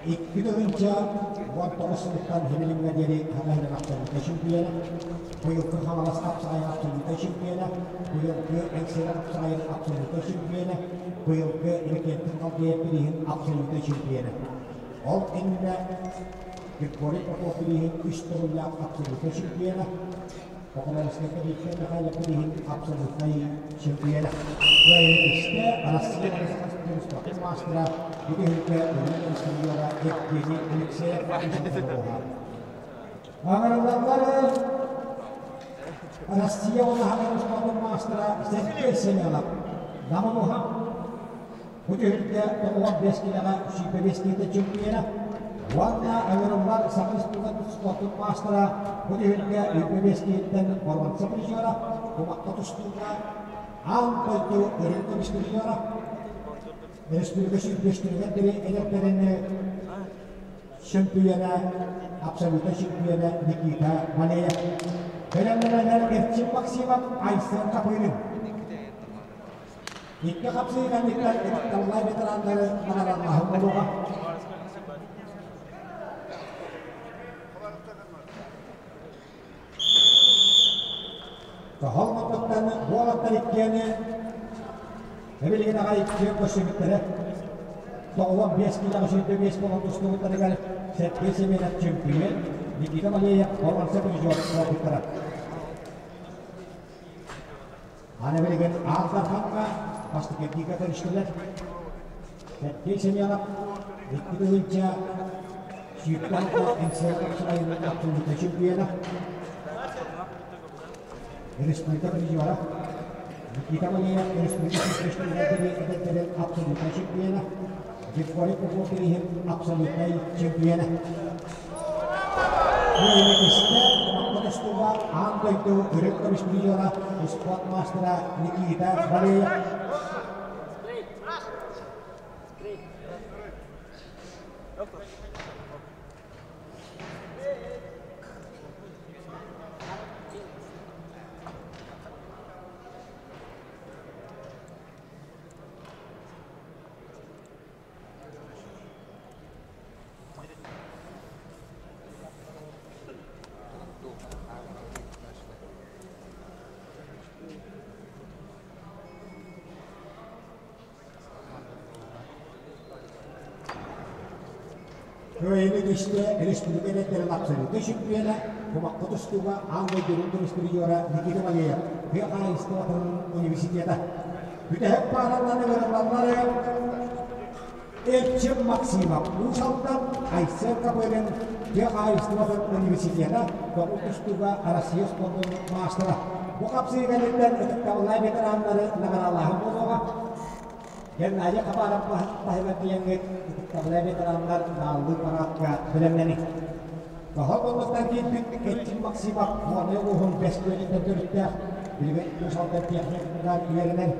2019 сылыттан Химилиҥҥэ диэри Саха сирин абсолютнай чемпиона, быйылгы Хаҥалас хапсаҕайын абсолютнай чемпиона, быйылгы Эҥсиэли хапсаҕайын абсолютнай чемпиона, быйылгы Иннокентий Халдеев бирииһин абсолютнай чемпиона. Ол иннинэ Григорий Попов бирииһин үс төгүллээх абсолютнай чемпиона, Покровскайга Виктор Михайлов бирииһин абсолютнай чемпиона. Кыайыытыста Россия спортын маастара бүтэһиккэ Өлүөн инженера Евгений Алексеев Аҥарыллаллар Россия уонна спортын маастара Сергей Семенов Намылуха Бу түһүлгэ 95 киилэҕэ 105 киилэ чемпиона уонна ыҥырыллар Саха Республикатын спортун маастара бу түһүлгэ 25 киһиттэн боруонса призера, кумахха тустууга аан дойду үрүҥ көмүс призера, республика сүүрбэстэригэр диэри эдэрдэрин чемпиона, абсолютнай чемпиона Никита Валеев. Бэлэмнэнэллэр Эрчим Максимов, Айсен Хапырин. Икки хапсыы кэнниттэн ытыктабыллаах ветераннары наҕараадалааһын буолуоҕа. Тоһол муннуктан уолаттар иккиэни эбилигин аҕай иккиэн көрсүбүттэрэ. 95 киилэҕэ 105 буолан тустубуттарыгар Сергей Семенов чемпион, Никита Малеев боруонса призер буолбуттара. Аны билигин Аал Дархаҥҥа бастакы этиигэ көрүстүлэр. Сергей Семенов 2000 сүүртэн НСР сайынын абсолютнай чемпиона, республика призера, Никита Малеев республика эдэрдэрин абсолютнай чемпиона, Григорий Попов иһин абсолютнай чемпиона. Истэ Маттатастуга аан дойду үрүҥ көмүс призера, спорт маастара Никита Валеев. Кыайыыны түстэ республика эдэрдэрин абсолютнай чемпиона, кумахха тустууга аан дойду үрүҥ призера Никита Малеев, тыа хаһаайыстыбатын университета. Бүтэһик паараларын ыҥырыллаллар Эрчим Максимов, Уус Алдан, Айсен Копырин, тыа хаһаайыстыбатын университета, көҥүл тустууга Россия спордун маастара. Бу хапсыы кэнниттэн ытыктабыллаах ветераннары наҕараалааһын буолуоҕа. Геннадий Хабаров таһыгар тиийэҥҥит ытыктабыллаах ветераннар нааллыы параадка бэлэмнэниҥ. Тоһо боллуктан киирбит Эрчим Максимов Горнай улууһун Бэс Күөлүттэн төрүттээх, билигин Уус Алдан техникумугар үөрэнэн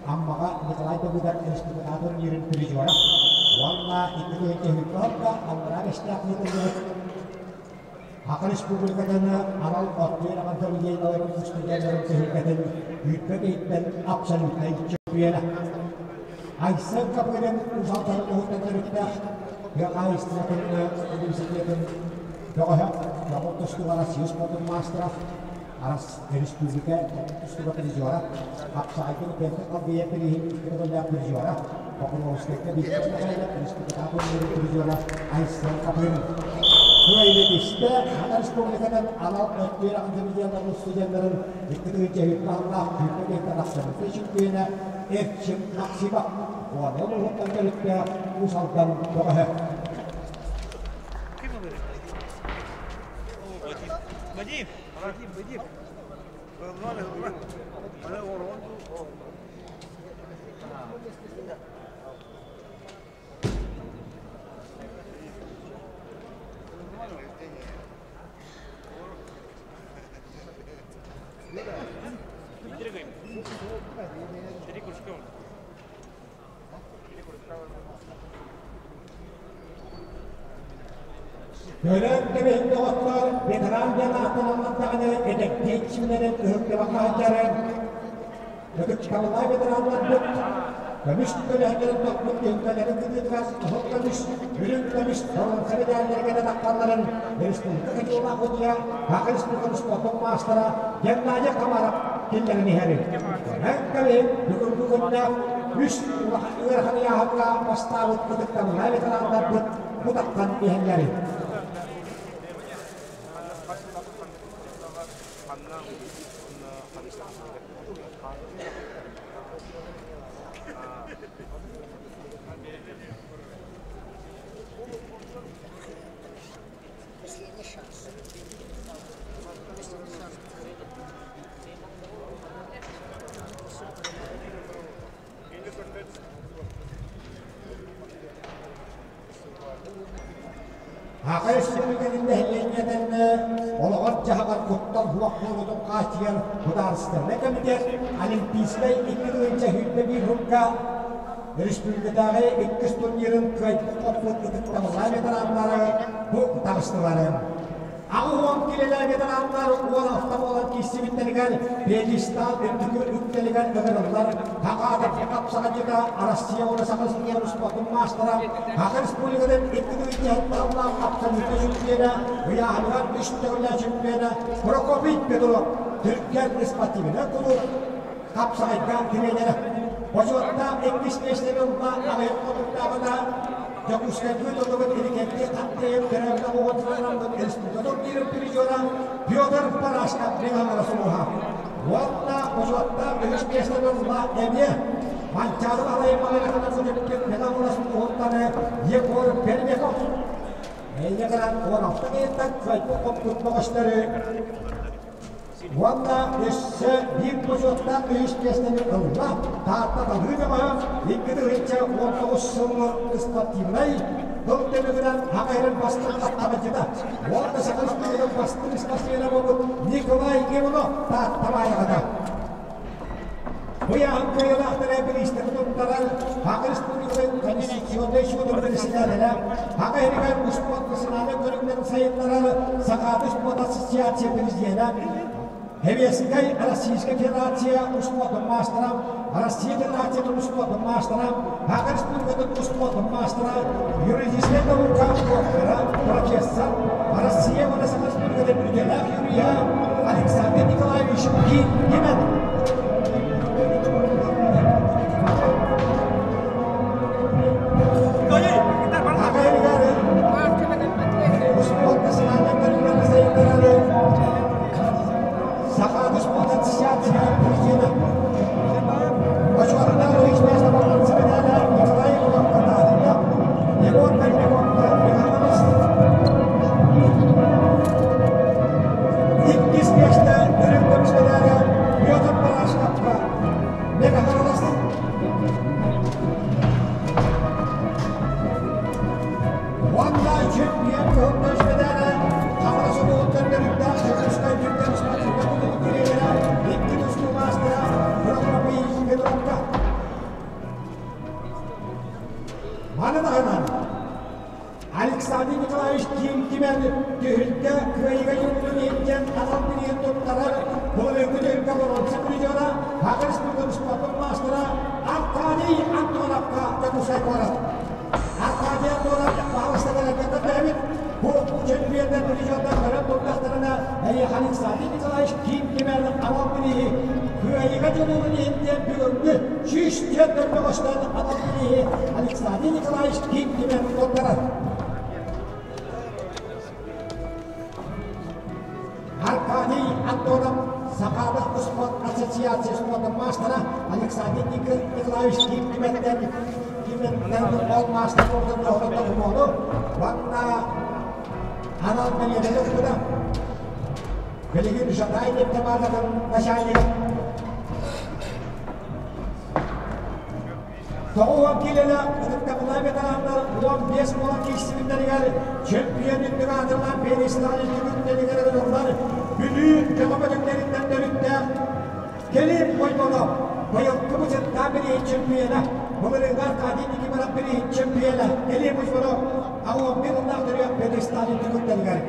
Аммаҕа Николай Давыдов республикаҕа турнирын призера уонна 2 тыһыынча сылга Аллараа Бэстээх ыытыллыбыт Саха Республикатын анал орто үөрэҕин заведениеларын студеннарын түһүлгэтин үүппэ киһиттэн абсолютнай чөмпүйүөнэ. Айсен Копырин Уус Алдан улууһуттан төрүттээх тыа хаһаайыстыбатын университетын бөҕөһө, норуот тустууга Россия спордун маастара, Республика тустууга призера, хапсаҕайга Лукенко Алгия приһин икки призера, Покровскайга Виктор Михайлов республикаҕа турнирын призера Айсен Копырин. Кыайыы Саха Республикатын анал өттүгэр академияларын студеннарын 2 тыһыынча сыллаах күүппэ киһиттэн абсолютнай чемпиона Эрчим Максимов Горнай улууһуттан төрүттээх Уус Алдан бөҕөһө. Вадим, Вадим, Вадим. Көрөн кэбиһин доҕоттор, ветеран диэн ааттаналлар даҕаны эдэрдии чимнэрин ыһыктыбакка сылдьарын, ытыктабыллаах ветераннарбыт көмүс көлөһөлөрүн топпут түһүлгэлэрин кытыытыгар кыһыл көмүс, үрүҥ көмүс боруонса медалларга да таххалларын республика Кытыылаах судьуйа, Саха Республикатын спордун маастара Геннадий Комаров киллэрэн иһэрин. Көрөн кэбиһин бүгүҥҥү күннээх үс улахан ыарахан ыйааһыҥҥа бастаабыт ытыктабыллаах ветераннарбыт бутахтан иһэллэрин. Последний шанс. Последний шанс. Саха Республикатын нэһилиэнньэтин олоҕор-дьаһаҕар куттал суох буолуутун хааччыйар судаарыстыбаннай комитет Олимпийскай 2021 сылга республикатааҕы иккис турнирын кыайбыт-хоппут ытыктабыллаах ветераннары бу таҕыстылар. 80 килэлээх ветераннар 16 буолан киирсибиттэригэр пьедестал үрдүкү үктэлигэр ыҥырыллар Хакаатар хапсаҕайдьыта Россия уонна Саха Республикатын спордун маастара, Саха Республикатын 2 сыллаах абсолютнай чемпиона, ыйааһыныгар үс төгүллээх чемпиона Прокопий Петров Түргэн спортивнай кулууп хапсаҕайга тренерэ. Бочуоттаах иккис миэстэни ылла аҕыйах хонуктааҕыта Дьокуускайга ыытыллыбыт Инникетти хаттыйын төрөөбүт оҕотунан республика турнирын призера Петр Парашков Миҥаҥара сулуһа. Уонна бочуоттаах үһүс миэстэни ылла эмиэ Манчаары Алайын Малайханан сылдьыбыт Миҥаҥара сулуһуттан Егор Пермяков. Эйэ гынан 16 киһиттэн кыайбыт хоппут бөҕөстөрү Уонна өссө биир бочуоттаах үһүс миэстэни ылла Таатта Талыы бөҕөһө 2019 сыл спортивнай тыл түмүгүнэн Саха сирин бастыҥ хапсаҕайдьыта уонна Саха Республикатын бастыҥ спортсмена буолбут Николай Иванов Таатта баайаҕата. Бу ыйааһын кыайыылаахтара бириистэри туттарар Саха Республикатын Конституционнай суутун председателэ, Саха сиригэр успуорт национальнай көрүҥнэрин сайыннарар Сахааты спорт ассоциация президенэ, Сэбиэскэй Российскай Федерация успуордун маастара, Россия Федерациятын успуордун маастара, Саха Республикатын успуордун маастара, юридическай наука доктора, профессор, Россия уонна Саха Республикатын үтүөлээх юриһа Александр Николаевич Гимен. Мега-Хаҥаластан. Уонна чемпион кыһыл көмүс медалэ Хаҥалас улууһуттан төрүттээх Дьокуускай Түргэн спортивнай кулуубун тренерэ, икки тустуу маастара Прокопий Петровка. Маны таһынан Александр Николаевич Ким Кимэн түһүлгэ кыайыыга дьулуурун иһиттэн анал билиэн туттарар былырыыҥҥы түһүлгэ боруонса призера, Саха Республикатын спордун маастара Аркадий Антоновка Дьокуускай куорат. Аркадий Антонов баһылыста кэлэргэ көрдөһөбүт. Бу чемпионнар призердар көрөн турдахтарына эйиэхэ Александр Николаевич Ким Кимэн анал бирииһи кыайыыга дьулуурун иһиттэн бүгүҥҥү 104 бөҕөстөн анал бирииһи Александр Николаевич Ким Кимэн туттарар. Аркадий Антонов Сахаада спорт ассоциация спордун маастара Александр Николаевич Ким Кимэттэн Кимэттэн ол маастар буолбутун туһунан докумуону уонна анал бэлиэтэни ылбыта. Билигин Жатай нефтебазатын начальнига. 90 киилэлээх ытыктабыллаах ветераннар 15 буолан киирсибиттэригэр чемпион үрдүк аатырылаан пьедестал үрдүгүттэригэр ылыллар Бүлүү бөҕө-бөтүҥнэриттэн төрүттээх Кэлим Ойбонов быйылгы бычыттаан бирииһин чемпиона, былырыыҥҥы Аркадий Никифоров бирииһин чемпиона Кэлим Ойбонов 81 ыллаах төрүөх пьедестал үрдүгүттэригэр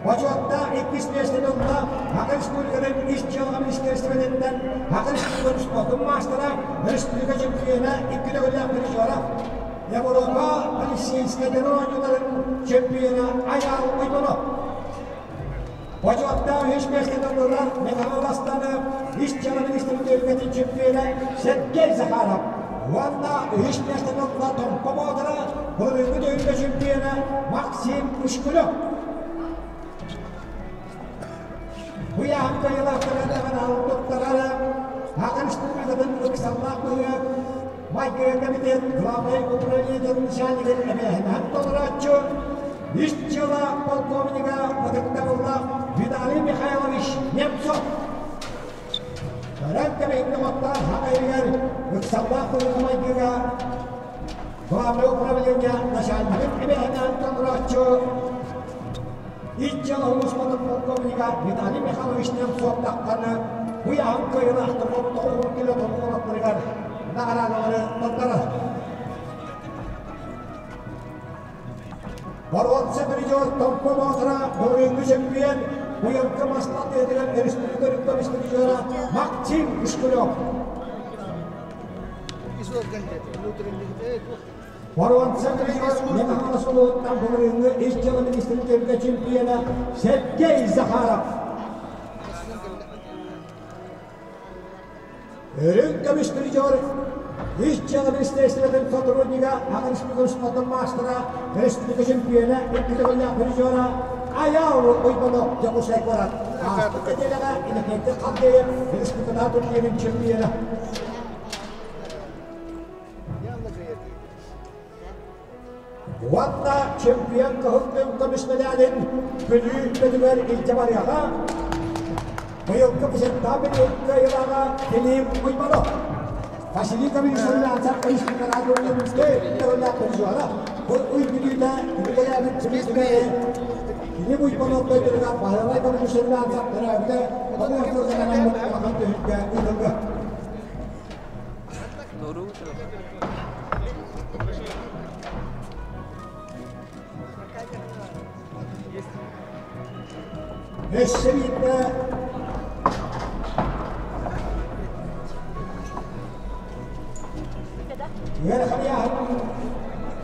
Бочуоттаах иккис миэстэни ылла Саха Республикатын Ис дьыалаҕа министиэристибэтиттэн Саха Республикатын спордун маастара, республика чемпиона, икки төгүллээх призера, Европа полицейскайдарын оонньууларын чемпиона Айаал Ойбонов. Бочуоттаах үһүс миэстэни ыллылар Михаил Астанов, Ис дьыала министрин түһүлгэтин чемпиона Сергей Захаров уонна үһүс миэстэни ылла Томпо Боотура, былырыыҥҥы түһүлгэ чемпиона Максим Ушкулев. Бу ыйааһын кыайыылаахтара даҕаны туттарара Саха Республикатын ыксаллаах быһыы майгыга комитет главнай управлениетын начальнигын эбээһинэһин толорооччу, үс дьыала полковнига ытыктабыллаах Виталий Михайлович Немцов. Көрөн кэбиһин доҕоттоор, Саха иһигэр ыксаллаах быһыы майгыга главнай управление начальнигын эбээһинэһин толорооччу Иччэл улууспатын полковнига Виталий Михайлович Немцов тахханы уйаһын кыайыылаахтар 90 кило толкуолаттарыгар наҕараадалары туттарар. Боруонса призер Томпо Боотура былырыыҥҥы чемпион быйылгы мас тардыытыгар республика үрдүк призера Максим Ушкулев. Боруонса призер Михаил Соловоттан былырыыҥҥы ис дьыала министрин түһүлгэ чемпиона Сергей Захаров. Үрүҥ көмүс призер Ис дьыала министерствотын сотруднига, Аҕа республика спордун маастара, республика чемпиона, икки төгүллээх призера Айаал Уйбанов Дьокуускай куорат. Ааспыт нэдиэлэҕэ Иннокентий Халдеев республикатааҕы турнирын чемпиона. Уонна чемпион кыһыл көмүс мэдээлин Бүлүү бөтүгэр илдьэ барыаҕа. Быйылгы Бысыттаах билиэн кыайыылааҕа Филипп Уйбанов. Василий Камилович республикалаах төгүллээх призера. Бу ый бүтүүтэ үлэлээбит Филипп Филипп Уйбанов дойдутугар Баһылай Камилович төрөөбүтэ 9 сылынан улахан түһүлгэ ыытыллыа. Өссө биирдэ үөрэх ыйааһын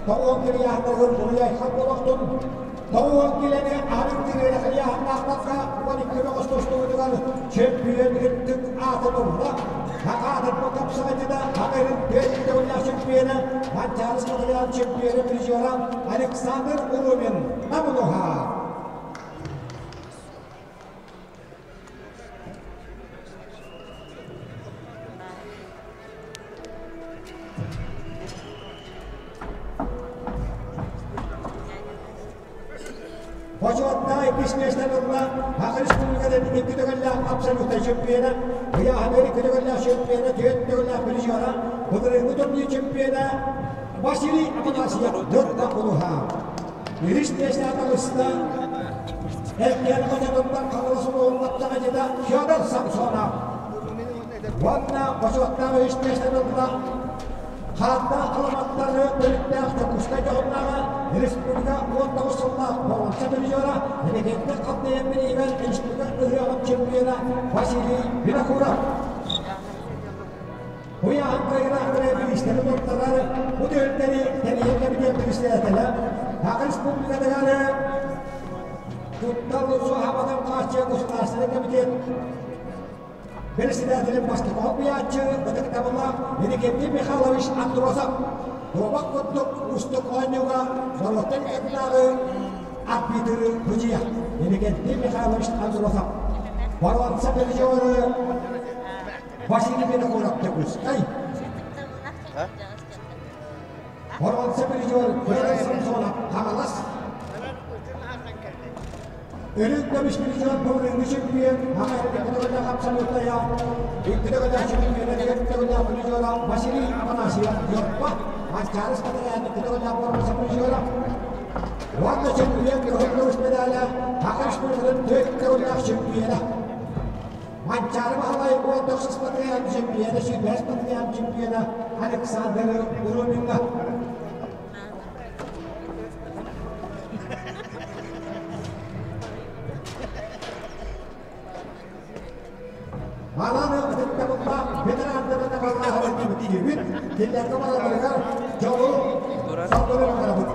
тоҕуон кирийааһыннарыгар буруйайхан олохтун тоҕуон килэни аһарыктыыр үөрэх ыйааһыннаахтарга 12 бөҕөс тустубутугар чөмпүйүөн үрдүк аатын ылла. Хакаатырба хапсаҕайдьыта Хатырын түөрт төгүллээх чемпиона, Манчаары спортивнай чемпиона призера Александр Урумин Намылуха. Бочуоттаах иккис миэстэни ылла Саха Республикатын икки төгүллээх абсолютнай чемпиона, ыйааһыныгар икки төгүллээх чемпиона, түөрт төгүллээх призера, былырыыҥҥы турнир чемпиона Василий Афанасьев Дьорҕо Кулуһа. Үһүс миэстэҕэ таҕыста Эркээни хочотуттан Хаҥалас улууһун баттаҕадьыта Федор Самсонов. Уонна бочуоттаах үһүс миэстэни ылла Хааттаах халаматтары төрүттээх Дьокуускай дьоһуннааҕа республика 19 сыллаах боруонса призера, легенда халтайан бирииһигэр республика ыһыаҕын чемпиона Василий Винокуров. Уйаһын кыайыылаахтары бириистэри туттарар бу түһүлгэни тэрийэр кэмитиэт председателэ Саха Республикатыгар куттал суоһаабатын хааччыйар государственнай комитет председателин бастакы солбуйааччы ытыктабыллаах Иннокентий Михайлович Андросов дуобат курдук уустук оонньууга норуоттан ыккардынааҕы арбитры судьуйа Иннокентий Михайлович Андросов боруонса призеры Василий Винокуров Дьокуускай боруонса призер Федор Самсонов Хаҥалас Үрүҥ көмүс призер былырыыҥҥы чемпион Аҕа икки абсолютная икки төгүллээх чемпиона түөрт төгүллээх призера Василий Афанасьев Дьорҕо Манчаары спартакиада икки төгүллээх боруонса призера уонна чемпион кыһыл көмүс медаля Саха Республикатын түөрт төгүллээх чемпиона Манчаары Баһылай 19 спартакиада чемпиона 25 спартакиада чемпиона Александр Уроминга. Манан ытыктабыллаах ветераннары табаллааһын түмүктүүбүт. Кинилэргэ барыларыгар дьолу, соргуну баҕарабыт.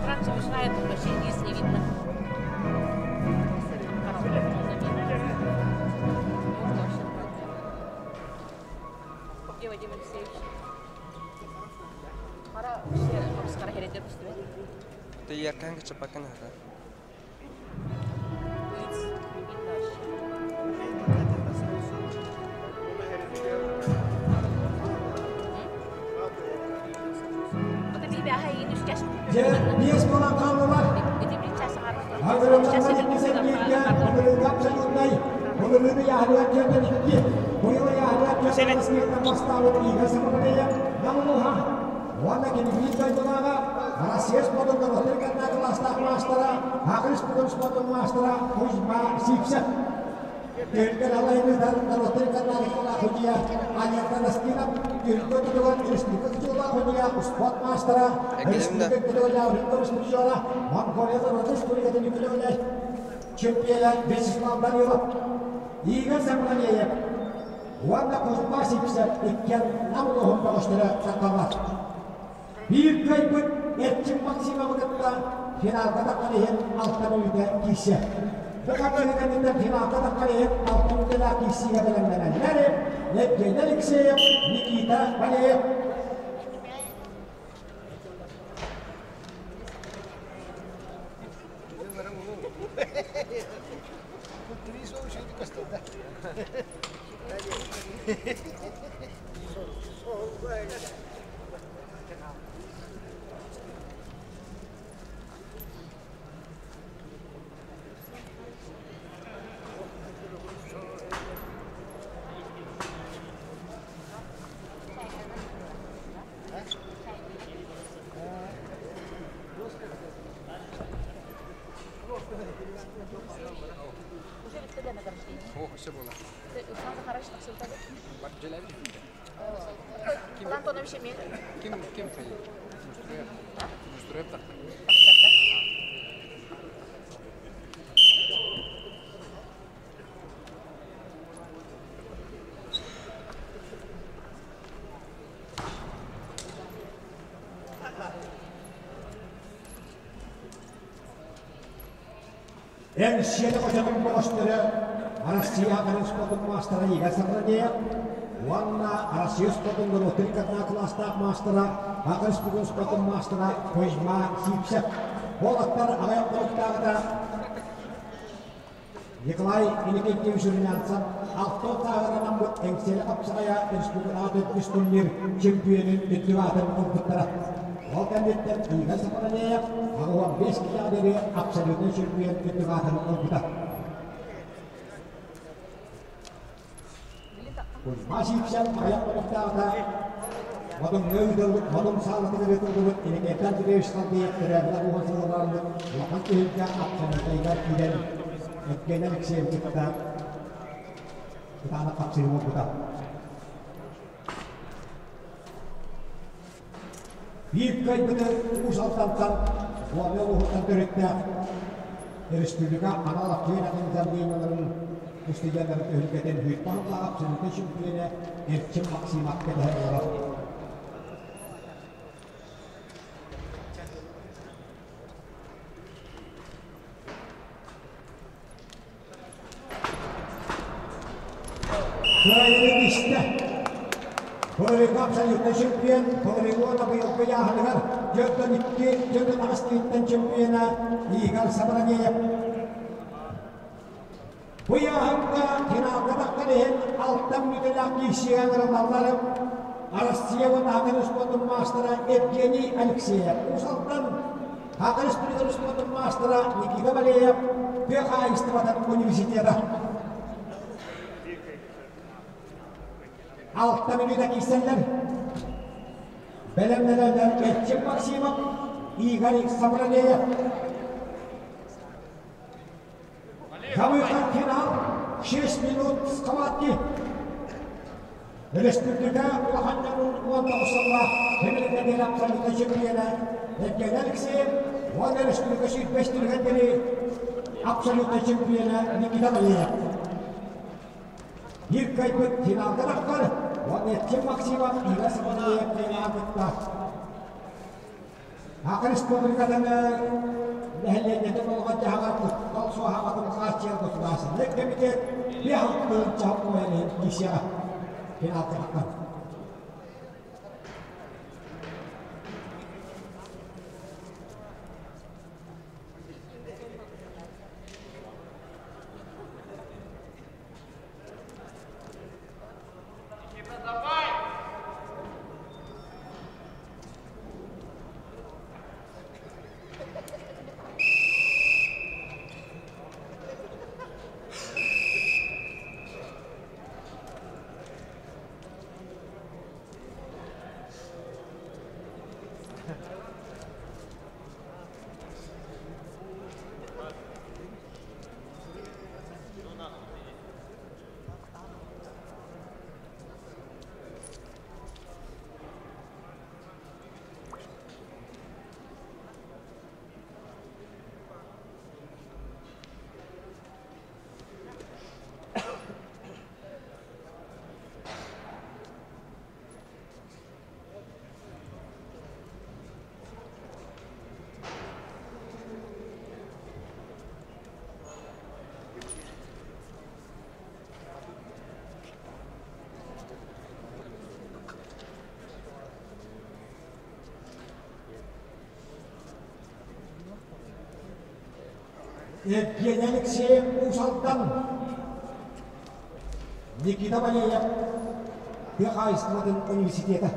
Франция мешает, вообще низ не видно. Где Вадим Алексеевич? Хара вообще хара херете пустует. Ты я канга чапакан хата. Лиц не видно вообще. Дьэ, биэс буолан хааллылар. Агырылларга икки былырыыга абсолютнай, былырыын ыйааһыныгар түөртэн икки, быйыл ыйааһыныгар түөртэн иккиттэн бастаабыт Игорь Самаралеев Намылуха уонна кини биир дойдулааҕа Россия спордун норуоттар кэннэ кылаастаах маастара, Саха Республикатын спордун маастара Кузьма Сивцев. Түһүлгэ алайыныытар норуоттар иккардааҕы судьуйа Алерта Наскинов, түһүлгэ тутугар республика тутуулаах судьуйа, спорт маастара, республика күтүөлээх Виктор призера, Монголия норуотун республикатын үтүөлээх чемпиона Вячеслав Данилов, Игорь Самранеев уонна Кузьма Сивцев иккиэн Нам улууһун бөҕөстөрө сахалар. Биир кыайбыт Эрчим Максимовы кытта финалга таххан иһин алта мүнүүтэ киирсэ. Бу хардыы кэнниттэн финалга таххан иһин алта мүнүүтэлээх киирсиигэ бэлэмнэнэллэр Евгений Алексеев, Никита Валеев. Ким ким Эн сиэни хочотун бөҕөстөрө Россия спортун маастара Игорь Савранеев уонна Россия спортун норуоттарын кылаастаах маастара, Саха Республикатын спортун маастара Кузьма Сивцев. Уолаттар аҕыйах хонуктааҕыта Николай Иннокентьевич Румянцев алтан сааһыранаммыт Эҥсиэли хапсаҕайа республикаҕа төрдүс турнир чемпионун үрдүк аатын ылбыттара. Ол кэнниттэн Игорь Сафронеев 85 киилэҕэ диэри абсолютнай чемпион үрдүк аатын ылбыта. Кузьма Сивцев аҕыйах хонуктааҕыта Модуҥҥа ыытыллыбыт Модун саалатыгар ыытыллыбыт Иннокентий Андреевич Халдеев төрөөбүт уһун сылларыгар улахан түһүлгэ абсолютнайыгар киирэн Евгений Алексеев кытта кытаанах хапсыһыы буолбута. Биир кыайбыты Уус Алдантан Горнай улууһуттан төрүттээх республика анал активнай заявлениеларын устудьуоннарын түһүлгэтин Бүйтэ сыллаах абсолютнай чемпиона Эрчим Максимов кэтэһэ олорор. Кыайыыны истэ. Половика абсолютнай чемпион, Половиона быйылгы ыйааһыныгар 42, 48 тыһыттан чемпиона Игорь Сабранеев. Бу ыйааһыҥҥа финалга тахсан иһэн алта мүнүүтэлээх киирсиигэ ыҥырыллаллар. Россия уонна Саха спордун маастара Евгений Алексеев Уус Алдан Саха Республикатын спордун маастара Никита Валеев тыа хаһаайыстыбатын университета. Алта мүнүүтэ киирсэллэр. Бэлэмнэнэллэр Эрчим Максимов, Игорь Сабранеев. За выход в финал 6 минут схватки. Республика улахан дьонун 19 сыллаах Хемилиннэдиэн абсолютнай чемпиона Евгений Алексеев уонна республика 105 түргэндэри абсолютнай чемпиона Никита Валеев. Биир кыайбыт финалга тахсар уонна Эрчим Максимов Игорь Сабанеев финалга кытта. Саха Республикатын нэһилиэнньэтин олоҕун-дьаһаҕар куттал суоһаабатын хааччыйар государственнай комитет 5 тыһыынча миссияҕа финалга Евгений Алексеев Уус Алдан, Никита Валеев тыа хаһаайыстыбатын университета.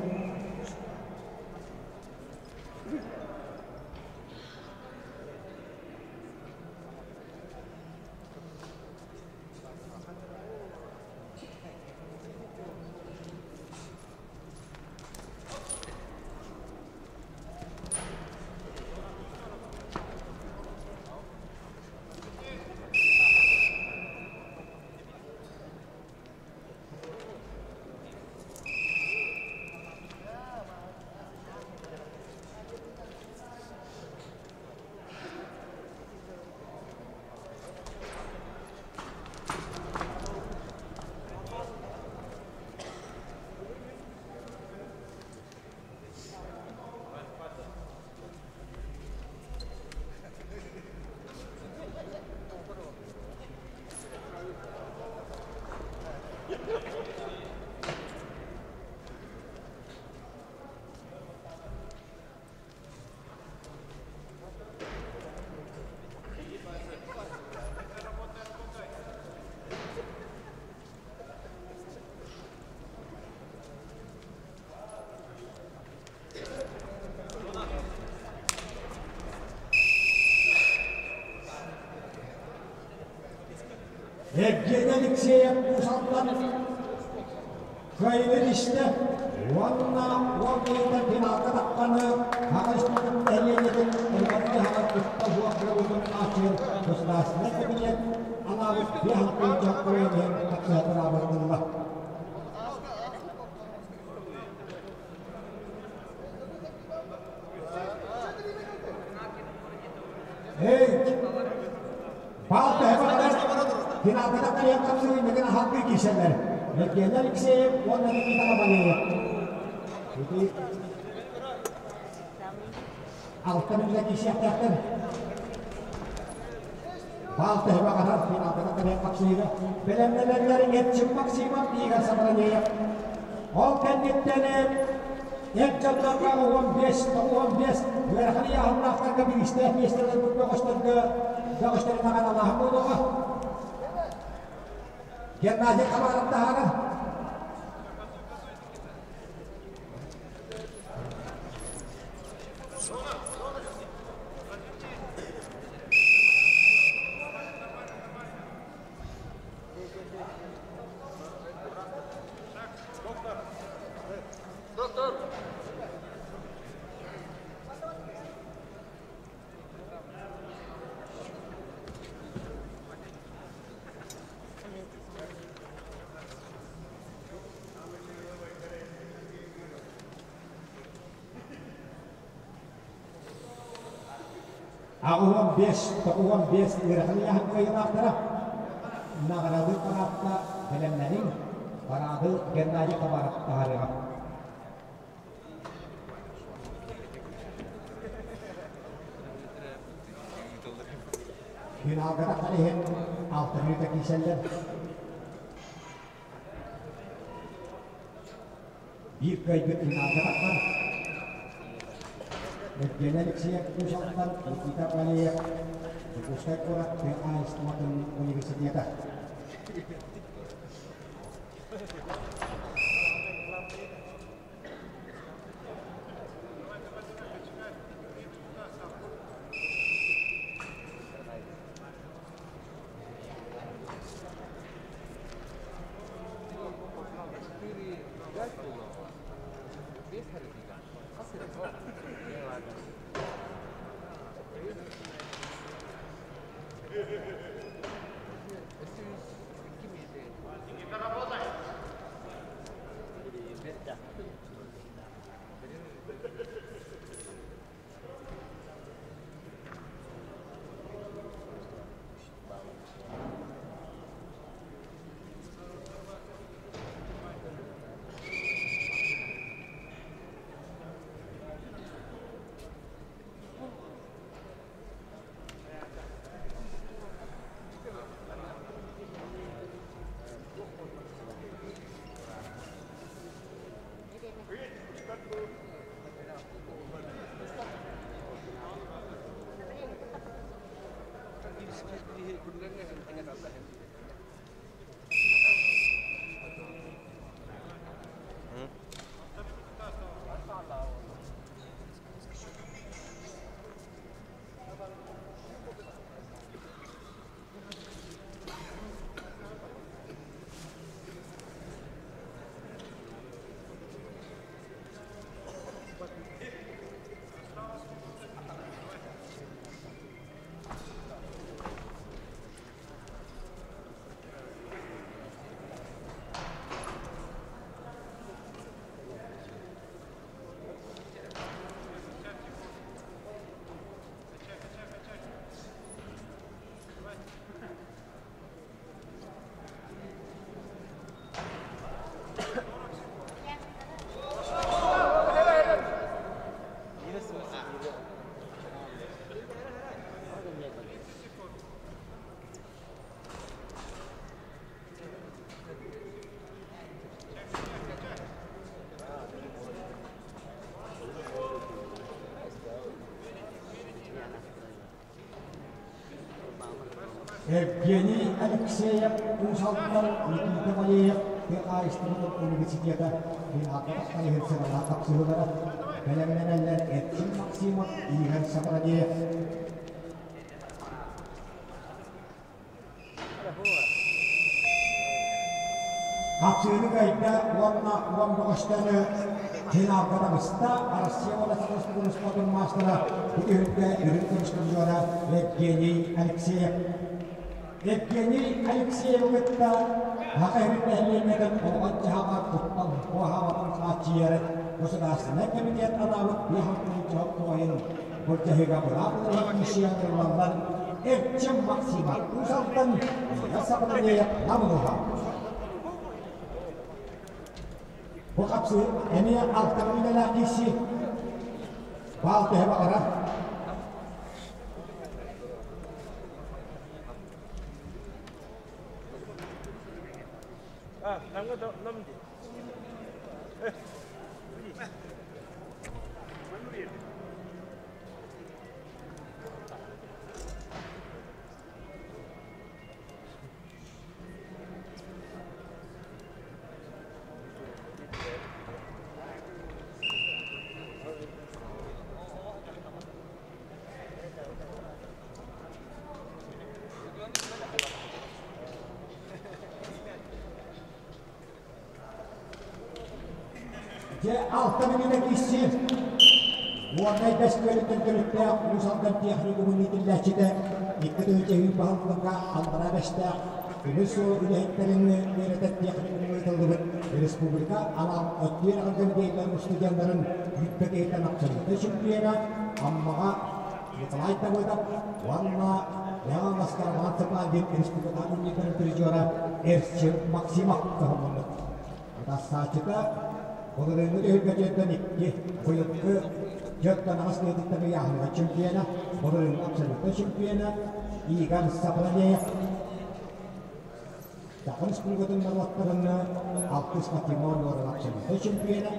Евгений Алексеев Уус-Алдан кыайыыны истэ уонна уол бэйэтэ финалга тахханы Хаҥалас нэһилиэнньэтин элбэх кытта суох буолуутун хааччыйар Государственнай кабинет анаабыт биэс тыһыынча көрүөн иһин тахсыһа Эй, бал төһө финалга тахсыйан хапсыгын мэгин аһалгыы киирсэллэр. Евгений Алексеев уонна Никита Романеев. Ити алта мүнүүтэ киирсиэхтээхтэр. Бал төһө баҕарар финалга тахсыйан хапсыыга бэлэмнэнэллэр Эрчим Максимов, Игорь Савранеев. Ол кэнниттэн эр дьоннорго 15, 95 ыарахан ыйааһыннаахтарга бириистээх миэстэлэрбит бөҕөстөргө бөҕөстөрүн аҕаналааһын буолуоҕа. Геннадий Хабаров таһаарар. 85, 95 ыарахан ыйааһын кыайыылаахтара наҕараадалыыр параадка бэлэмнэниҥ, параады Геннадий Хабаров таһаарыаҕа. Финалга тахсан иһин алта мүнүүтэ киирсэллэр. Биир кыайбыт финалга тахсар. Евгений Алексеев Уус-Алдан, Никита Валеев, Дьокуускай куорат тыа хаһаайыстыбатын университета. Евгений Алексеев Уус-Алдан, Никита Валеев тыа хаһаайыстыбатын университета финалга тахсан иһэр сыаналаах хапсыһыылара бэлэмнэнэллэр Эрчим Максимов, Игорь Саврадеев. Хапсыыны кыайда уонна уон бөҕөстөнү финалга таҕыста. Россия уонна Саха Республикатын спордун маастара бу түһүлгэ үрүҥ көмүс призера Евгений Алексеев. Евгений Алексеевы кытта Саха Сирин нэһилиэнньэтин олоҕун-дьаһаҕар куттал суоһаабатын хааччыйар Государственнай комитет анаабыт биэс туойун былдьаһыыга быраап ылар миссияларыллан Эрчим Максимов Уус Алдан Илья Саҕаланыйа Намылыха. Бу хапсыы эмиэ алта мүнэлээх киирсии. Баал төһө баҕарар. А, намга нам Дьэ, алта мүнүүтэ киирсии. Уоннай бэс күөлүттэн төрүттээх Уус Алдан техникумун иитиллээччитэ 2 тыһыынча баһылыга Аллараа Бэстээх тимир суол үлэһиттэрин үөрэтэр техникумҥа ыытыллыбыт республика анал өттүгэр организацияларын устудьуоннарын бүппэтиһиттэн абсолютнай чемпиона Аммаҕа Николай Давыдов уонна Леон Роман Цыпандин республикатааҕы турнирдарын призера Эрчим Максимов кыһаммыт. Тассааччыта былырыыҥҥы түһүлгэтиттэн икки, быйылгы дьөртөн аҕыс киһититтэн ыйааһыныгар чемпиона, былырыыҥҥы абсолютнай чемпиона Игорь Сабланеев. Саха Республикатын норуоттарын алтыс матримонияларын абсолютнай чемпиона,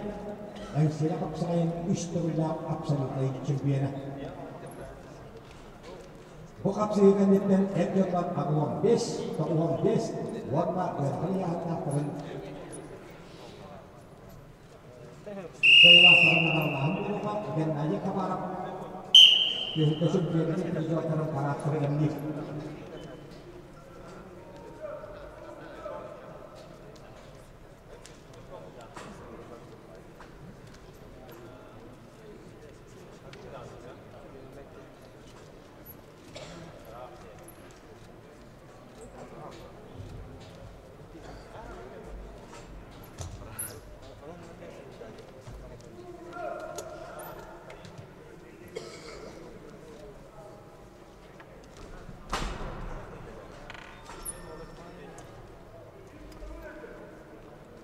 Эҥсиэлэ хапсаҕайын үс төгүллээх абсолютнай чемпиона. Бу хапсыһыы кэнниттэн эр дьоннор 85, 95 уонна ыарахан ыйааһыннаахтарын кыайыылаахтарын наҕараалааһын буолуоҕа. Геннадий Хабаров түһүлгэ чемпионатын призердарын параадтара кэмниир.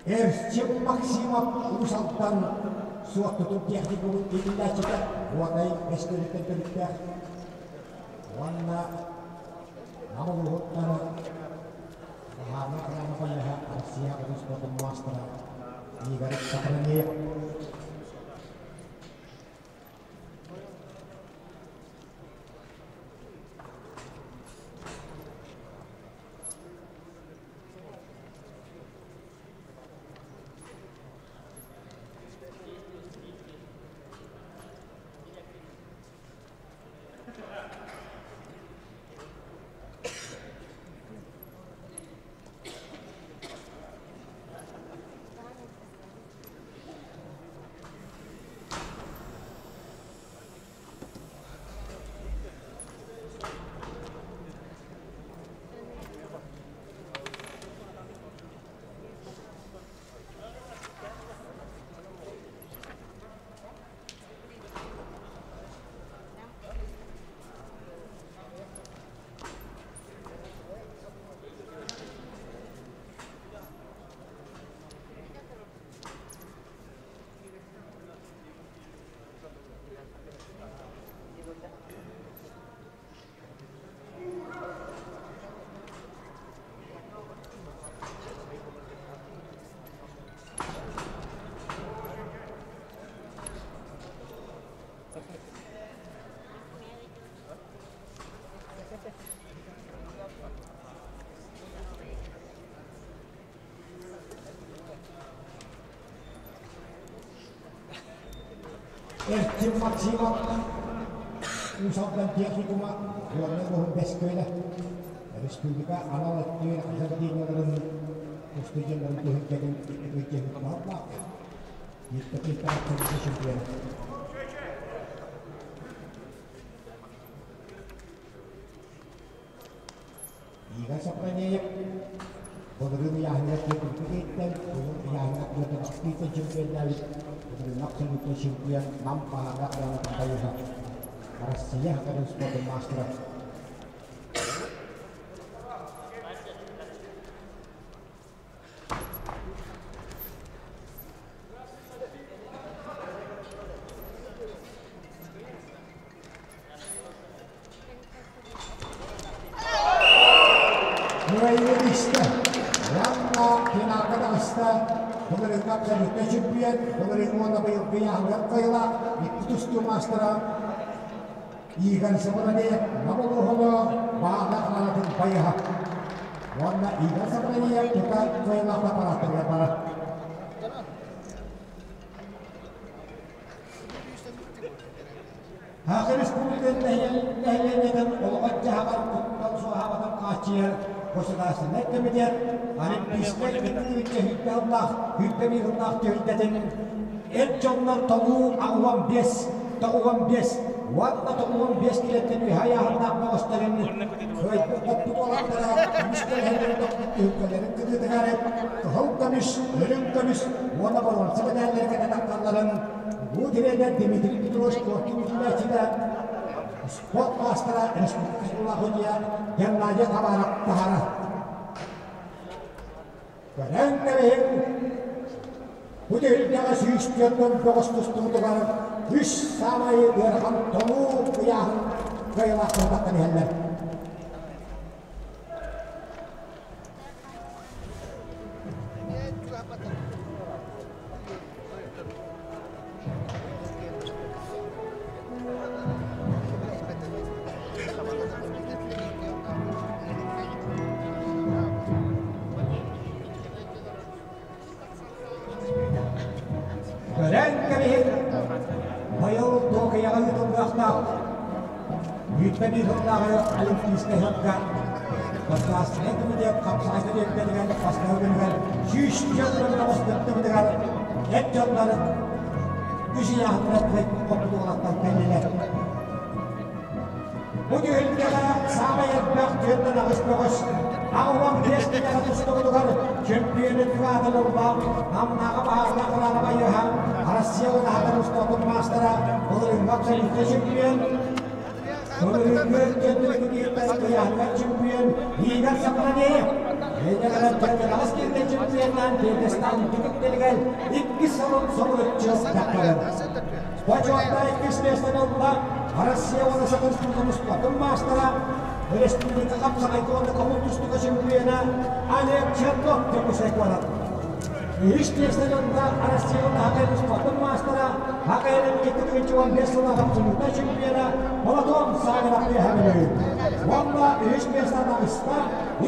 Эрчим Максимов Уус Алдан Суоттутун техникумун иитиллээччитэ Уодай бэс күөлүттэн төрүттээх уонна Нам улууһуттан Баһаарынай охрана коллеһа Россия спортун маастара Игорь Сахаранеев. Эрчим Максимов Уус Алдан техникума Горнай улууһун Бэс Күөлэ республика анал өттүгэр заведениеларын студенттарын түһүлгэтин икки бааллаах. Икки чемпион. Игорь Сапранеев былырыын ыйааһыныгар түөрт быйыл ыйааһыныгар түөрт чемпионнаабыт былырыын абсолютнай чемпион Нам баһаара аранатын байыһа Россия хатарын спордун маастара. Кыайыы истэ. Уонна финалга таҕыста. Былырыыҥҥы абсолютнай чемпион, былырыыҥҥы уонна быйылгы ыйааһыныгар кыайыылаах икки тустуу маастара Игорь Сабранеев Нам улууһуна Баана хаанатын байыһа. Уонна Игорь Сабранеев тута кыайыылаах аппарааттарыгар барар. Саха Республикатын нэһилиэнньэтин олоҕор-дьаһаҕар куттал суоһаабатын хааччыйар Государственнай комитет Олимпийскай икки сүүрбэ сыллаах, 21 сыллаах түһүлгэтин эр дьоннор толуу 85, 95 уонна 95 килэттэн үһэ айааһыннаах бөҕөстөрүн кыайбыт уолаттара көмүс көлөһөлөрүн түһүлгэлэрин кытыытыгар кыһыл көмүс, үрүҥ көмүс уонна боруонса мэдээллэри кэтэн таххалларын Улуу тренер Дмитрий Петрович Коркин үтүлээччитэ, спорт маастара республика Судья Геннадий Хабаров таһаарар. Көрөн кэбиһиҥ, бу түһүлгэҕэ 140 бөҕөс тустуутугар үс саамай ыарахан толуу ыйааһын кыайыылаахтар тахсан иһэллэр. Көрөн кэбиһин, быйыл Токиоҕа ыытыллыахтаах 21 сыллааҕы Олимпийскай ыһыахха Государственнай комитет хапсаҕай тэрилтэтигэр бастакы күнүгэр 149 кыттыбытыгар эр дьоннор үс ыйааһыннара хотутуулартан кэллилэр. Бу түһүлгэҕэ саамай элбэх 48 бөҕөс 85 киилэҕэ тустубутугар чөмпүйүөнү аатын ылла Намнааҕы баһаардаах Рана Байыаһа Россия унаһатын устуотун маастара былырыыҥҥы абсолютнай чемпион Былырыыҥҥы Киирбэс кыйааһыгар чемпион Игорь Сапранеев Эйнэҕэрэн Төрдүнэҕэс киирдэ чемпионнаан пьедестал үрдүк үктэлигэр иккис сылын собулуччу таххарар. Бочуотта иккис миэстэни ылла Россия уонна Саха Республикатын спордун маастара, республика хапсаҕайга уонна көҥүл тустууга чемпиона Олег Чернов Дьокуускай куорат. Үһүс миэстэни ылла Россия уонна Саха спордун маастара, ХКЛ 2015 сыллаах абсолютнай чемпиона Платон Савинов Үөһээ Бүлүү. Уонна үһүс миэстэни таҕыста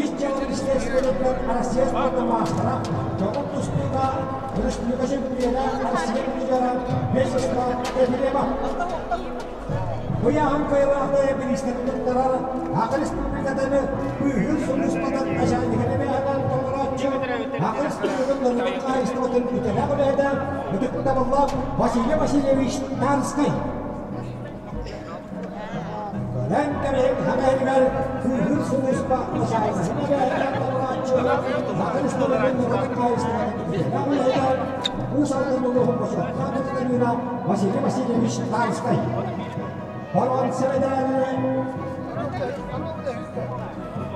ис дьыала министиэристибэтиттэн Россия спордун маастара, көҥүл тустууга Республика чемпиона Россия призера Вячеслав Ефремов. Ыйааһын кыайыылаахтары бириистэри туттарар Саха Республикатын быыһыыр сулууспатын начальнигын эбээһинэн толорооччу Саха Республикатын норуотун хаһаайыстыбатын үтэлээх үлэһитэ ытыктабыллаах Василий Васильевич Танскай. Көрөн кэбиһиҥ Саха иһигэр быыһыыр сулууспа начальнигын эбээһинэн толорооччу Саха Республикатын норуотун хаһаайыстыбатын үтэлээх үлэһитэ Уус Алдан улууһун бочуоттаах гражданина Василий Васильевич Тарскай. Боруонса мэдээлини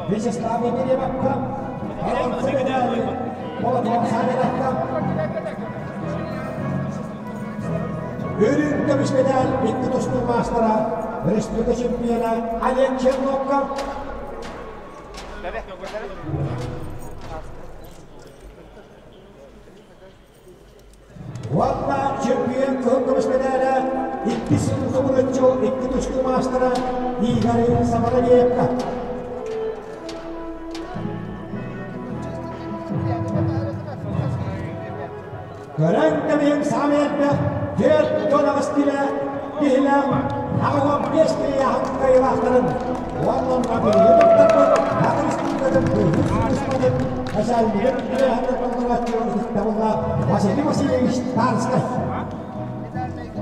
Вячеслав Егорьевка, боруонса мэдээли Молотов Савиновка, Үрүҥ көмүс мэдээл икки тустуу маастара, республика чемпиона Олег Черновка, Уонна чемпион кыһыл көмүс мэдээлэ иккис сыл тумулуччу икки тустуу маастара Игорь Самаралиевка. Көрөн кэбиһиҥ саамай элбэх 48 киилэ киһилээх 85 киилэ кыайыылаахтарын уонна онно биһиги туттарбыт Саха Республикатын быыһыыр сулууспатын начальнигын үлэһитэ толорооччу ытыктабыллаах Василий Васильевич Тарскай.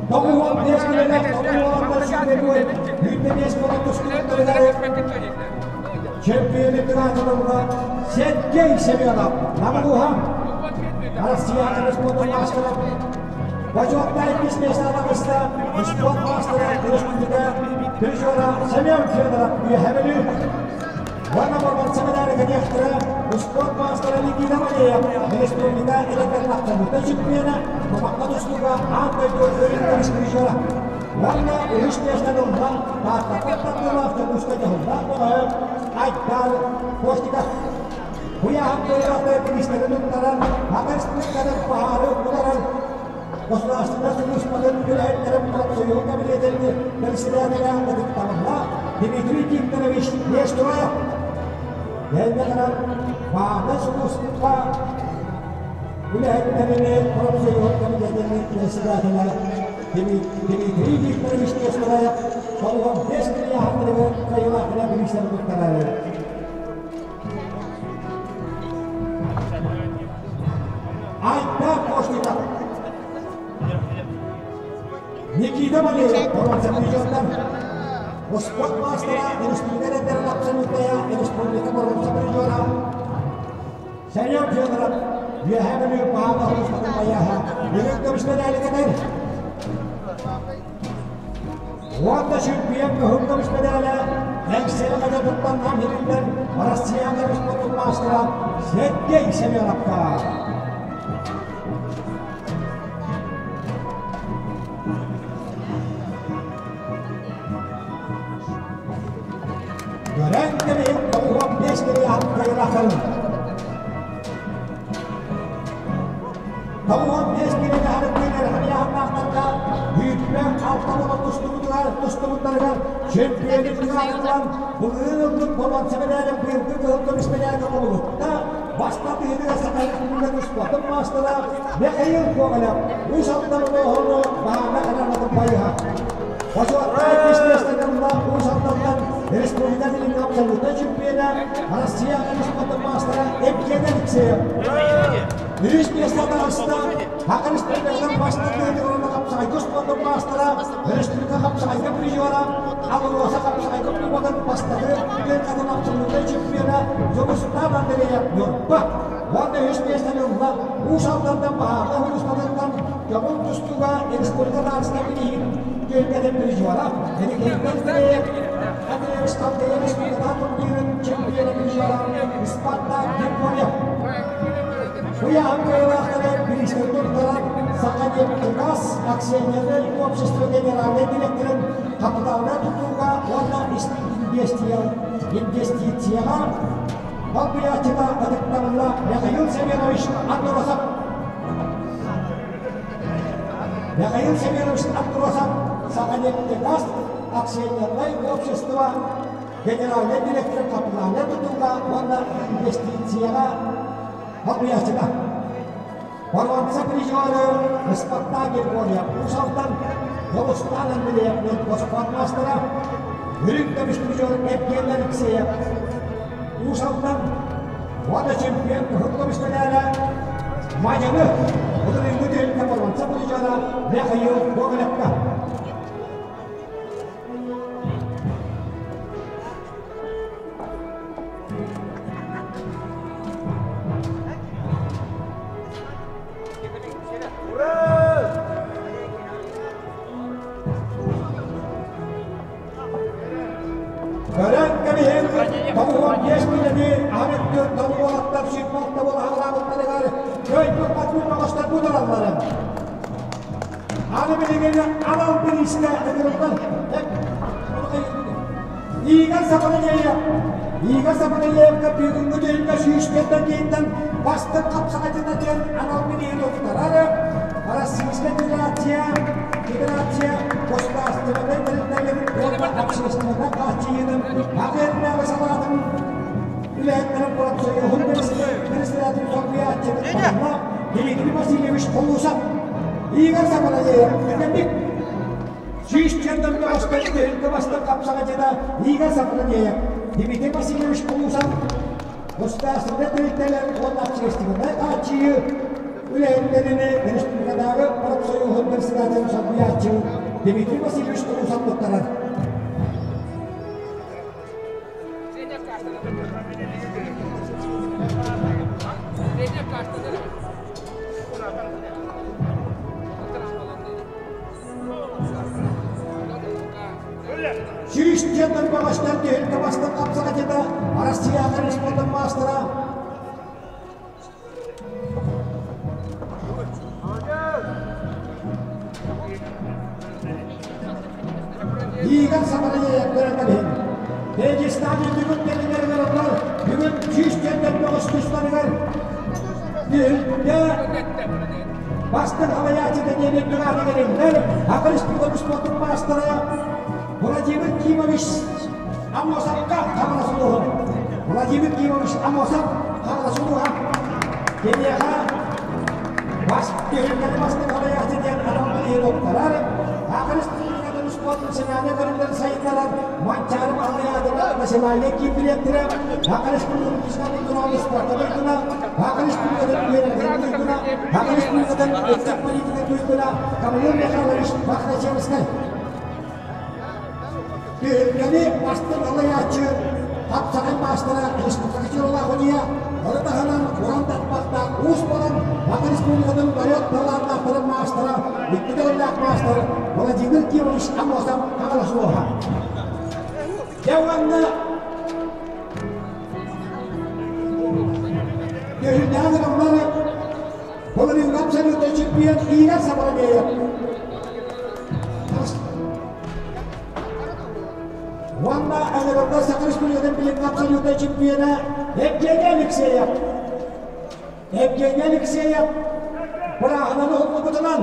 95 килэлээх тоҕуолаттар сүүрбэ 25 буола тустубуттарыгар чемпионы кыраатыларга Сергей Семенов Намылуха Россия спортун маастара Бочуоттай бизнес таҕыста спорт маастара республика призера Семен Федоров Үөһээ Бүлүү Уонна Борбонца медали кэтиэхтэрэ спорт маастара Никита Малеев республика электролактарбыта чемпиона Тумакка тустууга аан дойду өрүттэр призера Уонна үһүс миэстэни ылла Тааттаттан тардыылаах Дьокуускай дьоһуннаах бөҕөһө Айдар Костиков. Куйааһын кыайыылаахтары бириистэрин туттаран, Ага республикатын баһаары утаран Государственнай сулууспатын үлэһиттэрин профсоюһун кабинетин председателэ ытыктабыллаах Дмитрий Викторович Нестеров. Инньэ гынан баһаарынай сулууспа үлэһиттэрин профсоюһун кабинетин председателэ Дмитрий Викторович Нестеров толугун бэс кыайыылаахтарыгар кыайыылаахтара бириистэрин туттарар. Айта Костиков. Никита Валерьев, Боронцев Спорт мастера, республика абсолютная, республика Боронцев призера. Семен Федоров, Үөһээ Бүлүү Баһаама улууспатын байыаһа, Үрүҥ көмүс медали кэтэр. Уонна чемпион кыһыл көмүс медалэ Эҥсиэли хаһыатыттан Нам иһиттэн Россия спортун маастара Сергей Семеновка. Көрөн кэбиһин 95 киһи кыайылаахын. 95 киһини харыктыыр ыарахан Үүтүмэн алта буолан тустубутугар тустубуттарыгар чемпионы тураатылан былырыын ылбыт боруонса мэдээлин быйылгы кыһыл көмүс мэдээлгэ кубулутта. Бастакы ыһыыга Саха Республикатын спортун маастара Михаил Гоголев Уус Алдан улууһун баһаарга хараҥатын байыһа. Бочуоттаах бизнес Уус Алдантан республика билиҥҥи абсолютнай чемпиона Россия спортун маастара Евгений Алексеев. Үһүс миэстэ таҕыста Саха Республикатын бастакы ыҥырыылаах хапсаҕайга спордун маастара, республика хапсаҕайга призера, АЛРОСА хапсаҕайга кубогын бастакы күөн абсолютнай чемпиона Дьулустаан Андреев Ньурба уонна үһүс миэстэни ылла Уус Алдантан баһаарга улууспатыттан көҥүл тустууга республика таарыста билиһин түөлбэтин призера Эдикейтэн Андреев Андреевич Андреев республикатааҕы турнирын чемпиона призера Спартак Григорьев. Ыйааһын кыайыылаахтара бириистэри туттаран Саханефтегаз акционернай общество генеральнай директорын хапытаалынай тутууга уонна инвестицияҕа солбуйааччыта ытыктабыллаах Михаил Семенович Андросов. Михаил Семенович Андросов Саханефтегаз акционернай общество генеральнай директорын хапытаалынай тутууга уонна инвестицияҕа Солбуйааччыта. Боруонса призеры Спартак Григорьев Уус Алдан, Дьулустаан Андреев спорт маастара, Үрүҥ көмүс призер Евгений Алексеев Уус Алдан уонна чемпион кыһыл көмүс мэдээлэ Мадьаны былырыыҥҥы түһүлгэ боруонса призера Михаил Гоголевка. Көрөн кэбиһин, 95 киилэни аһын өттүн уолаттар сүүрбэ буола хаалаабыттарыгар кыайбыт батур бөҕөстөр будалалларын. Аны билигин анал бириискэ ыҥырыллар. Игорь Сапаналеев Игорь Сапаналеевка бүгүҥҥү түһүлгэ сүүстэртэн киинтэн бастыҥ хапсаҕайдьыта диэн анал бирииһи туттарар Российская Федерация Федерация государственнай тэрилтэлэрин уонна общественнай хааччыйыытын Аҕыйахтааҕы салаатын үлэһиттэрин профсоюһун председателин солбуйааччы Дмитрий Васильевич Холусов Игорь Сапаналеев кэлбит 100 бастан түһүлгэ бастан хапсаҕа дьыда Игорь Сапаналеев Дмитрий Васильевич Холусов. Государственнай тэрилтэлэр уонна общественнай хааччыйыы үлэһиттэрини республикатааҕы профсоюһун председателин солбуйааччы Дмитрий Васильевич Трусов туттарар. Сүүсчэ тарбаҕастар түһүлгэ бастыҥ хапсаҕайдьыта Россияҕа республика маастара Игорь Сабарайев көрөн кэбиһин. Дагестан үрдүгүн кэлигэр ыҥырыллар бүгүн 104 бөҕөс тустарыгар түһүлгэ бастыҥ халайааччыта диэн үрдүк ааты кэлиннэр Саха Республикатын спордун маастара Владимир Кимович Аммосовка Хаҥалас улууһун Владимир Кимович Аммосов Хаҥалас улууһа киниэхэ бас түһүлгэни бастыҥ халайааччы диэн анал бэлиэ туттарар Саха Республикатын спорт национальнай көрүҥнэрин сайыннарар Манчаары Баһылайаатына национальнай киин дириэктэрэ Саха Республикатын туруору спорта туйгуна Саха Республикатын үөрэҕин туйгуна Саха Республикатын ыччат политика туйгуна Гаврил Михайлович Мохначевскай Түһүлгэни бастыҥ алайааччы хапсаҕай маастара Республика Чуралаахуния, ону таһынан уран тарбахтаах уус буолан Саха Республикатын норуот талааннаахтарын маастара, икки төгүллээх маастар Владимир Кимович Аммосов Хаҥалас улууһа. Дьэ уонна түһүлгэҕэ ыҥырыллар былырыыҥҥы абсолютнай чемпион Игорь Сабарамеев Уонна ыҥырыллар Саха Республикатын билиҥҥи абсолютнай чемпиона Евгений Алексеев. Евгений Алексеев бырааһынан уһуллубутунан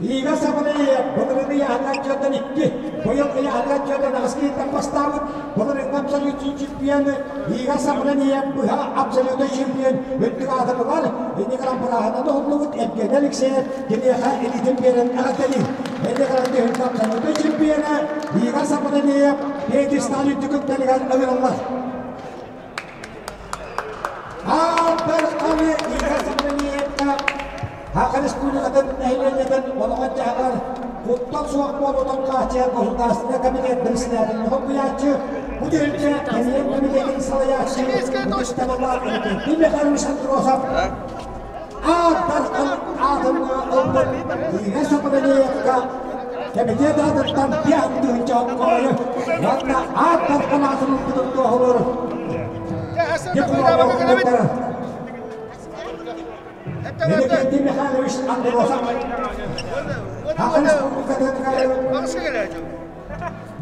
Лига Сабанаев былырыын ыйааһыҥҥа отчуоттан икки, быйыл ыйааһыҥҥа отчуоттан аҕыс киһиттэн бастаабыт. Былырыыҥҥы абсолютнай чемпионы Лига Сабанаев быһа абсолютнай чемпион үрдүк аатын ылар. Инньэ гынан бырааһынан уһуллубут Евгений Алексеев киниэхэ илиитин биэрэн эҕэрдэлиир. Инньэ гынан түһүлгэ абсолютнай чемпиона Лига Сабанаев пьедестал үрдүк үктэлигэр ыҥырыллар. Аан-Дарханы Лига Сабанаевка Саха Республикатын нэһилиэнньэтин олоҕун-дьаһаҕар куттал суох буолуутун хааччыйар государственнай комитет председателин солбуйааччы, бу түһүлгэ кэмиэн комитетин салайааччы Ытыктабыллаах Иннокентий Михайлович Андросов Аан-Дархан аатын ылбыт Лига Сабанаевка комитет аатыттан 5000 хоойу уонна Аан-Дархан аатын ылбытын туоһулуур диплому туттарар. Иннокентий Михайлович Андросов Саха Республикатын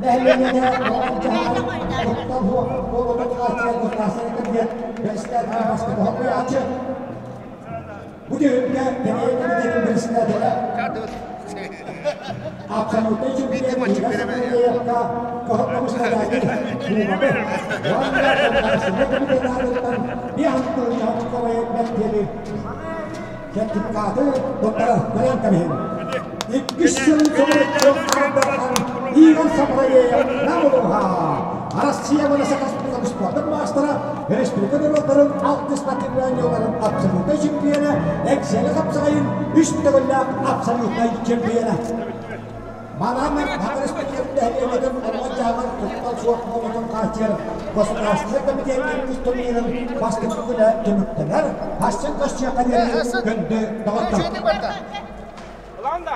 нэһилиэнньэтэ олоҕун-дьаһаҕын куттал суох буолуутун хааччыйар государственнай кабинет председателэ бастакы солбуйааччы бу түһүлгэ Кэбээйи комитетин председателэ абсолютнай чемпион Лига Савельевка кыһыл көмүс медали кубогы уонна государственнай комитет аатыттан 50 солкуобайы мэктиэли сертификаты туттарар көрөн кэбиһиҥ. Иккис сылын соҕуруччу Аан Игорь Сабраеев Нам улууһа Россия уонна Саха Республикатын спордун маастара, республика норуоттарын алтыс спортивнай оонньууларын абсолютнай чемпиона, Эксели хапсаҕайын үс төгүллээх абсолютнай чемпиона. Манан Саха Республикатын нэһилиэнньэтин олоҕун-дьаһаҕар куттал суох буолуутун хааччыйар Государственнай комитет иккис турнирын бастакы күнэ түмүктэнэр. Хасчын көстүөххэ диэри күндү доҕоттор! Ылаанда!